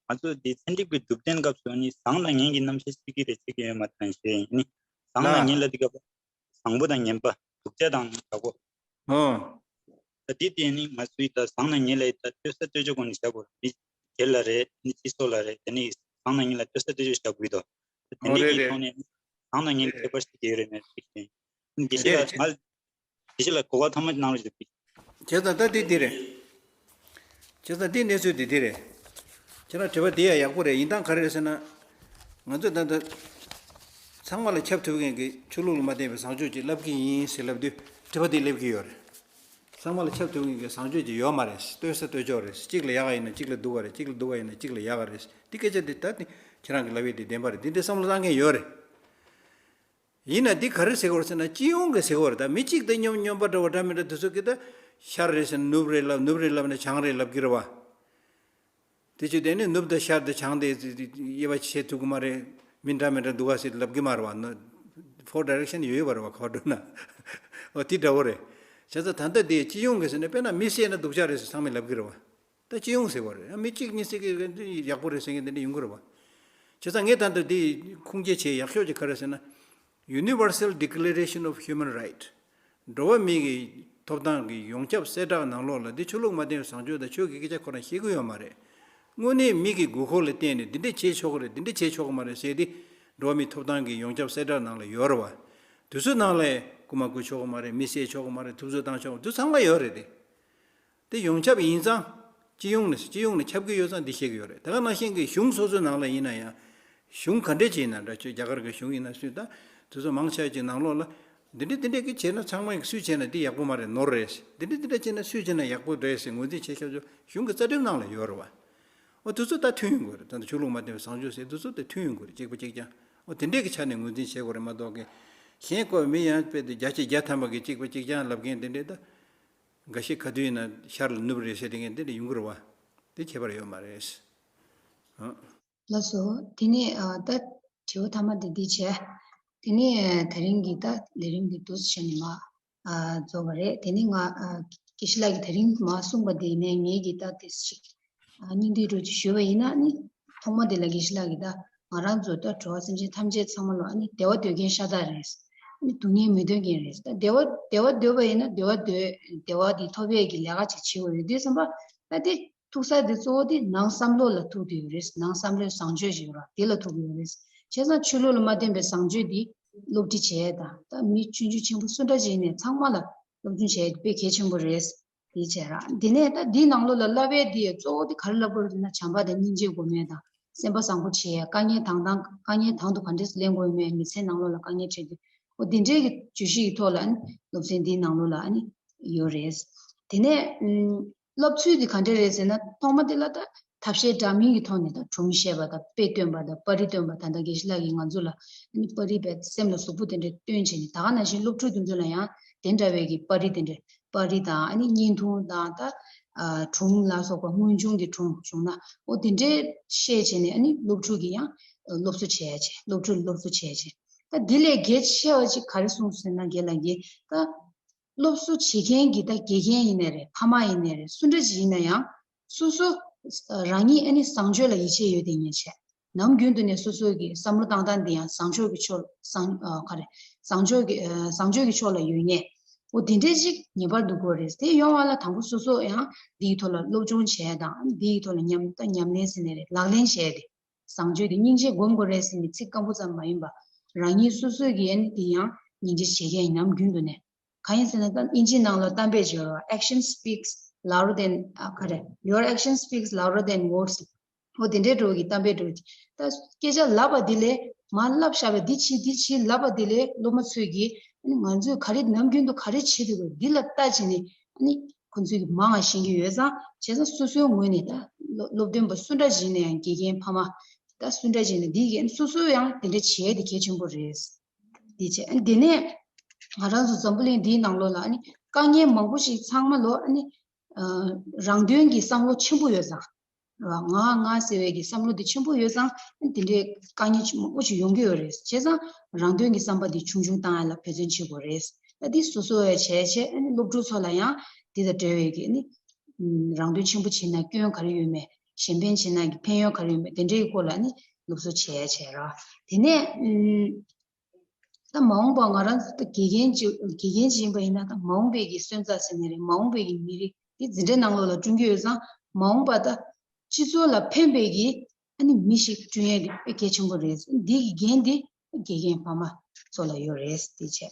ང་ཚོ་འདི་ཚན་རིག་པའི་གྲུབ་དོན་སྐབས་སུ་ནི་བཟང་དང་ངན་གྱི་རྣམ་གཞག་བྱེད་ཀྱི་རེད་བྱེད་ཀྱི་ཡོད་མ་རེད་ཞེས་ཡིན། ནི་བཟང་དང་ལ། ངན་ལབ་དུས་སྐབས་བཟང་པོ་དང་ངན་པ། སྡུག་ཅག་དང་ཡག་པོ། ཨོ། ད་འདི་དེ་ནི་ང་ཚོའི་ད་བཟང་དང་ངན་ལ་ད་ལྟོས་ས་ལྟོས་ཆོག་གོ་ནས་བཞག་དགོས་རེད། མི་སྒེར་ལ་རེད། ནི་སྤྱི་ཚོགས་ལ་རེད། དེ་ནི་བཟང་དང་ངན་ལ་ལྟོས་ས་ལྟོས་ཆོག་བཞག་དགོས་དོ། དེ་ཨོ་འདྲའི་རེད་གི་རེད། ཐོག་ནས་བཟང་དང་ངན་ཁྱད་པར་ཤེས་ཀྱི་ཡོད་རེད་མེད་ཤེས་ཀྱི་ཡིན། དེ་རེད་ཤེས་ལ་རེད། ང་དེ་ཤེས་ལ་གོ་བ་ཐོག་མ་གནང་རོགས་ཞུ། བྱས་ཙང་ད་འདི་འདི་རེད། བྱས་ཙང་འདི་གནས་ཚུལ་འདི་འདི་རེད། ཁྱེད་རང་དྲི་བ་འདི་ཡང་ཡག་པོ་རེད། ཡིན་སྟངས་ག་རེ་རེད་ཟེར་ན། ང་ཚོས་ད་ལྟ་ཚང་མ་ལ་ཁྱབ་ཐུབ་མཁན་གྱི་ཆོས་ལུགས་ལ་མ་བརྟེན་པའི་བཟང་སྤྱོད་ཅིག་ལབ་ཀྱི་ཡིན་ཟེར་ལབ་དུས་དྲི་བ་འདི་སླེབས་ཀྱི་ཡོད་རེད། ཚང་མ་ལ་ཁྱབ་ཐུབ་མཁན་གྱི་བཟང་སྤྱོད་ཅིག་ཡོད་མ་རེད། ལྟོས་ས་ལྟོས་ཆོག་རེད། གཅིག་ལ་ཡག་ག་ཡིན་ན་གཅིག་ལ་སྡུག་ག་རེད། གཅིག་ལ་སྡུག་ག་ཡིན་ན་གཅིག་ལ་ཡག་ག་རེད། འདི་སྐད་ཆ་འདི་ད་ནི་ཁྱེད་རང་གི་ལབ་ཡས་འདི་བདེན་པ་རེད། འདི་འདྲའི་བསམ་བློ་བཏང་མཁན་ཡོད་རེད། ཡིན་ན་འདི་ག་རེ་ཟེར་གྱི་ཡོད་རེད་ཟེར་ན། སྤྱི་ཡོངས་ཀྱི་ཟེར་གྱི་ཡོད་རེད། ད་མི་གཅིག་དང་སྙོམས་སྙོམས་པ་འདྲ་བོ་འདྲ་མི་འདྲ་དེ་ཚོ་གིས་ད་ཤར་རེད་ཟེར་ན་ནུབ་རེད་ལབ། ནུབ་རེད་ལབ་ན་བྱང་རེད་ལབ་ཀྱི་རེད་བ། དེ་བྱས་དེ་ནི་ནུབ་དང་ཤར་དང་བྱང་དེ་དབྱེ་བ་ཕྱེ་ཐུབ་ཀྱི་མ་རེད། མི་འདྲ་མི་འདྲ་འདུག་ག་ཟེར་ལབ་ཀྱི་མ་རེད་བ། ནོ། ཕོར་ཌའི་རེག་ཤན་ཡོད་ཡོད་པ་རེད་བ། ག་པར་འགྲོ་ན། འོ་དེ་འདྲ་བོ་རེད། བྱས་ཙང་ད་ལྟ་དེ་སྤྱི་ཡོངས་ཀྱི་ཟེར་ན་དཔེར་ན་མི་བསད་ན་སྡུག་ཅག་རེད་ཟེར་ཚང་མས་ལབ་ཀྱི་རེད་བ། ད་སྤྱི་ཡོངས་ཟེར་བ་རེད། མི་གཅིག་གཉིས་ཟེར་གི་ཡག་པོ་རེད་ཟེར་མཁན་དེ་འདྲ་ཡོང་གི་རེད་བ། བྱས་ཙང་ངས་ད་ལྟ་འདི་ཁུངས་སྐྱེལ་བྱེད་ཡག་ཤོས་ཅིག་ག་རེ་ཟེར་ན། Universal Declaration of Human Right། འགྲོ་བ་མིའི་གི་ཐོབ་ཐང་གི་ཡོངས་ཁྱབ་གསལ་བསྒྲགས་ནང་ལོགས་ལ་འདི་ཆོས་ལུགས་མ་བརྟེན་པའི་བཟང་སྤྱོད་དང་ཆོས་ཀྱི་སྐད་ཆ་ཁོ་རང་བཤད་ཀྱི་ཡོད་མ་རེད། དངོས་གནས་མི་གི་དགོས་མཁོ་ལ་བརྟེན་ནས་འདི་འདྲ་བྱེད་ཆོག་གི་རེད། འདི་འདྲ་བྱེད་ཆོག་གི་མ་རེད་ཟེར་ཏེ། འགྲོ་བ་མིའི་ཐོབ་ཐང་གི་ཡོངས་ཁྱབ་གསལ་བསྒྲགས་ནང་ལ་ཡོད་རེད་བ། དེ་ཚོའི་ནང་ལ་རྐུ་མ་རྐུ་ཆོག་གི་མ་རེད། མི་བསད་ཆོག་གི་མ་རེད། ཐུབ་ཚོད་བཏང་ཆོག་གི། དེ་ཚང་མ་ཡོད་རེད་དེ། དེ་ཡོངས་ཁྱབ་ཡིན་ཙང་། སྤྱི་ཡོངས་ནས་སྤྱི་ཡོངས་ནས་ཁྱབ་ཀྱི་ཡོད་ཙང་འདི་བཤད་ཀྱི་ཡོད་རེད། དེ་ག་ནང་བཞིན་གྱི་གཞུང་སོ་སོའི་ནང་ལ་ཡིན་ན་ཡང་། གཞུང་ག་འདྲས་ཅིག་ཡིན་ན་འདྲ། ཁྱོད་རྒྱ་གར་གྱི་གཞུང་ཡིན་ན་སུས་ད། དེ་ཚོ་མང་ཆེ་བ་ཅིག་ནང་ལོགས་ལ། འདི་འདྲས་འདི་འདྲས་ཀྱི་བྱས་ན་ཚང་མས་སུས་བྱས་ན་འདི་ཡག་པོ་མ་རེད། ནོར་རེད། འདི་འདྲས་འདི་འདྲས་བྱས་ན་སུས་བྱས་ན་ཡག་པོ་རེད་ཟེར་ངོས་འཛིན་བྱེད་ཤོག་ཆོག་གཞུང་གི་རྩ་ཁྲིམས་ནང་ལ་ཡོད་རེད་བ། འོ་དེ་ཚོ་ད་མཐུན་ཡོང་དགོས་རེད། ད་ལྟ་ཆོས་ལུགས་མ་བརྟེན་པའི་བཟང་སྤྱོད་ཟེར་དེ་ཚོ་ད་མཐུན་ཡོང་དགོས་རེད། གཅིག་པ་གཅིག་རྐྱང་། འོ་དེ་འདྲས་ཀྱི་ཆ་ནས་ངོས་འཛིན་བྱེད་དགོས་རེད་མ་གཏོགས་ཀྱི། གཞན་ཁོ་མི་ཡང་དཔེ་དེ་བརྒྱ་ཆ་བརྒྱ་ཐམ་པ་གི་གཅིག་པ་གཅིག་རྐྱང་ལབ་མཁན་དེ་འདྲས་ད། འགའ་ཤས་ག་དུས་ཡིན་ན་ཤར་ལ་ནུབ་རེད་ཟེར་དེ་ངས་འདི་འདྲ་ཡོང་གི་རེད་བ། དེ་ཁྱད་པར་ཡོད་མ་རེད། ཨ། ལགས་སོ། དེ་ནས་ཨ་ད་དྲི་བ་མཐའ་མ་དེ་འདི་བྱས། དེ་ནས་ཨ་དེ་རིང་གི་ད་ལས་རིམ་འདི་འདུག་སེ་བྱས་ནས་མར་ཨ་རྫོགས་པ་རེད། དེ་ནས་ང་ཨ་དགེ་བཤེས་ལགས་ཀྱིས་དེ་རིང་མར་གསུངས་པ་དེ་ནས་ངས་ཀྱིས་ད་དེ་ཞིག་ཨ་སྙིང་བསྡུས་འདྲ་ཅིག་ཞུས་པ་ཡིན་ན་ནི། ཐོག་མ་དེ་ལ་དགེ་བཤེས་ལགས་ཀྱིས་ད་ང་རང་ཚོ་ད་འགྲོ་བ་སེམས་ཅན་ཐམས་ཅད་ཚང་མ་ལ་ཨ་ནི་བདེ་བ་འདོད་མཁན་ཤ་སྟག་རེད། ཨ་ནི་སྡུག་བསྔལ་མི་འདོད་མཁན་རེད། ད་བདེ་བ་བདེ་བ་འདོད་པ་ཡིན་ན་བདེ་བ་འདོད་བདེ་བ་འདི་ཐོབ་ཡས་ཀྱི་ལས་ཀ་ཅིག་བྱེད་དགོས་ཡོད་དུས་ཙམ་པ། ད་དེ་ཐུག་ས་དེ་གཙོ་བོ་དེ་ནང་བསམ་བློ་ལ་ཐུག་བསྡད་ཡོད་རེད། ནང་བསམ་བློའི་བཟང་སྤྱོད་ཅིག་ཡོད་ར། དེ་ལ་ཐུག་གི་ཡོད་རེད། བྱས་ཙང་ཆོས་ལུགས་ལ་མ་བརྟེན་པའི་བཟང་སྤྱོད་འདི་སློབ་ཁྲིད་བྱས་དང་། ད་མི་ཆུང་ཆུང་ཆེན་པོ་སུ་འདྲ་ཅིག་ཡིན་ནའི་ཚང་མ་ལ་ སློབ་སྦྱོང་བྱས་དེ་དཔེ་གལ་ཆེན་པོ་རེད། དེ་བྱས་ར། དེ་ནས་ད་འདིའི་ནང་ལོགས་ལ་བསླབ་པའི་དེ་གཙོ་བོ་དེ་ག་རེ་བསླབ་དགོས་རེད་ན། བྱམས་པ་དང་སྙིང་རྗེ་སྒོམ་ཡས་དང་། སེམས་པ་བཟང་པོ་བྱེད་ཡས། དཀའ་ངལ་དང་དང་དཀའ་ངལ་དང་དུ་ག་འདྲས་སེ་ལེན་དགོས་ཡོད་མེད། མི་ཚེའི་ནང་ལོགས་ལ་དཀའ་ངལ་འཕྲད་དུས། འོ་དེ་འདྲའི་གི་བརྗོད་གཞི་ཡི་ཐོག་ལ་ཨ་ནི་སློབ་ཚན་འདིའི་ནང་ལོགས་ལ་ཨ་ནི་ཡོད་རེད། དེ་ནས་ཨུམ། བསླབ་ཚུལ་འདི་ག་འདྲ་རེད་ཟེར་ན། ཐོག་མ་དེ་ལ་ད་ཐབས་ཤེས་འདྲ་མིན་གྱི་ཐོག་ནས་ད་སྒྲུང་བཤད་པ་དང་། དཔེ་སྟོན་པ་དང་། པར་རིས་སྟོན་པ། ད་ལྟ་དགེ་བཤེས་ལགས་ཀྱིས་ང་ཚོ་ལ་ཨ་ནི་པར་རིས་པའི་སེམས་ལ་ཟུག་པོ་དེ་འདྲ་སྟོན་བྱས་ནས། ད་ག་ནང་བཞིན་སློབ་ཕྲུག་དེ་ཚོ་ལ་ཡང་དེ་འདྲ་བའི་གི་པར་རིས་དེ་འདྲ། པར་རིས་དང་ཨ་ནི་བརྙན་ཐུང་དང་། ད་ཨ་སྒྲུང་ལ་སོགས་པ་དངོས་བྱུང་གི་སྒྲུང་བྱུང་ན། འོ་དེ་འདྲའི་བཤད་བྱས་ནས་ཨ་ནི་སློབ་ཕྲུག་གིས་ཡང་སློབ་གསོ་བྱེད་ཡ་བྱས། སློབ་ཕྲུག་ལ་སློབ་གསོ་བྱེད་ཡ་བྱས། ད་འདི་ལས་གལ་ཆེ་བ་ཅིག་ག་རེ་གསུངས་ཟེར་ན། རྒན་ལགས་ཀྱིས་ད། སློབ་གསོ་བྱེད་མཁན་གྱི་ད་དགེ་རྒན་ཡིན་ནའི་རེད། ཕ་མ་ཡིན་ནའི་རེད། སུ་འདྲ་ཞིག་ཡིན་ན་ཡང་། སོ་སོ་རང་ཉིད་ཨ་ནི་བཟང་སྤྱོད་ལ་ཡིད་ཆེས་ཡོད་དེ་ཉན་བྱས། ནམ་རྒྱུན་དུ་ནས་སོ་སོ་གི་བསམ་བློ་བཏང་སྟངས་འདི་ཡང་བཟང་ཕྱོགས་ཀྱི་ཕྱོགས། བཟང་ཨ་ག་རེ། བཟང་ཕྱོགས་ཀྱི་ཨ་བཟང་སྤྱོད་ཀྱི་ཕྱོགས་ལ་ཡོད་ངེས། འོ་དེ་འདྲས་ཅིག་ངེས་པར་དུ་དགོས་རེད། དེ་ཡོང་བ་ལ་དང་པོ་སོ་སོ་ཡང་འདིའི་ཐོག་ལ་སློབ་སྦྱོང་བྱས་དང་། འདིའི་ཐོག་ལ་ཉམས་ད་ཉམས་ལེན་ཟེར་ནའི་རེད། ལག་ལེན་བྱས་ཏེ། བཟང་སྤྱོད་དེ་སྙིང་རྗེ་སྒོམ་དགོས་རེད་ཟེར་ནས་ཚིག་སྐམ་པོ་ཙམ་མ་ཡིན་པ། རང་ཉིད་སོ་སོ་གིས་ཨ་ནི་དེ་ཡང་སྙིང་རྗེ་བྱེད་མཁན་ཡིན། ནམ་རྒྱུན་དུ་ནས། གང་ཡིན་ཟེར་ན། ད་དབྱིན་ཇིའི་ནང་ལ་གཏམ་དཔེ་ཅིག་ཡོད་རེད་པ། Action speaks louder than ཨ་ག་རེ། Your action speaks louder than words. འོ་དེ་འདྲའི་འདྲ་བོ་གི་གཏམ་དཔེ་འདྲ་བོ་ཅིག་ད་སྐད་ཆ་ལབ་པ་དེ་ལས། མར་ལབ་བཞག་པ་འདི་བྱེད་འདི་བྱེད་ལབ་པ་དེ་ལས། སློབ་མ་ཚོས་ཀྱིས་ཨ་ནི་ང་ཚོས་ག་རེ་ནམ་རྒྱུན་དུ་ག་རེ་བྱེད་དགོས་འདི་ལ་ལྟ་བྱས་ནས། ཨ་ནི་ཁོ་ཚོས་ཀྱིས་མང་བ་ཤེས་ཀྱི་ཡོད་ཙང་། བྱས་ཙང་སོ་སོའི་ངོས་ནས། ད་སློབ་སློབ་སྟོན་པ་སུ་འདྲ་ཞིག་ཡིན་ན་ཡང་། དགེ་རྒན་ཕ་མ། ད་སུ་འདྲ་ཞིག་ཡིན་ན་འདི་གས་སོ་སོ་ཡང་དེ་འདྲ་བྱེད་ཡས་དེ་གལ་ཆེན་པོ་རེད། དེ་བྱས། ཨ་ནི་དེ་ནས་ང་རང་ཚོ་འཛམ་བུ་གླིང་འདིའི་ནང་ལོགས་ལ་ཨ་ནི་དཀའ་ངལ་མང་པོ་ཞིག་ཚང་མ་ལོ། ཨ་ནི་ཨ་རང་དོན་གྱི་བསམ་བློ་ཆེན་པོ་ཡོད་ཙང་། རེད་བ། ང་ང་ཟེར་བའི་གི་བསམ་བློ་དེ་ཆེན་པོ་ཡོད་ཙང་། ཨ་ནི་དེ་འདྲའི་དཀའ་ངལ་ཆེན་པོ་ཞིག་ཡོང་གི་ཡོད་རེད། བྱས་ཙང་རང་དོན་གྱི་བསམ་པ་དེ་ཆུང་ཆུང་བཏང་ཡ་ལ་འབད་བརྩོན་བྱེད་དགོས་རེད། ད་དེ་སོ་སོ་ཡ་བྱས་བྱས། ཨ་ནི་སློབ་ཕྲུག་ཚོ་ལ་ཡང་དེ་དང་འབྲེལ་བའི་གི་ཨ་ནི་ཨམ་རང་དོན་ཆེན་པོ་བྱས་ན་སྐྱོན་ག་རེ་ཡོད་མེད། གཞན་ཕན་བྱས་ན་གི་ཕན་ཡོན་ག་རེ་ཡོད་མེད། དེ་འདྲའི་སྐོར་ལ་ཨ་ནི་སློབ་གསོ་བྱེད་ཡ་བྱས་ར། དེ་ནས་ཨམ་ད་མ་འོངས་པ་ང་རང་ཚོ་ད་དགེ་རྒན་ཅིག་དགེ་རྒན་ཅིག་ཡིན་པ་ཡིན་ན། ད་མ་འོངས་པའི་གི་སོན་རྩ་ཟེར་ནའི་རེད། མ་འོངས་པའི་གི་མི་རིགས་དེ་འཛིན་གྲྭའི་ནང་ལོགས་ལ་བསྐྲུན་གྱི་ཡོད་ཙང་། མ་འོངས་པ་ད་སྤྱི་ཚོགས་ལ་ཕན་པའི་གི་ཨ་ནི་མི་ཞིག་བསྐྲུན་ཡས་དེ་དཔེ་གལ་ཆེན་པོ་རེད། འདི་གི་འགན་དེ་དགེ་རྒན་ཕ་མ་ཚོ་ལ་ཡོད་རེད། དེ་བྱས།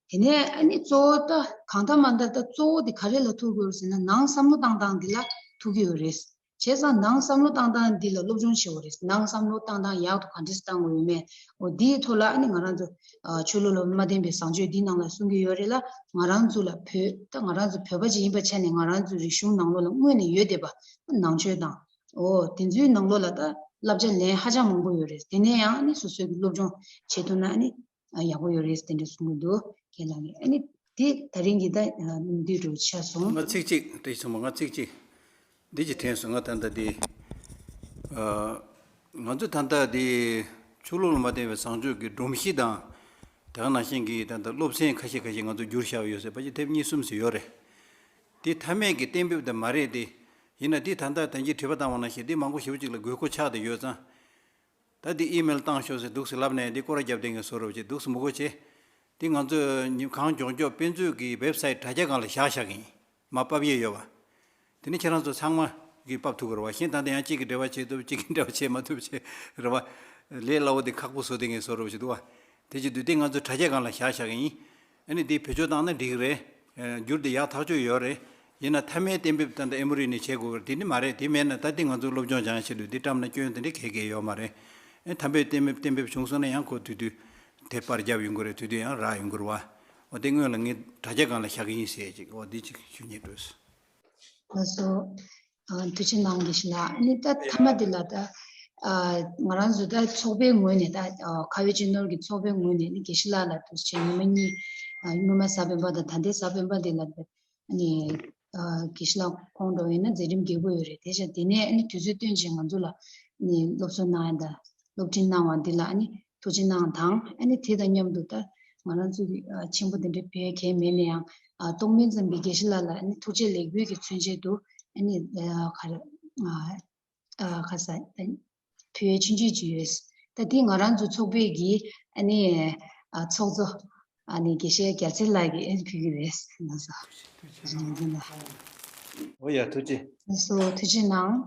དེ་ནས་ཨ་ནི་གཙོ་བོ་ད་གང་ལྟར་མ་ལྟར་ད་གཙོ་བོ་དེ་ག་རེ་ལ་ཐུག་དགོས་ཟེར་ན། ནང་བསམ་བློ་བཏང་སྟངས་འདི་ལ་ཐུག་གི་ཡོད་རེད། བྱས་ཙང་ནང་བསམ་བློ་བཏང་སྟངས་འདི་ལ་སློབ་སྦྱོང་བྱེད་དགོས་རེད། ནང་བསམ་བློ་བཏང་སྟངས་ཡག་ཏུ་ག་འདྲས་བཏང་དགོས་ཡོད་མེད། འོ་འདིའི་ཐོག་ལ་ཨ་ནི་ང་རང་ཚོ་ཨ་ཆོས་ལུགས་ལ་མ་བརྟེན་པའི་བཟང་སྤྱོད་འདིའི་ནང་ལ་གསུང་གི་ཡོད་རེད་ལ། ང་རང་ཚོ་ལ་བོད་ད་ང་རང་ཚོ་བོད་པ་ཅིག་ཡིན་པའི་ཆ་ནས། ང་རང་ཚོའི་རིག་གཞུང་ནང་ལོགས་ལ་སྔོན་ནས་ཡོད་བསྡད་པ་ནང་ཆོས་དང་། འོ་དེ་ཚོའི་ནང་ལོགས་ལ་ད་བསླབ་བྱ་ལེན་ཧ་ཅང་མང་པོ་ཡོད་རེད། དེ་ནས་ཡང་ཨ་ནི་སོ་སོའི་གི་སློབ་སྦྱོང་བྱེད་ཐུབ་ན་ཨ་ནི་ཨ་ཡག་པོ་ཡོད་རེད། དེ་འདྲ་གསུང་གི་འདུག་རྒན་ལགས་ཀྱིས། ཨ་ནི་དེ་ད་རིང་གི་ད་ཨ་འདི་འདྲ་ཆགས་སོང་། ང་ཚིག་གཅིག་དེ་སོང་བ། ང་ཚིག་གཅིག་འདི་ཅིག་དྲན་སོང་། ང་ད་ལྟ་འདི་ཨ་ང་ཚོ་ད་ལྟ་འདི་ཆོས་ལུགས་ལ་མ་བརྟེན་པའི་བཟང་སྤྱོད་ཀྱི་སྒྲོམ་གཞི་དང་། དེ་ག་ནང་བཞིན་གྱི་ད་ལྟ་སློབ་ཚན་ཁ་ཤས་ཁ་ཤས་ང་ཚོ་བསྒྱུར་བཞག་ཡོད་ཟེར་བ་ཅིག་དེབ་གཉིས་གསུམ་ཟེར་ཡོད་རེད། དེ་མཐའ་མའི་གི་གཏན་འབེབས་དེ་མ་རེད་དེ། ཡིན་ན་དེ་ད་ལྟ་ད་གིན་དྲི་བ་བཏང་བ་ནང་བཞིན་དེ་མང་པོ་ཞེ་པོ་ཅིག་ལ་དགོས་མཁོ་ཆགས་བསྡད་ཡོད་ཙང་། ད་འདི་ཨི་མེལ་བཏང་ཤོག་ཟེར་འདུག་སེ་ལབ་ནས། འདི་སྐོར་ར་རྒྱབ་བསྡད་མཁན་བཟོ་འདྲ་བྱས་འདུག་སེ་མི་དགོས་བྱས། འདི་ང་ཚོས་ཉིན་གང་མགྱོགས་མགྱོགས་དཔེ་མཛོད་ཀྱི་ཝེབ་སའིཊ་དྲ་རྒྱ་སྒང་ལ་བཞག་བཞག་གི་ཡིན། མར་ཕབ་ཡས་ཡོད་པ། དེ་ནི་ཁྱེད་རང་ཚོ་ཚང་མ་གིས་ཕབ་ཐུབ་ཀྱི་རེད་བ། གཞན་ད་ལྟ་ཡང་གཅིག་གིས་འབྲེལ་བ་བྱེད་ཐུབ། གཅིག་གིས་འབྲེལ་བ་བྱེད་མ་ཐུབ་བྱས་རེད་བ། ལས་སླ་བོ་དེ་ཁག་པོ་བཟོ་བསྡད་མཁན་བཟོ་འདྲ་བྱས་འདུག་བ། དེ་བྱེད་དུས་དེ་ང་ཚོས་དྲ་རྒྱ་སྒང་ལ་བཞག་བཞག་གི་ཡིན། ཨ་ནི་དེ་བེད་སྤྱོད་བཏང་ན་འགྲིག་གི་རེད། ཨ་བསྒྱུར་དེ་ཡག་ཐག་ཆོད་ཡོད་རེད། ཡིན་ན་མཐའ་མའི་གཏན་འབེབས་ད་ལྟ་ཨེ་མོ་རི་ནས་བྱེད་དགོས་རེད། དེ་ནི་མ་རེད། དེ་མེད་ན་ད་དེ་ང་ཚོ་སློབ་སྦྱོང་སྦྱང་ཆེད་དུ་དེ་བཀྲམ་ན་སྐྱོན་དེ་འདྲ་གང་ཡང་ཡོད་མ་རེད། ཨ་མཐའ་མའི་གཏན་འབེབས་གཏན་འབེབས་བྱུང་སོང་ན་ཡང་ཁོ་དུས་དུས་དེ་པར་རྒྱབ་ཡོང་གི་རེད། དུས་དུས་ཡང་རག་ཡོང་གི་རེད་བ། འོ་དེ་སྔོན་ལ་ངས་དྲ་རྒྱ་སྒང་ལ་བཞག་གི་ཡིན་ཟེར་ཅིག་འོ་འདི་ཅིག་ཞུ་སྙིང་འདོད། ལགས་སོ། ཨ་ཐུགས་རྗེ་གནང་། དགེ་བཤེས་ལགས། ཨ་ནི་ད་མཐའ་མ་འདི་ལ་ད་ཨ་ང་རང་ཚོ་ད་ཚོགས་པའི་ངོས་ནས། ད་ཨ་ཁ་བའི་སྤྱི་ནོར་གྱི་ཚོགས་པའི་ངོས་ནས་ནི་དགེ་བཤེས་ལགས་ལ་ཐུགས་རྗེ་ཆེ། སྔོན་མ་གཉིས། ཨ་སྔོན་མ་གཟའ་སྤེན་པ་དང་ད་ལྟའི་གཟའ་སྤེན་པ་འདི་ལ། ཨ་ནི་ཨ་དགེ་བཤེས་ལགས་ཁོང་འགྲོ་ཡིན་ན་མཛད་རིམ་རྒྱས་པོ་ཡོད་རེད། དེ་བཞིན་དེ་ནས་ཨ་ནི་དུས་ཚོད་བཏོན་བྱས་ང་ཚོ་ལ་ཨ་ནི་སློབ་གསོ་གནང་ཡ་དང་སློབ་ཁྲིད་གནང་བ་འདི་ལ་ཨ་ནི་ཐུགས་རྗེ་གནང་དང་། ཨ་ནི་དེ་དང་མཉམ་དུ་ད་ང་རང་ཚོ་གི་ཨ་ཆེན་པོ་དེ་འདྲའི་ཕེབས་མཁན་མེད་ན་ཡང་། ཨ་གཏོང་མིན་ཙམ་པའི་དགེ་བཤེས་ལགས་ལ་ཨ་ནི་ཐུགས་རྗེ་ལེགས་འབུལ་གྱི་མཚོན་ཆེད་དུ། ཨ་ནི་ཨ་ག་རེ། ཨ་ཨ་ག་ས་ད་ཕུལ་ཡས་ཆུང་ཆུང་ཅིག་ཡོད། ད་དེ་ང་རང་ཚོ་ཚོགས་པའི་གི་ཨ་ནི་ཨ་ཚོགས་གཙོ་ཨ་ནི་དགེ་བཤེས་རྒྱལ་མཚན་ལགས་ཀྱིས་ཨ་ནི་ཕུལ་གྱི་རེད། ལགས་སོ། ཨོ་ཡ་ཐུགས་རྗེ། ལགས་སོ། ཐུགས་རྗེ་གནང་།